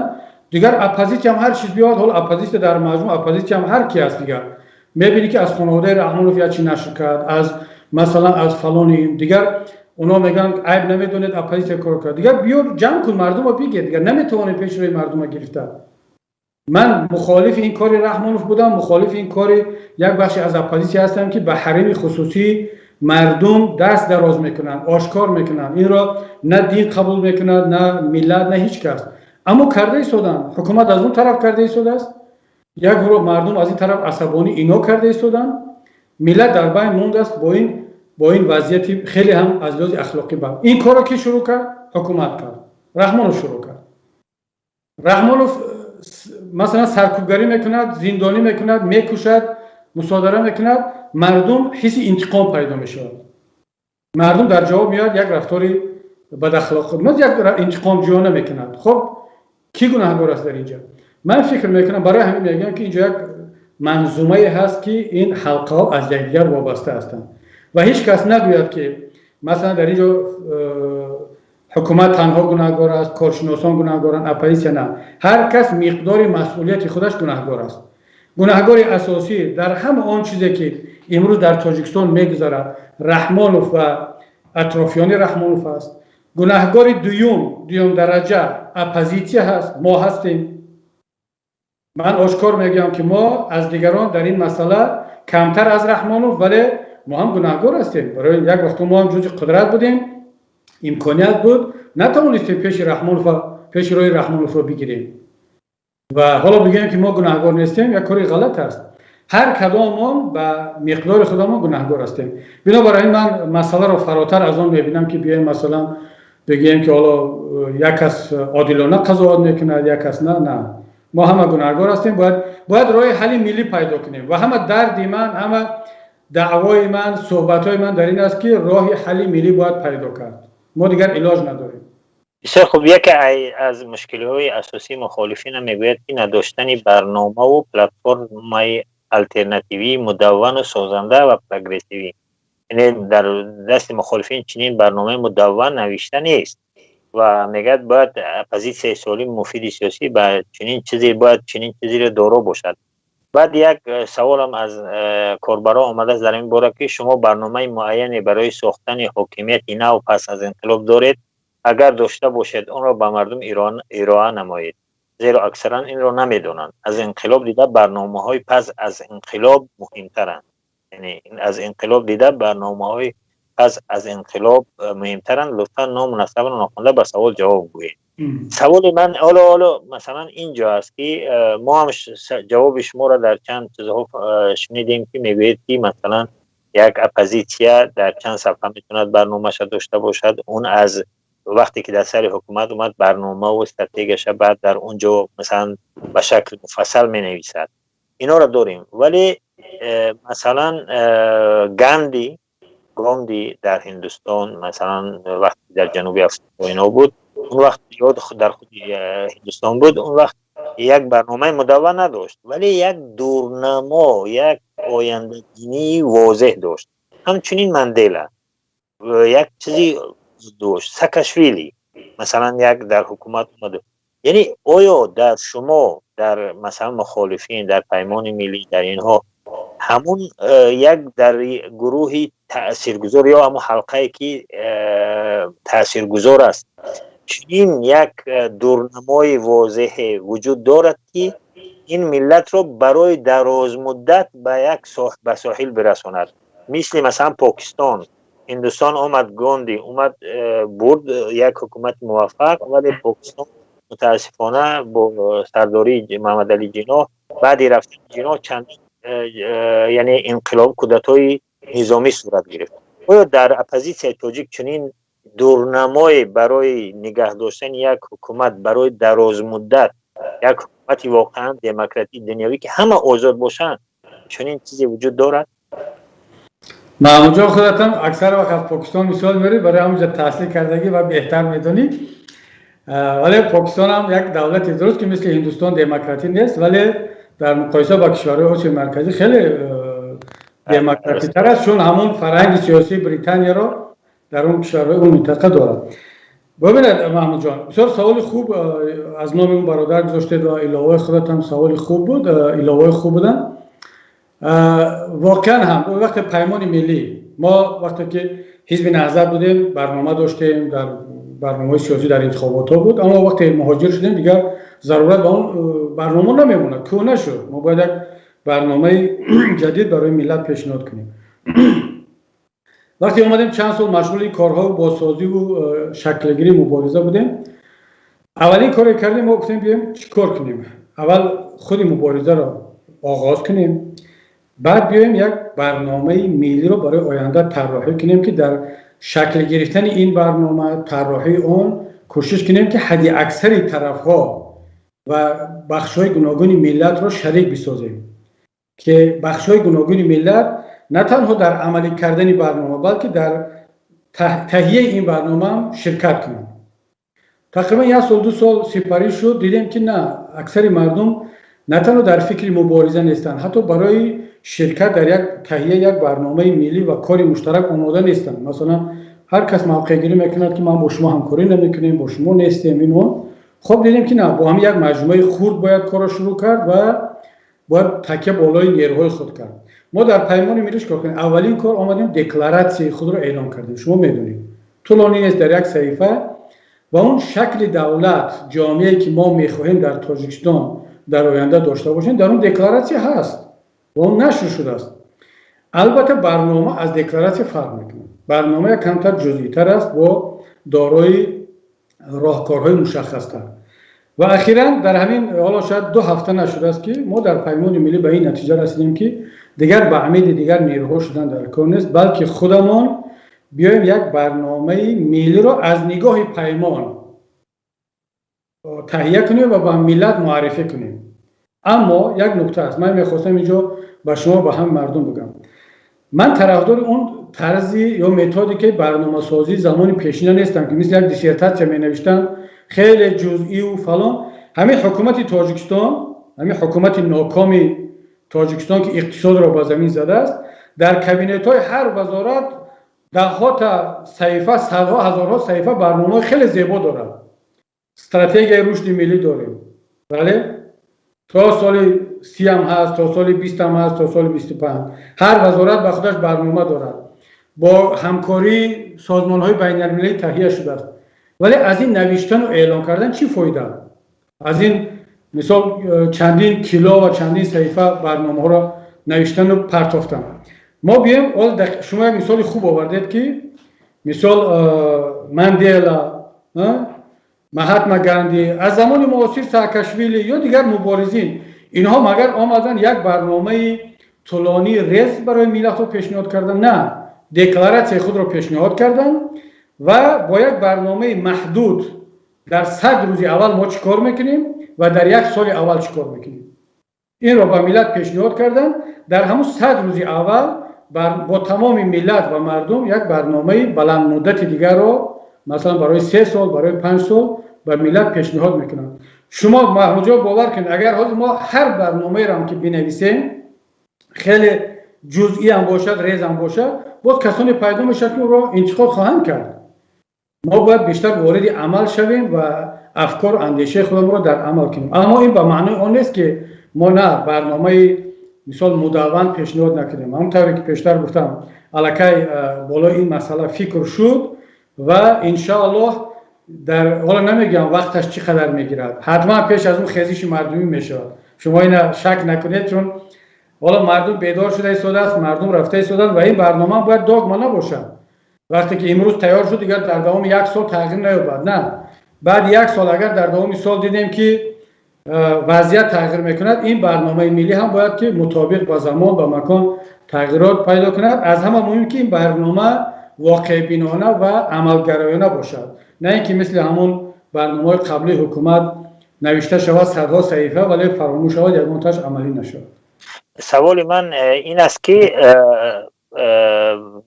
дигар оппозитсиям ҳар чиз биёд. Ҳоло оппозитсия дар маҷмӯъ оппозитсиям ҳар ки аст, дигар мебинӣ, ки аз хонаводаи Раҳмонов як чи нашр кард, аз масалан аз фалони дигар. Оно мегӯянд, айб намедонед, оппозитсия кор кард. Дигар биёр, ҷамъ кун мардумо, бигир, дигар наметавонем пеши рӯи мардума гирифта. Ман мухолифи ин кори Раҳмонов будам, мухолифи ин кори як бахши аз оппозитсия ҳастам, ки ба ҳарими хусусии мардум даст дароз мекунанд, ошкор мекунанд. Инро на дин қабул мекунад, на миллат, на ҳеҷ кас. Аммо карда истоданд. Ҳукумат аз он тараф карда истодааст, як гурӯҳ мардум аз ин тараф асабонӣ, ино карда истоданд. Миллат дар байн мондааст бо ин вазъияти хеле ҳам аз лиҳози ахлоқӣ бад. Ин корро ки шурӯъ кард? Ҳукумат кард, Раҳмонов шурӯъ кард. Раҳмонов масалан саркӯбгарӣ мекунад, зиндонӣ мекунад, мекушад, мусодара мекунад, мардум ҳисси интиқом пайдо мешавад. Мардум дар ҷавоб меояд, як рафтори бадахлоқ, як интиқомҷӯёна мекунад. Хоб, кӣ гунаҳгор аст дар инҷа? Ман фикр мекунам, барои ҳамин мегӯям, ки инҷо як манзумае ҳаст, ки ин ҳалқаҳо аз якдигар вобаста ҳастанд ва ҳеҷ кас нагӯяд, ки масалан дар инҷо ҳукумат танҳо гунаҳгор аст, коршиносон гунаҳгоранд, оппозитсия на. Ҳар кас миқдори масъулияти худаш гунаҳгор аст. Гунаҳгори асосӣ дар ҳама он чизе ки имрӯз дар Тоҷикистон мегузарад, Раҳмонов ва атрофиёни Раҳмонов аст. Гунаҳгори дуюм, дуюм дараҷа оппозитсия ҳаст, мо ҳастем. Ман ошкор мегӯям, ки мо аз дигарон дар ин масъала камтар аз Раҳмонов, вале мо ҳам гунаҳгор ҳастем. Барои як вақт мо ҳам ҷузъи қудрат будем, имконият буд, натавонистем пеши роҳи Раҳмоновро бигирем. Ва ҳоло бигӯем, ки мо гунаҳгор нестем, як кори ғалат аст. Ҳар кадомон ба миқдори худамон гунаҳгор ҳастем. Бинобар ин ман масъаларо фаротар аз он мебинам, ки биёем масалан бигӯем, ки ҳоло як кас одилона қазоват мекунад, як кас на. На, мо ҳама гунаҳгор ҳастем. Бояд роҳи ҳалли миллӣ пайдо кунем. Ва ҳама дарди ман, ҳама даъвои ман, суҳбатҳои ман дар ин аст, ки роҳи ҳалли миллӣ бояд пайдо кард. Мо дигар илоҷ надорем. Бисёр хуб. Яке аз мушкилиҳои асосии мухолифина мегӯяд, ки надоштани барномаву платформаи алтернативии мудаввану созанда ва прогрессивӣ, яъне дар дасти мухолифин чунин барномаи мудавван навишта нест. Ва мегӯяд, бояд оппозитсияи солим, муфиди сиёсӣ ба чунин чизе бояд чунин чизеро доро бошад. Баъд як саволам аз корбарон омадааст дар ин бора, ки шумо барномаи муайяне барои сохтани ҳокимияти нав пас аз инқилоб доред? Агар дошта бошед, онро ба мардум ироа намоед, зеро аксаран инро намедонанд. Аз инқилоб дида барномаҳои пас аз инқилоб муҳимтаранд, яъне аз инқилоб дида барномаҳои пас аз инқилоб муҳимтаранд. Лутфан ному насабро нохонда ба савол ҷавоб гӯед. Саволи ман ҳоло масалан инҷо аст, ки мо ҳам ҷавоби шуморо дар чанд чизҳо шунидем, ки мегӯед, ки масалан як оппозитсия дар чанд сафҳа метавонад барномаша дошта бошад. Он аз Вақте ки дар сари ҳукумат омад, барнома ва стратегияша баъд дар он ҷо, масалан, ба шакли муфассал менависад. Инҳоро дорем, вале масалан Ганди дар Ҳиндустон, масалан, вақте дар Ҷануби Африқо ино буд, он вақт ёд дар худи Ҳиндустон буд, он вақт як барномаи мудавван надошт, вале як дурнамо, як ояндабинии возеҳ дошт. Ҳамчунин Мандела як чизи дошт, Саакашвили, масалан, як дар ҳукумат омад. Яъне оё дар шумо, дар масалан мухолифин, дар Паймони Миллӣ, дар инҳо ҳамун як дар гурӯҳи таъсиргузор ё ҳамун ҳалқае ки таъсиргузор аст, чунин як дурнамои возеҳе вуҷуд дорад, ки ин миллатро барои дарозмуддат ба соҳил бирасонад? Мисли масалан Покистон, Ҳиндустон омад, Ганди омад, бурд як ҳукумати муваффақ, вале Покистон мутаассифона бо сардории Муҳаммадалӣ Ҷиноҳ, баъди рафтани Ҷиноҳ чанд, яъне инқилоб, кудатои низомӣ сурат гирифт. Оё дар оппозитсияи тоҷик чунин дурнамое барои нигаҳ доштани як ҳукумат барои дарозмуддат, як ҳукумати воқеан демократӣ, дунявӣ, ки ҳама озод бошанд, чунин чизе вуҷуд дорад? Маҳмудҷон, худатон аксар вақт аз Покистон мисол меорӣ, барои ҳамонҷо таҳсил кардагӣ ва беҳтар медонӣ. Вале Покистон ҳам як давлати дуруст, ки мисли Ҳиндустон демократӣ нест, вале дар муқоиса бо кишварҳои Осиёи Марказӣ хеле демократитар аст, чун ҳамон фарҳанги сиёсии Британияро дар он кишварҳои он минтақа дорад. Бибинед, Маҳмудҷон, бисёр саволи хуб аз номи он бародар гузоштед ва иловаи худатам саволи хуб буд, иловаи хуб буданд. Воқеан ҳам вақте Паймони Миллӣ, мо вақте ки Ҳизби Наҳзат будем, барнома доштем, дар барномаҳои сиёсӣ, дар интихоботҳо буд, аммо вақте муҳоҷир шудем, дигар зарурат ба он барнома намемонад, кӯҳна шуд. Мо бояд як барномаи ҷадид барои миллат пешниҳод кунем. Вақте омадем, чанд сол машғули корҳо, бозсозиву шаклгирии мубориза будем. Аввалин коре кардем, мо гуфтем, биёем чӣ кор кунем? Аввал худи муборизаро оғоз кунем, баъд биёем як барномаи миллиро барои оянда тарроҳӣ кунем, ки дар шакл гирифтани ин барнома, тарроҳии он кӯшиш кунем, ки ҳадди аксари тарафҳо ва бахшҳои гуногуни миллатро шарик бисозем, ки бахшҳои гуногуни миллат на танҳо дар амалӣ кардани барнома, балки дар таҳияи ин барномаам ширкат кунанд. Тақрибан як сол, 2 сол сипарӣ шуд, дидем, ки на, аксари мардум на танҳо дар фикри мубориза нестанд, ҳатто барои ширкат дар як таҳияи як барномаи миллӣ ва кори муштарак омода нестанд. Масалан, ҳар кас мавқеъгирӣ мекунад, ки ман бо шумо ҳамкорӣ намекунем, бо шумо нестем, ин он. Хоб, дидем, ки на, бо ҳамин як маҷмӯаи хурд бояд корро шурӯъ кард ва бояд такя болои нерӯҳои худ кард. Мо дар Паймони Миллӣ чикор кардем? Аввалин кор, омадем, декларатсияи худро эълон кардем. Шумо медонед, тӯлонӣ нест, дар як саҳифа, ва он шакли давлат, ҷомеае ки мо мехоҳем дар Тоҷикистон дар оянда дошта бошем, дар он декларатсия ҳаст ва он нашр шудааст. Албатта, барнома аз декларатсия фарқ мекунад. Барнома як камтар ҷузъитар аст, бо дорои роҳкорҳои мушаххастар. Ва ахиран дар ҳамин ҳоло, шояд 2 ҳафта нашудааст, ки мо дар Паймони Миллӣ ба ин натиҷа расидем, ки дигар ба амиди дигар нерӯҳо шудан дар кор нест, балки худамон биёем як барномаи миллиро аз нигоҳи Паймон таҳия кунем ва ба миллат муаррифӣ кунем. Аммо як нукта аст, ман мехостам инҷо ба шумо, ба ҳама мардум бигӯям: ман тарафдори он тарзи ё методикаи барномасозии замони пешина нестам, ки мисли як диссертатсия менавиштанд, хеле ҷузъиву фалон. Ҳамин ҳукумати Тоҷикистон, ҳамин ҳукумати нокоми Тоҷикистон, ки иқтисодро ба замин задааст, дар кабинетҳои ҳар вазорат даҳҳо та саҳифа, садҳо, ҳазорҳо саҳифа барномаҳои хеле зебо дорад. Стратегияи рушди миллӣ дорем, бале, то соли 30-ам ҳаст, то соли 20-ам ҳаст, то соли 25. Ҳар вазорат ба худаш барнома дорад, бо ҳамкории созмонҳои байналмилалӣ таҳия шудааст. Вале аз ин навиштану эълон кардан чӣ фоида? Аз ин мисол чандин кило ва чандин саҳифа барномаҳоро навиштану партофтан? Мо биёем, шумо як мисоли хуб овардед, ки мисол Мандела, Маҳатма Ганди, аз замони муосир Саакашвили ё дигар муборизин, инҳо магар омадан як барномаи тӯлонии рез барои миллатҳо пешниҳод кардан? На, декларатсияи худро пешниҳод карданд. Ва бо як барномаи маҳдуд дар 100 рӯзи аввал мо чӣ кор мекунем ва дар як соли аввал чӣ кор мекунем, инро ба миллат пешниҳод карданд. Дар ҳамун 100 рӯзи аввал бо тамоми миллат ва мардум як барномаи баландмуддати дигарро, масалан, барои 3 сол, барои 5 сол ба миллат пешниҳод мекунанд. Шумо, Маҳмудҷон, бовар кунед, агар ҳозир мо ҳар барномаеро ки бинависем, хеле ҷузъӣ ҳам бошад, рез ҳам бошад, боз касоне пайдо мешавад, ки ӯро интиқод хоҳанд кард. Мо бояд бештар вориди амал шавем ва афкору андешаи худамонро дар амал кунем. Аммо ин ба маънои он нест, ки мо на барномаи, мисол, мудавван пешниҳод накунем. Ҳамон тавре ки пештар гуфтам, аллакай болои ин масъала фикр шуд ва иншоаллоҳ дар ҳоло намегӯям, вақташ чӣ қадар мегирад, ҳатман пеш аз он хезиши мардумӣ мешавад, шумо ина шак накунед, чун ҳоло мардум бедор шуда истодааст, мардум рафта истодаанд. Ва ин барнома бояд догма набошад. Вақте ки имрӯз тайёр шуд, дигар дар давоми як сол тағйир наёбад. На, баъди як сол агар дар давоми сол дидем, ки вазъият тағйир мекунад, ин барномаи миллӣ ҳам бояд ки мутобиқ ба замон, ба макон тағйирот пайдо кунад. Аз ҳама муҳим, ки ин барнома воқеъбинона ва амалгароёна бошад, на ин ки мисли ҳамон барномаҳои қаблии ҳукумат навишта шавад садҳо саҳифа, вале фаромӯш шавад, ягонташ амалӣ нашавад. Саволи ман ин аст, ки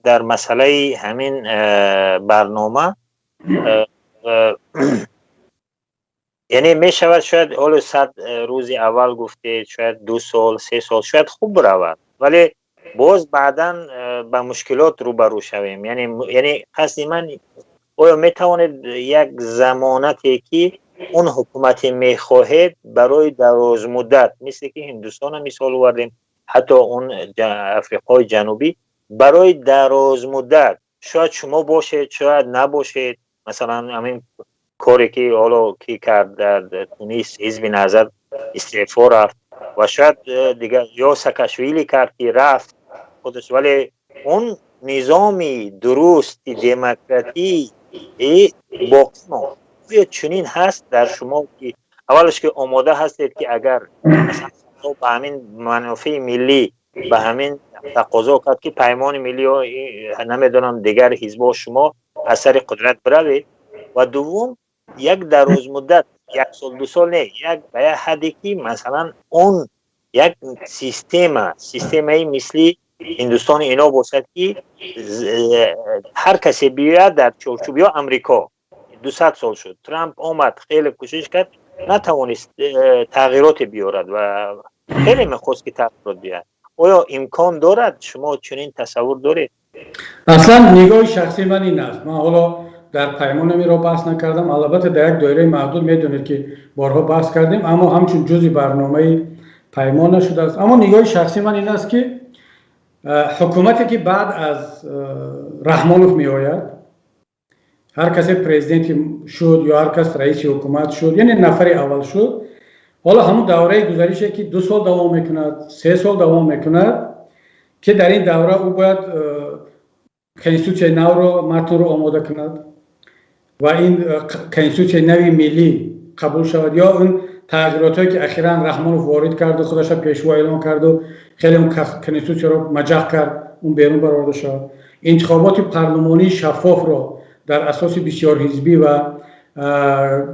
дар масъалаи ҳамин барнома, яъне мешавад, шояд ҳоло 100 рӯзи аввал гуфтед, шояд 2 сол, 3 сол шояд хуб равад, вале боз баъдан ба мушкилот рӯбарӯ шавем. Яъне қасди ман, оё метавонед як замонате, ки он ҳукумате мехоҳед барои дарозмуддат, мисле ки Ҳиндустона мисол овардем, ҳатто он Африқои Ҷанубӣ, барои дарозмуддат, шояд шумо бошед, шояд набошед, масалан, ҳамин коре ки ҳоло ки кард дар Тунис, Ҳизби Наҳзат истеъфо рафт, ва шояд дигар ё Саакашвили кард, ки рафт худаш, вале он низоми дурусти демократӣ боқӣ монд. Оё чунин ҳаст дар шумо, ки аввалаш ки омода ҳастед, ки агар ба ҳамин манофеи миллӣ, ба ҳамин тақозо кард, ки Паймони миллӣ, намедонам, дигар ҳизбҳо, шумо аз сари қудрат биравед? Ва дуввум, як дарозмуддат, як сол, 2 сол не, як ба як ҳадде, ки масалан он як системаи мисли Ҳиндустони ино бошад, ки ҳар касе биёяд дар чорчӯб, ё Амрико 200 сол шуд, Трамп омад, хеле кӯшиш кард, натавонист тағйироте биёрад ва хеле мехост, ки тағйирот биёяд. Оё имкон дорад, шумо чунин тасаввур доред? Аслан нигоҳи шахсии ман ин аст. Ман ҳоло дар Паймонам инро баҳс накардам. Албатта, дар як доираи маҳдуд, медонед, ки борҳо баҳс кардем, аммо ҳамчун ҷузъи барномаи Паймон нашудааст. Аммо нигоҳи шахсии ман ин аст, ки ҳукумате, ки баъд аз Раҳмонов меояд, ҳар касе президенти шуд ё ҳар кас раиси ҳукумат шуд, яъне нафари аввал шуд, ҳоло ҳамун давраи гузарише, ки 2 сол давом мекунад, 3 сол давом мекунад, ки дар ин давра ӯ бояд конститутсияи навро, матнро омода кунад ва ин конститутсияи нави миллӣ қабул шавад, ё он тағйиротҳое, ки ахиран Раҳмонов ворид карду худаша пешво эълон карду хеле он конститутсияро маҷақ кард, он берун бароварда шавад, интихоботи парлумонии шаффофро дар асоси бисёрҳизбӣ ва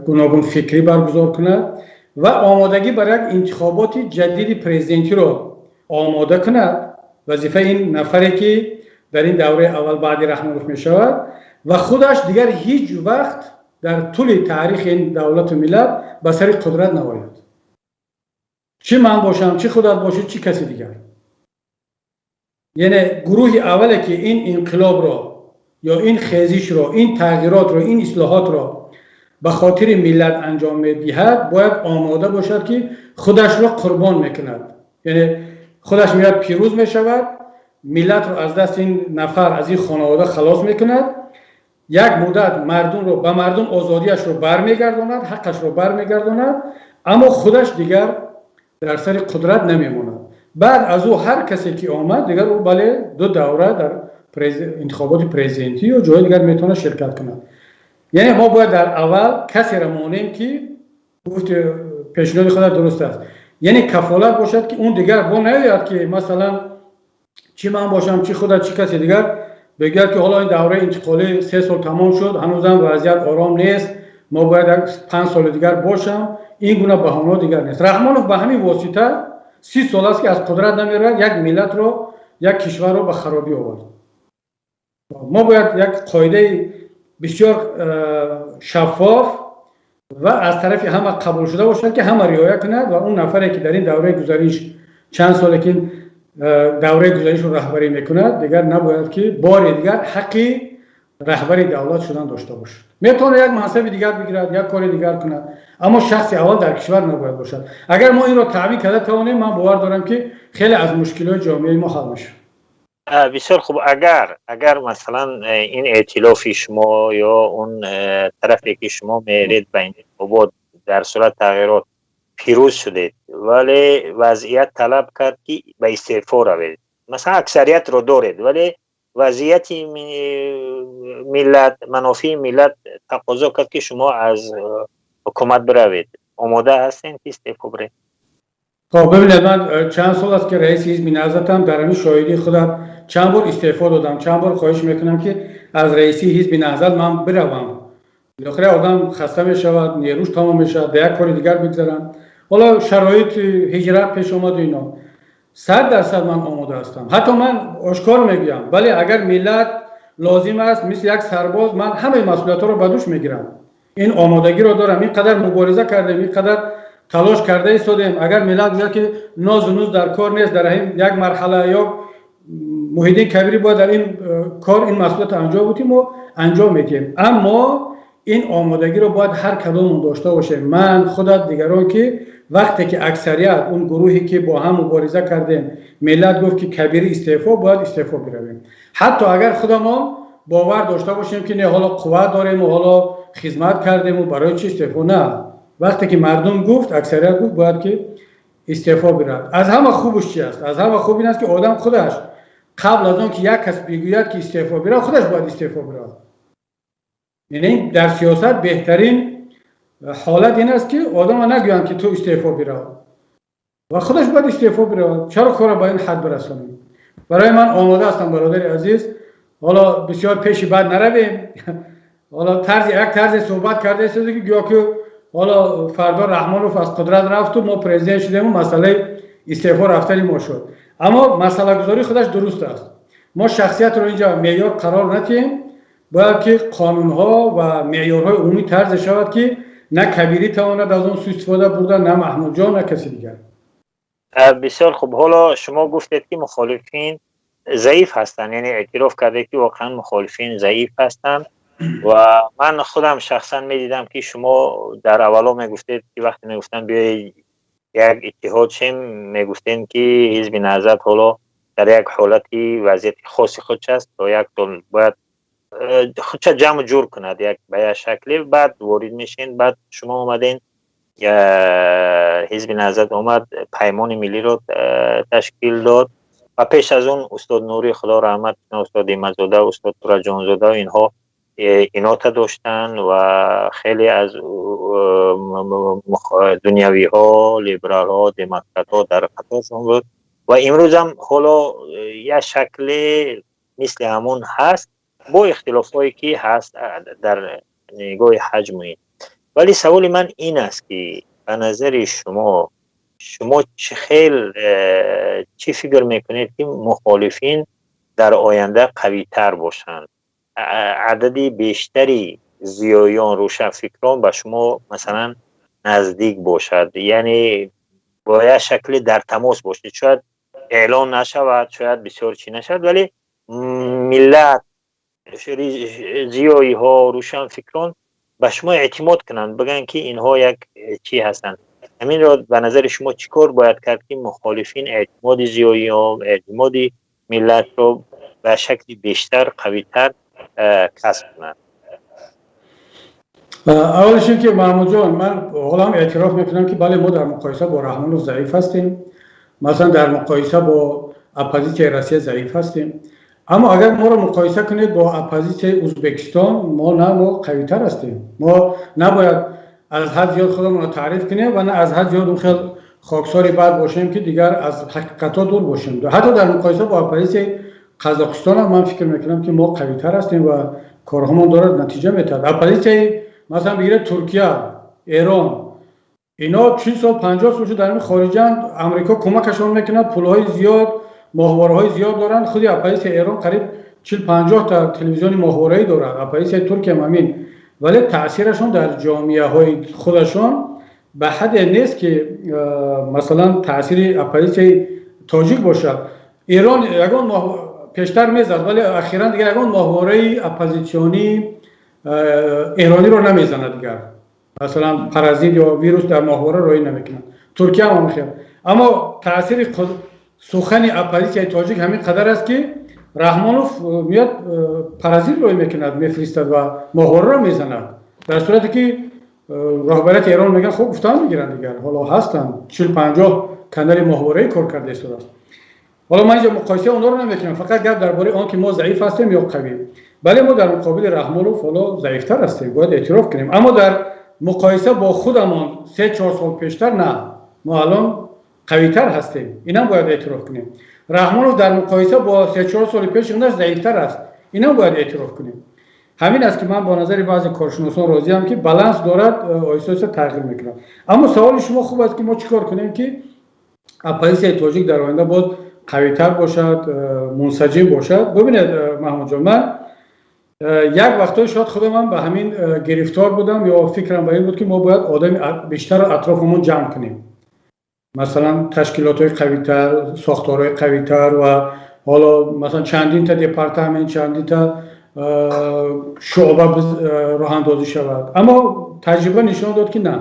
гуногунфикрӣ баргузор кунад ва омодагӣ бар як интихоботи ҷадиди президентиро омода кунад. Вазифаи ин нафаре, ки дар ин давраи аввал баъди Раҳмонов мешавад, ва худаш дигар ҳеҷ вақт дар тӯли таърихи ин давлату миллат ба сари қудрат наояд, чӣ ман бошам, чӣ худат бошӣ, чӣ каси дигар. Яъне гурӯҳи аввале, ки ин инқилобро ё ин хезишро, ин тағйиротро, ин ислоҳотро ба хотири миллат анҷом медиҳад, бояд омода бошад, ки худашро қурбон мекунад. Яъне худаш меояд, пирӯз мешавад, миллатро аз дасти ин нафар, аз ин хонавода халос мекунад, як муддат мардумро, ба мардум озодиашро бармегардонад, ҳаққашро бармегардонад, аммо худаш дигар дар сари қудрат намемонад. Баъд аз ӯ ҳар касе ки омад, дигар ӯ, бале, ду давра дар интихоботи президентӣ ё ҷои дигар метавонад ширкат кунад. Яъне мо бояд дар аввал касеро монем, ки гуфти пешниҳоди худат дуруст аст, яъне кафолат бошад, ки он дигар бо наояд, ки масалан, чӣ ман бошам, чӣ худат, чӣ касе дигар. Бигӯяд, ки ҳоло ин давраи интиқолӣ 3 сол тамом шуд, ҳанӯзам вазъият ором нест, мо бояд як 5 соли дигар бошам. Ин гуна баҳонаҳо дигар нест. Раҳмонов ба ҳамин восита 30 сол аст, ки аз қудрат намеравад, як миллатро, як кишварро ба харобӣ овард. Мо бояд як қоидаи бисёр шаффоф ва аз тарафи ҳама қабулшуда бошад, ки ҳама риоя кунад ва он нафаре, ки дар ин давраи гузариш чанд соле ки давраи гузаришро раҳбарӣ мекунад, дигар набояд ки бори дигар ҳаққи раҳбари давлат шудан дошта бошад. Метавонад як мансаби дигар бигирад, як кори дигар кунад, аммо шахси аввал дар кишвар набояд бошад. Агар мо инро таъмин карда тавонем, ман бовар дорам, ки хеле аз мушкилиҳои ҷомеаи мо ҳал мешавад. Бисёр хуб. Агар масалан ин эътилофи шумо ё он тарафе, ки шумо меред ба интихобот, дар сурат тағйирот пирӯз шудед, вале вазъият талаб кард, ки ба истеъфо равед, масалан аксариятро доред, вале вазъияти миллат, манофеи миллат тақозо кард, ки шумо аз ҳукумат биравед, омода ҳастем, ки истеъфо биред? Хоб, бибинед, ман чанд сол аст, ки раиси ҳизби Наҳзатам. Дар ҳамин шоҳидии худам чанд бор истеъфо додам, чанд бор хоҳиш мекунам, ки аз раисии ҳизби Наҳзат ман биравам. Билохира одам хаста мешавад, нерӯш тамом мешавад, ба як кори дигар бигзарам. Ҳоло шароити ҳиҷрат пеш омаду ино. 100% ман омода ҳастам. Ҳатто ман ошкор мегӯям: бале, агар миллат лозим аст, мисли як сарбоз ман ҳамаи масъулиятҳоро ба дӯш мегирам. Ин омодагиро дорам. Ин қадар мубориза кардем, ин қадар талош карда истодем. Агар миллат гӯяд, ки нозу нуз дар кор нест, дар ин як марҳала ё Муҳиддин Кабирӣ бояд дар ин кор, ин масъулият анҷом будем, мо анҷом медиҳем. Аммо ин омодагиро бояд ҳар кадомон дошта бошем, ман, худат, дигарон, ки вақте ки аксарият, он гурӯҳе, ки бо ҳам мубориза кардем, миллат гуфт, ки Кабирӣ истеъфо, бояд истеъфо биравем. Ҳатто агар худамон бовар дошта бошем, ки не, ҳоло қувват дорему, ҳоло хизмат кардему, барои чи истеъфо? На, вақте ки мардум гуфт, аксарият гуфт, бояд ки истеъфо бирад. Аз ҳама хубаш чи аст? Аз ҳама хуб ин аст, ки одам худаш қабл аз он ки як кас бигӯяд, ки истеъфо бирад, худаш бояд истеъфо бирад. Яъне дар сиёсат беҳтарин ҳолат ин аст, ки одама нагӯянд, ки ту истеъфо бирав, ва худаш бояд истеъфо биравад. Чаро корро ба ин ҳад бирасонем? Барои ман омода ҳастам, бародари азиз. Ҳоло бисёр пеши бад наравем. Ҳоло тарзи як тарзе суҳбат карда истода, ки гӯё ки ҳоло фардо Раҳмонов аз қудрат рафту мо президент шудему масъалаи истеъфо рафтани мо шуд. Аммо масъалагузорӣ худаш дуруст аст. Мо шахсиятро инҷа меъёр қарор надиҳем. Бояд ки қонунҳо ва меъёрҳои умумӣ тарзе шавад, ки на Кабирӣ тавонад аз он суистифода бурда, на Маҳмудҷон, на каси дигар. Бисёр хуб. Ҳоло шумо гуфтед, ки мухолифин заиф ҳастанд, яъне эътироф кардед, ки воқеан мухолифин заиф ҳастанд. Ва ман худам шахсан медидам, ки шумо дар аввало мегуфтед, ки вақте мегуфтанд биёед як иттиҳод шем, мегуфтем, ки ҳизби Наҳзат ҳоло дар як ҳолати вазъияти хоси худш аст, то як сол бояд худша ҷамъу ҷур кунад як ба як шакле, баъд ворид мешен. Баъд шумо омаден, ҳизби Наҳзат омад, Паймони миллиро ташкил дод ва пеш аз он устод Нурӣ, худо раҳмат, устод Имазода, устод Тураҷонзода, инҳо инота доштанд ва хеле аз дунявиҳо, либералҳо, демократҳо дар қаторшон буд. Ва имрӯзам ҳоло як шакле мисли ҳамон ҳаст, бо ихтилофҳое, ки ҳаст дар нигоҳи ҳаҷму ин. Вале саволи ман ин аст, ки ба назари шумо, шумо чӣ хел чӣ фикр мекунед, ки мухолифин дар оянда қавитар бошанд, адади бештари зиёиён, рӯшанфикрон ба шумо масалан наздик бошад, яъне бо як шакле дар тамос бошед? Шояд эълон нашавад, шояд бисёр чӣ нашавад, вале миллат, зиёиҳо, рӯшанфикрон ба шумо эътимод кунанд, бигӯянд, ки инҳо як чӣ ҳастанд. Ҳаминро ба назари шумо чӣ кор бояд кард, ки мухолифин эътимоди зиёиҳо, эътимоди миллатро ба шакли бештар, қавитар касб кунанд? Аввалиш ин ки, Маҳмудҷон, ман ҳолам эътироф мекунам, ки бале, мо дар муқоиса бо Раҳмонов заиф ҳастем, масалан дар муқоиса бо оппозитсияи Россия заиф ҳастем. Аммо агар моро муқоиса кунед бо оппозитсияи Узбекистон, мо на, мо қавитар ҳастем. Мо набояд аз ҳад зиёд худамонро таъриф кунем ва на аз ҳад зиёд он хел хоксори бад бошем, ки дигар аз ҳақиқатҳо дур бошем. Ҳатто дар муқоиса бо оппозитсияи Қазоқистон ҳам ман фикр мекунам, ки мо қавитар ҳастем ва корҳомон дорад натиҷа метаҳад. Оппозитсияи, масалан, бигиред Туркия, Эрон, ино 40 сол, 50 сол шуд дар ин хориҷанд, Амрико кӯмакашон мекунад, пулҳои зиёд, моҳвораҳои зиёд доранд. Худи оппозитсияи Эрон қариб 40-50 та телевизиони моҳвораӣ дорад, оппозитсияи Туркия ҳам ҳамин, вале таъсирашон дар ҷомеаҳои худашон ба ҳадде нест, ки масалан таъсири оппозитсияи тоҷик бошад. Эрон ягон пештар мезад, вале ахиран дигар ягон моҳвораи оппозитсионии эрониро намезанад дигар, масалан паразит ё вирус дар моҳвора роҳӣ намекунад. Туркия ҳам ҳамин. Аммо таъсири сухани оппозитсияи тоҷик ҳамин қадар аст, ки Раҳмонов меяд, паразит роҳӣ мекунад, мефиристад ва моҳвораро мезанад, дар сурате ки роҳбарияти Эрон мегӯянд, хуб гуфтан мегиранд. Дигар ҳоло ҳастанд 40-50 канали моҳвораӣ кор карда истодааст. Ҳоло ман инҷо муқоисаи онҳоро намекунам, фақат гап дар бораи он ки мо заиф ҳастем ё қавӣ. Бале, мо дар муқобили Раҳмонов ҳоло заифтар ҳастем, бояд эътироф кунем, аммо дар муқоиса бо худамон 3-4 сол пештар на, мо алон қавитар ҳастем, инам бояд эътироф кунем. Раҳмонов дар муқоиса бо 3-4 соли пеш худаш заифтар аст, инам бояд эътироф кунем. Ҳамин аст, ки ман бо назари баъзе коршиносон розиам, ки баланс дорад оҳиста оҳиста тағйир мекунад. Аммо саволи шумо хуб аст, ки мо чӣ кор кунем, ки оппозитсияи тоҷик дар оянда боз қавитар бошад, мунсаҷим бошад. Бубинед, Маҳмудҷон, ман як вақтҳое шояд худамам ба ҳамин гирифтор будам ё фикрам ба ин буд, ки мо бояд одами бештарро атрофамон ҷамъ кунем, масалан ташкилотҳои қавитар, сохторҳои қавитар ва ҳоло масалан чандинта департамент, чандинта шуъба роҳандозӣ шавад. Аммо таҷриба нишон дод, ки на,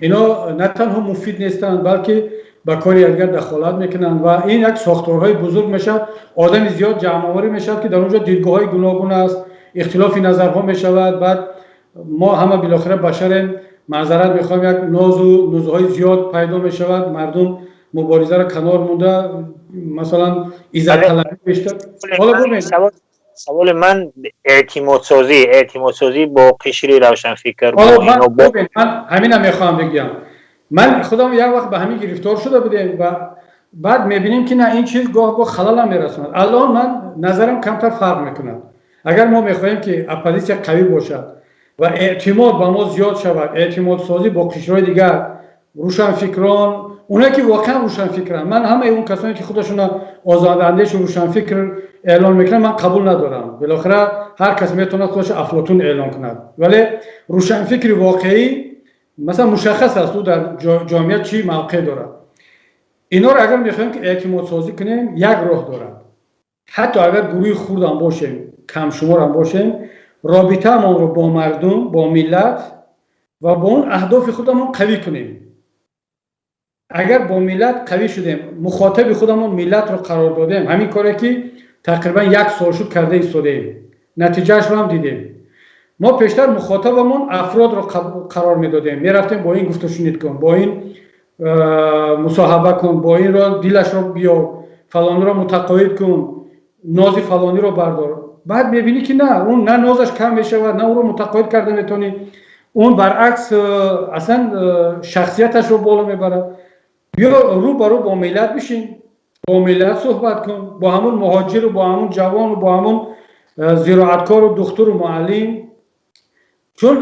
ино на танҳо муфид нестанд, балки ба кори якдигар дахолат мекунанд ва ин як сохторҳои бузург мешавад, одами зиёд ҷамъоварӣ мешавад, ки дар он ҷо дидгоҳҳои гуногун аст, ихтилофи назарҳо мешавад. Баъд мо ҳама билохира башарем, маъзарат мехоҳем, як нозу нузҳои зиёд пайдо мешавад, мардум муборизаро канор монда, масалан иззатталабӣ бештар. Ҳоло бубин. Саволи ман эътимодсозӣ бо қишри равшанфикр. Ман ҳамина мехоҳам бигӯям. Ман худам як вақт ба ҳамин гирифтор шуда будем ва баъд мебинем, ки на, ин чиз гоҳ гоҳ халалам мерасонад. Алон ман назарам камтар фарқ мекунад. Агар мо мехоҳем, ки оппозитсия қавӣ бошад ва эътимод ба мо зиёд шавад, эътимодсозӣ бо қишрҳои дигар, рӯшанфикрон, оне ки воқеан рӯшанфикранд, ман ҳамаи он касоне ки худашонро озодандешу рӯшанфикр эълон мекунанд, ман қабул надорам. Билохира ҳар кас метавонад худашро Афлотун эълон кунад, вале рӯшанфикри воқеӣ масалан мушаххас аст, ӯ дар ҷомеа чӣ мавқеъ дорад. Инҳоро агар мехоҳем, ки эътимодсозӣ кунем, як роҳ дорад: ҳатто агар гурӯҳи хурдам бошем, камшуморам бошем, робитаамонро бо мардум, бо миллат ва бо он аҳдофи худамон қавӣ кунем. Агар бо миллат қавӣ шудем, мухотаби худамон миллатро қарор додем, ҳамин коре ки тақрибан як сол шуд карда истодаем, натиҷаашро ҳам дидем. Мо пештар мухотабамон афродро қарор медодем, мерафтем, бо ин гуфтушунид кун, бо ин мусоҳаба кун, бо инро дилашро биёр, фалониро мутақоид кун, нози фалониро бардор. Баъд мебинӣ, ки на, он на нозаш кам мешавад, на ӯро мутақоид карда метавонӣ, он баръакс аслан шахсияташро боло мебарад. Биё, рӯ ба рӯ бо миллат бишин, бо миллат суҳбат кун, бо ҳамун муҳоҷиру бо ҳамун ҷавону бо ҳамун зироаткору духтуру муаллим, чун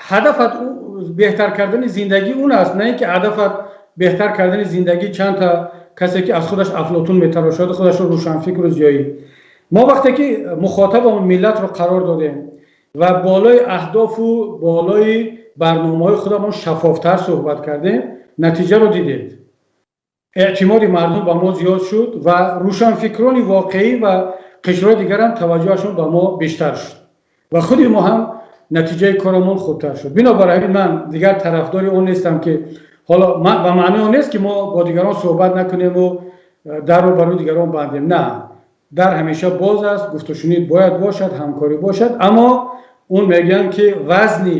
ҳадафат беҳтар кардани зиндагии он аст, на ин ки ҳадафат беҳтар кардани зиндагии чандта касе ки аз худаш Афлотун метарошаду худашро рӯшанфикру зиёӣ. Мо вақте ки мухотабамон миллатро қарор додем ва болои аҳдофу болои барномаҳои худамон шаффофтар суҳбат кардем, натиҷаро дидед: эътимоди мардум ба мо зиёд шуд ва рӯшанфикрони воқеӣ ва қишрҳои дигарам таваҷҷӯҳашон ба мо бештар шуд ва худи мо ҳам натиҷаи корамон хубтар шуд. Бинобар ҳамин ман дигар тарафдори он нестам, ки ҳоло ба маънои он нест, ки мо бо дигарон суҳбат накунему дарро ба рӯи дигарон бандем. На, дар ҳамеша боз аст, гуфтушунид бояд бошад, ҳамкорӣ бошад, аммо он мегӯянд, ки вазни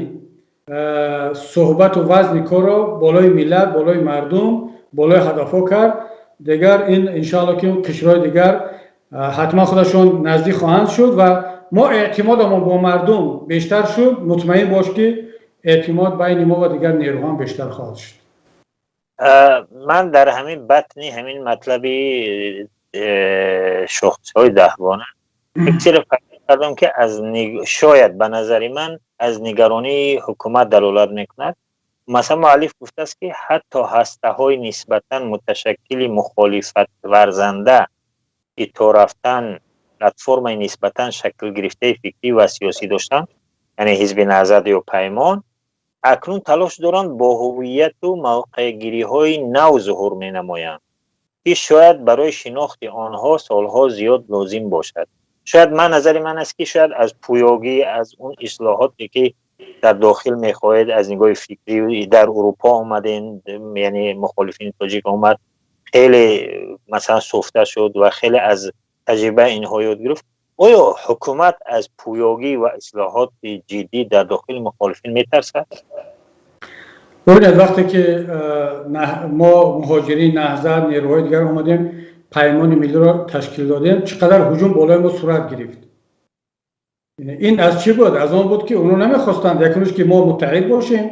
суҳбату вазни корро болои миллат, болои мардум, болои ҳадафҳо кард. Дигар ин иншоалло, ки қишрҳои дигар ҳатман худашон наздик хоҳанд шуд ва мо эътимодамон бо мардум бештар шуд, мутмаин бош, ки эътимод байни мо ва дигар нерӯҳо бештар хоҳад шуд. Ман дар ҳамин батни ҳамин матлаби. Шохсҳои даҳгона як чизе пайдо кардам, ки аз шояд ба назари ман аз нигаронии ҳукумат далолат мекунад. Масалан, муаллиф гуфтааст, ки ҳатто ҳастаҳои нисбатан муташаккили мухолифатварзанда, ки то рафтан платформаи нисбатан шаклгирифтаи фикрӣ ва сиёсӣ доштанд, яъне Ҳизби Наҳзат ё Паймон, акнун талош доранд бо ҳувияту мавқеъгириҳои нав зуҳур менамоянд, ки шояд барои шинохти онҳо солҳо зиёд лозим бошад. Шояд, ман назари ман аст, ки шояд аз пӯёгӣ, аз он ислоҳоте, ки дар дохил мехоҳед, аз нигоҳи фикрӣ дар Урупо омадем, яъне мухолифини тоҷик омад, хеле масалан суфта шуд ва хеле аз таҷрибаи инҳо ёд гирифт. Оё ҳукумат аз пӯёгӣ ва ислоҳоти ҷиддӣ дар дохили мухолифин метарсад? Бибинед, вақте ки мо, муҳоҷирин, Наҳзат, нерӯҳои дигар омадем, Паймони Миллиро ташкил додем, чӣ қадар ҳуҷум болои мо сурат гирифт. Ин аз чӣ буд? Аз он буд, ки онҳо намехостанд, якумш, ки мо муттаҳид бошем,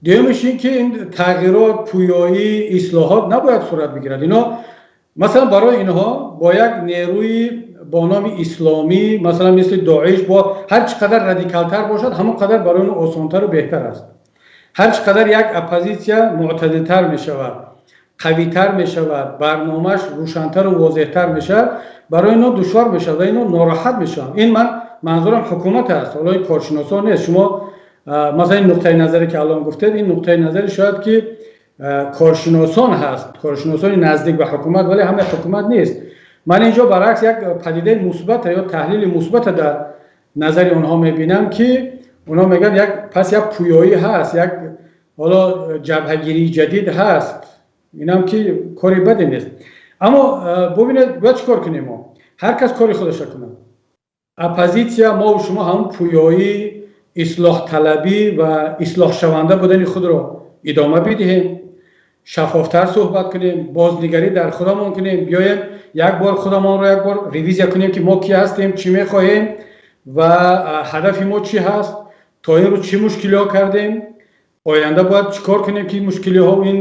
дуюмаш ин ки ин тағйирот, пӯёӣ, ислоҳот набояд сурат бигирад. Ино масалан, барои инҳо бо як нерӯи бо номи исломӣ, масалан мисли Доиш, бо ҳар чӣ қадар радикалтар бошад, ҳамон қадар барои онҳо осонтару беҳтар аст. Ҳар чӣ қадар як оппозитсия мӯътадилтар мешавад, қавитар мешавад, барномааш рӯшантару возеҳтар мешавад, барои инҳо душвор мешавад ва инҳо нороҳат мешаванд. Ин ман манзурам ҳукумат аст, ҳоло ин коршиносон нест. Шумо масалан ин нуқтаи назаре, ки алон гуфтед, ин нуқтаи назари шояд ки коршиносон ҳаст, коршиносони наздик ба ҳукумат, вале ҳамаи ҳукумат нест. Ман инҷо баръакс як падидаи мусбата ё таҳлили мусбата дар назари онҳо мебинам, ки онҳо мегӯянд, як пас як пӯёӣ ҳаст, як ҳоло ҷабҳагирии ҷадид ҳаст. Инам ки кори баде нест. Аммо бубинед, бояд чӣ кор кунем мо? Ҳар кас кори худашро кунад. Оппозитсия, мову шумо ҳамон пӯёӣ, ислоҳталабӣ ва ислоҳшаванда будани худро идома бидиҳем, шаффофтар суҳбат кунем, бознигарӣ дар худамон кунем, биёем як бор худамонро як бор ревизия кунем, ки мо кӣ ҳастем, чӣ мехоҳем ва ҳадафи мо чӣ ҳаст, то ин рӯз чӣ мушкилиҳо кардем, оянда бояд чӣ кор кунем, ки мушкилиҳо, ин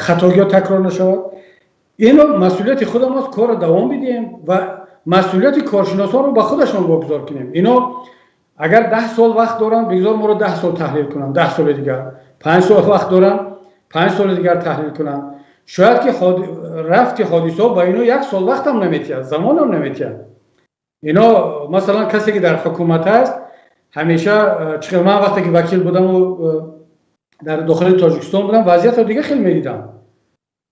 хатогиҳо такрор нашавад. Ино масъулияти худам аст, корро давом бидиҳем ва масъулияти коршиносонро ба худашон вогузор кунем. Ино агар 10 сол вақт доранд, бигзор моро 10 сол таҳлил кунанд, 10 соли дигар, 5 сол вақт доранд, 5 соли дигар таҳлил кунанд. Шояд ки рафти ҳодисаҳо ба ино як сол вақтам наметиҳад, замонам наметиҳад. Ино масалан, касе ки дар ҳукумат аст, ҳамеша чӣ, ман вақте ки вакил будаму дар дохили Тоҷикистон будам, вазъиятро дигар хел медидам,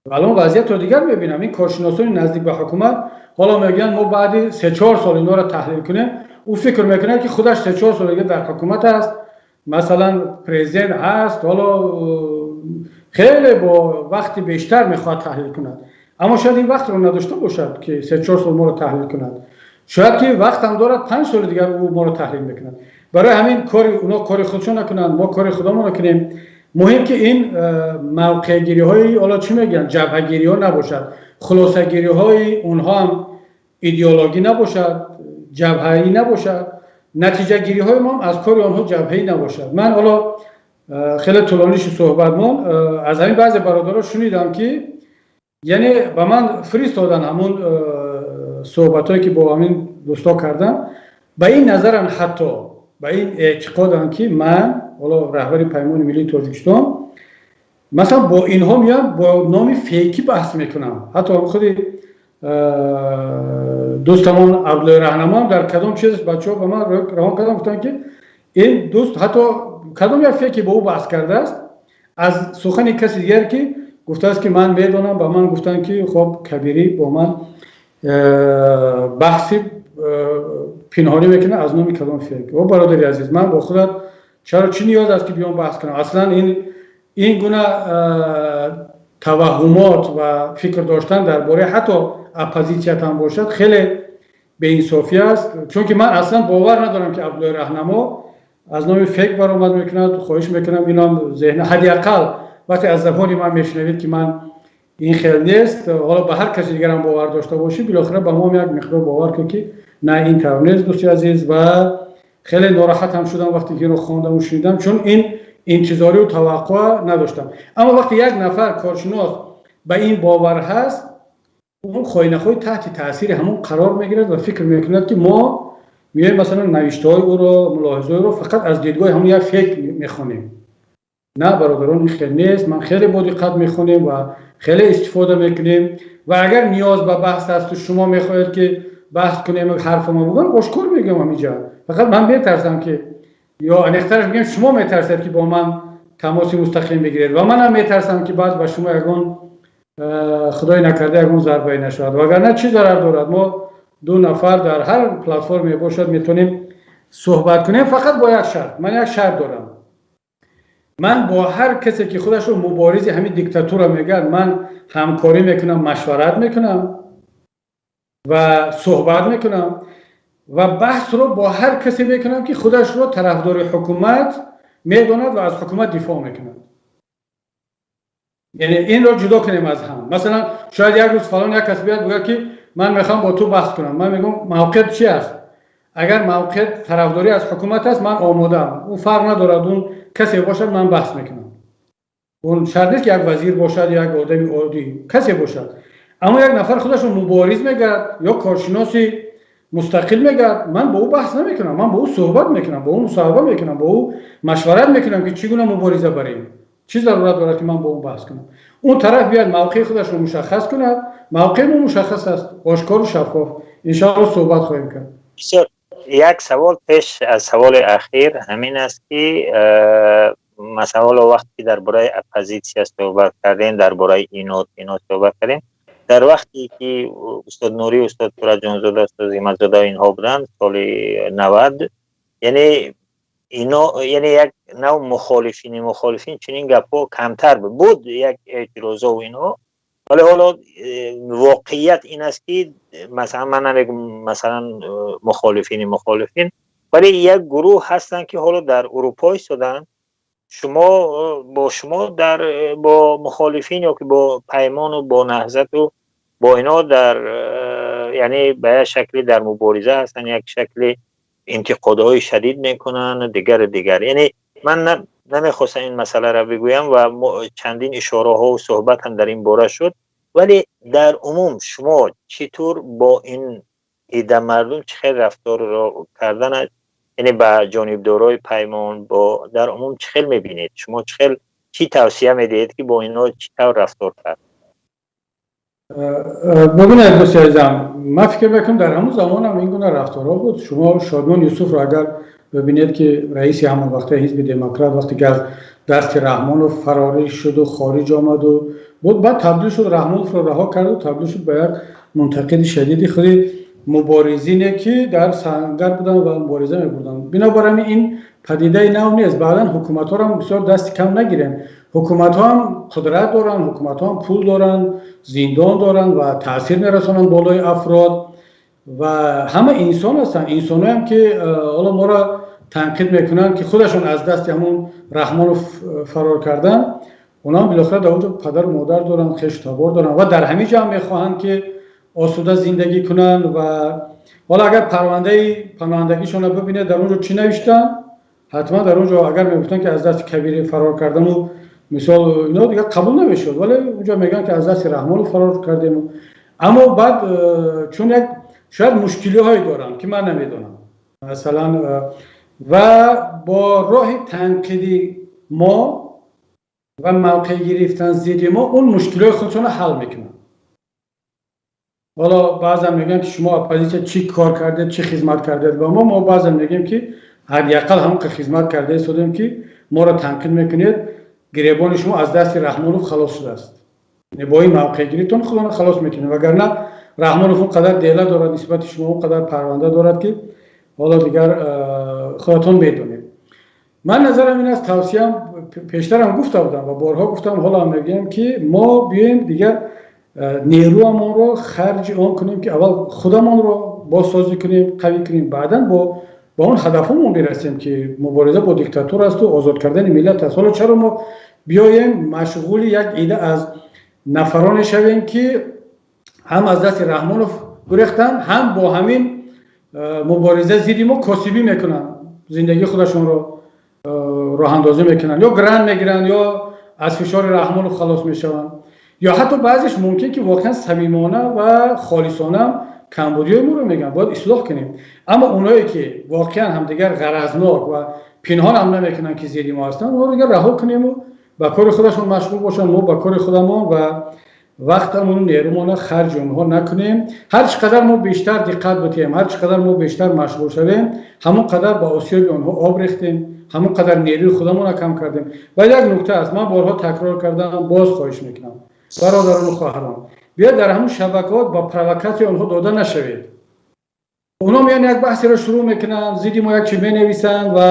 алон вазъиятро дигар мебинам. Ин коршиносони наздик ба ҳукумат ҳоло мегӯянд, мо баъди 3-4 сол инҳоро таҳлил кунем. Ӯ фикр мекунад, ки худаш 3-4 сол дигар дар ҳукумат аст, масалан президент ҳаст, ҳоло хеле бо вақти бештар мехоҳад таҳлил кунад. Аммо шояд ин вақтро надошта бошад, ки 3-4 сол моро таҳлил кунад. Шояд ки вақтам дорад, 5 соли дигар ӯ моро таҳлил мекунад. Барои ҳамин кори онҳо кори худшон накунанд, мо кори худамонро кунем. Муҳим ки ин мавқеъгириҳои, ҳоло чӣ мегӯянд, ҷабҳагириҳо набошад, хулосагириҳои онҳо ҳам идеологӣ набошад, ҷабҳаӣ набошад, натиҷагириҳои мо аз кори онҳо ҷабҳаӣ набошад. Ман ҳоло хеле тӯлонӣ шуд суҳбатмон. Аз ҳамин баъзе бародаро шунидам, ки яъне ба ман фиристоданд ҳамун суҳбатҳое, ки бо ҳамин дӯсто кардам, ба ин назарам, ҳатто ба ин эътиқодам, ки ман ҳоло раҳбари Паймони Миллии Тоҷикистон масалан бо инҳо меоям, бо номи фейкӣ баҳс мекунам. Ҳатто худи дӯстамон Абдуллои Раҳнамоам дар кадом чиз бачаҳо ба ман равон кардам, гуфтанд, ки ин дӯст ҳатто кадом як фейке бо ӯ баҳс кардааст, аз сухани каси дигар, ки гуфтааст, ки ман медонам, ба ман гуфтанд, ки хоб, Кабирӣ бо ман баҳси пинҳонӣ мекунад аз номи кадом фейк. О бародари азиз, ман бо худат чаро, чӣ ниёз аст, ки биём баҳс кунам? Аслан ин гуна таваҳҳумот ва фикр доштан дар бораи ҳатто оппозитсиятам бошад, хеле беинсофӣ аст, чунки ман аслан бовар надорам, ки Абдуллои Раҳнамо аз номи фейк баромад мекунад. Хоҳиш мекунам, инам зеҳна ҳадди ақал вақте аз забони ман мешунавед, ки ман ин хел нест, ҳоло ба ҳар каси дигарам бовар дошта бошӣ, билохира ба моам як миқдор бовар кун, ки на, ин тавр нест, дӯсти азиз. Ва хеле нороҳатам шудам, вақте ки инро хондаму шунидам, чун ин интизорию таваққӯъ надоштам. Аммо вақте як нафар коршинос ба ин бовар ҳаст. Он хоҳӣ нахоҳӣ таҳти таъсири ҳамон қарор мегирад ва фикр мекунад, ки мо меоем, масалан, навиштаҳои ӯро, мулоҳизаҳои ӯро фақат аз дидгоҳи ҳамон як фекр мехонем. На, бародарон, ин хел нест. Ман хеле бо диққат мехонем ва хеле истифода мекунем ва агар ниёз ба баҳс асту шумо мехоҳед, ки баҳс кунем, ҳарфамо бигӯям, ошкор мегӯям ҳамиҷа. Фақат ман метарсам, ки ё аниқтараш мегӯям, шумо метарсед, ки бо ман тамоси мустақим бигиред ва манам метарсам, ки баъд ба шумо ягон, худои накарда, ягон зарбае нашавад. Вагарна чӣ зарар дорад? Мо ду нафар дар ҳар платформе бошад, метавонем суҳбат кунем, фақат бо як шарт. Ман як шарт дорам: ман бо ҳар касе, ки худашро муборизи ҳамин диктатура мегӯяд, ман ҳамкорӣ мекунам, машварат мекунам ва суҳбат мекунам ва баҳсро бо ҳар касе мекунам, ки худашро тарафдори ҳукумат медонад ва аз ҳукумат дифоъ мекунад. Яъне инро ҷудо кунем аз ҳам. Масалан, шояд як рӯз фалон як кас биёяд, бигӯяд, ки ман мехоҳам бо ту баҳс кунам. Ман мегӯям: мавқеат чи аст? Агар мавқеат тарафдорӣ аз ҳукумат аст, ман омодаам. Он фарқ надорад, он касе бошад, ман баҳс мекунам. Он шарт нест, ки як вазир бошад, як одами оддӣ, касе бошад. Аммо як нафар худашро мубориз мегӯяд ё коршиноси мустақил мегӯяд, ман бо ӯ баҳс намекунам. Ман бо ӯ суҳбат мекунам, бо ӯ мусоҳиба мекунам, бо ӯ машварат мекунам, ки чӣ гуна мубориза барем. Чӣ зарурат дорад, ки ман бо ӯ баҳс кунам? Он тараф биёяд, мавқеи худашро мушаххас кунад. Мавқеи мо мушаххас аст, ошкору шаффоф. Иншоалло, суҳбат хоҳем кард. Бисёр як савол пеш аз саволи ахир ҳамин аст, ки масалан, ҳоло вақте ки дар бораи оппозитсия суҳбат кардем, дар бораи ино суҳбат кардем, дар вақте ки устод Нурӣ, устод Тураҷонзода, устод Зиматзода инҳо буданд, соли 90, яъне ино, яъне як нав мухолифин, чунин гапҳо камтар буд, як эътирозову инҳо. Вале ҳоло воқеият ин аст, ки масалан, ман намегум, масалан, мухолифин, вале як гурӯҳ ҳастанд, ки ҳоло дар Урупо истоданд. Шумо бо шумо дар бо мухолифин ё ки бо Паймону бо Наҳзату бо ино дар, яъне ба як шакле дар мубориза ҳастанд, як шакли интиқодҳои шадид мекунанд, дигару дигар. Яъне ман намехостам ин масъаларо бигӯям ва чандин ишораҳову суҳбат ҳам дар ин бора шуд, вале дар умум шумо чӣ тур бо ин ида мардум чӣ хел рафторро кардан, яъне ба ҷонибдорои Паймон, бо дар умум чӣ хел мебинед? Шумо чӣ хел, чӣ тавсия медиҳед, ки бо инҳо чӣ тавр рафтор кард? Бубинед, дӯсти азизам, ман фикр мекунам, дар ҳамон замонам ин гуна рафторҳо буд. Шумо Шодмон Юсуфро агар бибинед, ки раиси ҳамон вақта ҳизби Демократ, вақте ки аз дасти Раҳмонов фарорӣ шуду хориҷ омаду буд, баъд табдил шуд, Раҳмоновро раҳо карду табдил шуд ба як мунтақиди шадиди худи муборизине, ки дар сангар буданд ва мубориза мебурданд. Бинобар ҳамин ин падидаи нав нест. Баъдан ҳукуматҳоро бисёр дасти кам нагирем. Ҳукуматҳо ҳам қудрат доранд, ҳукуматҳо ҳам пул доранд, зиндон доранд ва таъсир мерасонанд болои афрод ва ҳама инсон ҳастанд. Инсонҳоям, ки ҳоло моро танқид мекунанд, ки худашон аз дасти ҳамон Раҳмонов фарор карданд, онҳам билохира дар онҷо падару модар доранд, хешу табор доранд ва дар ҳамин ҷо ҳам мехоҳанд, ки осуда зиндагӣ кунанд. Ва ҳоло агар парвандаи паноҳандагишонро бибинед, дар он ҷо чӣ навиштанд? Ҳатман дар он ҷо агар мегуфтанд, ки аз дасти Кабирӣ фарор кардану мисол ино, дигар қабул намешуд. Вале онҷо мегӯянд, ки аз дасти Раҳмонов фарор кардем. Аммо баъд чун як шояд мушкилиҳое доранд, ки ман намедонам, масалан, ва бо роҳи танқиди мо ва мавқеъ гирифтан зидди мо он мушкилиҳои худшонро ҳал мекунанд. Ҳоло баъзан мегӯянд, ки шумо оппозитсия чӣ кор кардед, чӣ хизмат кардед ба мо? Мо баъзан мегӯем, ки ҳадди ақал ҳамон хизмат карда истодем, ки моро танқид мекунед, гиребони шумо аз дасти Раҳмонов халос шудааст. Бо ин мавқеъгиритон худоно халос мекунем. Вагарна Раҳмонов он қадар дела дорад нисбати шумо, он қадар парванда дорад, ки ҳоло дигар худатон медонед. Ман назарам ин аст, тавсиям, пештарам гуфта будам ва борҳо гуфтам, ҳоло ҳам мегӯям, ки мо биёем, дигар нерӯамонро харҷи он кунем, ки аввал худамонро бозсозӣ кунем, қавӣ кунем, баъдан ба он ҳадафҳомон бирасем, ки мубориза бо диктатура асту озод кардани миллат аст. Ҳоло чаро мо биёем, машғули як ида аз нафароне шавем, ки ҳам аз дасти Раҳмонов гурехтанд, ҳам бо ҳамин мубориза зидди мо косибӣ мекунанд, зиндагии худашонро роҳандозӣ мекунанд, ё грант мегиранд, ё аз фишори Раҳмонов халос мешаванд? Ё ҳатто баъзеш мумкин ки воқеан самимона ва холисона камбудиҳои моро мегӯянд, бояд ислоҳ кунем. Аммо онҳое ки воқеан ҳамдигар ғаразнок ва пинҳон ҳам намекунанд, ки зидди мо ҳастанд, онҳоро дигар раҳо кунем ва ба кори худашон машғул бошанд, мо ба кори худамон ва вақтамон нерӯмонро харҷи онҳо накунем. Ҳар чӣ қадар мо бештар диққат битиҳем, ҳар чӣ қадар мо бештар машғул шавем, ҳамон қадар ба осиёби онҳо об рехтем, ҳамон қадар нерӯи худамонро кам кардем. Ва як нукта аст, ман борҳо такрор кардам, боз хоҳиш мекунам, бародарону хоҳарон, биёед, дар ҳамон шабакаҳо ба провокатсияи онҳо дода нашавед. Онҳо меян, як баҳсеро шурӯъ мекунанд, зидди мо як чи менависанд ва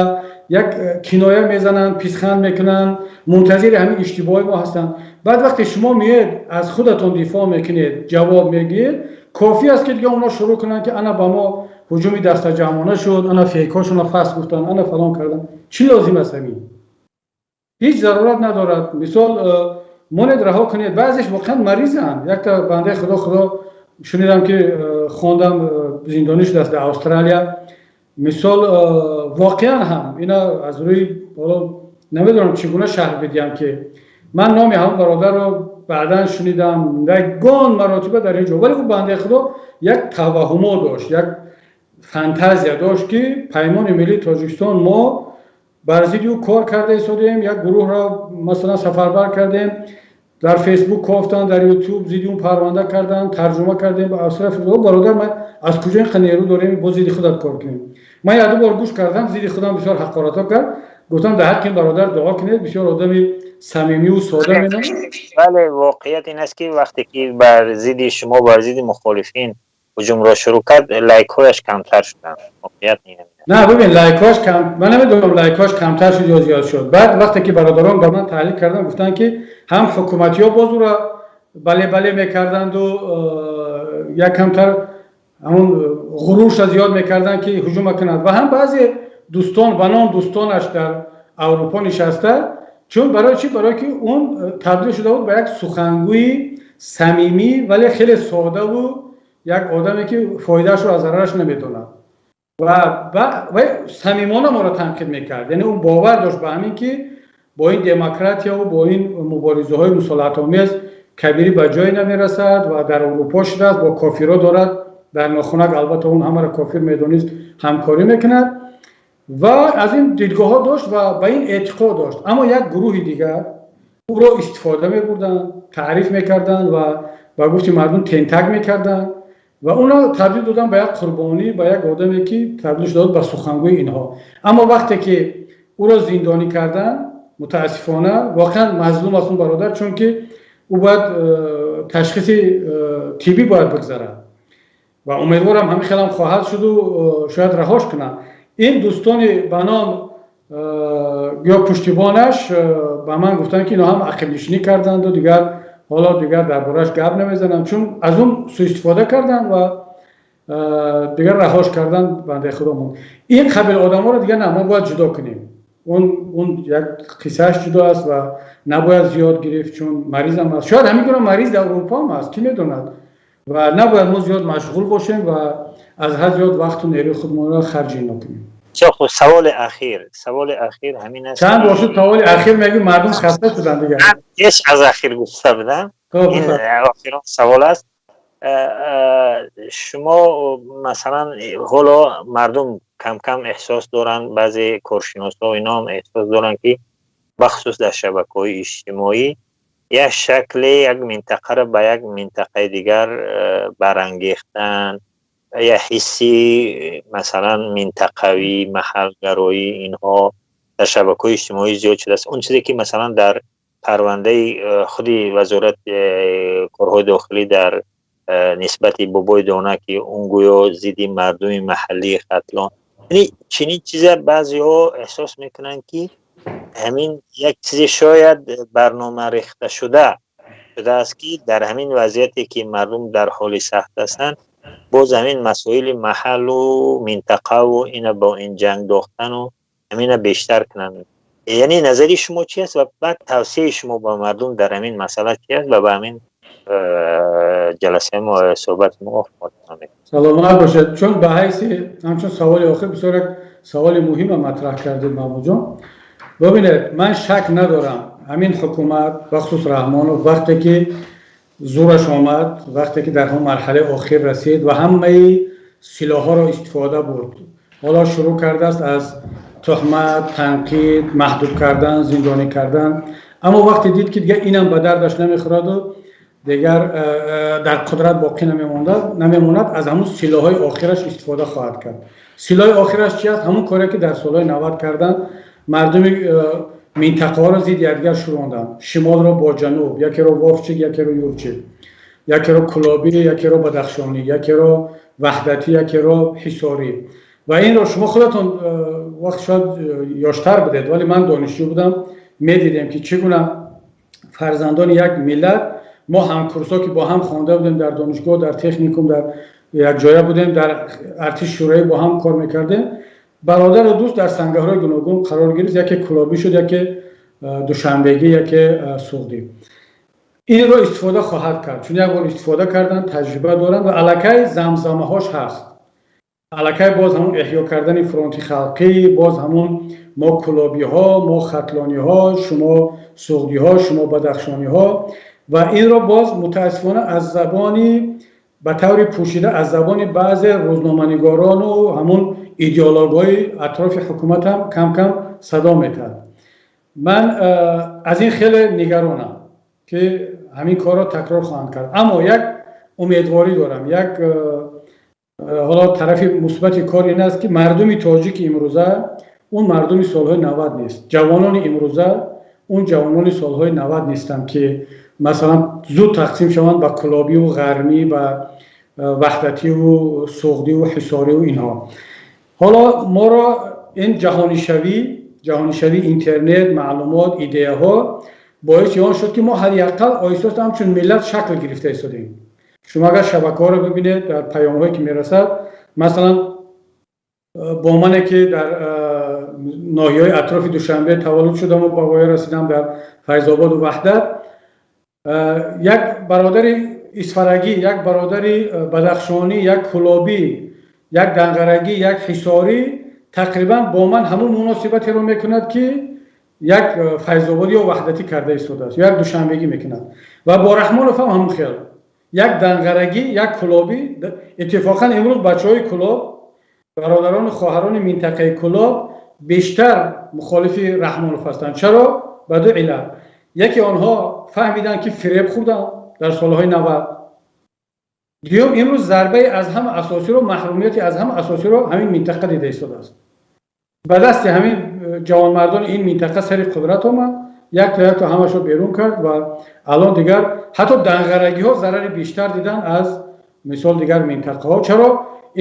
як киноя мезананд, писханд мекунанд, мунтазири ҳамин иштибоҳи мо ҳастанд. Баъд вақте шумо меоед, аз худатон дифоъ мекунед, ҷавоб мегӯед, кофӣ аст, ки дига онҳо шурӯъ кунанд, ки ана ба мо ҳуҷуми дастаҷамъона шуд, ана фейкҳошонро фаст гуфтанд, ана фалон карданд. Чӣ лозим аст ҳамин? Ҳеҷ зарурат надорад. Мисол, монед, раҳо кунед. Баъзеш воқеан маризанд. Якта бандаи Худо шунидам, ки хондам, зиндонӣ шудааст дар Австралия. Мисол, воқеан ҳам ина аз рӯи, ҳоло намедонам, чӣ гуна шарҳ бидиҳам, ки ман номи ҳамон бародарро баъдан шунидам ягон маротиба дар ҳеҷ ҷо, вале ӯ бандаи Худо як таваҳҳумо дошт, як фантазия дошт, ки Паймони миллии Тоҷикистон, мо бар зидди ӯ кор карда истодем, як гурӯҳро масалан сафарбар кардем, дар Фейсбук кофтанд, дар Ютуб зидди он парванда карданд, тарҷума кардем ба Австрия. Бародар, ман аз куҷо ин қадр нерӯ дорем, боз зидди худат кор кунем? Ман якду бор гӯш кардам, зидди худам бисёр ҳақоратҳо кард. Гуфтам, дар ҳаққи ин бародар дуо кунед, бисёр одами самимиву сода менамад. Бале, воқеият ин аст, ки вақте ки бар зидди шумо, бар зидди мухолифин ҳуҷумро шурӯъ кард, лайкҳояш камтар шуданд. Воқеият ин. На, бибин, лайкҳош кам, ман намедонам, лайкҳош камтар шуд ё зиёд шуд. Баъд вақте ки бародарон ба ман таҳлил карданд, гуфтанд, ки ҳам ҳукуматиҳо боз ӯро бале, бале мекарданду як камтар ҳамун ғурурша зиёд мекарданд, ки ҳуҷума кунад, ва ҳам баъзе дӯстон ба ном дӯстонаш дар Аврупо нишаста. Чун барои чӣ? Барое ки он табдил шуда буд ба як сухангӯи самимӣ, вале хеле содаву як одаме, ки фоидаашро аз зарараш намедонад ва самимона моро танқид мекард. Яъне ӯ бовар дошт ба ҳамин, ки бо ин демократияву бо ин муборизаҳои мусолиҳатомез Кабирӣ ба ҷое намерасад ва дар Аврупо шудааст, бо кофиро дорад дар нохунак, албатта он ҳамаро кофир медонист, ҳамкорӣ мекунад ва аз ин дидгоҳҳо дошт ва ба ин эътиқод дошт. Аммо як гурӯҳи дигар ӯро истифода мебурданд, таъриф мекарданд ва ба гуфти мардум тентак мекарданд ва онро табдил доданд ба як қурбонӣ, ба як одаме, ки табдил шуда буд ба сухангӯи инҳо. Аммо вақте ки ӯро зиндонӣ карданд, мутаассифона, воқеан мазлум аст он бародар, чунки ӯ бояд ташхиси тиббӣ бояд бигзарад ва умедворам, ҳамин хелам хоҳад шуду шояд раҳош кунанд. Ин дӯстони ба ном ё пуштибонаш ба ман гуфтанд, ки инҳо ҳам ақибнишинӣ карданду дигар ҳоло дигар дар борааш гап намезананд, чун аз он суистифода карданд ва дигар раҳош кардан бандаи Худо монд. Ин қабил одаморо дигар на, мо бояд ҷудо кунем. Он як қиссааш ҷудо аст ва набояд зиёд гирифт, чун маризам аст. Шояд ҳамин гуна мариз дар Аврупо ҳам аст, кӣ медонад, ва набояд мо зиёд машғул бошем ва аз ҳад зиёд вақту нерӯи худмонро харҷи ино кунем. Бисёр хуб. Саволи ахир ҳамин аст. Чанд бор шуд саволи ахир мегӯ, мардум хаста шуданд дигар. Пеш аз ахир гуфта будам, ин охирон савол аст. Шумо масалан, ҳоло мардум кам кам эҳсос доранд, баъзе коршиносҳо иноам эҳсос доранд, ки бахусус дар шабакаҳои иҷтимоӣ як шакле як минтақаро ба як минтақаи дигар барангехтан, як ҳисси масалан минтақавӣ, маҳалгароӣ, инҳо дар шабакаҳои иҷтимоӣ зиёд шудааст. Он чизе ки масалан дар парвандаи худи Вазорат корҳои дохилӣ дар нисбати Бобои Дона, ки он гӯё зидди мардуми маҳаллии Хатлон, яъне чунин чизе баъзеҳо эҳсос мекунанд, ки ҳамин як чизе шояд барнома рехта шудааст, ки дар ҳамин вазъияте, ки мардум дар ҳоли сахт ҳастанд, боз ҳамин масоили маҳаллу минтақаву ина бо ин ҷанг дохтану ҳамина бештар кунанд. Яъне назари шумо чи аст ва баъд тавсияи шумо ба мардум дар ҳамин масъала чи аст? Ва ба ҳамин ҷаласаи мо, суҳбати мо хотима мекунем. Саломат бошед. Чун ба ҳайси ҳамчун саволи охир бисёр як саволи муҳима матраҳ кардед, Маҳмудҷон. Бибинед, ман шак надорам, ҳамин ҳукумат, бахусус Раҳмонов, вақте ки Зӯраш омад, вақте ки дар ҳамон марҳалаи охир расид ва ҳамаи силоҳҳоро истифода бурд. Ҳоло шурӯъ кардааст аз туҳмат, танқид, маҳдуд кардан, зиндонӣ кардан. Аммо вақте дид, ки дигар инам ба дардаш намехӯраду дигар дар қудрат боқӣ намемонад, аз ҳамун силоҳҳои охираш истифода хоҳад кард. Силоҳи охираш чи аст? Ҳамун коре, ки дар солҳои 90 карданд: мардуми минтақаҳоро зидди якдигар шӯронданд, шимолро бо ҷануб, якеро вовчик, якеро юрчик, якеро кулобӣ, якеро бадахшонӣ, якеро ваҳдатӣ, якеро ҳисорӣ. Ва инро шумо худатон вақт шояд ёштар будед, вале ман донишҷӯ будам, медидем, ки чӣ гуна фарзандони як миллат, мо ҳамкурсҳо, ки бо ҳам хонда будем дар донишгоҳ, дар техникум, дар якҷоя будем, дар артиши шӯравӣ бо ҳам кор мекардем, бародару дӯст дар сангарҳои гуногун қарор гирифт: яке кулобӣ шуд, яке душанбегӣ, яке суғдӣ. Инро истифода хоҳад кард, чун як бор истифода карданд, таҷриба доранд ва аллакай замзамаҳош ҳаст. Аллакай боз ҳамун эҳё кардани фронти халқӣ, боз ҳамун мо кулобиҳо, мо хатлониҳо, шумо суғдиҳо, шумо бадахшониҳо. Ва инро боз мутаассифона аз забони, ба таври пӯшида, аз забони баъзе рӯзноманигорону ҳамун идеологҳои атрофи ҳукумат ҳам кам кам садо метаҳад. Ман аз ин хеле нигаронам, ки ҳамин корро такрор хоҳанд кард. Аммо як умедворӣ дорам. Як ҳоло тарафи мусбати кор ин аст, ки мардуми тоҷики имрӯза он мардуми солҳои 90 нест, ҷавонони имрӯза он ҷавонони солҳои 90 нестанд, ки масалан зуд тақсим шаванд ба кулобиву ғармӣ, ба ваҳдативу суғдиву ҳисориву инҳо. Ҳоло моро ин ҷаҳонишавӣ, интернет, маълумот, идеяҳо боиси он шуд, ки мо ҳадди ақал оҳиста оҳиста ҳамчун миллат шакл гирифта истодем. Шумо агар шабакаҳоро бибинед, дар паёмҳое, ки мерасад, масалан бо мане, ки дар ноҳияҳои атрофи Душанбе таваллуд шудаму ба воя расидам, дар Файзободу Ваҳдат, як бародари исфарагӣ, як бародари бадахшонӣ, як кулобӣ, як данғарагӣ, як ҳисорӣ тақрибан бо ман ҳамун муносибатеро мекунад, ки як файзободӣ ё ваҳдатӣ карда истодааст ё як душанбегӣ мекунад. Ва бо Раҳмонов ҳам ҳамун хел: як данғарагӣ, як кулобӣ. Иттифоқан имрӯз бачаҳои Кулоб, бародарону хоҳарони минтақаи Кулоб бештар мухолифи Раҳмонов ҳастанд. Чаро? Ба ду иллат. Яке, онҳо фаҳмиданд, ки фиреб хӯрданд дар солҳои 90. Дуюм, имрӯз зарбаи аз ҳама асосиро, маҳрумияти аз ҳама асосиро ҳамин минтақа дида истодааст. Ба дасти ҳамин ҷавонмардони ин минтақа сари қудрат омад, якто якто ҳамашро берун кард ва алон дигар ҳатто данғарагиҳо зарари бештар дидан аз мисол дигар минтақаҳо. Чаро?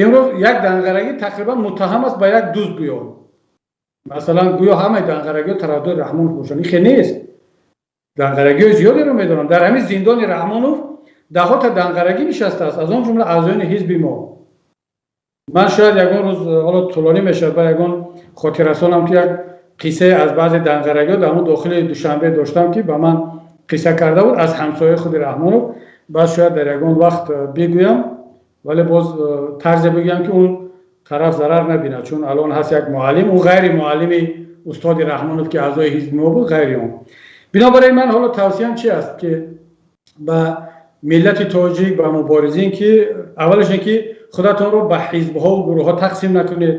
Имрӯз як данғарагӣ тақрибан муттаҳам аст ба як дузд гӯё, масалан, гӯё ҳамаи данғарагиҳо тарафдори Раҳмонов бошанд. Ин хел нест. Данғарагиҳои зиёдеро медонам. Дар ҳамин зиндони Раҳмонов даҳота данғарагӣ нишастааст, аз он ҷумла аъзоёни ҳизби мо. Ман шояд ягон рӯз, ҳоло тӯлонӣ мешавад, ба ягон хотиррасонам, ки як қиссае аз баъзе данғарагиҳо дар ҳамон дохили Душанбе доштам, ки ба ман қисса карда буд аз ҳамсояи худи Раҳмонов. Баъд шояд дар ягон вақт бигӯям, вале боз тарзе бигӯям, ки он тараф зарар набинад, чун алон ҳаст як муаллим, ӯ ғайри муаллими устоди Раҳмонов, ки аъзои ҳизби мо буд, ғайри он. Бинобар ин ман ҳоло тавсиям чи аст, ки ба миллати тоҷик, ба муборизин, ки аввалаш ин ки худатонро ба ҳизбҳову гурӯҳҳо тақсим накунед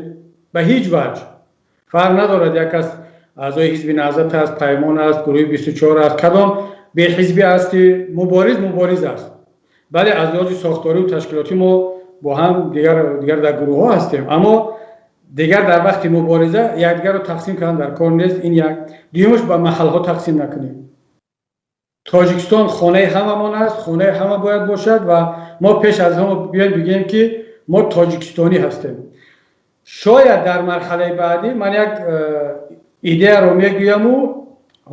ба ҳеҷ ваҷҳ. Фарқ надорад, як кас аъзои ҳизби Наҳзат аст, Паймон аст, гурӯҳи 24 аст, кадом беҳизбӣ ҳасти, мубориз мубориз аст. Бале, аз лиҳози сохторию ташкилотӣ мо бо ҳам дигар дар гурӯҳҳо ҳастем, аммо дигар дар вақти мубориза якдигарро тақсим кардан дар кор нест. Ин як. Дуюмаш, ба маҳалҳо тақсим накунем. Тоҷикистон хонаи ҳамамон аст, хонаи ҳама бояд бошад ва мо пеш аз ҳама биёем бигӯем, ки мо тоҷикистонӣ ҳастем. Шояд дар марҳалаи баъдӣ ман як идеяро мегӯяму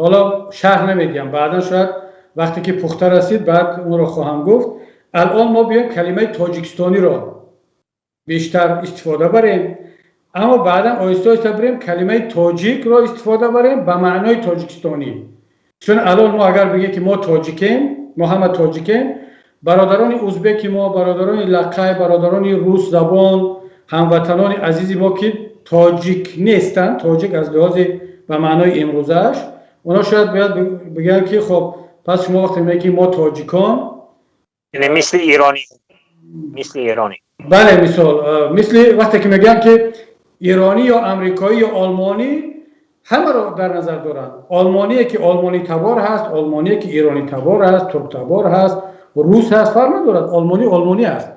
ҳоло шарҳ намедиҳам, баъдан шояд вақте ки пухта расид, баъд онро хоҳам гуфт. Алон мо биёем калимаи тоҷикистониро бештар истифода барем, аммо баъдан оҳиста оҳиста бирем калимаи тоҷикро истифода барем ба маънои тоҷикистонӣ. Чун алон мо агар бигем, ки мо тоҷикем, мо ҳама тоҷикем, бародарони узбеки мо, бародарони лақай, бародарони русзабон, ҳамватанони азизи мо, ки тоҷик нестанд, тоҷик аз лиҳози ба маънои имрӯзааш, онҳо шояд бояд бигӯянд, ки хоб, пас шумо вақте мегӯед, ки мо тоҷикон Яъне мисли иронӣ, мисли иронӣ. Бале, мисол, мисли вақте ки мегӯям, ки иронӣ ё амрикоӣ ё олмонӣ, ҳамаро дар назар доранд: олмоние ки олмонӣ табор ҳаст, олмоние ки иронӣ табор ҳаст, турктабор ҳаст, рус ҳаст, фарқ надорад, олмонӣ олмонӣ аст.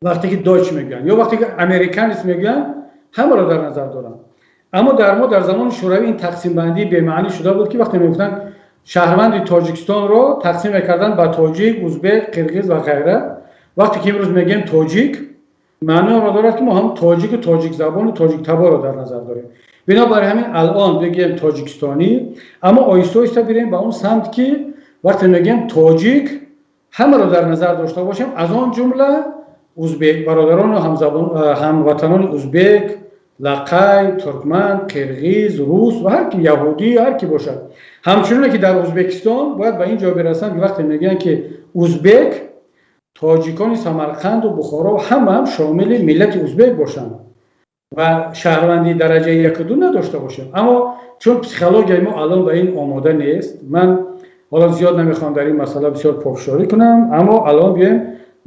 Вақте ки Deutsch мегӯянд ё вақте ки американец мегӯянд, ҳамаро дар назар доранд. Аммо дар мо дар замони Шӯравӣ ин тақсимбандӣ бемаънӣ шуда буд, ки вақте мегуфтанд, шаҳрванди Тоҷикистонро тақсим мекарданд ба тоҷик, узбек, қирғиз ва ғайра. Вақте ки имрӯз мегӯем тоҷик, маънои онро дорад, ки мо ҳам тоҷику тоҷикзабону тоҷиктаборро дар назар дорем. Бинобар ҳамин алон бигӯем тоҷикистонӣ, аммо оҳиста оҳиста бирем ба он самт, ки вақте мегӯем тоҷик, ҳамаро дар назар дошта бошем, аз он ҷумла узбек бародарону ҳамватанони узбек, лақай, туркман, қирғиз, рус ва ҳар ки, яҳудӣ, ҳар ки бошад. Ҳамчуноне ки дар Узбекистон бояд ба ин ҷо бирасанд, ки вақте мегӯянд, ки узбек, тоҷикони Самарқанду Бухоро ҳама ҳам шомили миллати узбек бошанд ва шаҳрвандии дараҷаи яку ду надошта бошем. Аммо чун психологияи мо алон ба ин омода нест, ман ҳоло зиёд намехоҳам дар ин масъала бисёр пофишорӣ кунам. Аммо алон биёем,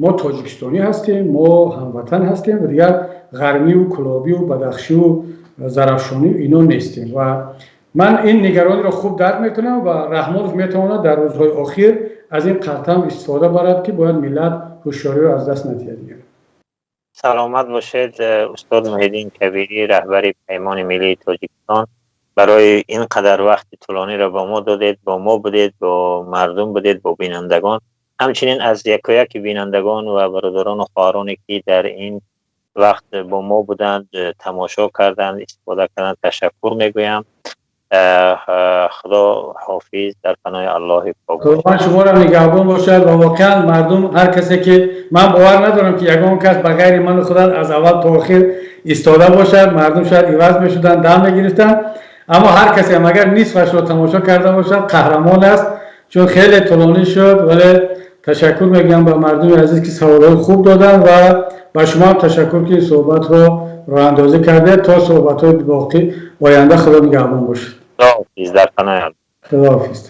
мо тоҷикистонӣ ҳастем, мо ҳамватан ҳастем ва дигар ғармию кулобию бадахшию зарафшонию ино нестем. Ва ман ин нигарониро хуб дарк мекунам ва Раҳмонов метавонад дар рӯзҳои охир аз ин қартам истифода барад, ки бояд миллат ҳушёриро аз даст надиҳад дигар. Саломат бошед, устод Муҳиддин Кабирӣ, раҳбари Паймони Миллии Тоҷикистон, барои ин қадар вақти тӯлониро ба мо додед, бо мо будед, бо мардум будед, бо бинандагон. Ҳамчунин аз якояки бинандагон ва бародарону хоҳароне, ки дар ин вақт бо мо буданд, тамошо карданд, истифода карданд, ташаккур мегӯям. Худо ҳофиз, дар паноҳи Аллоҳи пок. Худованд шуморо нигаҳбон бошад. Ва воқеан мардум, ҳар касе ки, ман бовар надорам, ки ягон кас ба ғайри ману худат аз аввал то охир истода бошад. Мардум шояд иваз мешуданд, дам мегирифтанд, аммо ҳар касе ҳам агар нисфашро тамошо карда бошад, қаҳрамон аст, чун хеле тӯлонӣ шуд. Вале ташаккур мегӯям ба мардуми азиз, ки саволҳои хуб доданд, ва ба шумо ҳам ташаккур, ки суҳбатро роҳандозӣ кардед. То суҳбатҳои боқӣ оянда, Худо нигаҳбон бошад. Худоҳофиз, дар паноҳи Аллоҳ. Худоҳофиз.